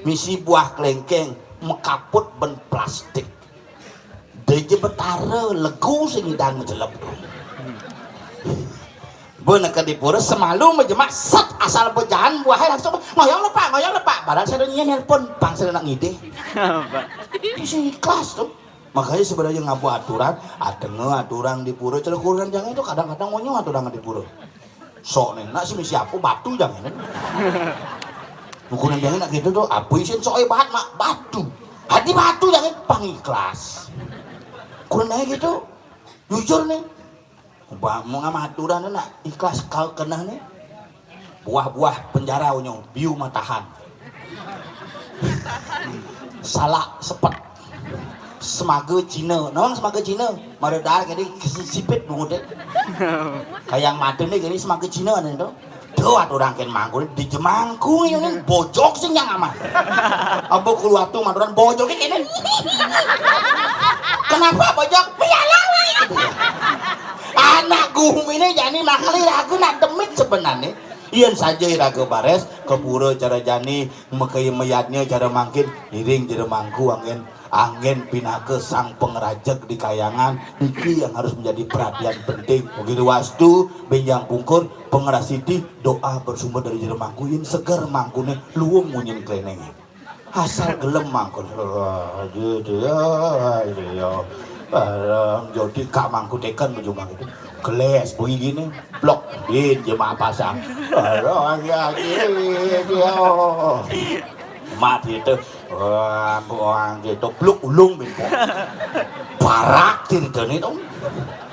misi buah kelengkeng, mekaput ben plastik. Deje betara legu sing idang majelep. Bo neka di pura semalu majemak set asal bejalan buahnya langsung ngoyong lepak, ngoyong lepak. Padahal saya nyen nelpon, pang saya nak ngide. Sing ikhlas tuh. Makanya sebenarnya ngapa aturan, atengé aturan di pura, cara kurenan jangé itu kadang-kadang mau nyawa aturan di pura. Sok nih, nak sih siapa batu jangé nih. Kurenan jangé nak gitu tuh, apa isin sok banget mak batu. Hati batu jangé pang ikhlas. Kurenan jangé gitu, jujur nih. Ba-, mau ngamaturan nak ikhlas kal keneh nih. Buah-buah penjara unyong, biu matahan. Salak sepet. Semaga Cina. Nawang semaga Cina. Mara dar kene sipit bungut deh. Kayak mata nih kene semaga Cina nih tuh. Tuh aturan ken mangku di jemangku ini bojok sih yang aman. Ambo keluar tuh maturan bojok ini. Kenapa bojok? Piala weh. Anak gumi ini jani makali ragu nak demit sebenarnya. Yen saja ragu bares, ke pura cara jani, mekaya mayatnya cara mangkin, iring jero mangku anggen, anggen pinaka sang pengerajek di kayangan. Niki yang harus menjadi perhatian penting. Mugi wastu, benjang pungkur, pengerasiti, doa bersumber dari jero mangku. Yen seger mangkune, luwung munyin klenenge. Asal gelem mangkun. Wah, gitu ya, gitu ya. Barang jodi kak mangku teken menuju mangku itu. Geles begini, blok, din jemaah pasang. Barang ya, gitu ya. Mati itu. Wah, buang gitu, blok ulung gitu. Parak ceritanya itu.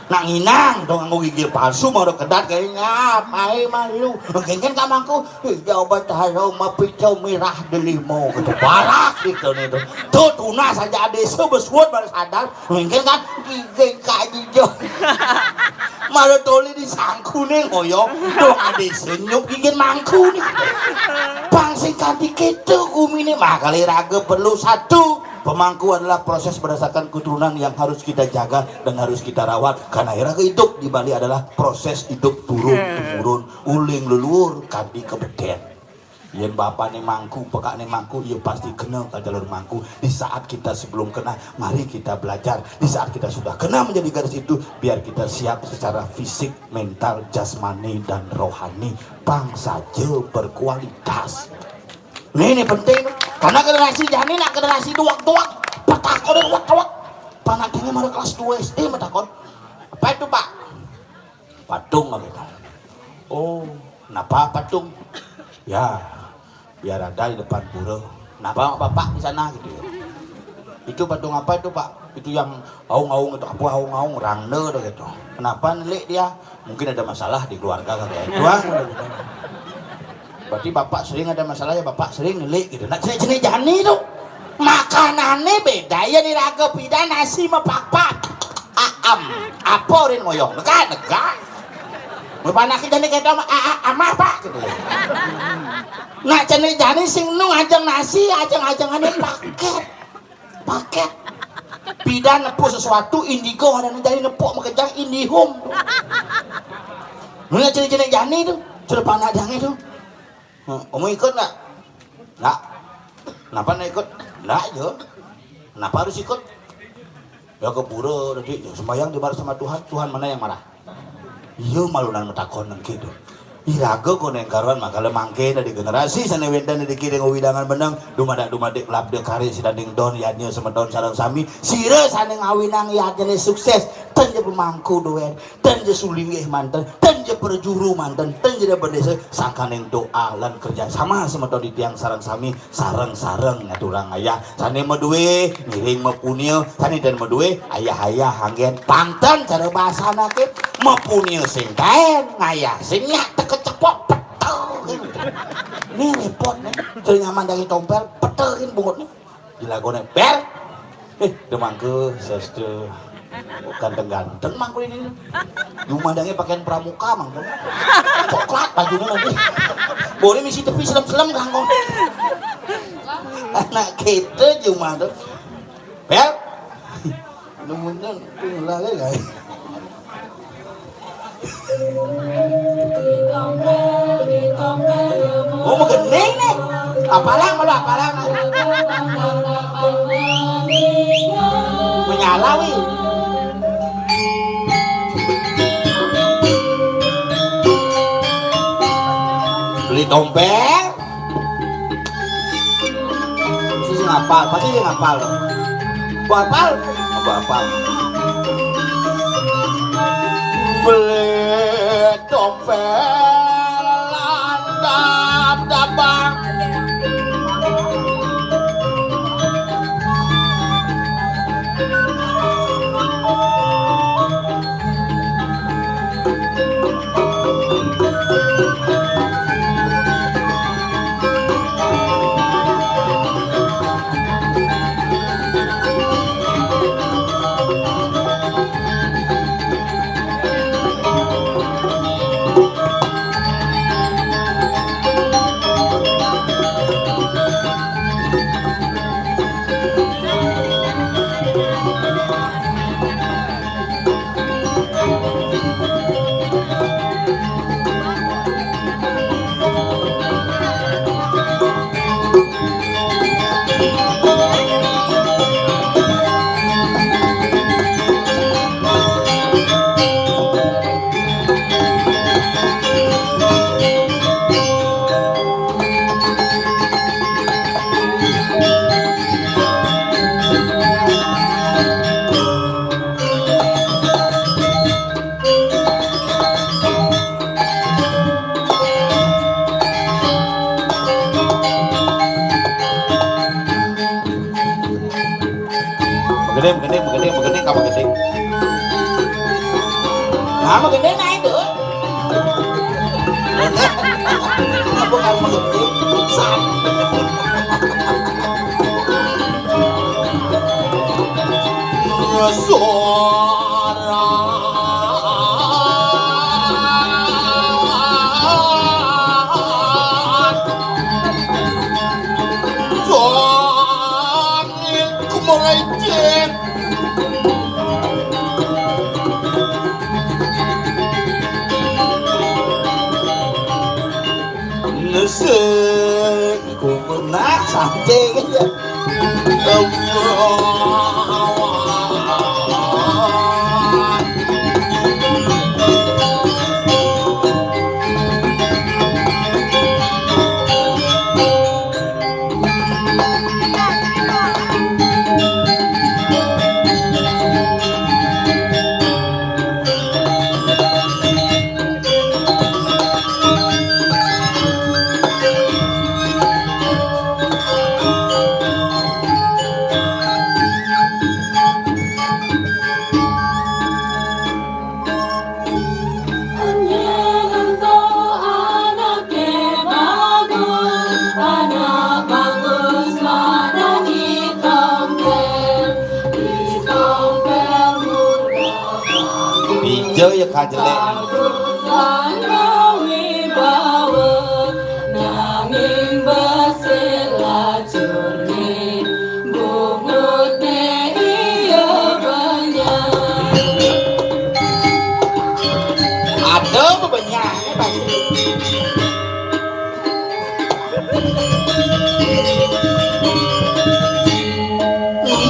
Nak nginang dong nganggo gigi palsu mau kedat kayak ngap, ai malu. Kengken kamangku, jawab taro mapito mirah delimo gitu. Parak gitu nih tuh. Tuh tunas aja ada sebesut baru sadar. Mungkin kan gigi kaji jo. Malu toli di sangku nih ngoyong. Tuh ada senyum gigi mangku nih. Pang sing kanti gitu gumi nih. Makali raga perlu satu. Pemangku adalah proses berdasarkan keturunan yang harus kita jaga dan harus kita rawat. Karena ira hidup di Bali adalah proses hidup turun temurun, uling leluhur kanti kebeden. Yen bapane mangku, pekane mangku, ya pasti kena ke jalur mangku. Di saat kita sebelum kena, mari kita belajar. Di saat kita sudah kena menjadi garis itu, biar kita siap secara fisik, mental, jasmani, dan rohani. Pang saja berkualitas. Nih, ini penting. Karena generasi jani nak generasi duak-duak. Petakon duak-duak. Panaknya mana kelas dua S D metakon. Apa itu, Pak? Patung gitu. Oh, kenapa patung? Ya, biar ada di depan pura. Kenapa Bapak di sana gitu ya? Itu patung apa itu, Pak? Itu yang aung-aung itu apa aung-aung rangda tuh gitu. Kenapa nelik dia? Mungkin ada masalah di keluarga kali ya. Itu ah. Berarti bapak sering ada masalah ya, bapak sering nelik gitu. Nak jenis-jenis jani tuh. Makanannya beda ya nih raga pida nasi sama pakpak. Aam. Apa orin ngoyong? Nega, nega. Mau panaki jani kayak ama, a, a, amah pak gitu. Nak jenis jani sing nung ajeng nasi, ajeng-ajengannya paket. Paket. Pida nepuk sesuatu, indigo ada jani nepuk makejang indihum. Nuna jenis-jenis jani tuh, sudah panak jani tuh. Hmm, kamu ikut nggak? Nggak. Kenapa nggak ikut? Nggak aja. Kenapa harus ikut? Ya ke pura tadi, ya, sembahyang dibalas sama Tuhan. Tuhan mana yang marah? Iya malunan metakon nang gitu. Iraga koneng karuan makala mangke dari generasi sana wenten dari kiri ngawidangan benang dumadak dumadik labda kari sidanding don yadnya semeton sarang sami sira sana ngawinang yadnya sukses tenja pemangku doen. Ten je sulinggih manten, ten je perjuru manten, ten je bendesa sangkaning doa lan kerja sama semeton di tiang sareng sami sareng-sareng ngaturang ayah. Sane maduwe ngiring mapunia, sane ten maduwe ayah-ayah anggen pangten cara bahasana ke mapunia sing kaen ngayah sing nyak teke cepok petel. Ini repot nih. Sering nyaman dari tompel petelin bungut nih. Dilakone, "Bel." Eh, demangke sastu ganteng-ganteng mangku ini. Diumandangnya pakaian pramuka mangku. Coklat bajunya nanti. Boleh misi tepi selem-selem kangkong. Anak kita cuma tuh. Bel. Nemunya tinggal lagi. Oh, magending nih. Apalang, malu apalang. Menyala, wi. Beli tompel. Sisi ngapal, pasti dia ngapal. Gua apal. Bapak. Beli tompel landap dabang. Begedé, begedé, begedé, begedé, ka begedé. Nah, begedé naik tuh. Bukan begedé, sat. Suara Soangin kumurejit. Nesek kumuna sate. Anyen ento anake bagus, anak bagus, pada ditompel, ditompel mula. Ijo ya kajelek. Bagus lan wibawa, nanging besik lacurne. Bunguté iya banyak. Ada apa banyaknya pasti.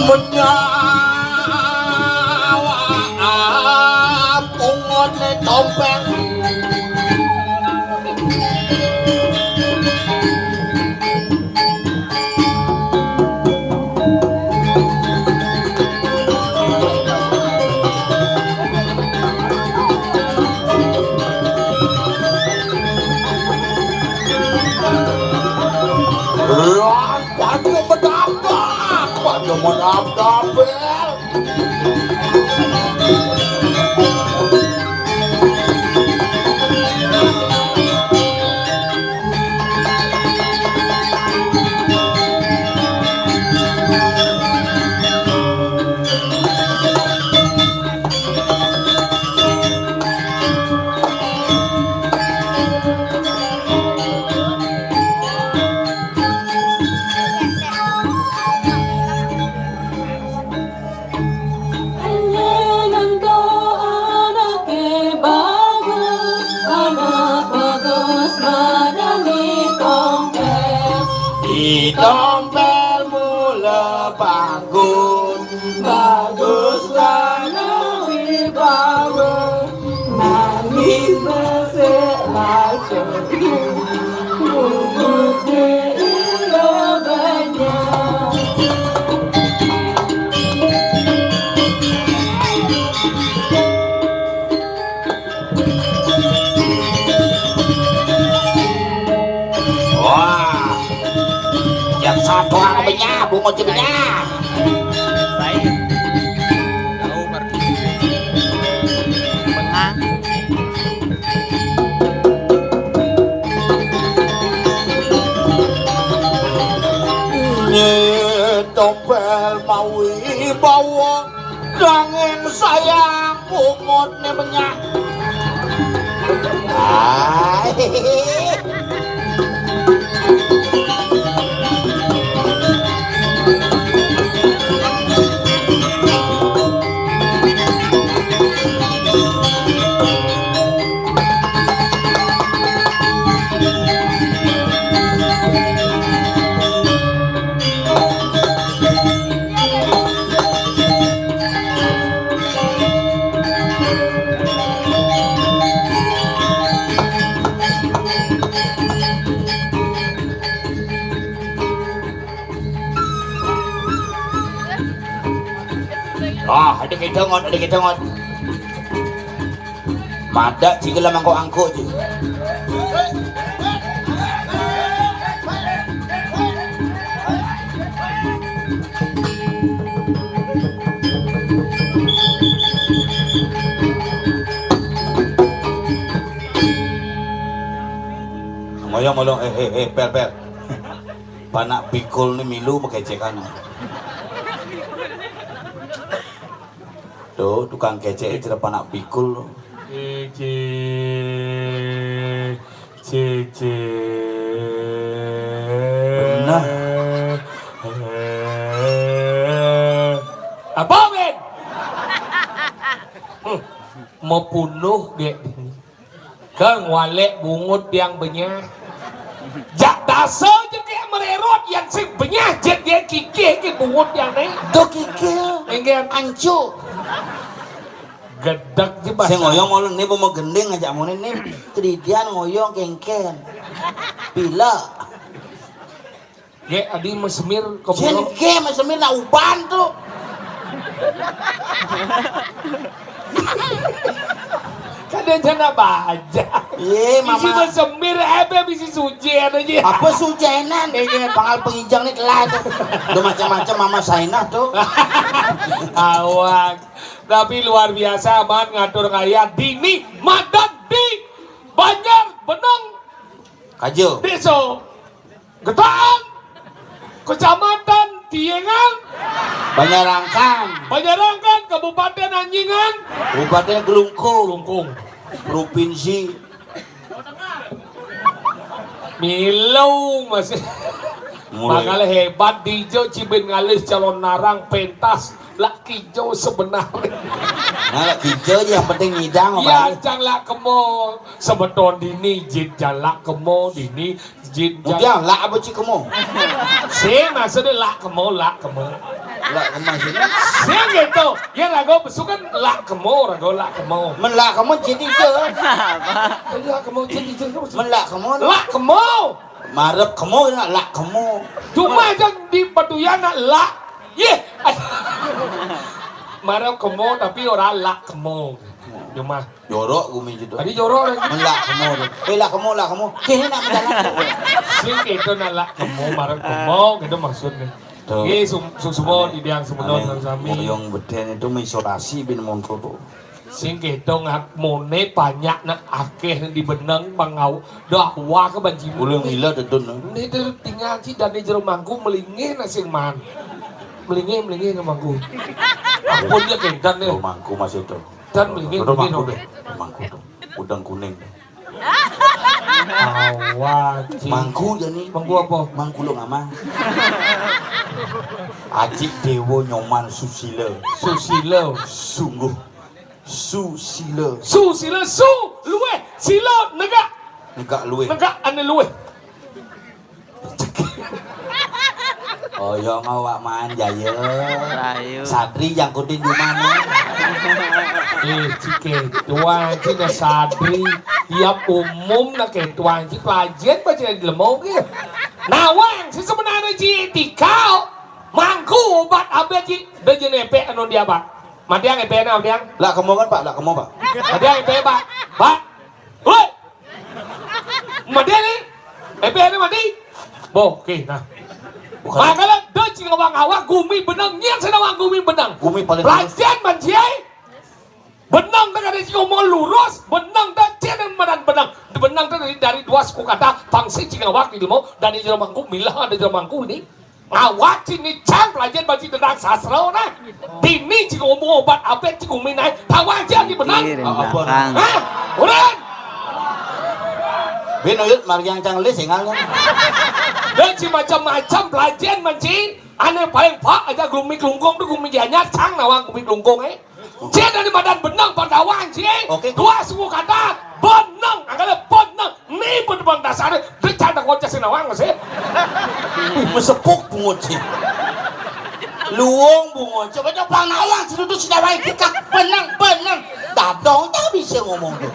Menyawa punguté tompel. Pada menabrak, pada menabrak, Bel. Nyenentu anake bagus, anak bagus, madani tompel. Di tompel mula bagus, bagus lan wibawa. Nanging besik lacur, bunguté iya banyak. Bungut sing benyah. Baik. Tahu pergi. Bengah. Nggih, tompel mawi bawa nanging sayang bungutne benyah. Hai. Ah, ada kita ngot, ada kita ngot. Madak cigel mangkok angkuk je. Ngoyong, ngoyong, eh, eh, eh, pel, pel. Panak pikul ni milu makecekan. Tuh, tukang kecek cerita panak pikul. Cece, cece. Benar. Apa, Ben? Hmm. Mau punuh, gek. Kang walek bungut yang benyah. Jak dasa je kek mererot yang sing benyah jet dia kikih ke bungut yang ni. Tu kikih. Enggan. Ancu. Gedek je bahasa. Sing ngoyong malu ni bemo gending ajak muni ni. Kedidian ngoyong kengken. Pila. Ye, adi mesemir ke Sing bulu. Ke mesemir nak uban tu. Kada jana baja. Ye, bisi mama. Mesemir, eh, be bisi sujen aja. Apa sujenan? Iya. Pangal pengijang ni telah tu. Udah macam-macam mama Sainah tu. Awak. Tapi luar biasa, man ngatur ngayat dini madan di Banjar Benang. Kajo. Desa. Getaan, Kecamatan Tiengan, Banyarangkan, Banyarangkan, Kabupaten Anjingan, Kabupaten Kelungkung, Kelungkung, Provinsi Milu masih. Mulai. Bakal hebat dijo cibin ngalih calon narang pentas lak kijo sebenarnya. Nah, lak kijo aja yang penting ngidang. Ya, apa? Jang lak kemo. Sebeton dini jin jang lak kemo dini. Jin jan. Udah, lak apa cik kemo? Sing, maksudnya lak kemo, lak kemo. Lak kemo sini. Sing gitu. Ya lagu besukan lak kemo, lagu lak kemo. Men lak kemo jadi je. Lak kemo jadi je. Men lak kemo. Lak kemo. Marep kemo nak lak kemo. Cuma jang di Batuyan nak lak. Ye. Marep kemo tapi orang lak kemo. Cuma Jorok gumi je tu. Tadi jorok lagi. Melak kemo tu. Eh, lak kemo, lak kemo. Kini nak mendalam. Sing kita nak lak kemo, marang kemo, gitu maksudnya. Tu. Ye, sum-, sum-, semua di diang semua sami. Yang beten itu mengisolasi bin monto tu. Sing kita ngak mone banyak nak akeh di benang pangau. Dah wah ke banci. Ulung gila dedun. Ni tu tinggal si dan di jero mangku melingin asing man. Melingin, melingin ke mangku. Apa dia kentan ni? Oh, mangku masih tu. Dan melingin, melingin, mangku tu. Mangku tu. Udang kuning. Awak, cik. Mangku je ni. Mangku apa? Mangku lo ngamang. Ajik Dewa Nyoman Susila. Susila. Sungguh. Susila. Susila, su, luweh. Sila, negak. Negak luweh. Negak ane luweh. Oh, ya mau awak maan jaya. Ayo. Sadri jangkutin jumane. Eh, cike, tuan cina Sadri. Tiap umum nak ke tuan ci pelajen baca di lemau ke. Nawang, si sebenarnya ci tikau. Mangku obat abis ci. Dah jenis epek anu dia, Pak. Matiang epek na, matiang. Lak kemo kan, Pak? Lak kemo, Pak? Matiang epek, Pak. Pak. Woi. Mati ni. Epe ni mati. Boh, okey, nah. Bukan. Makalah Cing awak-awak gumi benang, nyén sing nawang gumi benang. Gumi paling lurus. Pelajaran mancing. Benang tak ada cing omong lurus, benang tak cing madan benang. Benang tak dari, dari dua suku kata, pangsi cing awak di lemo, dari jero mangku, milah ada jero mangku ini. Ngawak cing ni cang pelajaran baca tentang sastra nah. Dini cing omong obat abet cing gumi naik, tawa aja di benang. Iya, dan apa? Belakang. Hah? Udah. Bin uyut margi yang cang lis, ingal kan? Dan si macam-macam pelajaran mancing. Ane paling pak aja gumi kelungkung tu gumi gianyar, cang nawang gumi kelungkung, eh. Cing dari madan benang pandawan, cing. Oke. Dua suku kata, benang, angkala benang. Ni pun bang dasar, dia cang tak kocak si nawang, sih. Mesepuk bungut, cing. Luung bungut, coba coba nawang, si duduk si nawang, kita benang, benang. Dadong, tak bisa ngomong tu.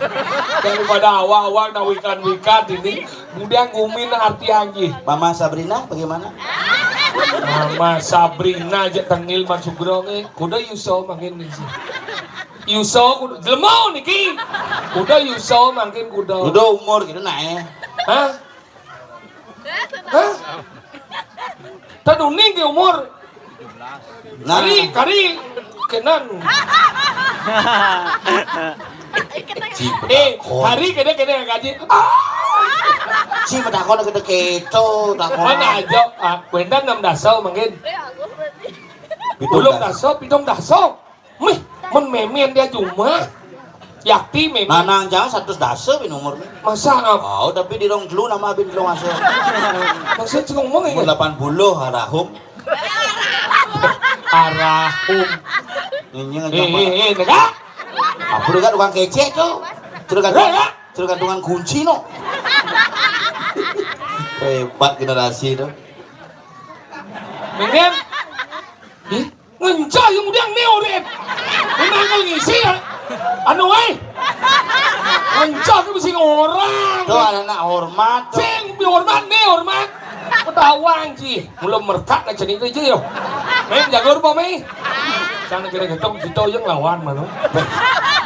Daripada awal-awal nak wikan-wikan ini, kemudian gumi nak arti anjing. Mama Sabrina, bagaimana? Mama Sabrina aja tengil masuk gerong, eh. Kuda Yuso makin ni sih. Yuso kuda, jelema niki. Kuda Yuso makin kuda. Kuda umur gitu nah, eh. Hah? Hah? Tadi uning ke umur. Nah. Kari, kari, kenan. Ci Eh, petakon. Hari kena kena gaji. Ah, Ci petakon kena keto, takon. Mana aja? Ah, kuentan enam dasar mungkin. Pitung Belum dasar. Dasar, pitung dasar. Mih, men memen dia cuma. Yakti memen. Nanang jangan satu dasar bin umur. Masa apa? Oh, tapi di rong telu nama bin rong asa. Maksud cuma ngomong Umur ini. Delapan puluh arahum. Arahum. Ini Eh, ngajak eh, eh, negak. Apa dekat tukang kecek tu? Sudah gantungan, Eh, ya. Sudah gantungan kunci no. Hebat generasi tu. Mungkin. Ih, ngencah yang udah ni orang. Memang kalau ngisi ya. Anu eh. Ngencah tu mesti orang. Tu ada nak hormat tu. Sing dihormat ni hormat. Ketahuan sih. Mula merkat nak cerita je yo. Main jago rupa mai. Sana kena ketong kita yang lawan mana.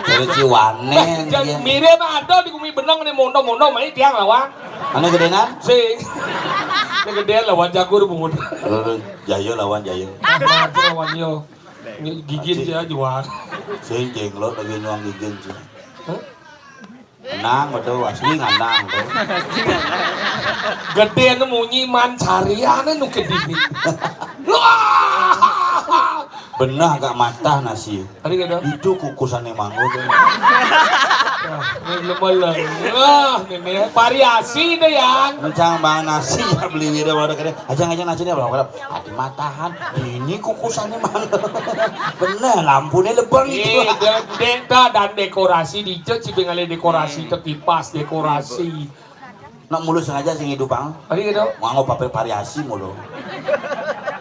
Jadi ciwanen Jan dia. Mirip ada di gumi benang ni mondo-mondo mai tiang lawan. Mana gedenan? Sing. Ini gede lawan jago bungut. Eh, Jaya lawan Jaya. Lawan yo. Gigit Cik. Ya jual. Sing jenglot lagi nyuang gigit sih. Hah? Menang betul, asli ngandang tuh. Gede anu munyi man sariane nu kedini. Wah! Benah agak matah nasi. Tadi kata? Itu kukusannya mangga tuh. Wah, ini belum boleh. Wah, ini variasi deh yang. Mencang bang nasi ya beli wira baru kena. Ajang-ajang nasi dia berapa? Adi matahan, ini kukusannya mana? Bener, lampunya lebang itu. Eh, de-, de-, da-, dan dekorasi di jet sih pengen dekorasi, hmm, terkipas dekorasi. Nak mulu sengaja sing hidup bang. Tadi gitu. Mau apa variasi mulu.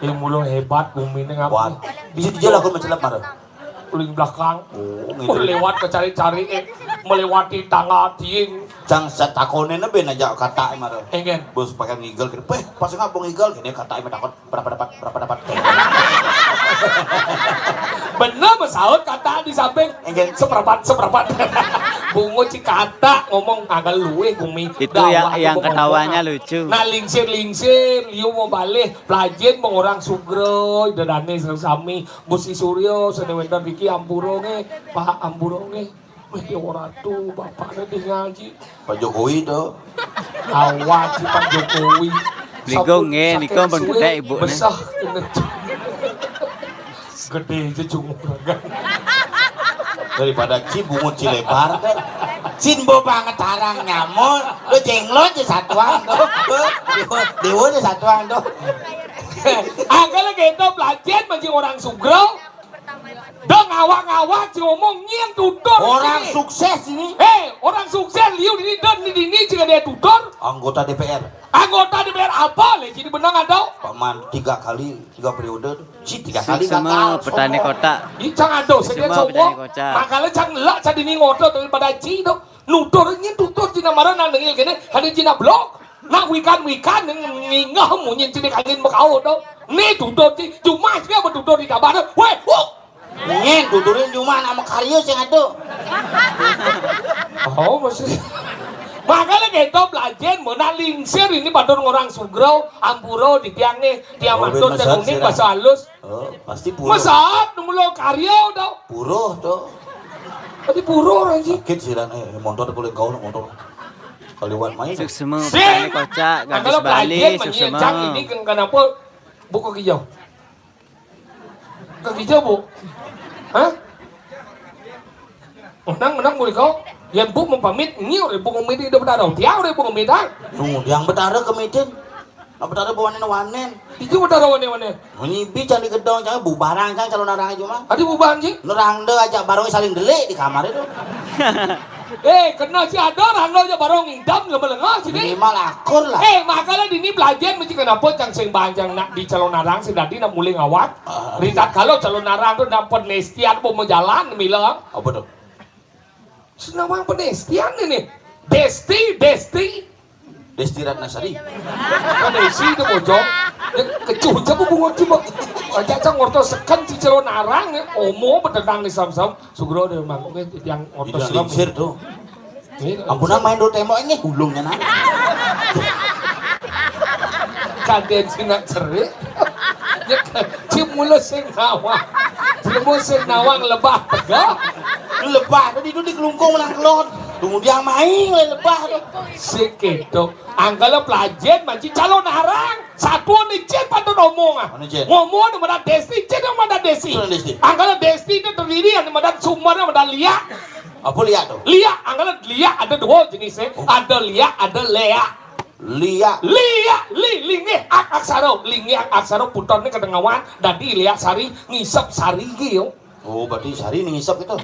Yang mulu hebat bumi ini ngapa? Buat. Di situ dia lagu mencelap marah. Uling belakang. Oh, gitu. Lewat ke cari-cari, eh, melewati tangga tiing. Cang satakonena ben aja kata marah. Engen. Bos pakai ngigel gitu. Peh, pas nggak mau ngigel gini kata emang takut. Berapa dapat? Berapa dapat? Bener, mesaut kata di samping. Enggak. Seperempat, seperempat. Bungut si kata ngomong, "Kagak luwe gumi." Itu yang, yang ketawanya lucu. Nah, lingsir-lingsir, liu mau balik, pelajin mau orang sugro, dedane sami, Gusti Suryo, sene wenten Riki, ampuronge, Pak ampuronge. Wih, dia orang tu, bapaknya dia ngaji. Pak Jokowi tu. Awak si Pak Jokowi. Niku nggih, niku pun gedhe ibune. Besar kena. Gede aja cungur kan. Daripada ci bungut ci lebar deh. Cin bo banget tarang nyamuk, lu jenglot aja satuan tuh. Dewa, dewa aja satuan tuh. Angkal gitu, pelajin mancing orang sugro. Dong ngawak-ngawak, si ngomong nyén tutur. Orang sukses ini. Eh, orang sukses liu dini dan di dini jika dia tutur. Anggota D P R. Anggota D P R apa lagi di benang ada? Paman tiga kali, tiga periode. Si tiga kali gagal. Semua petani kota. Ini cang ada, saya semua petani kota. Makanya cang lak cak dini ngotot daripada ci dong. Nutur nyén tutur cina marah nang dengil kene, ada cina blok. Nak wikan-wikan nginggah munyin cina kangin mekau dong. Ni tutur ci, cuma sih apa tutur di kabar. Weh, uh. Nyén tuturin cuma nama karya sing ada. Oh, masih. Makanya kita belajar mana lingsir ini batur ngorang sugro, ampura di tiang nih, tiang Oh, matur dan unik bahasa halus. Oh, pasti pura. Mesat, nemu lo karya tau. Pura tau. Pasti pura orang sih. Sakit sih, Ran. Eh, motor boleh kau nak motor. Kaliwat main. Suksma, petani kocak, gadis Bali, suksma. Ini kenapa? Buku hijau. Kagija, Bu? Hah? Menang, menang, Bu, kau? Yan Bu mau pamit, ngiur, Bu ngomit di Betara. Tiang, Bu ngomit, ah? Nung, yang Betara kemitin. Nah, Betara bawanen-wanen. Itu Betara wanen-wanen. Menyibi cari gedong, cari bubaran, cari calon arang aja, mah. Adi bubaran, sih? Nerang deh aja, barang saling delik di kamar itu. Eh, kena si ada rangga aja baru ngidam lama lengah sini. Minimal akur lah. Eh, makanya dini belajar mesti kenapa cang sing banjang nak di calon arang sing dadi nak mulai ngawat. Ah, Ritat iya. Kalau calon arang tu nak penestian mau jalan bilang. Apa tu? Senawang penestian ini. Desti, Desti. Desti Ratnasari. Kan isi itu bojong. Dia kecuh aja bu bungut cuma. Aja cang ngorto seken si calon arang ya. Omo betendang di sam-sam. Sugro dia mangkuk yang Itu otos yang lam. Lingsir tuh. Ini Ampunan main dulu tembok ini hulungnya nak. Kaden sinak cerik. Ya kan? Cimula sing nawang. Cimula sing nawang lebah tegak. Lebah tadi itu di kelungkung menang kelon. Kemudian main oleh lebah tuh. Seketok. Angkala pelajen manci calon arang. Satuan ni cen patut omong ah. Mana cen? Ngomong ni mana desti, cen yang mana desti. Mana desti? Angkala desti itu terdiri yang mana sumber yang mana liak. Apa liak tu? Liak, angkala liak ada dua jenisnya. Oh. Ada liak, ada leak. Liak. Liak, li, lingih, ak, aksara. Lingih, ak, aksara putar ni kedengawan. Dadi liak sari, ngisep sari gio. Oh, berarti sari ni ngisep gitu.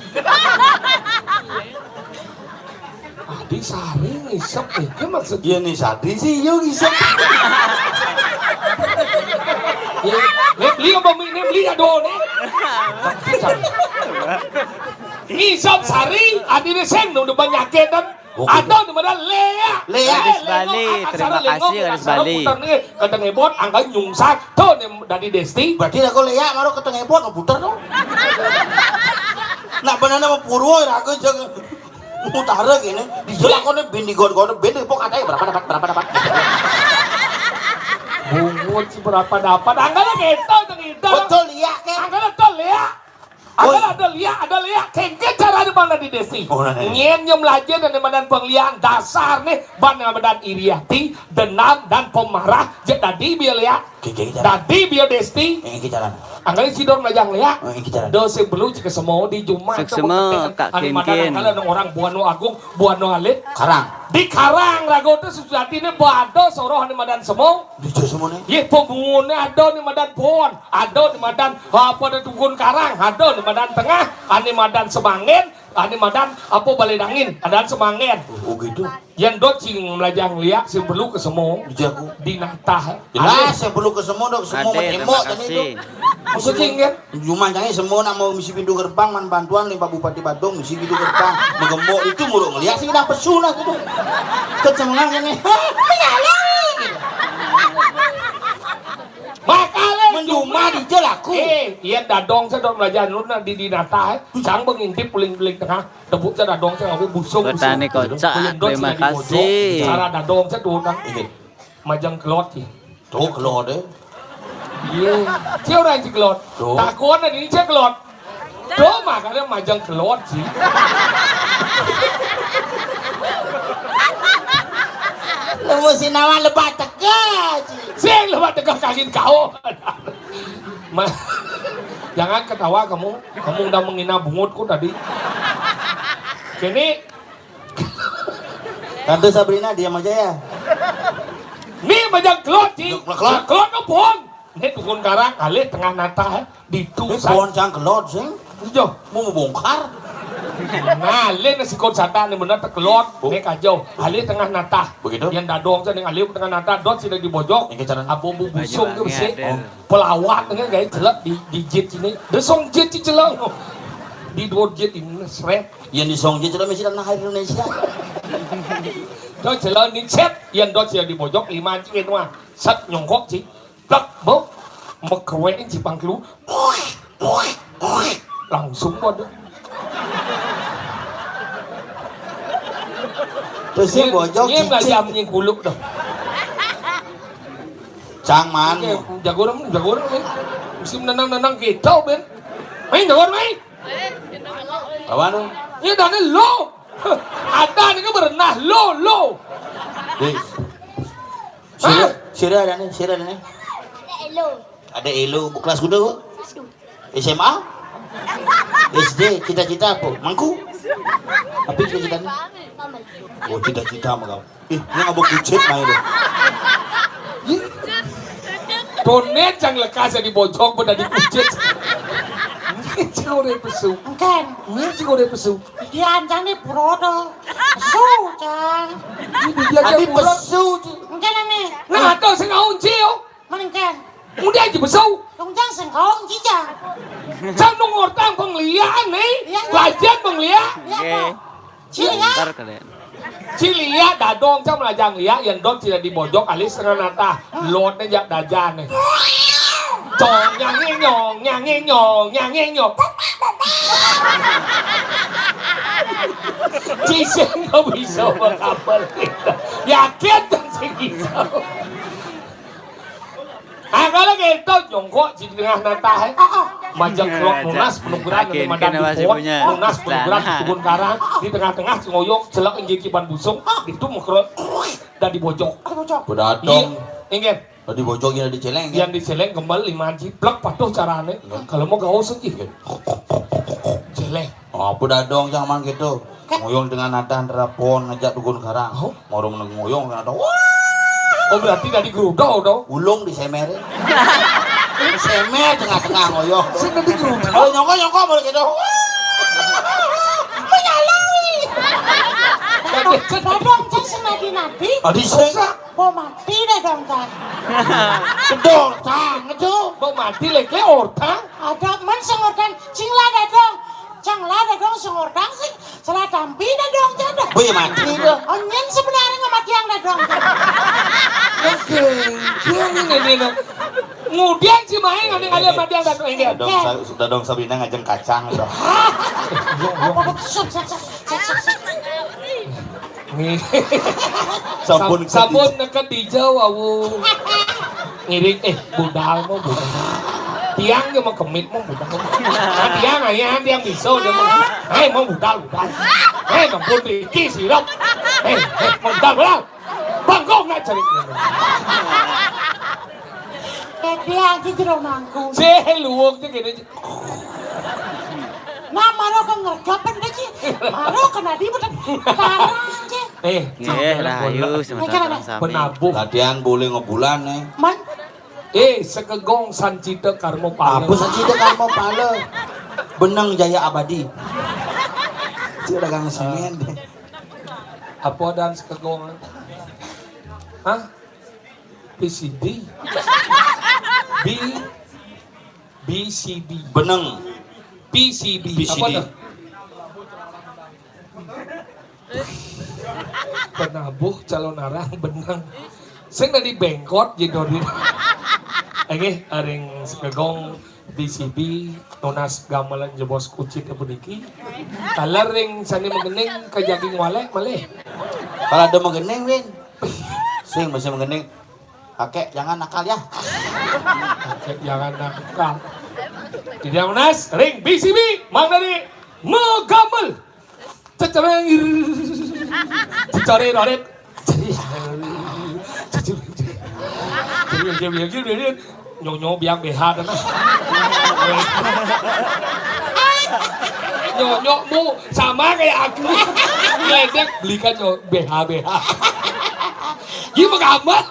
Adi sari ngisep itu maksud. Iya ni sari sih, yo ngisep. Ya, ni beli apa mi, ni beli ado ni. Ngisep sari, adi ni seng, udah banyak kan. Oh, ada di mana leak. Leak. Gadis Bali, terima kasih, gadis Bali. Putar ni, kadang ebot, angka nyungsat. Tu ni dadi desti. Berarti aku leak, baru ketengah ebot, putar tu. Nak benar nama purwo, aku jaga. Utara gini, di jalan kau ni bindi god kau ni bindi pok ada berapa dapat, berapa dapat. Bungut si berapa dapat, angkala gitu, tengida. Betul, iya, kan? Angkala betul, iya. Angkala ada liak, ada liak. Kengke cara di mana di desi? Oh, nah, nah. Nyen yang belajar dan di mana penglian dasar nih, ban yang badan iri hati, dendam dan pemarah. Jadi tadi biar liak. Kengke cara. Tadi biar desti. Kengke cara. Angkala si dor majang liak. Oh, ini cara. Do sebelum cek semua di Jumat. Sek semua, Kak Kengke. Kalau orang Buano Agung, Buano Alit. Karang. Di Karang rago tu sesuatu ini bado soroh ni madan semua. Di semua ni. Ye, pemune ada ni madan pohon, ada ni madan apa ada tukun karang, ada ni madan tengah, ani madan semangin, ani madan apa balai dangin, ada semangin. Oh, gitu. Yang dot sing melajang liak, sing perlu ke semua. Di jago. Di natah. Jelas, sing perlu ke semua, dok semua. Ada, tembok terima tadi kasih. Itu. Maksudnya kan? Cuma jangan semua nak mau misi pintu gerbang, man bantuan lima Bupati Badung, misi pintu gerbang. Menggembok itu muruk ngeliat sih, dah pesu lah gitu. Kecengang ini. Makanya menjuma di jelaku. Eh, iya dadong saya dong belajar lu nak di dinata, eh. Sang mengintip puling-puling tengah. Tepuk saya dadong saya ngaku busung. Petani kocak, terima kasih. Cara dadong saya tuh kan. Iya. Majang kelot sih. Tuh kelot deh. Iya. Cia orang si kelot. Tuh. Takon ada ni cia kelot. Tuh makanya majang kelot sih. Lu mesti nama lebah tega sih. Sing lebah tega kagin kau. Ma- Jangan ketawa kamu. Kamu udah menghina bungutku tadi. Kini Tante Sabrina, diam aja ya. Ni bajang kelot, Ci. Kelot, kelot. Kelot ke pohon. Ni tukun karang, alih tengah natah, eh. Ditu. Ni pohon cang kelot, sing. Itu. Mau membongkar. Nah, alih ni sikut sata ni benar tak kelot. Oh. Ni kajau. Alih tengah natah. Begitu? Yang dadong tu ni alih tengah natah, dot sida di bojok. Yang kecaran. Abu-abu busung tu besi. Pelawat dengan gaya celak di, di jit sini. Dia song jit ci celak. Di dua jit ini seret. Yang di song jit celak mesti tanah air Indonesia. Dot celak ni cet. Yang dot celak di bojok lima ci kedua. Set nyongkok ci. Plak bo. Mekruen ci pangkelu. Langsung pada. Terus sing bojog cicing. Nying kuluk dah. Cang man. Oke, jago dong, jago dong, eh. Mesti menenang-nenang kita, Ben. Main jago, main. Apa tuh? Ini dane lo. Ada nih berenah lo, lo. Di. Sira, sira ada nih, sira ada nih. Ada elo. Ada elo, bu kelas kuda, Bu? S M A? S D, cita-cita apa? Mangku? Tapi cita-citanya? Oh, cita-cita mah kamu. Ih, ini ngabuk kucit main deh. Donet yang lekas yang dibojok pun tadi kucit. Ini cewek pesu. Engken. Ini cewek pesu. Dia ancang nih pura to. Pesu, Cang. Ini dia Adi pesu. Engken nih. Nah, tuh sing ngaunci yo. Mending kan. Udah aja besau. Dong jang sengkong jijang. Jang nungortang pengliaan nih. Iya, iya. Lajan pengliaan. Iya, Pak. Ciliak. Ntar kalian. Ciliak dadong jang melajang liak yang dot tidak dibojok alis dengan nata. Lotnya jak dajan nih. Cong nyangin nyong, nyangin nyong, nyangin nyong. Ciseng kau bisa berkabel. Yakin tuh sih bisa. Ah, kalau gitu, jongkok di tengah natah, eh. Majak kelok Munas, penukuran, nanti makan di pohon, Munas, penukuran, kebun karang, di tengah-tengah, ngoyong, celak, inggih kiban busung, itu mekerot, dan dibojok. Ada bojok. Bedatong. Iya, inggih. Tadi bojok yang diceleng, ya? Yang diceleng, gembal, lima jiplek, patuh carane. Iya. Kalau mau gaul, sedih. Iya. Celeng. Oh, apa dadong, jangan gitu. Ngoyong dengan nada antara pohon ngejak dugun karang. Oh. Mau orang ngoyong dengan nada. Wah. Oh, berarti dari gerudo dong. Ulung di semer. Semer tengah-tengah ngoyong. Sing dari gerudo. Oh, nyongko nyongko mau gitu. Wah. Menyalai. Dadong cek semadi nabi. Adi sing. Bo mati dadong cek. Kedol cang itu. Bo mati lek lek ortang. Ada men sing ortang. Cing lah dadong. Cang lah dadong sing ortang sing. Salah tampi dadong janda. Boy mati dah. Onyen sebenarnya nggak mati yang dadong. Oke, ini nih. Ngudian si main nggak ada mati yang dadong enggak. Dadong Sa-, dadong Sabrina ngajeng kacang dah. Apa betul? Sep, sep, sep, sep, sep, sep. Nih. Sampun sampun neket dijau awu. Ngiring, eh, budal mau budal. Tiang ge mau kemit mau budal. Nah, tiang aya tiang bisa dia mau. Eh, mau budal budal. Eh, nampun Riki sirop. Eh, eh, mau budal budal. Bangkong nggak cari. Eh, dia aja jero mangkung. Ceh luwuk ceh gini. Nah, maro ke ngergapan deh, Ci. Maro ke nadi betul. Tarang, Ci. Eh, nggih, rahayu semeton sareng sami. Penabuh. Latihan boleh ngebulan, eh. Man. Eh, sekegong sancita karma pala. Apa sancita karma pala? Benang jaya abadi. Cik dagang semen. Apa dan sekegong? Hah? P C B. B, B C B. Beneng. P C B. P C B. Apa tuh? Penabuh calon arang beneng. Sing tadi bengkot gitu di. Enggih, aring sekegong B C B nunas gamelan jebos kucit puniki. Taler ring sani megening ke jaging walek malih. Kalau ada megening, Win. Sing masih megening. Kakek, jangan nakal ya. Kakek, jangan nakal. Tidak menas, ring B C B, Mang Dani, megamel. Cecereng, cecare roret. Nyonyo biang B H dan. Nyonyo mu sama kayak aku. Ngeledek belikan nyo B H B H. Gimana gambar?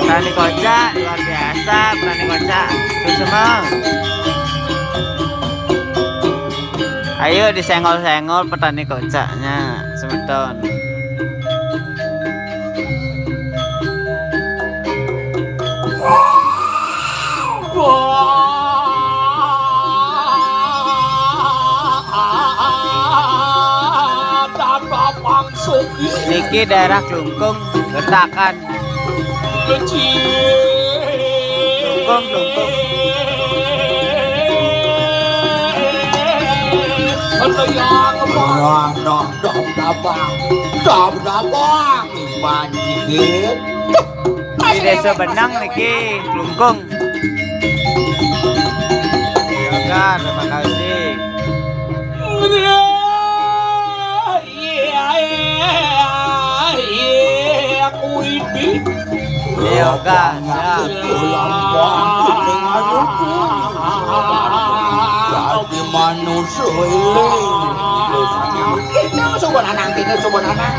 Petani kocak luar biasa, petani kocak. Terus semua. Ayo disenggol-senggol petani kocaknya, semeton. Tanpa pangsit. Iki daerah Klungkung, Gertakan. Klungkung, Klungkung. Nah, nah, dam, dabang. Dam, dabang. Manjing. Di Desa Benang niki, Klungkung. Silakan, terima kasih. Iya, Kak. Siap. Dadi manusa eling. Kita coba nanang, kita coba nanang.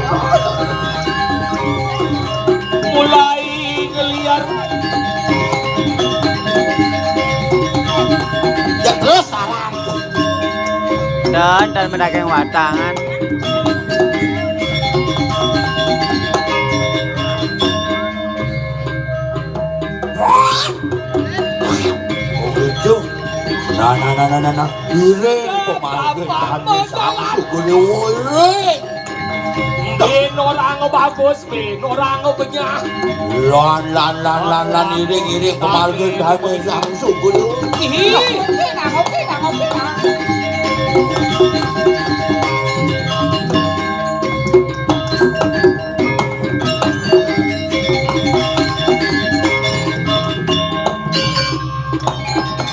Mulai ngeliat. Ya terus saran. Dan, dan mendagang watangan. Oh, gitu. Nah, nah, nah, nah, nah, nah. Iring pemargin dane sang sugene iring. Ben ora bagus, ben ora benyah. Lan, lan, lan, lan, lan, iring, iring pemargin dane sang sugene. Ih. Oke, nah, oke, nah, oke, nah.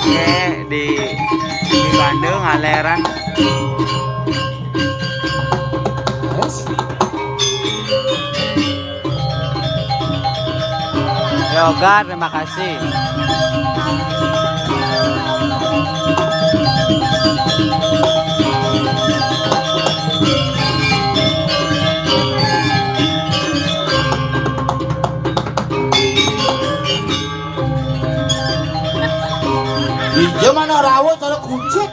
Oke, di, di Bandung, Aleran. Yoga, terima kasih. Iya, mana rawuh cara kucing.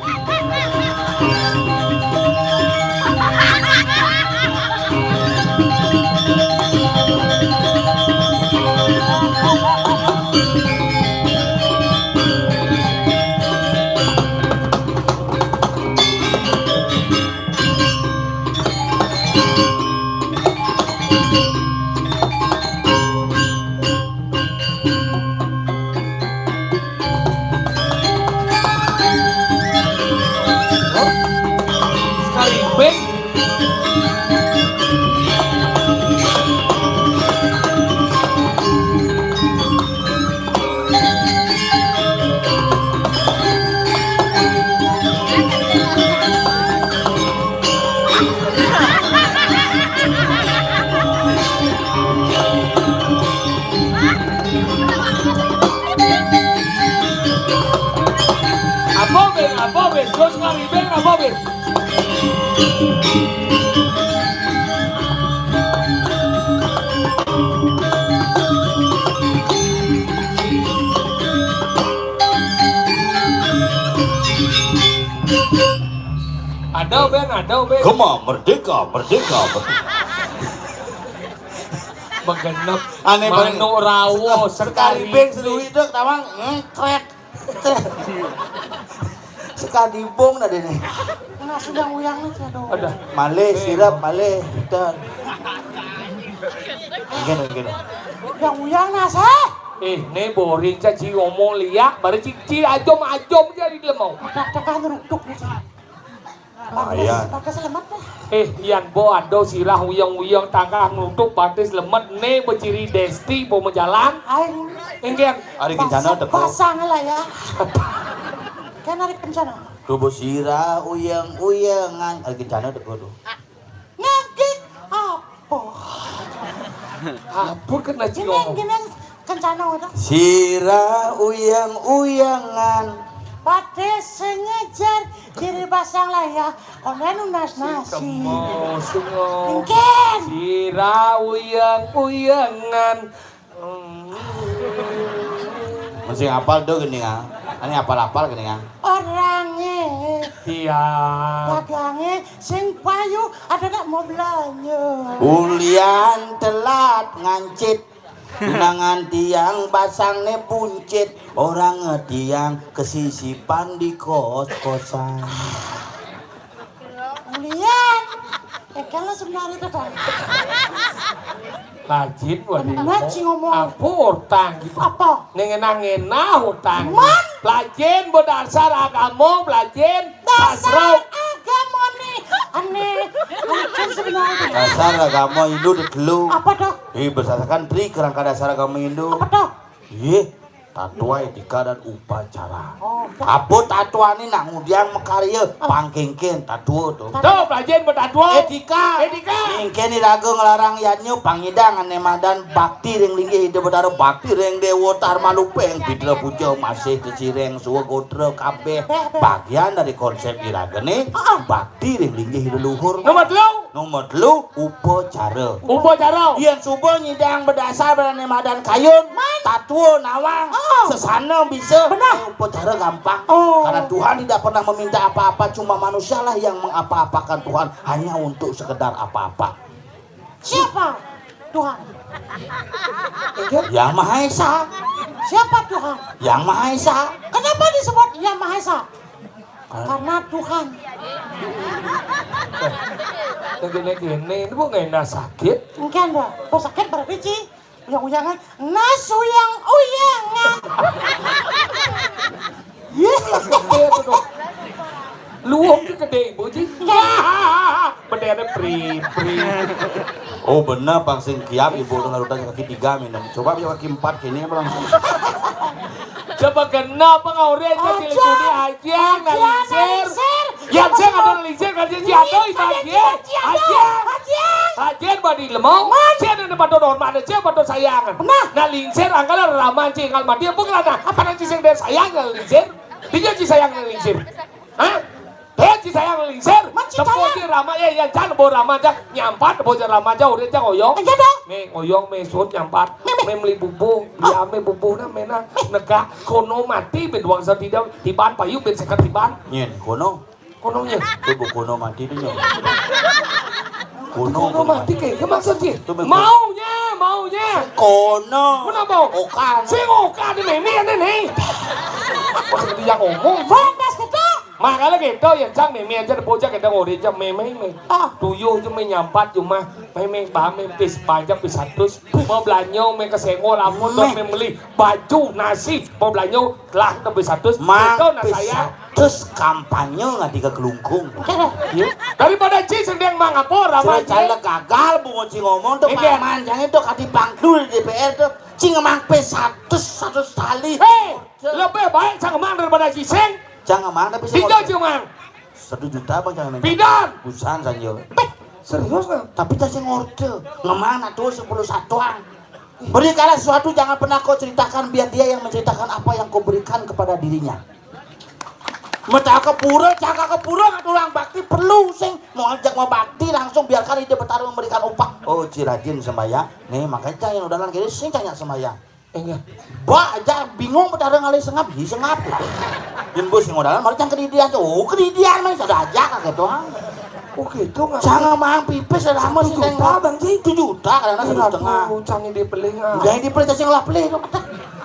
Sekali beng. Apa, Ben? Apa, Ben? Terus kali, Ben, apa, Ben? Ada, Ben, ada, Ben. Gema, merdeka, merdeka, merdeka. Begenep. Aneh banget. Manuk rawuh, sekali sekali beng seduwi, Dok, tawang, hmm, krek. Sekadibung tadi nih. Nah, sudah uyang nih, aduh. Ada. Malih, sirep, malih. Dan. Mungkin, mungkin. Yang uyang nasa. Eh, ne boring, caci ngomong liak, baru cici ajom-ajom jadi dia mau. Ada, ada kan ruduk nih. Lumayan. Pakai selamat dah. Eh, yan bo ado sirah uyang-uyang tangkah nutup batis lemet ne beciri desti bo majalan. Aing. Engken. Ari kencana teko. Pasang lah ya. Kan ari kencana. Tubuh sirah uyang-uyangan. Ari kencana teko tuh. Ngagik apa? Apa kena gini, ngomong? Gini, kencana udah. Sirah uyang-uyangan. Pada sengejar diri basang lah ya. Konen unas nasi. Kemo, sungo. Engken. Sira uyang-uyangan. Hmm. Mesti apal tuh gini ya. Ini apal-apal gini ya. Orangnya. Iya. Dagangnya sing payu ada nak mau belanja. Ulian telat ngancit. Tunangan tiang basangnya buncit. Orang tiang kesisipan di kos-kosan. Ulian. Éngkén lah sebenarnya to, Dang. Lajin waé. Bener, Ci, ngomong. Apa utang gitu? Apa? Ning ngenah-ngenah utang. Man. Lajin mbok dasar agama, lajin. Dasar sastra. Agama nih. Aneh. Aneh sebenarnya. Dasar agama Hindu di telu. Apa to? Ih, berdasarkan tri kerangka dasar agama Hindu. Apa to? Ih, tatua, etika, dan upacara. Oh, ya. Apa tatua nih nak ngudiang makarya? Ah. Pangkéngkén tatua to. Tatua. To, pelajin betatua. Etika. Etika. Éngkén iraga nglarang yadnya pangidang ané madan bakti ring linggih Ida Betara, bakti ring déwa Tarmalupeng, Pitra Puja, Masih, Tesiréng, Swagotra kabéh. Beh, beh. Bagian dari konsep iragané, heeh, bakti ring linggih leluhur. Nomor telu. Nomor telu, upacara. Upacara. Yén suba nyidang bedasar berané madan kayun, man, tatua nawang, oh, sesana bisa, benar, upacara gampang. Oh. Karena Tuhan tidak pernah meminta apa-apa, cuma manusialah yang mengapa-apakan Tuhan hanya untuk sekedar apa-apa. Siapa Tuhan? Yang Maha Esa. Siapa Tuhan? Yang Maha Esa. Kenapa disebut Yang Maha Esa? Karena Tuhan. Kéné-kéné, ini bukan nggak enak sakit. Enggak, enggak. Kok sakit berarti, Ci? Uyang-uyangan. Nas uyang-uyangan. Iya, itu tuh. Luwung ki gedé, Bu, Ci. Iya. Bedéné pri, pri. Oh, bener, pang sing kiap ibu tuh ngarutan kaki tiga minum. Coba bisa kaki empat kini apa langsung? Coba kena apa ngaurin, Ci, aja, dilipuni aja, aja, nalingsir. Nalingsir. Ya, sing ada nalingsir, kan, Ci, aja, ibu, aja. Aja. Aja, badi lemau. Man. Ci, ada pada hormat, Ci, pada sayangan. Nah. Nalingsir, angkal rama, Ci, angkal mati, apa kelana? Apa nanti sing dia sayang nalingsir? Dia, Ci, sayang nalingsir. Hah? Hé, Ci, sayang lingsir. Man, Ci, tepuk sayang. Ci, rama, ya, ya, jan, bo rama, jan. Nyampat, bo jan rama, jan, urip, jan, ngoyong. Iya, dong. Mé ngoyong, mé sut, nyampat. Mé, mé. Mé meli bubuh, beli ame bubuh, nah, mé, nah. Negak, kono mati, ben duang setidak, tiban, payu, ben seket tiban. Nyén, kono. Kono, nyén. Tuh, bu, kono mati tuh, nyén. Kono, kono mati, kayak, kayak maksud, Ci? Tuh, bu, kono. Maunya, maunya. Kono. Kenapa? Okan. Sing okan, ini, ini, ini. Maksud dia ngomong. Bang, das, betul. Makanya gitu, ya, cang, meme aja, ada bocah, kita ngori aja, meme, meme. Ah. Tuyuh aja, meme nyampat, cuma, meme, bah, meme, pis, panjang, pis satus. Mau belanja, meme kesengol, apa tuh, meme beli baju, nasi, mau belanja, telah, tuh, pis satus. Mang, itu, nah, pis saya satus kampanye nggak tiga kelungkung. Iya. Daripada Ci sedang mang apa, rama Ci. Cale gagal, bungo Ci ngomong tuh, iya, paman, jangan tuh, kadi pangdul di D P R tuh. Ci ngemang pis satus, satus tali. Hei, lebih baik cang ngemang daripada Ci sing. Cang ngemang, tapi sing. Tiga cang ngemang. Satu juta apa cang ngemang? Pidan. Busan saja. Beh, serius nggak? Tapi cang sing ngorde. Ngemang nak tuh sepuluh satuan. Berikanlah sesuatu, jangan pernah kau ceritakan, biar dia yang menceritakan apa yang kau berikan kepada dirinya. Mata ke pura, jaga ke pura, nggak tulang bakti perlu sing mau ajak mau bakti langsung biarkan ide bertarung memberikan upah. Oh, Ci rajin sembahyang. Nih, makanya cang yang udahan kiri sing cang yang sembahyang. Enggak. Ba aja bingung betara ngalih sengap, hi sengap. Yén bos sing modal, malah cang kedidian tuh. Oh, kedidian mah sudah aja kaget doang. Oh, gitu, nggak. Cang mang pipis ada sama sih, Bang Ji. Satu juta, Bang Ji. Satu juta, kadang-kadang satu setengah. Aduh, cang ini beli, ah. Udah, ini beli, cang lah beli, tuh.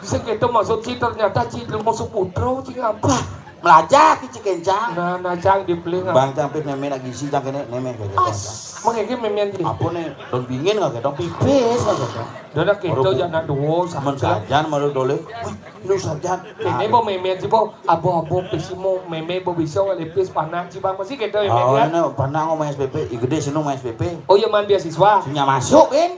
Sing gitu maksud Ci, ternyata Ci belum masuk putro, Ci, ngapa? Wah, melajah, Ci, kencang. Nah, nah, cang dibeli, ngapa? Bang, cang pis, mémé lagi isi, cang kéné, mémé, kayak gitu, cang. Mengiki mémé, Ci. Apa nih? Daun bingin nggak gitu? Pipis nggak gitu? Udah, udah, gitu, aduh, jangan duo, men saja. Sajan, malu dolé. Wih, lu sajan. Ini, nah, bo, mémé, Ci, bo. Abo-abo pis, mo, mémé, bo, bisa, wali pis, panak, Ci, Bang. Masih gitu, mémé, oh, ya? Ini panak, ngomong S P P. Ih, gedé, sini, ngomong S P P. Oh, iya, man, beasiswa. Sinya masuk, Bin.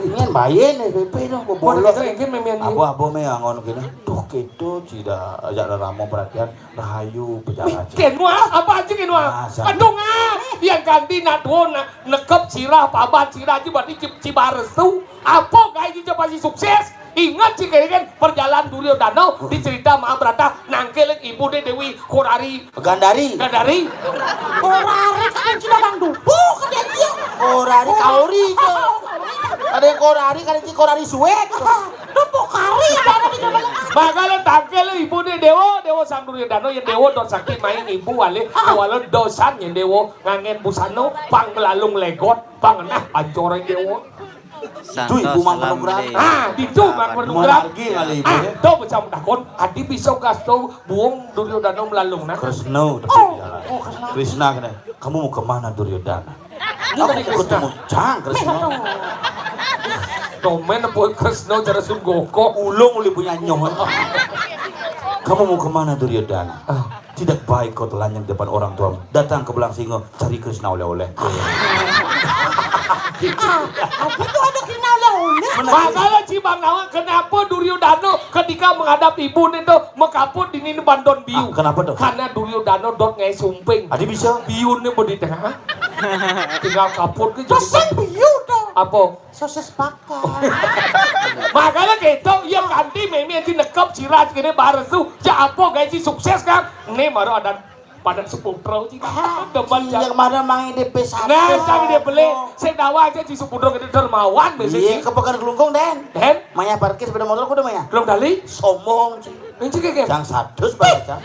Ini kan bayin, S P P, no, bo, bolos. Gitu, ini, mémé, Ci. Abo-abo, mé, ngono, gini. Tuh, gitu, Ci, dah, ajak ramo perhatian. Rahayu, pejabat. Kén wah, apa aja kén wah? Nah, siapa? Aduh, ngah. Yang ganti nak duo, nak nekep sirah, pabat sirah aja berarti Ci, Ci Bares tuh. Apa kayak gitu pasti sukses? Ingat sih, kayak kan perjalanan Duryodana, oh, di cerita Mahabharata, nangkil ibu deh Dewi Korari. Gandari. Gandari. Korari kan Cina Bang Dupo, kan dia. Korari Kaori itu. Ada yang Korari, kan Ci Korari suwek. Dupo kari, ada di dalam. Makanya tangkil ibu deh Dewa, Dewa Sang Duryodana, yang Dewa don sakti main ibu wali, ah, wala dosan yang Dewa ngangen busana, pang melalung legot, pang nah pancoran Dewa. Itu ibu Mang Santos Penugrahan. Salam. Ah, ditu Mang Penugrahan. Mengargi kali ibu, ah, ya. Tuh, macam takon, adi bisa gasto buung Duryodana melalung, nah. Kresna, oh, jalan. Oh, Kresna. Kresna kena. "Kamu mau kemana, Duryodana?" Ini aku tadi mau Kresna. Ketemu Cang Kresna. Aduh. Domen apa Kresna cara Sun Gokok. Ulung uli punya nyoh. "Kamu mau kemana, Duryodana?" Ah. "Tidak baik kau telanjang di depan orang tuamu. Datang ke Belang Singo, cari Kresna oleh-oleh." Ah, apa tuh ada Kresna oleh-oleh? Makanya Cibang Nawang, kenapa Duryodana ketika menghadap ibu ni tu mekaput dini ni bandon biu? Ah, kenapa tuh? Karena Duryodana dot ngai sumping. Adi bisa? Biu ni berdiri tengah. Tinggal kaput ke jadi. Pesan biu tu. Apa? Sosis bakar. Makanya gitu, ya kanti meme nanti nekep sirah kene baresu, ya apa gaji sukses kan? Ini baru ada Padan Suputra sih. Ah, demen iya, Cang. Kemarin Mang Ide P satu. Nah, Cang dia beli, oh, sing dawa aja di Suputra kene dermawan biasanya. Iya, ke Pekan Kelungkung, Den. Den? Maya parkir sepeda motor kudu maya. Belum kali? Sombong, Ci. Ini juga kan? Cang satus, Bang, Cang.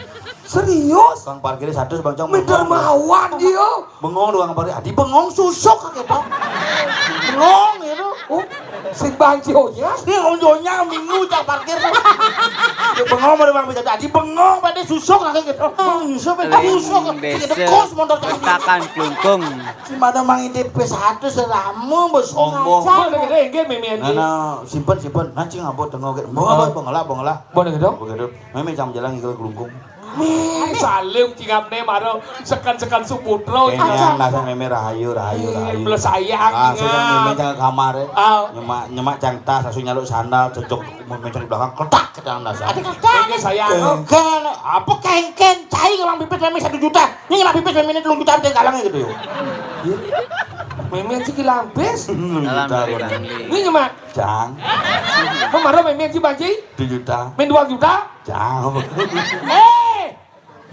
Serius? Bang parkirnya satus, Bang, Cang. Mie dermawan dia. Bengong doang parkir. Adi bengong susuk kagak tau. Bengong gitu. Oh, sing banjonya? Iya, onjonya minggu cak parkir. Ya bengong pada bang bisa adi bengong pada susuk kagak gitu. Susuk pada susuk. Gitu kos motor cak. Takan klungkung. Si mana Mang Ide P satu seramu bos. Sombong. Mana gede enggak mimian. Nah, nah, simpen simpen. Nanti ngabot tengok gitu. Bengong apa? Bengelak bengelak. Boleh gitu. Begitu. Meme jam jalan ngikut klungkung. Mih, salim cingap ne maro sekan-sekan Suputra. Eh, cingap. Yang dasar meme rahayu, rahayu, rahayu. Belas sayang. Ah, sudah meme jangan kamar ya. Ah. Nyemak, nyemak cang tas, langsung nyaluk sandal, cocok meme cang di belakang, kletak ke dalam dasar. Ada kletak. Ini sayang. Kengken, apa kengken? Cai ngelang pipis meme satu juta. Ini ngelang pipis meme ini telung juta, penting kalangnya gitu yuk. Meme aja kilampis. Telung juta. Ini nyemak. Cang. Kemarin meme aja banci? Dua juta. Main dua juta? Cang. Eh,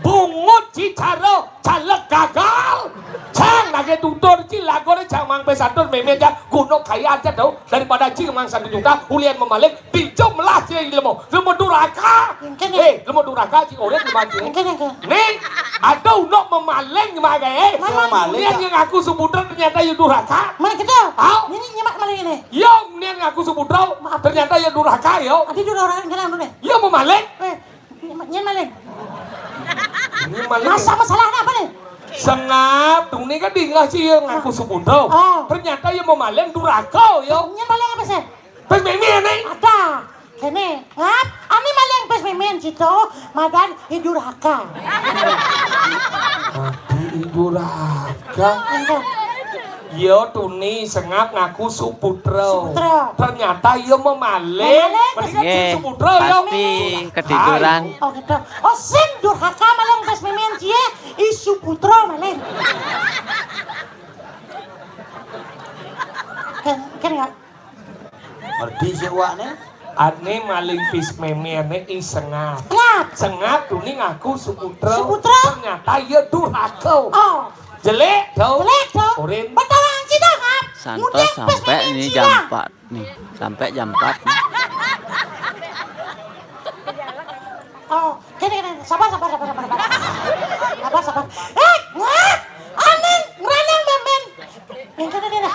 bungut ci cara caleg gagal. Cang lagi tutur ci lagone cang mang pesatur meme aja gunung kaya aja tau daripada ci mang satu juta ulian memaling di jumlah ci ilmu ilmu durhaka. Mungkin ya. Eh, ilmu durhaka ci orang di mana? Mungkin ya. Nih, ada unok memaling gimana eh? Memaling. Ulian yang aku sebutan ternyata ya durhaka. Mana kita? Tahu? Ini nyemak maling ini. Yo, nian ngaku Suputra, ternyata ya durhaka yo. Adi durhaka kenapa nih? Yo memaling. Eh, Nyen maling. Ini maling. Masa masalahnya apa nih? Sengap, tuh ni kan dingah sih yang ngaku Suputra. Oh. Ternyata yang memaling durhaka yo. Nyen maling apa sih? Pes meme nih. Ada. Kene, ngap, ani maling pes meme cito, madan idurhaka. Adi idurhaka. Enggak. Yo tuni sengap ngaku Suputra. Suputra. Ternyata yo memaling. Memaling. Mendingan si Suputra yo. Pasti ketiduran. Oh gitu. Oh sing durhaka maling pas meme cie, i Suputra maling. Kan kan ya. Ngerti sih wak ne? Ane maling pis meme ane i sengap. Sengap. Sengap tuni ngaku Suputra. Suputra. Ternyata iya durhaka. Oh. Jelek tau. Jelek tau. Urin. Betawang cita ngap. Santos sampai ini jam empat nih. Sampai jam empat nih. Oh, kene kene sabar sabar sabar sabar. Sabar sabar. Eh, ngap. Ane ngeranang memen. Yang kene kene.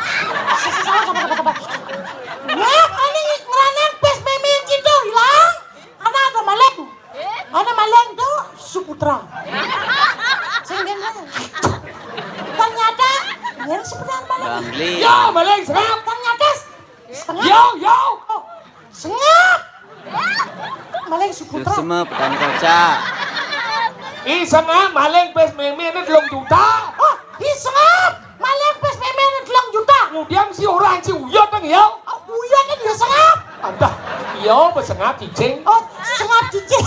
Sabar sabar sabar sabar. Ngap ane ngeranang pes memen cito hilang. Ana ada maling. Ana maling tu Suputra. Sing dia maling. Ternyata dia Suputra maling. Bangli. Ya, maling sengap. Ternyata sengap. Yo, yo. Oh, sengap. Maling Suputra. Semua petani kaca. Ih, sengap maling pes meme ni telung juta. Oh, ih, sengap. Maling pes meme ni telung juta. Kemudian si orang si uyut dong ya. Oh, uyut kan dia sengap. Ada. Iya, bersengap cicing. Oh, sengap cicing.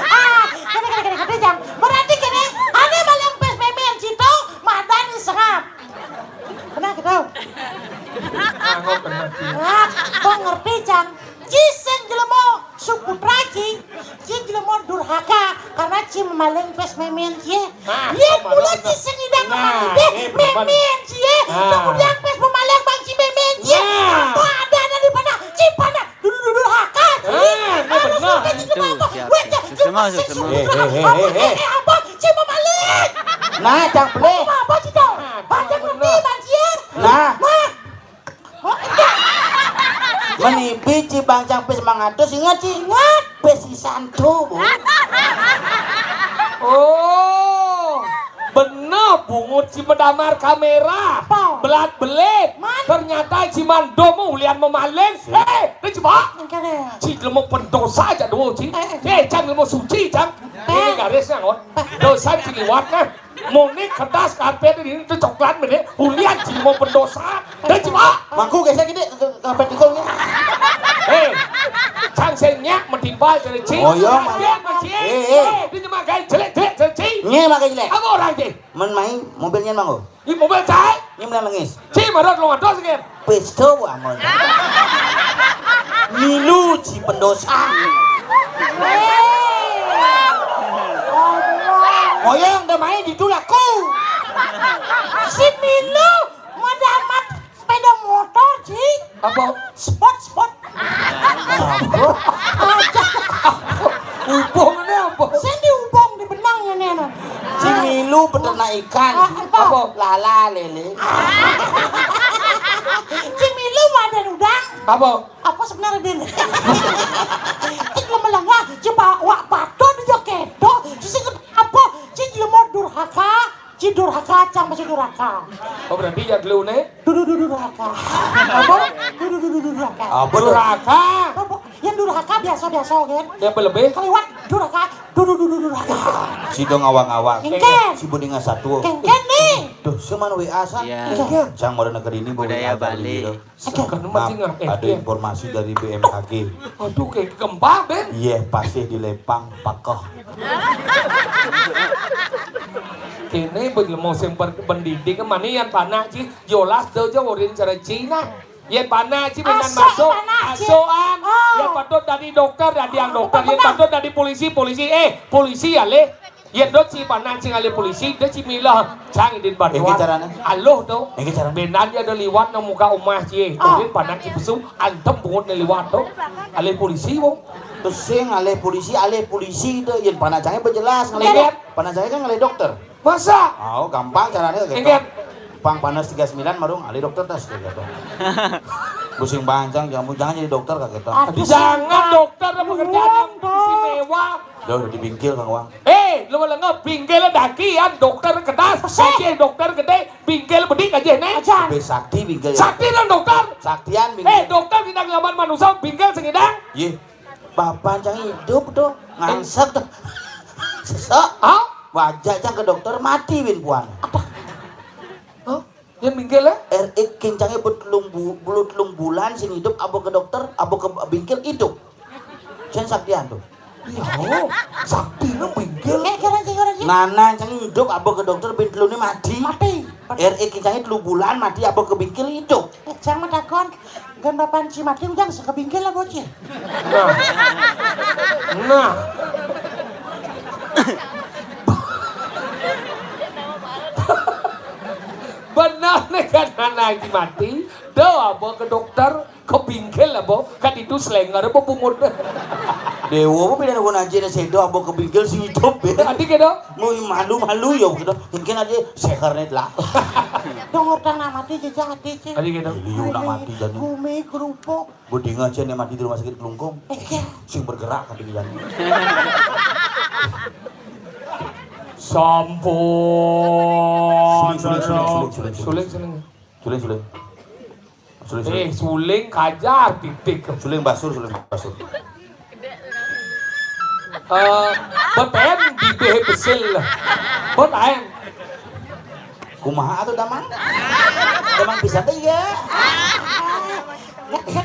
Ah, kene kene kene kene jang. Berarti kene, ane maling pes meme yang situ, madani sengap. Pernah kita? Ah, kok pernah sih? Ah, kok ngerti jang? Ci sing jelema Suputra ci, ci jelema durhaka karena ci memaling pes memen ci. Nah, yen mula ci sing idang memaling deh memen ci. Nah. Kemudian pes memaling bang ci memen ci. Nah. Apa ada ada di mana? Ci pada dulu dulu durhaka ci. Nah, ini benar. Weh, ci sing Suputra. Eh, eh, eh, eh, eh. Apa ci memaling? Nah, cang beli. Apa ci tau? Nah, cang beli bang ci. Nah. Nah. Nipi ci bangcang pis mangatus, ingat ci, ingat pis sisan to, Bu. Oh, bener bungut ci medamar kamera. Apa? Belat-belit. Man. Ternyata ci mando mah ulian memaling. Sip. Eh, dia coba. Engke deh. Ci lemo pendosa aja dulu, ci. Eh, eh. Eh, cang lemo suci, cang. Ini garisnya, ngon. Dosa ci liwat, nah. Muni kertas karpet ini itu coklat ini, ulian ci lemo pendosa. Dia coba. Mangku gesek ini ke, ke karpet itu ini. Eh, cang sing nyak metimpal cari ci. Oh, iya, Mang. Dia mah ci. Eh, eh. Eh, dia cuma gaya jelek-jelek cari ci. Nye makai jelek. Apa orang ci? Men main mobilnya, Mang. Di mobil cai. Ini menang nangis. Ci marot lo ngados, Gen. Pesto bangun. Milu ci pendosa. Moyong da main di tulaku. Si Milu madamat sepeda motor, ci. Apa? Spot, spot. Apa? Aja. Hubungannya apa? Sing dihubung di benang ini, no. Si Milu peternak ikan. Ah, apa? Apa? Lala lele. Si Milu madan udang. Apa? Apa sebenarnya, Din? Cik lama-lama, cik pa-, wak patut dia keto. Cik sing apa? Cik lama durhaka. Cik durhaka, cang masih durhaka. Oh, berarti ya dulu nih. Dudu dudu durhaka. Apa? Dudu dudu durhaka. Apa? Durhaka. Apa? Yang durhaka biasa-biasa, kan? Yang lebih? Kaliwat durhaka. Dudu dudu durhaka. Si dong awang-awang. Engken. Si budinga satu. Engken nih. Tuh, seman W A san. Iya. Engken. Cang mara negeri ini budaya Bali. Sekarang Maaf, masih nggak ada eh, informasi dari B M K G. Aduh, kayak gempa, Ben. Iya, pasih di Lepang, pakeh. Kene bagi mau sing per-, pendidik, mana yang panak, ci? Jolas tuh, jauh, urin cara Cina. Yang panak, ci, dengan Asok masuk, panak, ci. Asoan. Oh. Yang patut dari dokter, dari yang Oh, dokter. Yang benar. Patut dari polisi, polisi. Eh, polisi ya, leh. Yén dot ci panak cing alih polisi, dot ci milah cang idin bantuan. Engké carané? Aluh to. Engké carané? Bénan ya ada liwat nang muka omah ci. Ah. Idin panak ci pesu, antem bungut né liwat to. Alih polisi, wong. Terus sing alih polisi, alih polisi to, yén panak cangé bejelas ngalih. Iya. Panak cangé kan ngalih dokter. Masa? Oh, gampang carané gitu. Engké. Pang panas tiga sembilan marung alih dokter tas gitu. Pusing bancang, jangan, jangan jadi dokter kaget. Aduh, jangan dokter, pekerjaan yang istimewa. Dah udah dibingkil, Kang Wang. Eh, lu malah ngebingkil dakian dokter kedas, gaji dokter gedé, bingkil bedik aja nih. Ajan. Lebih sakti bingkil ya. Sakti dong dokter. Saktian bingkil. Eh, dokter tidak ngelawan manusia, bingkil sengidang. Yé. Bapak cang hidup tuh, ngangsek tuh. Sesek. Hah? Wajah cang ke dokter mati bin puan. Apa? Hah? Dia bingkil ya? R X kincangnya betelung bu-, belut telung bulan sing hidup abo ke dokter, abo ke bingkil hidup. Cén saktian tuh. Iya, sakti lu bingkil. Kayak kira-kira gitu. Nana cang hidup abo ke dokter bin telune mati. Mati. R X kincangnya telung bulan mati abo ke bingkil hidup. Eh, cang mah takon, gen bapan ci mati ujang sekebingkil lah bocil. Nah. Nah. Benar nih kan anak mati, dah abo ke dokter, kebingkil lah, bo. Kan itu selenger apa bungut. Dewa apa pilihan gua aja nih sedo abo kebingkil sing hidup ya. Tadi gitu. Mau malu-malu ya gitu. Mungkin aja sekarnet lah. Dong orang mati jejak hati, Cing. Tadi gitu. Liu nak mati jadi. Bumi kerupuk. Buding aja nih mati di rumah sakit Klungkung. Eh, iya. Sing bergerak kan di jalan. Sampun. Suling, suling, suling, suling, suling. Suling, suling. Suling, suling. Suling, suling. Eh, suling kajar titik. Suling basur, suling basur. Eh, beten di beh besil. Beten. Kumaha atuh, Damang? Damang pisan téh, iya.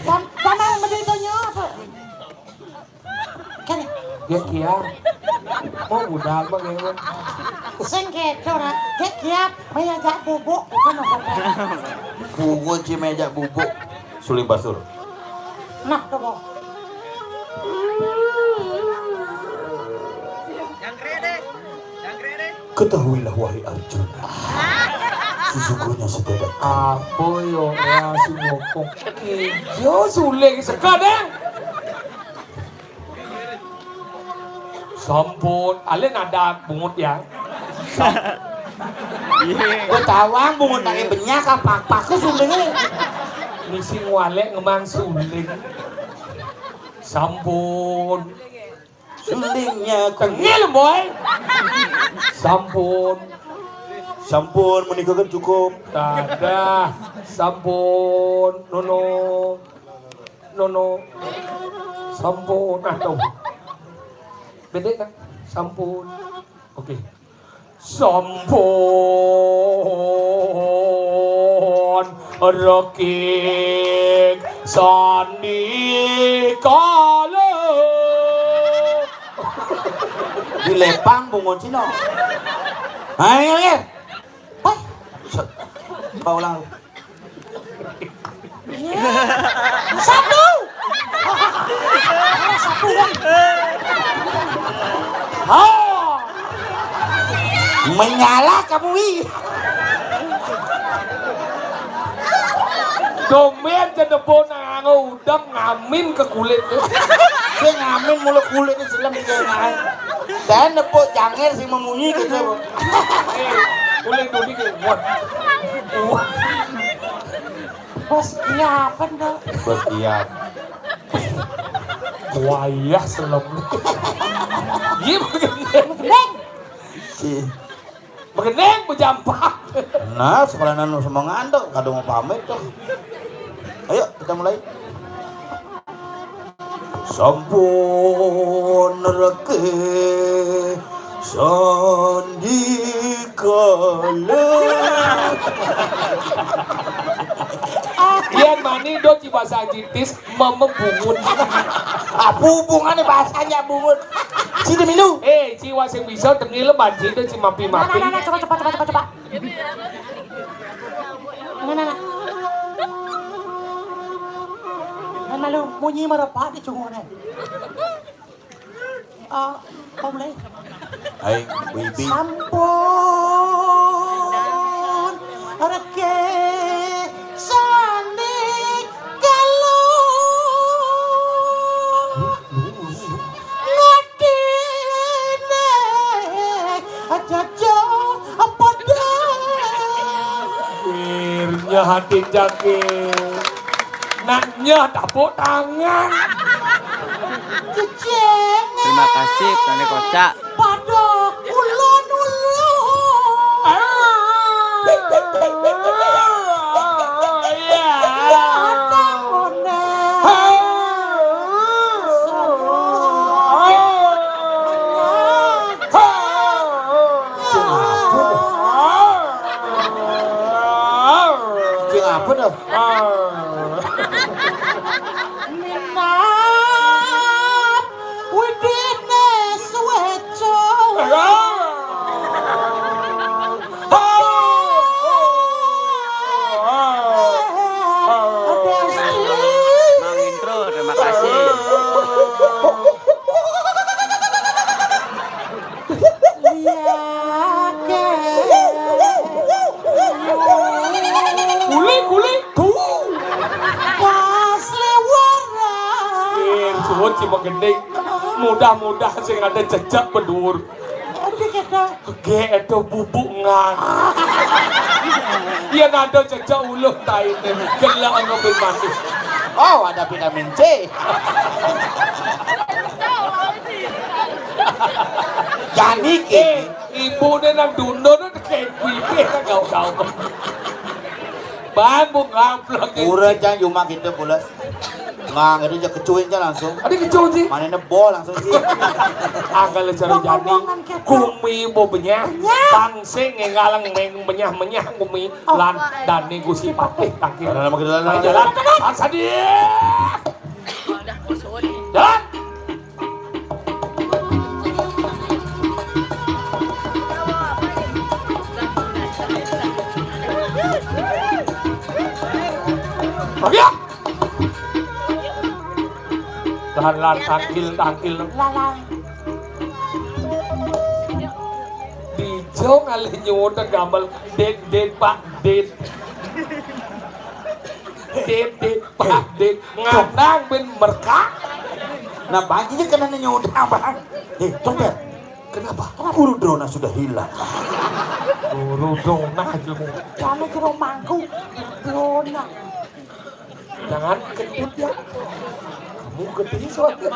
Dam-, Damang mending tanya apa? Kan? Ya, kiar. Oh, budak mah, kayak mah. Sing gitu, Ra. Dia kiap, meja bubuk, itu mah. Bungut si meja bubuk. Suling basur. Nah, coba. Ketahuilah, wahai Arjuna, sesungguhnya setiada apa yo, ya, si bokok. Yo, suling sekadang. Sampun, alin ada bungut ya. Gua tawang bungut nangis benyak apa apa ke sulingnya. Bisi ngwalek ngemaang suling. Sampun. Sulingnya tengil, boy. Sampun. Sampun, menika kan cukup. Dadah. Sampun. Nono. Nono. Sampun. Aduh. Bedek, nak? Sampun. Oke. Sampun rekik sandikala. Dilepang bungut Cina. Ayo, ayo. Hah? Sa-, paulang. Satu. Satu, kan. Oh. Menyala kamu, wi. Domen ke depo nang udang ngamin ke kulit. Sing ngamin mula kulit selem dia ngai. Dan nepuk jangir sing memunyi gitu. Eh, kulit dulu ke. Wah. Wah. Bos kiapan dong? Bos kiap. Wayah selem. Iya, begendeng. Begendeng. Begendeng, bejampak. Nah, sekalian anu semangat tuh, kadung mau pamit tuh. Ayo, kita mulai. Sampun reke sandikala. Yan mani do ci bahasa Jitis mama bungut. Apa hubungannya bahasanya bungut? Sini milu. Eh, ci wasing bisa tengil banci do ci mapi-mapi. Nah, nah, nah, nah, coba, coba, coba, coba, coba. Nah, nah, nah. Nah, malu, munyi merepak di cungune. Ah, kau mulai. Hai, Bu Ibi. Sampun reke sandikala. Ngatine aja-aja padha. Akhirnya hati jake. Nak nyah tepuk tangan. Ceceng. Terima kasih, Tani Kocak. Padha ulun-ulun. Ah. Iya. Padha Sing apa dah? Sing apa dah? Minab widine suweco. Mang Intro, terima kasih. Kuli, kuli, tuh. Pas lewara. Eh, suwun ci Pak Gending. Mudah-mudahan sing ada cecek bedur. Endi kata? Ge edo bubuk ngang. Iya nado cecek uluh taine. Gelek ngopi mati. Oh, ada vitamin C. Jani ke. Eh, ibune nang dundun kayak pipi nang gaul-gaul. Bang, bu ngaplok. Ura, Cang, cuma gitu, pulas. Ngang itu aja kecuin aja langsung. Ada kecuin sih. Mana nebol langsung sih. Angkal cara jani. Kumi bo benyah. Benyah. Bang sing ngalang meng benyah-menyah kumi. Oh. Lan dani gusi patih tangkil. Mana nama kita jalan? Jalan. Paksa dia. Jalan. Ayo. Tahan lan tangkil, tangkil. Lalang. Dijo ngalih nyuwun gamel dit, dit, Pak, dit. Dit, dit, Pak, dit. Ngandang ben merkak. Nah, bajinya kena nyuwun, Bang. Eh, Tompel. Kenapa? Guru Drona sudah hilang. Guru Drona aja. Kami ke rumahku. Drona. Jangan kentut ya. Kamu gede soalnya.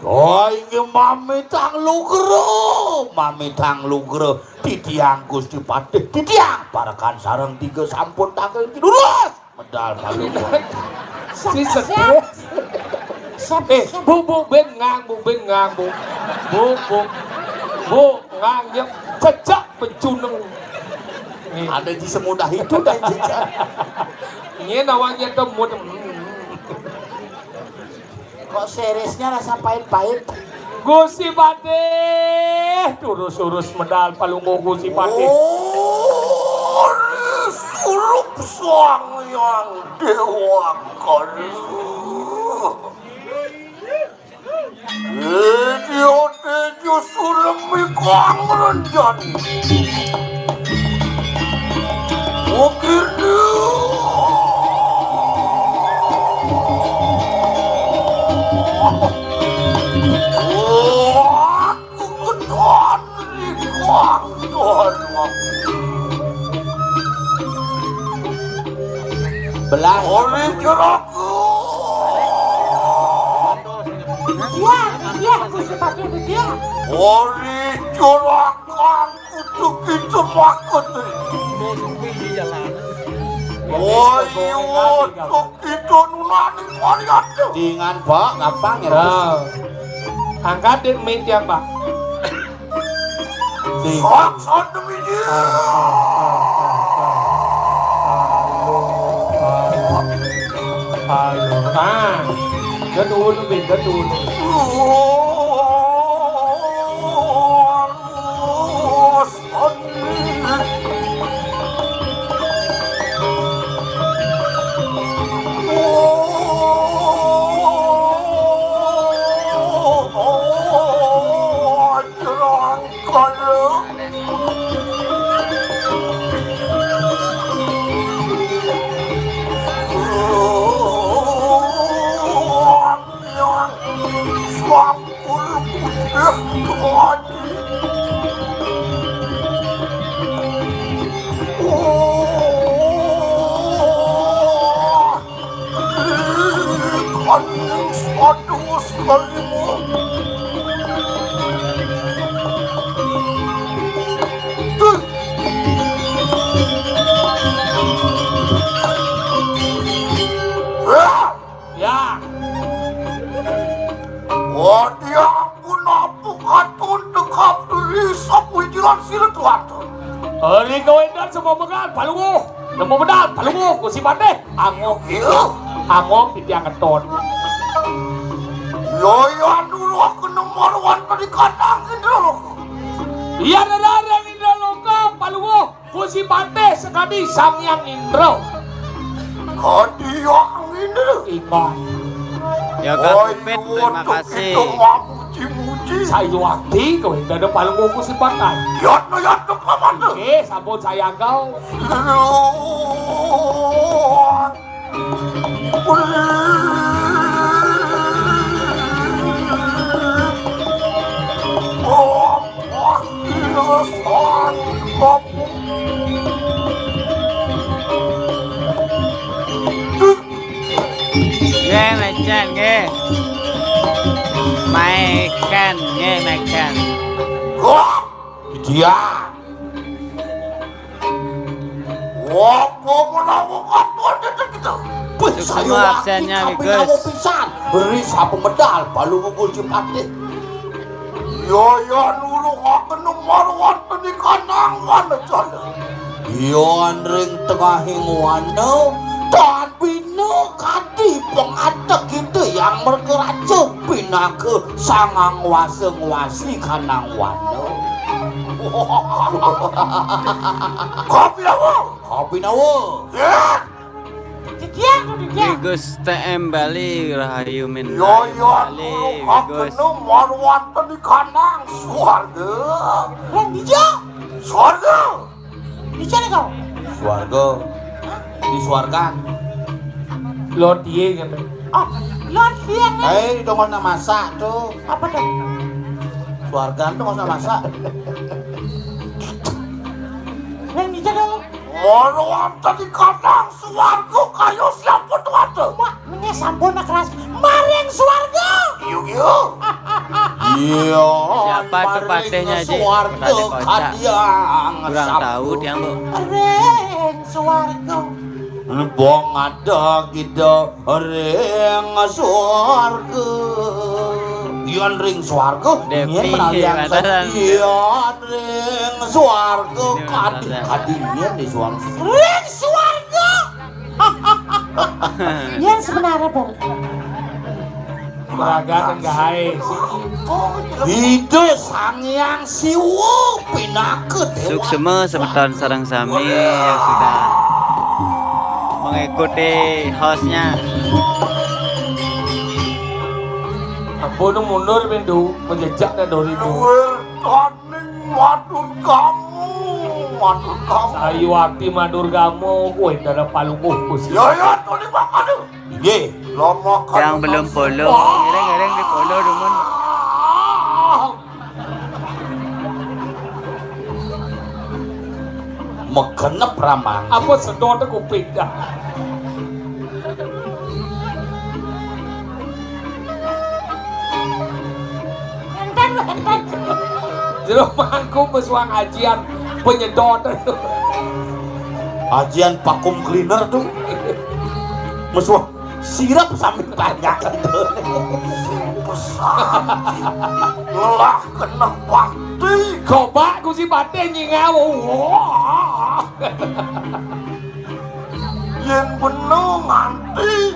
Oh, ini mamitang lugra, mamitang lugra. Titiang Gusti Patih, titiang parekan sareng tiga sampun tangkil lurus. Medal palu. Si stres. Eh, bu, bu, ben ngang, bu, ben ngang, bu. Bu, bu. Bu, ngang, ya, cecak pencuneng. Nih. Ada di semudah itu dah cecak. Ini nawanya temu. Kok seresnya rasa pahit-pahit? Gusti Patih, durus-durus medal palungguh Gusti Patih. Oh, surup Sang Hyang Dewa Kala. Idiote justru mikang renjani. Ukir dia. Wah, kebetulan mikang Tuhan. Belah. Oleh jeraka. Iya, iya, aku sepatu dia. Ori juragan kudu kita makan. Woi, untuk kita nunani varian tu. Dingan, Pak, gampang ya. Ah. Angkat dek mic ya, Pak. Ding. Sok, sok demi dia. Ah, ah, ah, ah, ah. Halo, halo. Halo. Ah. Dia turun, Bin, dia turun. Kaning sepatu sekali mu. Tuh. Wah! Ya. Wah, dia pun apa katun tegap diri sapu jiran sila tuan tu. Ari kawendar semua megal, palunguh. Nemu bedal, palunguh, ku si patih. Angok. Iya. Angok, titiang ngeton. Yo, ya, dulu aku nemu ruan tadi kandang Indra Loka. Iya, ada, ada Indra Loka, palunguh. Gusti Patih sekadi Sang Hyang Indra. Kadi Hyang Indra. Iman. Ya, Kak Kupit, terima kasih. Sayuwakti, kowe dadi palungguh Gusti Patih. Yatno, yatno, klamanda. Nggih, sampun saya kau. Nggih, mecen, nggih. Maiken, nggih, maiken. Wah, dia. Wah, apa menawa katon itu kita? Wis, saya absennya, Wigus. Pisan. Beri sapu medal, balu ngukur si patih. Yo, yo, nulungaken marwan penikan angwan jala. Yo, ring tengahing wana, tan bina kadi pengatek kita yang merkeraja pinaka sangang wasa ngwasi kanang wana. Kopi nawa? Kopi nawa? Ya. Didiang, didiang. Wigus T M Bali, rahayu min. Yo, rahayu yo, Bali, Wigus. Aku marwan tadi kanang swarga. Wong dija. Swarga. Dija nih kau. Swarga. Di swargan. Lord Ye kan. Oh, Lord Ye kan. Eh, di tongos nak masak tuh. Apa tuh? Swargan tuh nggak usah masak. Wong dija dong. Marwan tadi kanang swarga kaya siapa tuh ada? Tehnya aja, swarga kotane kocak. Kadiang kurang sapa tahu dia, Bu. Ring swarga. Wong ada kita ring swarga. Yen ring swarga, Depi, yen menawi angsa. Matasan. Yen ring swarga, ini kadi, matasan. Kadi yen di swarga. Ring swarga. Yen sebenarnya, Bang. Juragan Gahae. Ida Sang Hyang Siwa pinaka dewa. Suksema semeton sareng sami yang sudah mengikuti hostnya. Ampun, mundur, Windu, menjejak dan dori. Duwe taning matur kamu, matur kamu. Sayuwakti matur kamu, kowe dara palungguh, Gusti. Ya, ya, tuli bakal. Nggih. Lama. Yang belum follow, ngiring-ngiring di follow, dumun. Megenep ramang. Apa sedot kuping dah? Enten, enten. Jero mangku mesuang ajian penyedot. Ajian vacuum cleaner tuh. Mesuang sirap sambil banyak. Lelah kena bakti. Gobak ku si batin nyingau. Wah. Yen beno nganti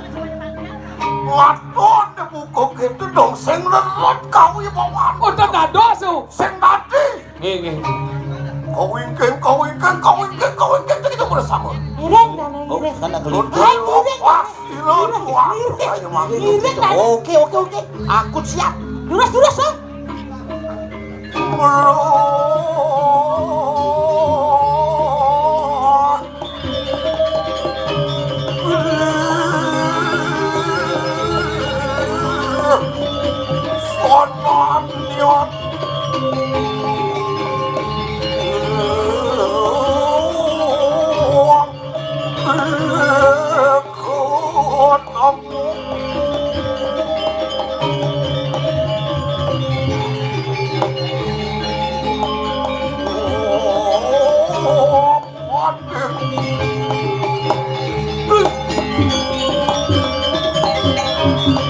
ngaton buka gitu dong, sing lerot kau ya bawan. Udah dados, su. Sing tadi. Nggih, nggih. Kawingking, kawingking, kawingking, kawingking, kita bersama. Ngiring, Dane, oh, ngiring. Kan aku. Ngiring, ngiring. Pas, ira, tuan. Ngiring, ngiring, Dane. Oke, oke, oke. Aku siap. Durus, durus, Dane.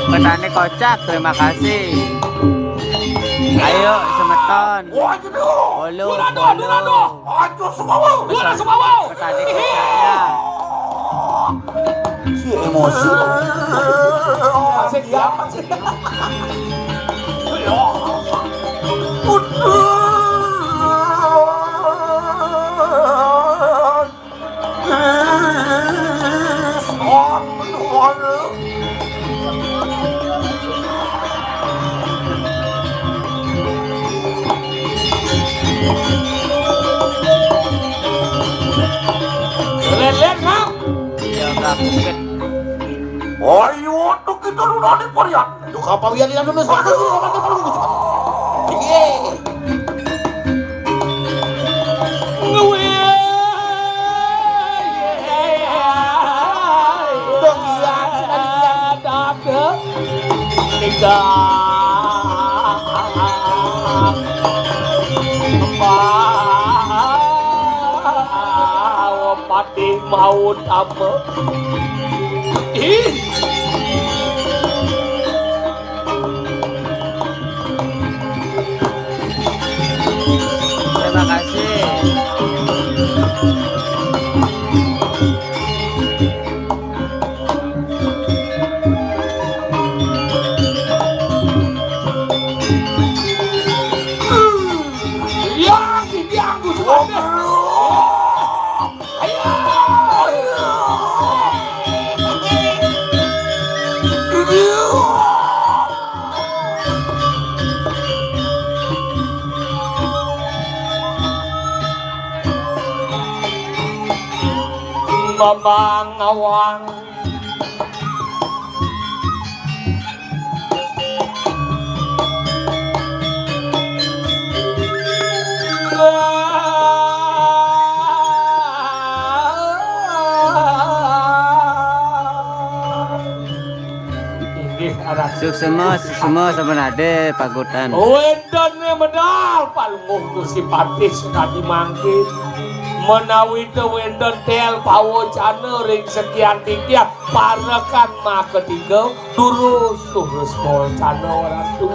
Petani kocak, terima kasih. Ayo, semeton. Wah, gitu. Follow, follow. Aduh, Sumawa. Wah, Sumawa. Petani kocak, ya. Si emosi. Asik, ya, asik. Lelen, Kang. Iya, Kang. Ayo, tuh kita lu nani parian. Duh, kapawian ilang dulu, satu, dulu, satu, dulu. Piye? Ngewe. Dong, iya, sudah dibilang. Dada. Tiga. Empat. Patih maut apa? Ih. Terima kasih. Ya, ini aku sudah. Mamang awang. Inggih, Suksema, suksema sampun ade pagutan. Wénten medal Palungguh Gusti Patih sakadi mangkin. Menawi te wénten tel pawacana ring sekian titiang parekan makatiga, durus, durus pawacana Ratu.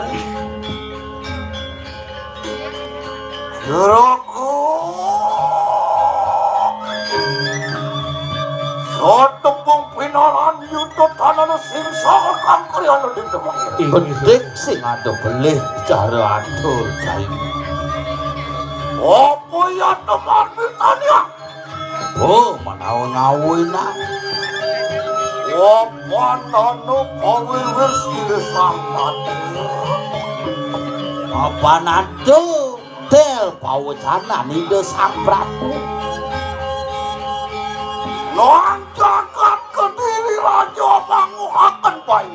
Jero satembung pinaran yuta tanana sing sarekang kriana di temengin. Bedik sing ada belih cara atur, Cai. Apa ya teman mitanya? Oh, menawi ngawinang. Apa nana pawiwis irisan mati? Apa nana tel pawacanan Ida Sang Prabu. Lan jagat Kediri Raja manguhaken bae.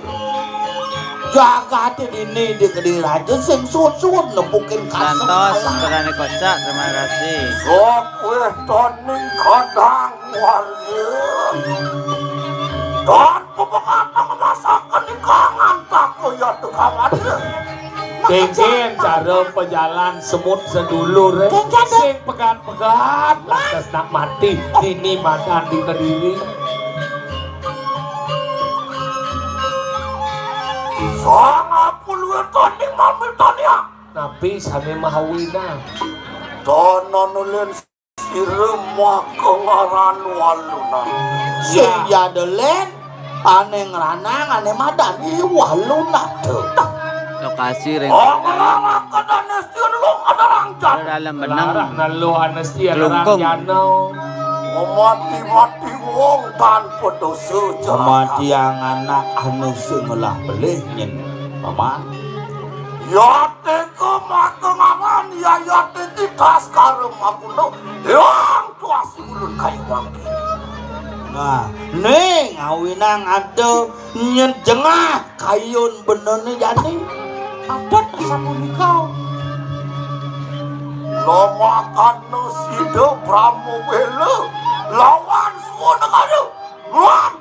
Jagat dini di Kediri Raja sing susun nepukin kasem. Santos, Petani Kocak, terima kasih. Sok weh toning kadang warga. Dan pepekatan masakan di kangan tak kaya tukawan. Kéngkén cara pejalan semut sedulur, eh. Kéngkén, Dek. Sing pegat-pegat, lantas nak mati, dini madan di Kediri. Sangapuluh tanding mamitania. Napi sané mahawina. Tono nulin sira maka ngaran Waluna. Sing ya, ya delen, ané ngranang, ané madan, i Waluna. Tuh. Lokasi ring. Oh, ngelalaken ané sira lo kadarang jana. Dalam benang. Larah nalo ané sira Klungkung. Larang jana. Memati-mati wong tanpa dosa celaka. Mematiang anak ané sing ngelah belih nyen, Paman. Ya teka mata ngawan, ya, ya teki taskara maguna. Yang tuas ulun kayu mangkin. Nah, né ngawinang ada nyen jengah kayun benerné jani. Adat sapunika. Lamakana sida Brahma Bela lawan Suwanegara. Wah!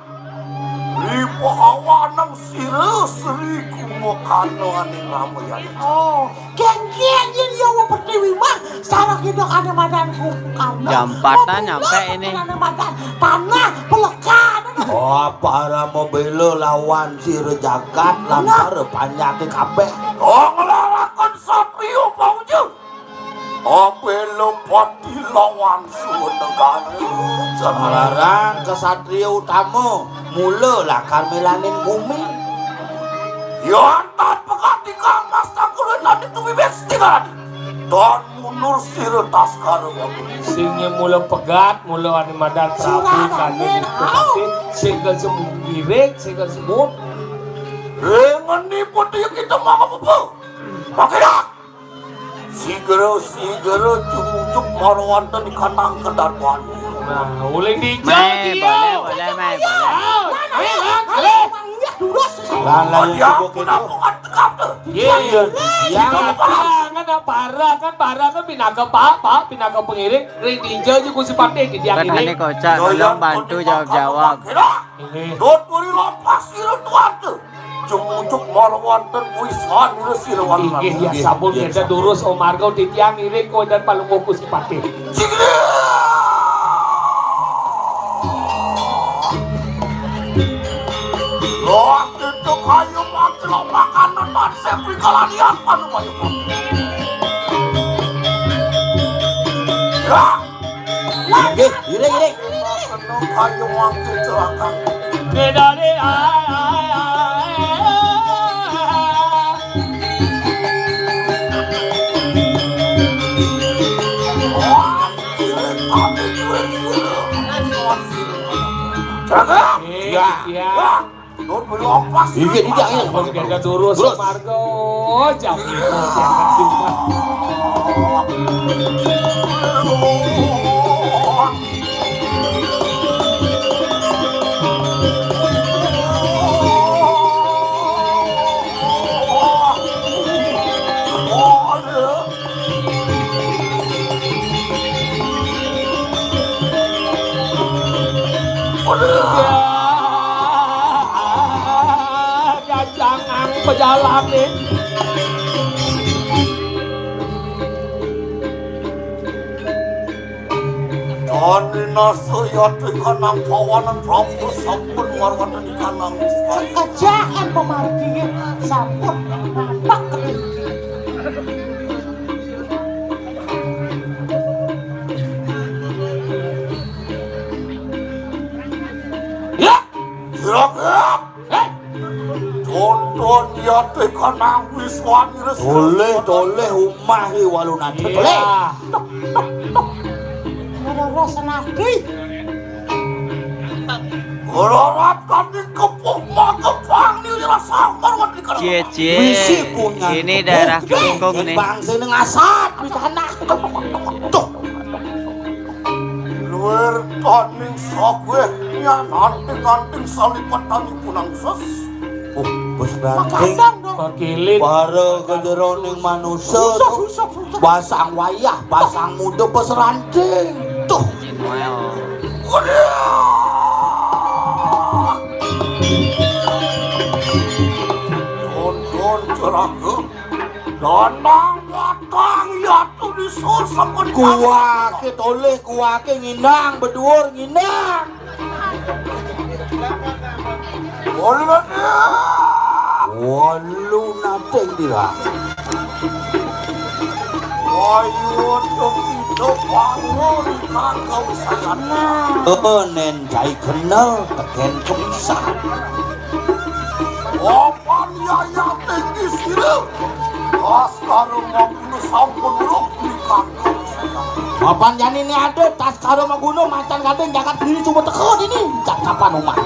Ripahawanang sira Sri Kumbhakarna aning Ramayana. Oh, kéngkén yén ya Pertiwi mah, sareng ida ané madan Kumbhakarna. Jam empat-an nyampe ini. Ané madan tanah, pelekan. Oh, para mabela lawan sira jagat, lan para panjaké kabéh. Oh, nglaraken satria pauja. Abela pati lawan Suwanegara. Nglarang kesatria utama, mula lakar mélanin gumi. Yan tan pegat ika mastaka wétan ditu bibit setikarani. Tan mundur sira taskara waguni. Sing mula pegat, mula ané madan Prabu Sirah kani Raden. Sing kesebut ngiring, sing kesebut. Ring ngendi pun ya kita mau apa? Makidak! Sigera, sigera jumujuk mara wonten ing kandang kedarwani. Nah, uling dija. Mai, boleh, boleh, mai, boleh. Ayo, ayo, ayo. Lan, lan, ya, ampun, ampun, kan tekap tuh. Iya, iya. Iya. Kan para, kan para kan pinaka pak, pak, pinaka pengiring, ring dija aja Gusti Patih, di tiang ini. Kan ini kocak, tolong bantu jawab-jawab. Tuturi lampah sira tuan tuh. Jumujuk mara wonten kuisan ira sira wonten. Inggih, ya sampun, kita durus, oh, marga titiang ngiring kowe dan Palungguh Gusti Patih. Wah, itu kayu mati lo makan nonton sepi kalanian panu kayu. Ya. Nggih, iring, iring. Ayo mangke celaka. Bedane, ai, ai, ai, ai. Wah, iring, tapi duit sira. Jaga. Eh, ya. Ya. Inggih, inggih, inggih. Sampun kita durus, durus. Marga, jam lima jangan lupa. Aduh. Ya, ya, jangan. Pejalané. Dani nasaya tekanang pawanan Prabu sampun marwatan ikanang wis. Sekejaan pemargi sampun nampak. Ya, siap, ya. Hei! Tonton ya tekan wis wani res. Toleh, toleh, umah i walu nate. Iya. Toleh. Tuh, tuh, tuh. Ora senadi. Ora kami kepuh makepang ni rasa marwat di kana. Cie, cie. Misi punya. Ini daerah Klungkung nih. Bangsa ini ngasat di sana. Tuh. Luwir taning sagweh nyan anting-anting salipetaning punang ses. Oh, bes ranting. Makadang dong. Makilit. Para kejeroning manusa. Susah, tuh. Susah, susah. Basang wayah, basang muda, bes ranting. Tuh. Noel. Waduh. Tonton celaka. Danang watang yatu disur sampun. Kuwake toleh, kuwake nginang, beduur nginang. Walu nate. Walu nate ngira. Wayu tepito pangun kanggo sayana. Heeh, nen jai kenel teken kepisan. Wapan yaya tinggi sira. Baskara mabuna sampun ruh dikanggo saya. Mapan jani ni ada Baskara maguna macan gading jagat sendiri cuma teka dini. Jak kapan umah?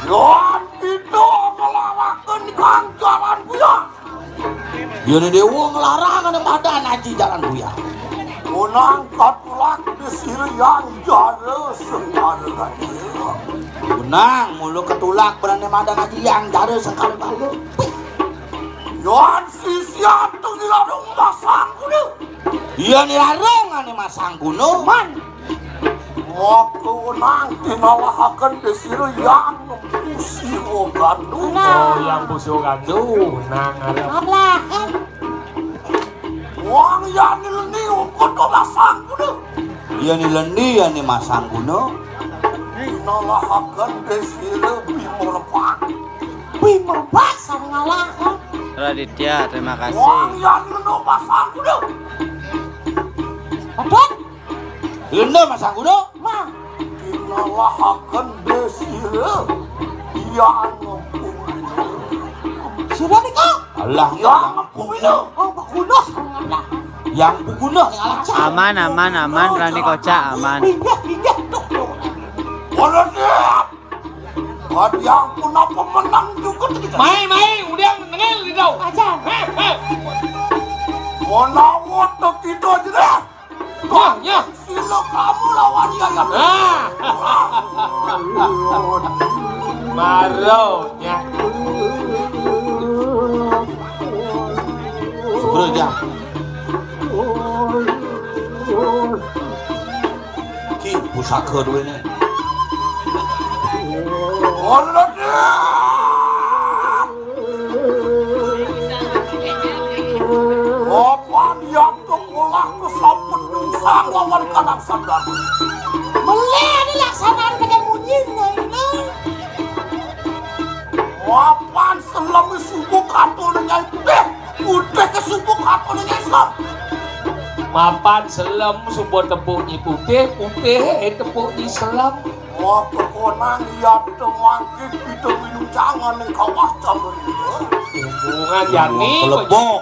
Lan kita ngelaraken kang jalan buya. Yene dewa ngelarang ane madan aji jalan buya. Unang katulak di sira yang jara sengkara raja. Unang mulu ketulak berani madan aji yang jara sengkara raja. Yan sisian tu dilarung masang guna. Iya ni larung ane masang guna. Man. Waktu unang tinalahaken desira yang pusi gandu. Nah. Oh, yang pusi gandu. Nang arep. Ablahan. Wong yani leni ukut masang guna. Iya ni leni, iya ni masang guna. Tinalahaken desira bimerepak. Bimerepak sareng ngalahan. Raditya, terima kasih. Wong yani leni masang guna. Aduh. Lenda masang guna. Mah. Tinalahaken desira yang ngepungina. Sira nika? Allah yang ngepungina. Oh, peguna. Yang peguna ning Allah. Aman, aman, aman, Rani Koca, aman. Inggih, inggih, tuh, tuh. Ora siap. Bad yang punapa menang juga kita. Mai, mai, udah nengil di dau. Aja. Heh, heh. Menawa kita aja dah. Nyah, nyah. Sila kamu lawan Yayat. Ah. Baru, nyah. Sugra, nyah. Ki, pusaka duwene. Ora, nyah. Apa yang Kepulak kesampun nyungsang lawan kanak sadar. Melih ane laksanane dengan munyine, ini. Mapan selem subuh katone nyai putih, putih ke subuh katone nyai selem. Mapan selem subuh tepuk nyi putih, putih eh tepuk nyi selem. Wah, kekonang iya temangkit kita minum jangan ning kawah campur. Hubungan jani kelebok.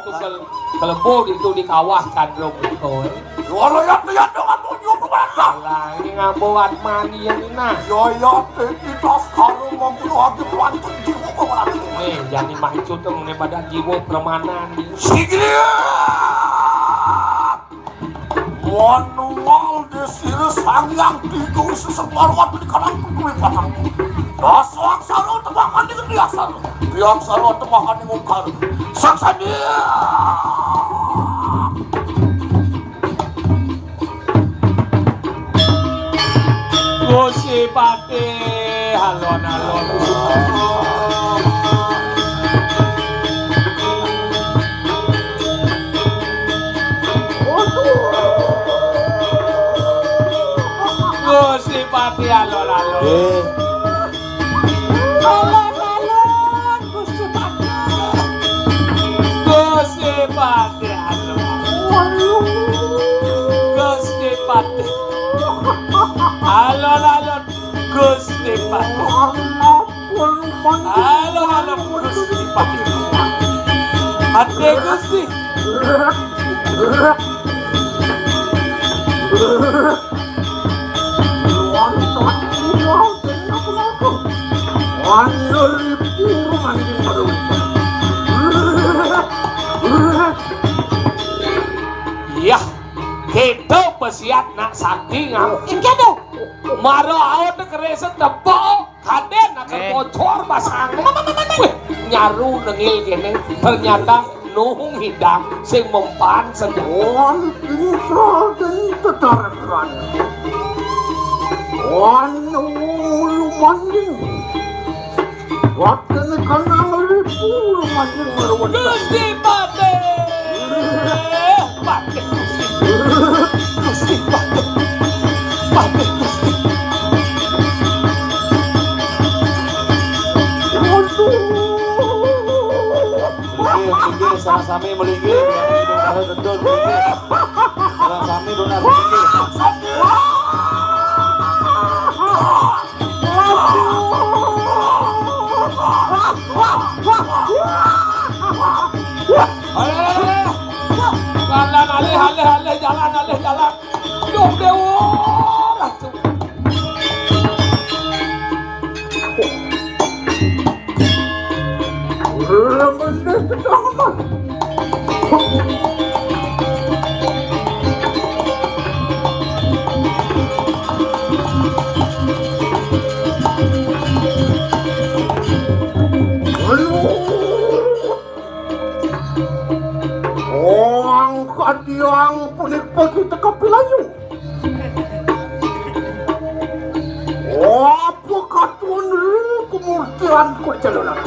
Kelebok itu di kawah candrong itu. Yo lo ya ya dong aku nyuruh mana? Lah ini ngambo Atmani yang ini nah. Yo ya teti tas karo mau ati kuantuk jiwa kok ora. Nih, jani mah itu tuh ngene pada jiwa permanan. Sigri. Manual desire Sang Hyang Tiga Wis Sesembarwat di kanan kuwi patang. Dasar saro temakan di dia saro. Dia saro temakan di mungkar. Saksani. Gusti Patih, alon-alon. Gusti Patih alon-alon. Eh. Alon-alon, Gusti Patih. Gusti Patih alon. Waduh. Gusti Patih. Alon-alon, Gusti Patih. Alon-alon, Gusti Patih. Ade Gusti. Yah, kita pesiat nak sakti ngam. Inggih, Dong. Mara aon keresa tepuk. Kadén akan bocor basang. Wih, nyaru nengil kéné. Ternyata nuhung hidang sing mempan senjata. Wan pinsal dan tetarekan. Wan lumanding. Wat kéné kanang ripu lumanding meruwet. Gusti Patih. Patih Gusti. Gusti Patih. Patih Gusti. Waduh. Minggir, minggir, salah sami melinggir. Salah gedor, minggir. Salah sami donas, minggir. Ayo, ayo, ayo. Jalan, alih, alih, alih, jalan, alih, jalan. Duh, Déwa. Wong kadiang punika kita kapilayu. Apa katon kumurtian kucalonan.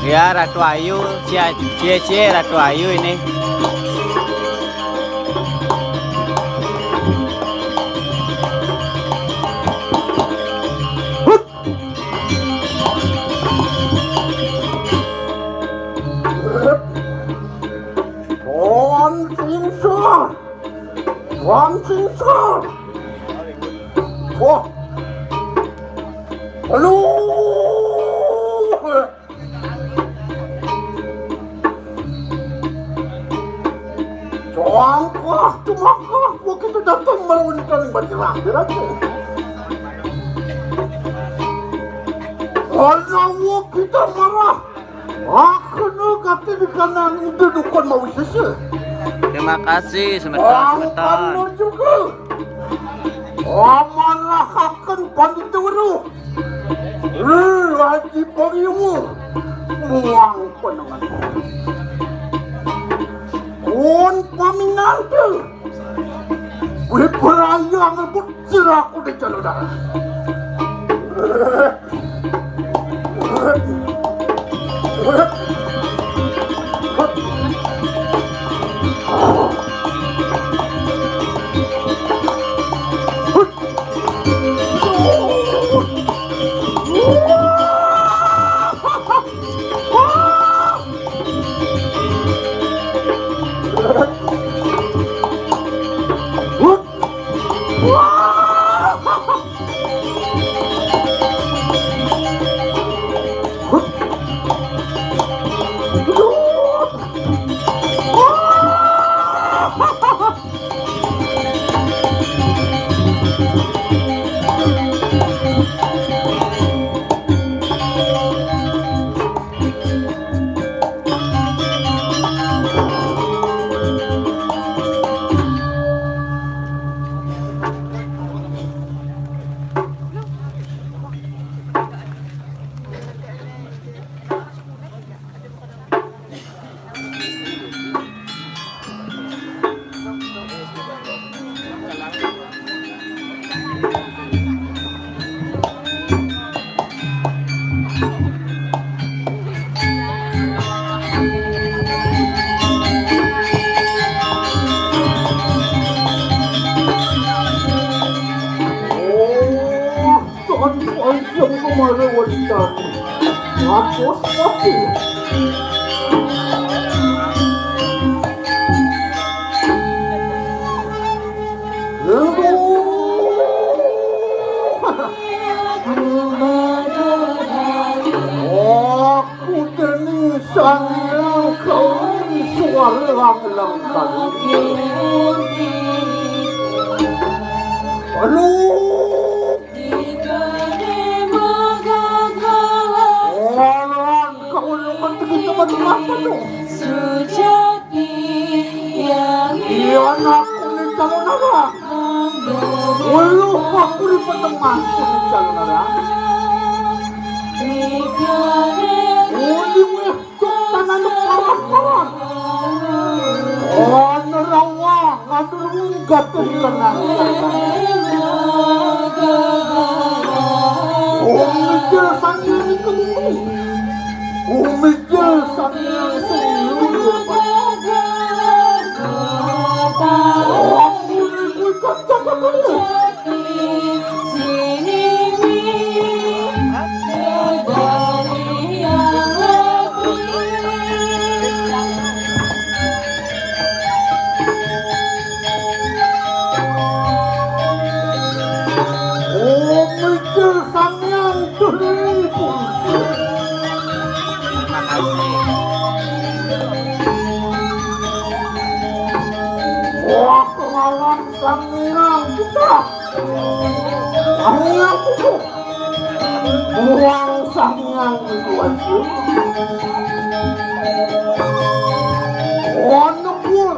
Ya, Ratu Ayu, cie, cie, cie, Ratu Ayu ini. Wan Singsa. Wan Singsa. Wah. Aduh. Soang kuah tumakah, begitu datang meruntan bergerak-gerak. Ana wong kita marah. Aku nu kati di kanan itu dukun mau sese. Terima kasih, semeton, semeton. Angkana juga. Amarahaken Pandita Weruh. Eh, Haji Pangiwa. Muang panengen. Kun paminante. Wibraya ngebut siraku di jalur darah. Aku seperti Aku deni sangyang kawi suara langlang kali. Aduh. Orang kau lu kan begitu macam apa tu? Iya, anakku ni calon apa? Weluh aku di petengahku ni calon apa? Uli weh, tuk tanah lu paran-paran. Oh, nerawa, ngadu lu gatel kenang. Oh, mikir sanggil ni keliru. Umikil sangyang sing luhur. Aku kuwi kok cocok kene. Oh, mikir sangyang sing luhur. Terima kasih. Wah, kelawan sangyang kita. Sangyang itu. Buang sangyang itu aja. Wah, nebur.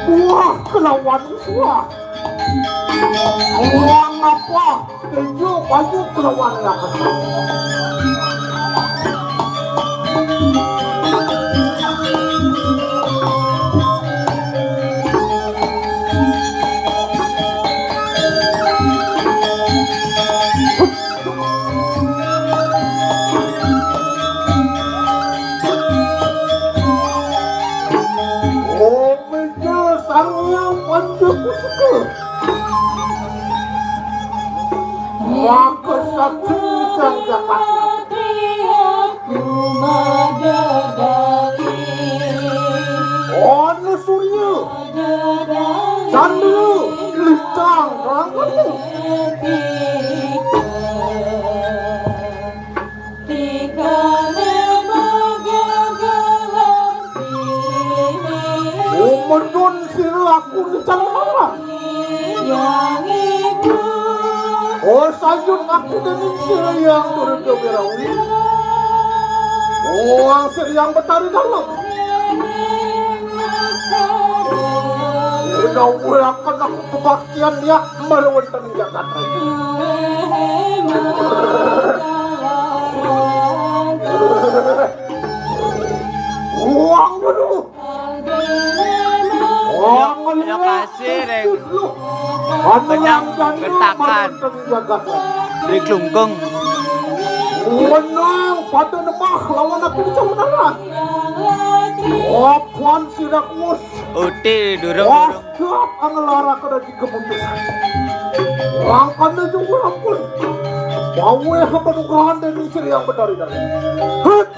Buah kelawan buah. Buang apa? Kejo banyu kelawan lakas. Omnya sangyang panca pusaka. Maka saksi sang jagat. Ana surya, candra, lintang, ranggana. Umedun sira aku ni calon orang. Oh, sayun aku dening sira yang Durga Wirawi. Oh, sira yang Betari Dalem. Ina wirakan aku pebaktian ya marwenten jagat. Uang dulu. Uang dulu. Lokasi, Reng. Benang gertakan. Di Klungkung. Menang pada nemah lawan aku di Cawunara. Wapan sidak mus. Uti durung. Wah, durung. Siap angelara kada dikeputus. Langkana juga ampun. Bawe panugrahan dan misir yang benar ini. Hut.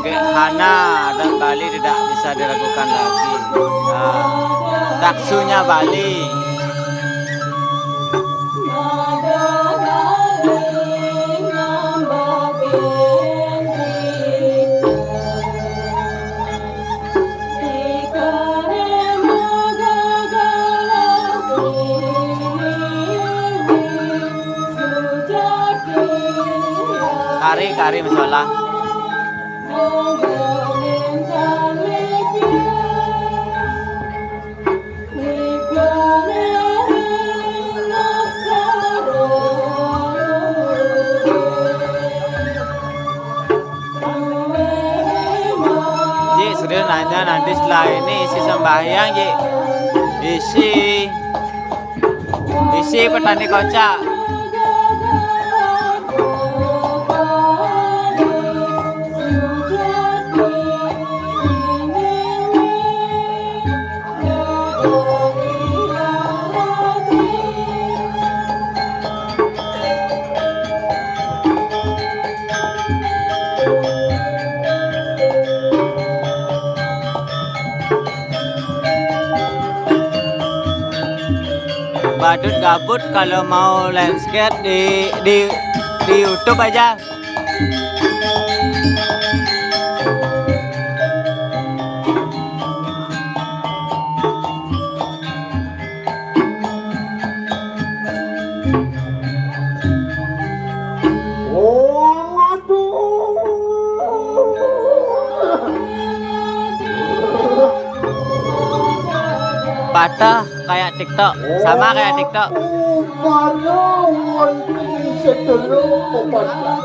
Oke, Hana dan Bali tidak bisa diragukan lagi. Nah, daksunya Bali. Kari, kari musola. Ji, sudah nanya nanti setelah ini isi sembahyang, Ji. Isi. Isi petani kocak. Badut gabut kalau mau landscape di di di YouTube aja. Oh, aduh. Patah kayak TikTok, sama kayak TikTok. Aku marah, wonten sedelo pepatah.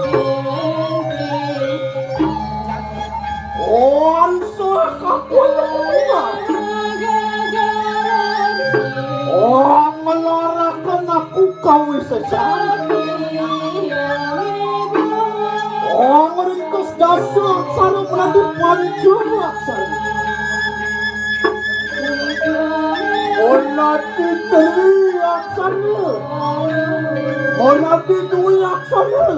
Onsah kakuan aku. Oh, ngelaraken aku kawisesan. Oh, ngringkes dasa aksara menantu panca aksara. Menanti dwi aksara. Menanti dwi aksara.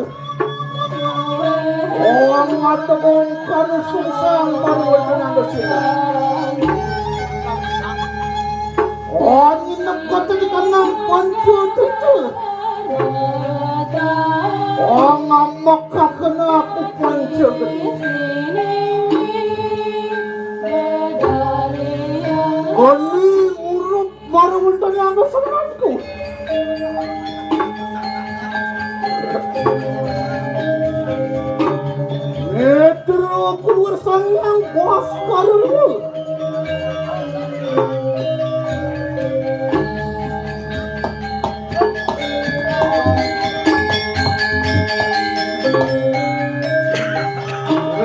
Oh, ngatemong karo sungsang marwedana sira. Oh, nyinep kata di kanang panca tutu. Oh, ngamekaken aku panca geni. Geni urut Marang wonten ing angga semanku. Netra aku luwih sang Hyang Baskara.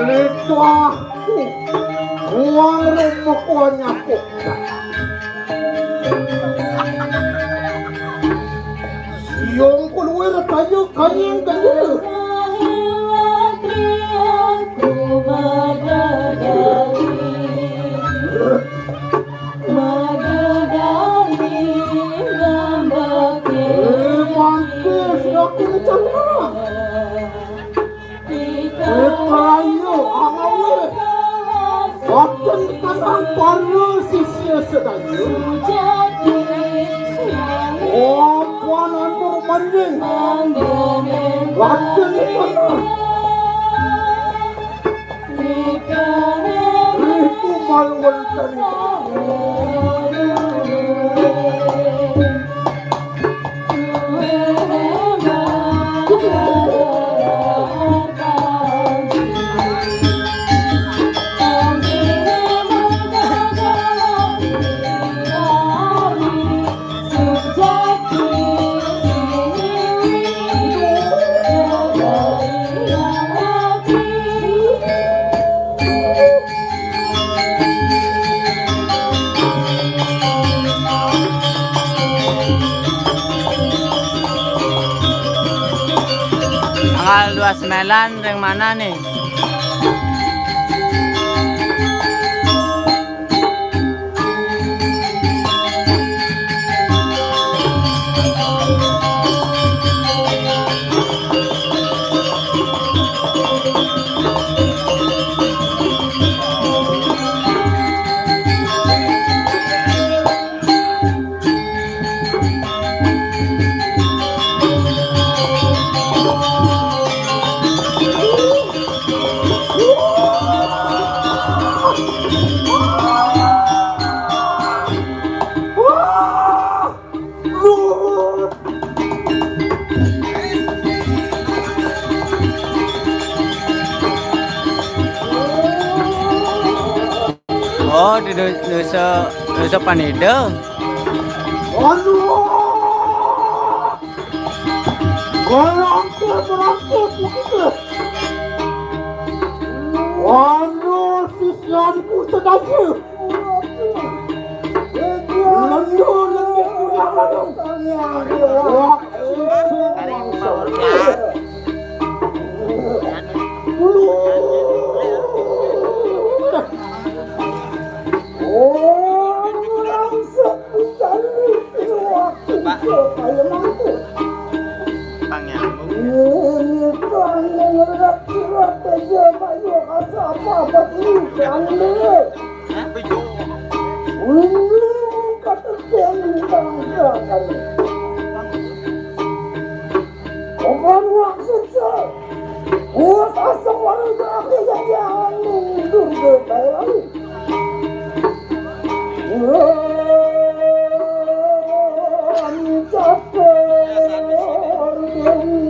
Litwahku, ruang rumah kuanyaku. Siyong kulwir kayu kanyang kayu. Eh, mangke sudah kini cari. Ibrayo angawé. Boten kanang para sisya sedaya. Oh, Puan Anur Manjing. Boten kanang. Itu malu dari Tanggal dua sembilan ring mana nih? Oh, di du-, dusa, dusa Panida. Aduh. Berangkat, berangkat, berangkat. Waduh, sisyanku sedaya. Lendu, lendu, kurang lendu. Wah, Pak. Pang nyambung. Hah? Orang maksud saya, buat asam warga aku yang jangan mundur ke daerah. Mencapai Maha Dewi.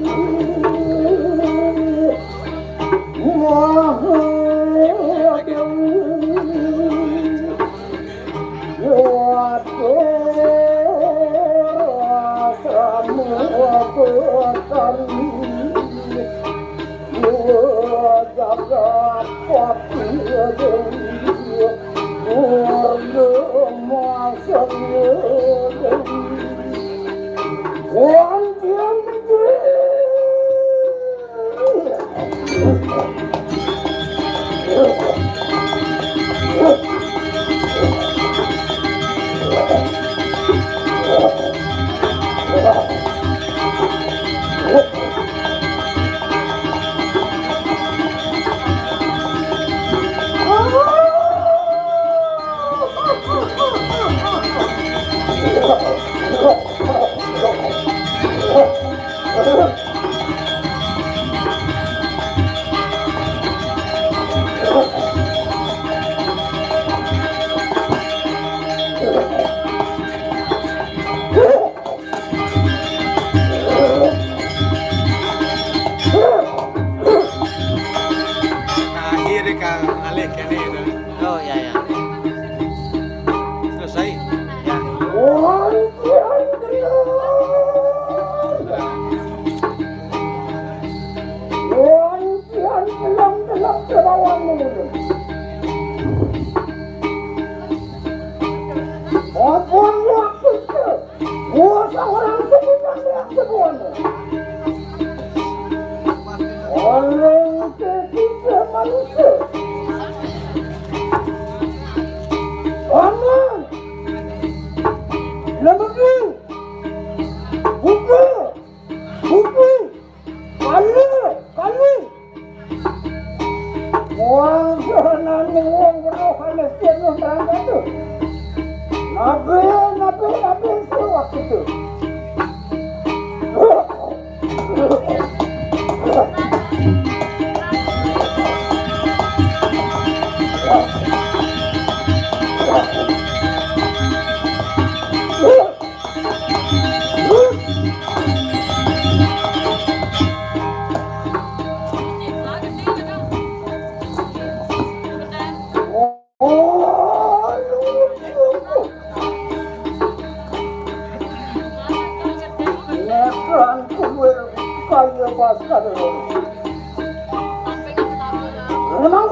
Akhir ka alih kene itu. Oh, ya, ya. Selesai. Ya. Apa waktu itu? Orang sebuah yang sebuah. Orang ketiga manusia. Aman. Lembu. Buku. Buku. Kayu. Kayu. Wong senane wong weruh kene sing berangkat tu. Nabi, nabi, nabi sing waktu tu. Memang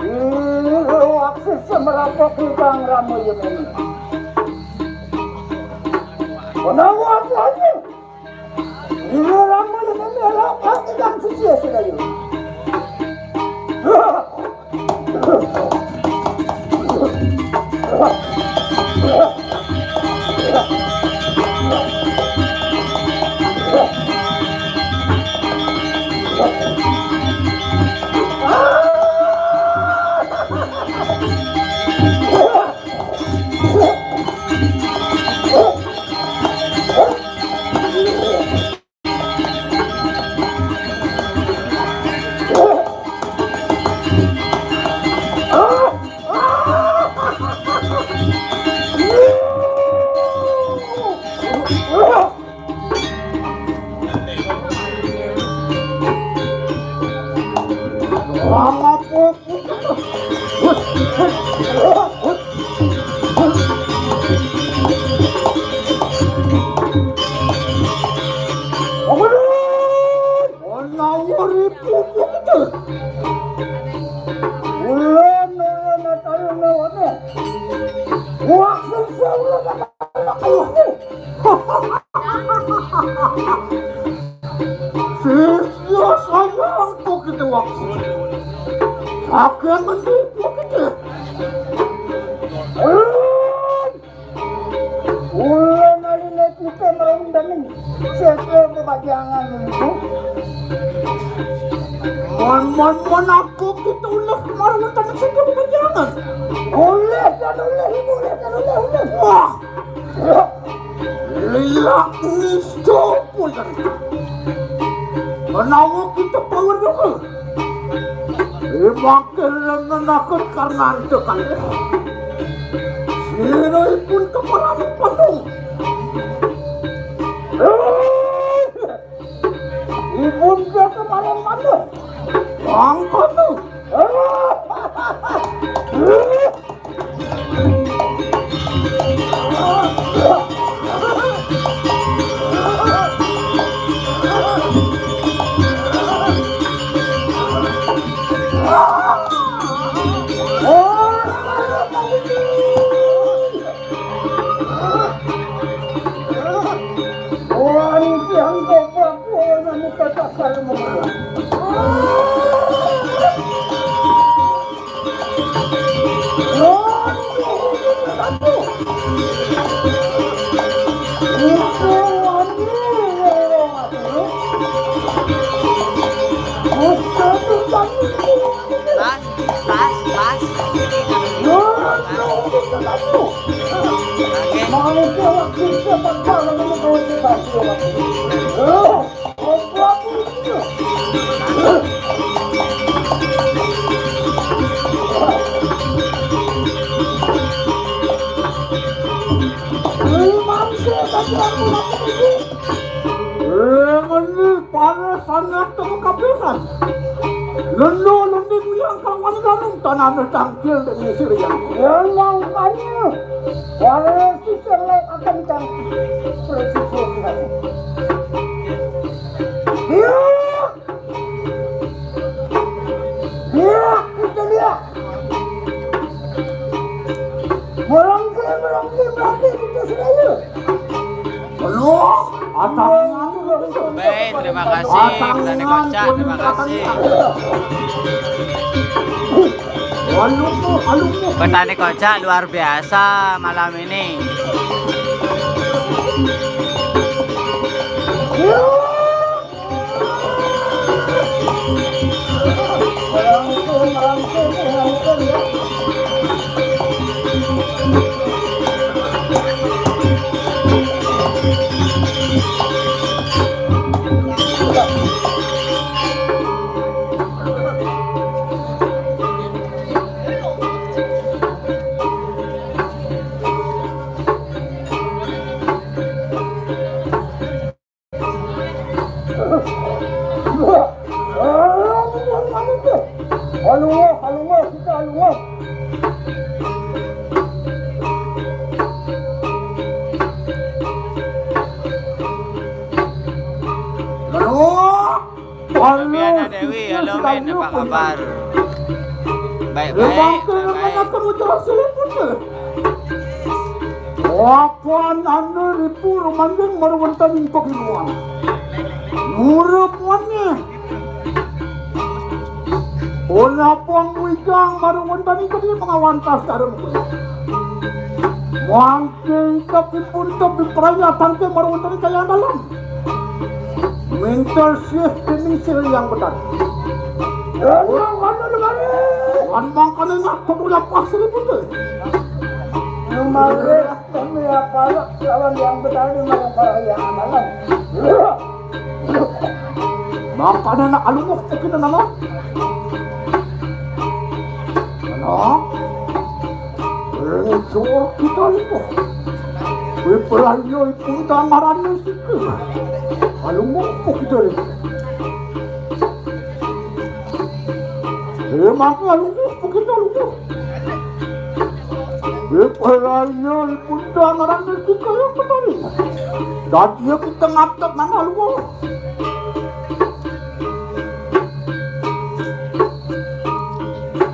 Ih, waksisa merampok Kang Rama ya ini. Menawa apa aja? Ini Rama ya ini elok, aku yang suci ya sudah ya. Sisya sayang kok kita waktu. Saking ngendi kok kita. Ulo nalina kita merundangan. Sesel kebajangan itu. Mon, mon, mon, aku kita ulah merundangan sesel kebajangan. Ulah kan ulah, ulah kan ulah, ulah. Wah. Lila nista pulang. Menawa kita power dulu. Imakin menakut karena antuk kan. Sira ipun kepala pandung. Ipun ke kepala pandung. Mangkono. Wani tiang goblok, wani kata kalau mengalah. Pas, pas, pas. Oke. Ngene panas sangat temu kapisan. Lendo lendi guyang kang wani lanung tanane tangkil dek ngisi riyang. Yang mangkanya para sisir lek akan tangkil. Presisi. Iya. Iya, itu dia. Merangkai, merangkai, merangkai kita seraya. Loh, atangan. Baik, terima kasih Petani Kocak, terima kasih. Aluku, aluku. Petani Kocak luar biasa malam ini. Halunguh, halunguh, kita halunguh. Halunguh. Halo Biana Dewi, halo Min, apa kabar? Baik-baik, baik-baik. Wapan anu ripu rumanding marwentaning pagiluan. Murupane. Punapang wijang marwentaning kadi mangawantas darem. Mangke ikapipun tebi perayatan ke marwentaning kayang dalam. Minta sih dening sira yang bedan. Yang mana dengar? Wan mangkane nak kudu lapas ribut. Kami apa lawan yang bedan marwentaning kayang dalam. Makane nak alumuh kita nama. Mana? Lecor kita alumuh. Wipraya ipun tamarane sike. Alumuh apa kita alumuh? Eh, maka alumuh apa kita alumuh? Wipraya ipun tamarane sike yang benar. Dan dia kita ngatek mana alumuh?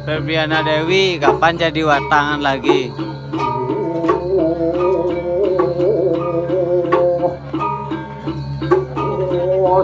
Febriana Dewi, kapan jadi watangan lagi?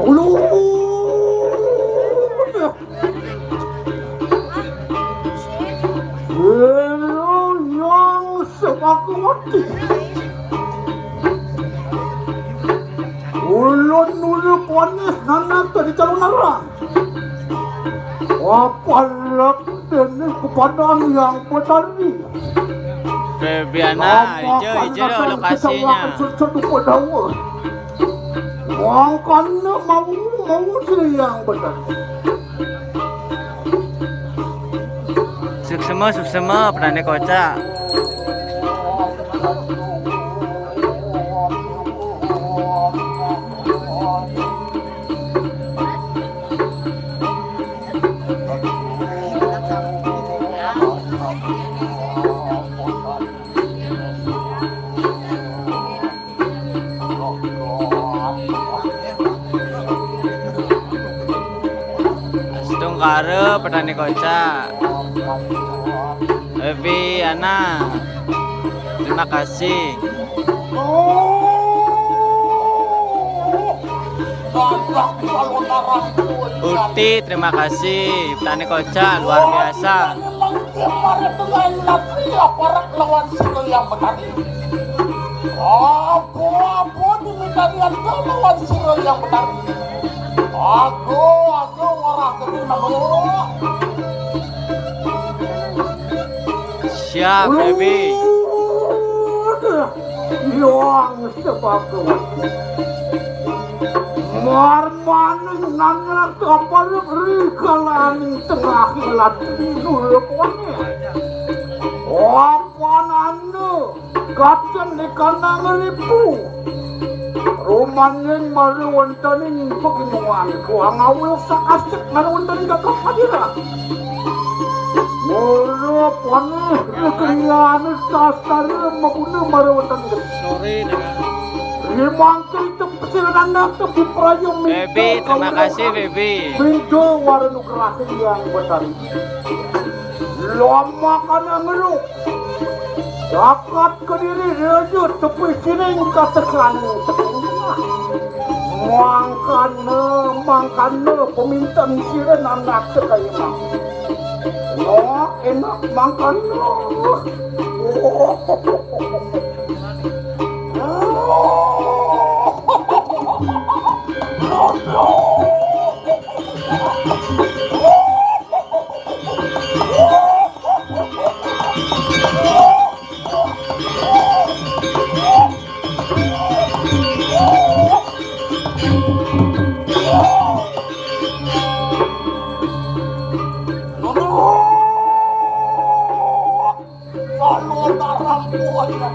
Ulun. Ulun yang sebagawati. Ulun nulu ponis nanak tadi calon arang. Apalak dene kepadang yang betari. Febriana, ijo, ijo lokasinya. Sesuatu pedawa. Mangkana mau, mau sing yang betari. Suksema, suksema, petani kocak. Astungkara petani kocak. Evi Ana, terima kasih. Uti, terima kasih. Petani kocak luar biasa. Memang dia marah dengan Natria parak lawan Sino yang Betari. Apa-apa diminta dia lawan Sino yang Betari. Aku, aku warah kena nama. Siap, baby. Yang sebagawati. Marmaning nangrak kaparik ri kalaning tengah ilat nulupone. Apanana kacen di kanang ripu. Rumaning mara wontening paginuan kuang awil sakasik mara wontening gagah padira. Mara paneh negeriane tastara maguna mara wonten negeri. Sorry, Dara. Rimangkil tepsil anak tebu praya minta Baby, terima kasih, Baby. Minta wara nugraha yang betari. Lama kana ngeruk. Zakat kediri raja tepi sining katekan tepi tengah. Mangkana, mangkana pemintan sira nandak tekayemang. Wah, enak mangkana. Kalau darah buahnya.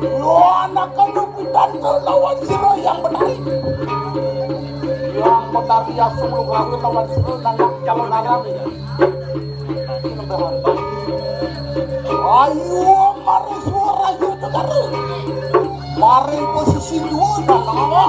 Yo, anak kamu pindah lawan sira yang benar. Yang benar dia sungguh lawan sira, anak calon darah. Ayo, mari suara ayo dengar. Mari posisi dua, dah lama.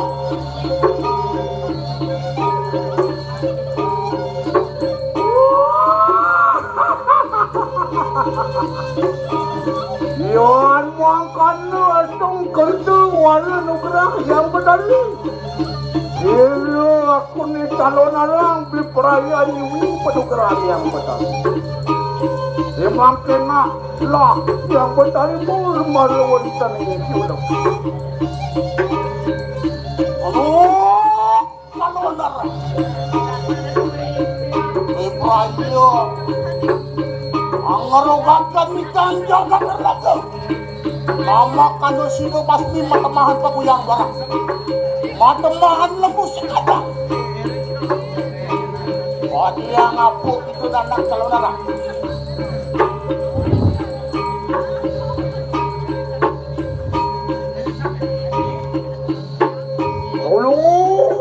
Yan mangkana asung kerja wara nugrah yang benar. Ira aku ni calon arang di perayaan ini penugrahan yang benar. Emang kena lah yang benar mur malu wonten ini. Aduh. Lalu bener. Ibrahim. Ngerogakan ikan jaga terlaga. Mama kandung sino pasti matemahan paguyang barang. Matemahan lembu sekata. Oh, dia ngapuk itu anak kalau darah. Ulun.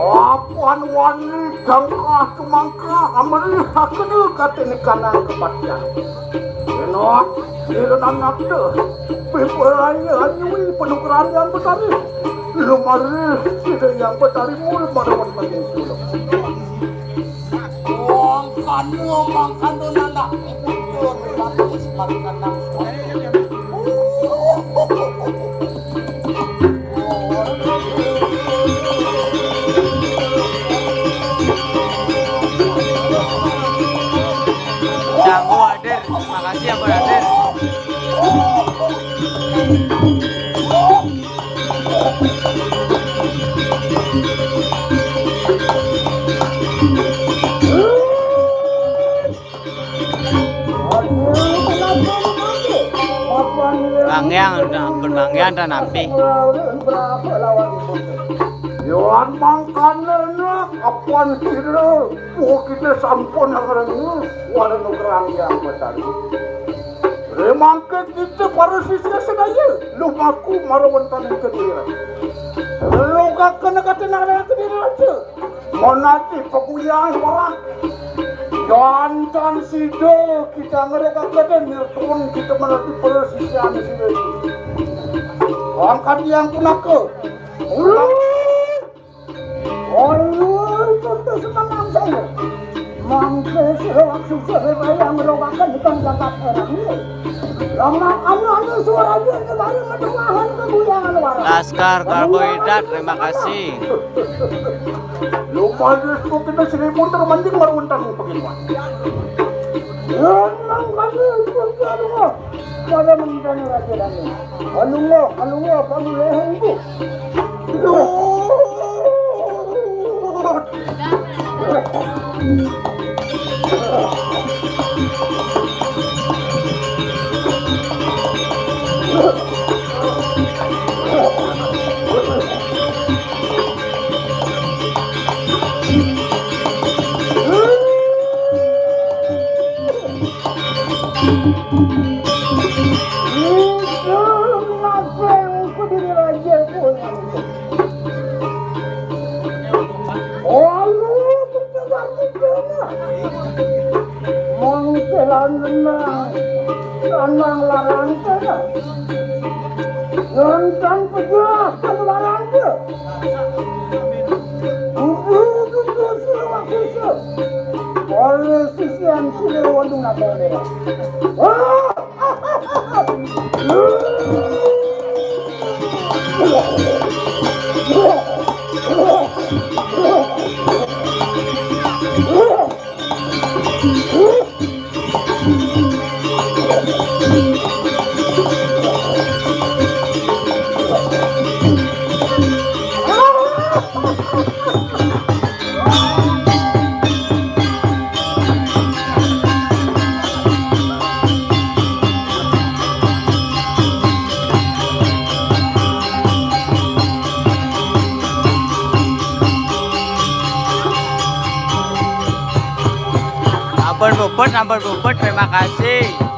Apan wani jangkah tumangkah amrih hakena katene kanang kepatian. Enot, sira anak teh. Piperaya nyui penugrahan yang betari. Lumaris sida Hyang Betari mul marawan maring suluk. Mangkana, mangkana nanda muncul batis mangkana. Jamu hadir. Makasih ya, Pak Hadir. Bang Yang, udah ampun Bang Yang dan Napi. Yohan mangkana nak apan sira, puh kita sampun ngarenggu, wala nugrang Yang Betari. Remangke kita para sisya sedaya, lumaku marawan taning kediri. Lugaken katenangan kediri raja. Manati paguyang warah. Jantan sida kita ngerogaken mirtun kita manati para sisya sida. Angkat Yang punaka. Ulang. Oi, oi, tentu semenang saya. Mangke sira sukses bayang robakan ikan jagat erang ini. Lama anu-anu suara dia kembali mendengahan keguyangan warna. Laskar Karbohidrat, terima kasih. Lupa dia sepuluh kita seribu termanjing baru untang pegiluan. Yang nang kami pun pada menjadi raja kami. Alunga, alunga, panulehan ibu. Mangke lanang, lanang larang kena. Nonton pejah keluaran ke. Kudu, kudu, sila waktu se. Oleh sisian sila wandung nato dera. Ampun puput, ampun puput, terima kasih.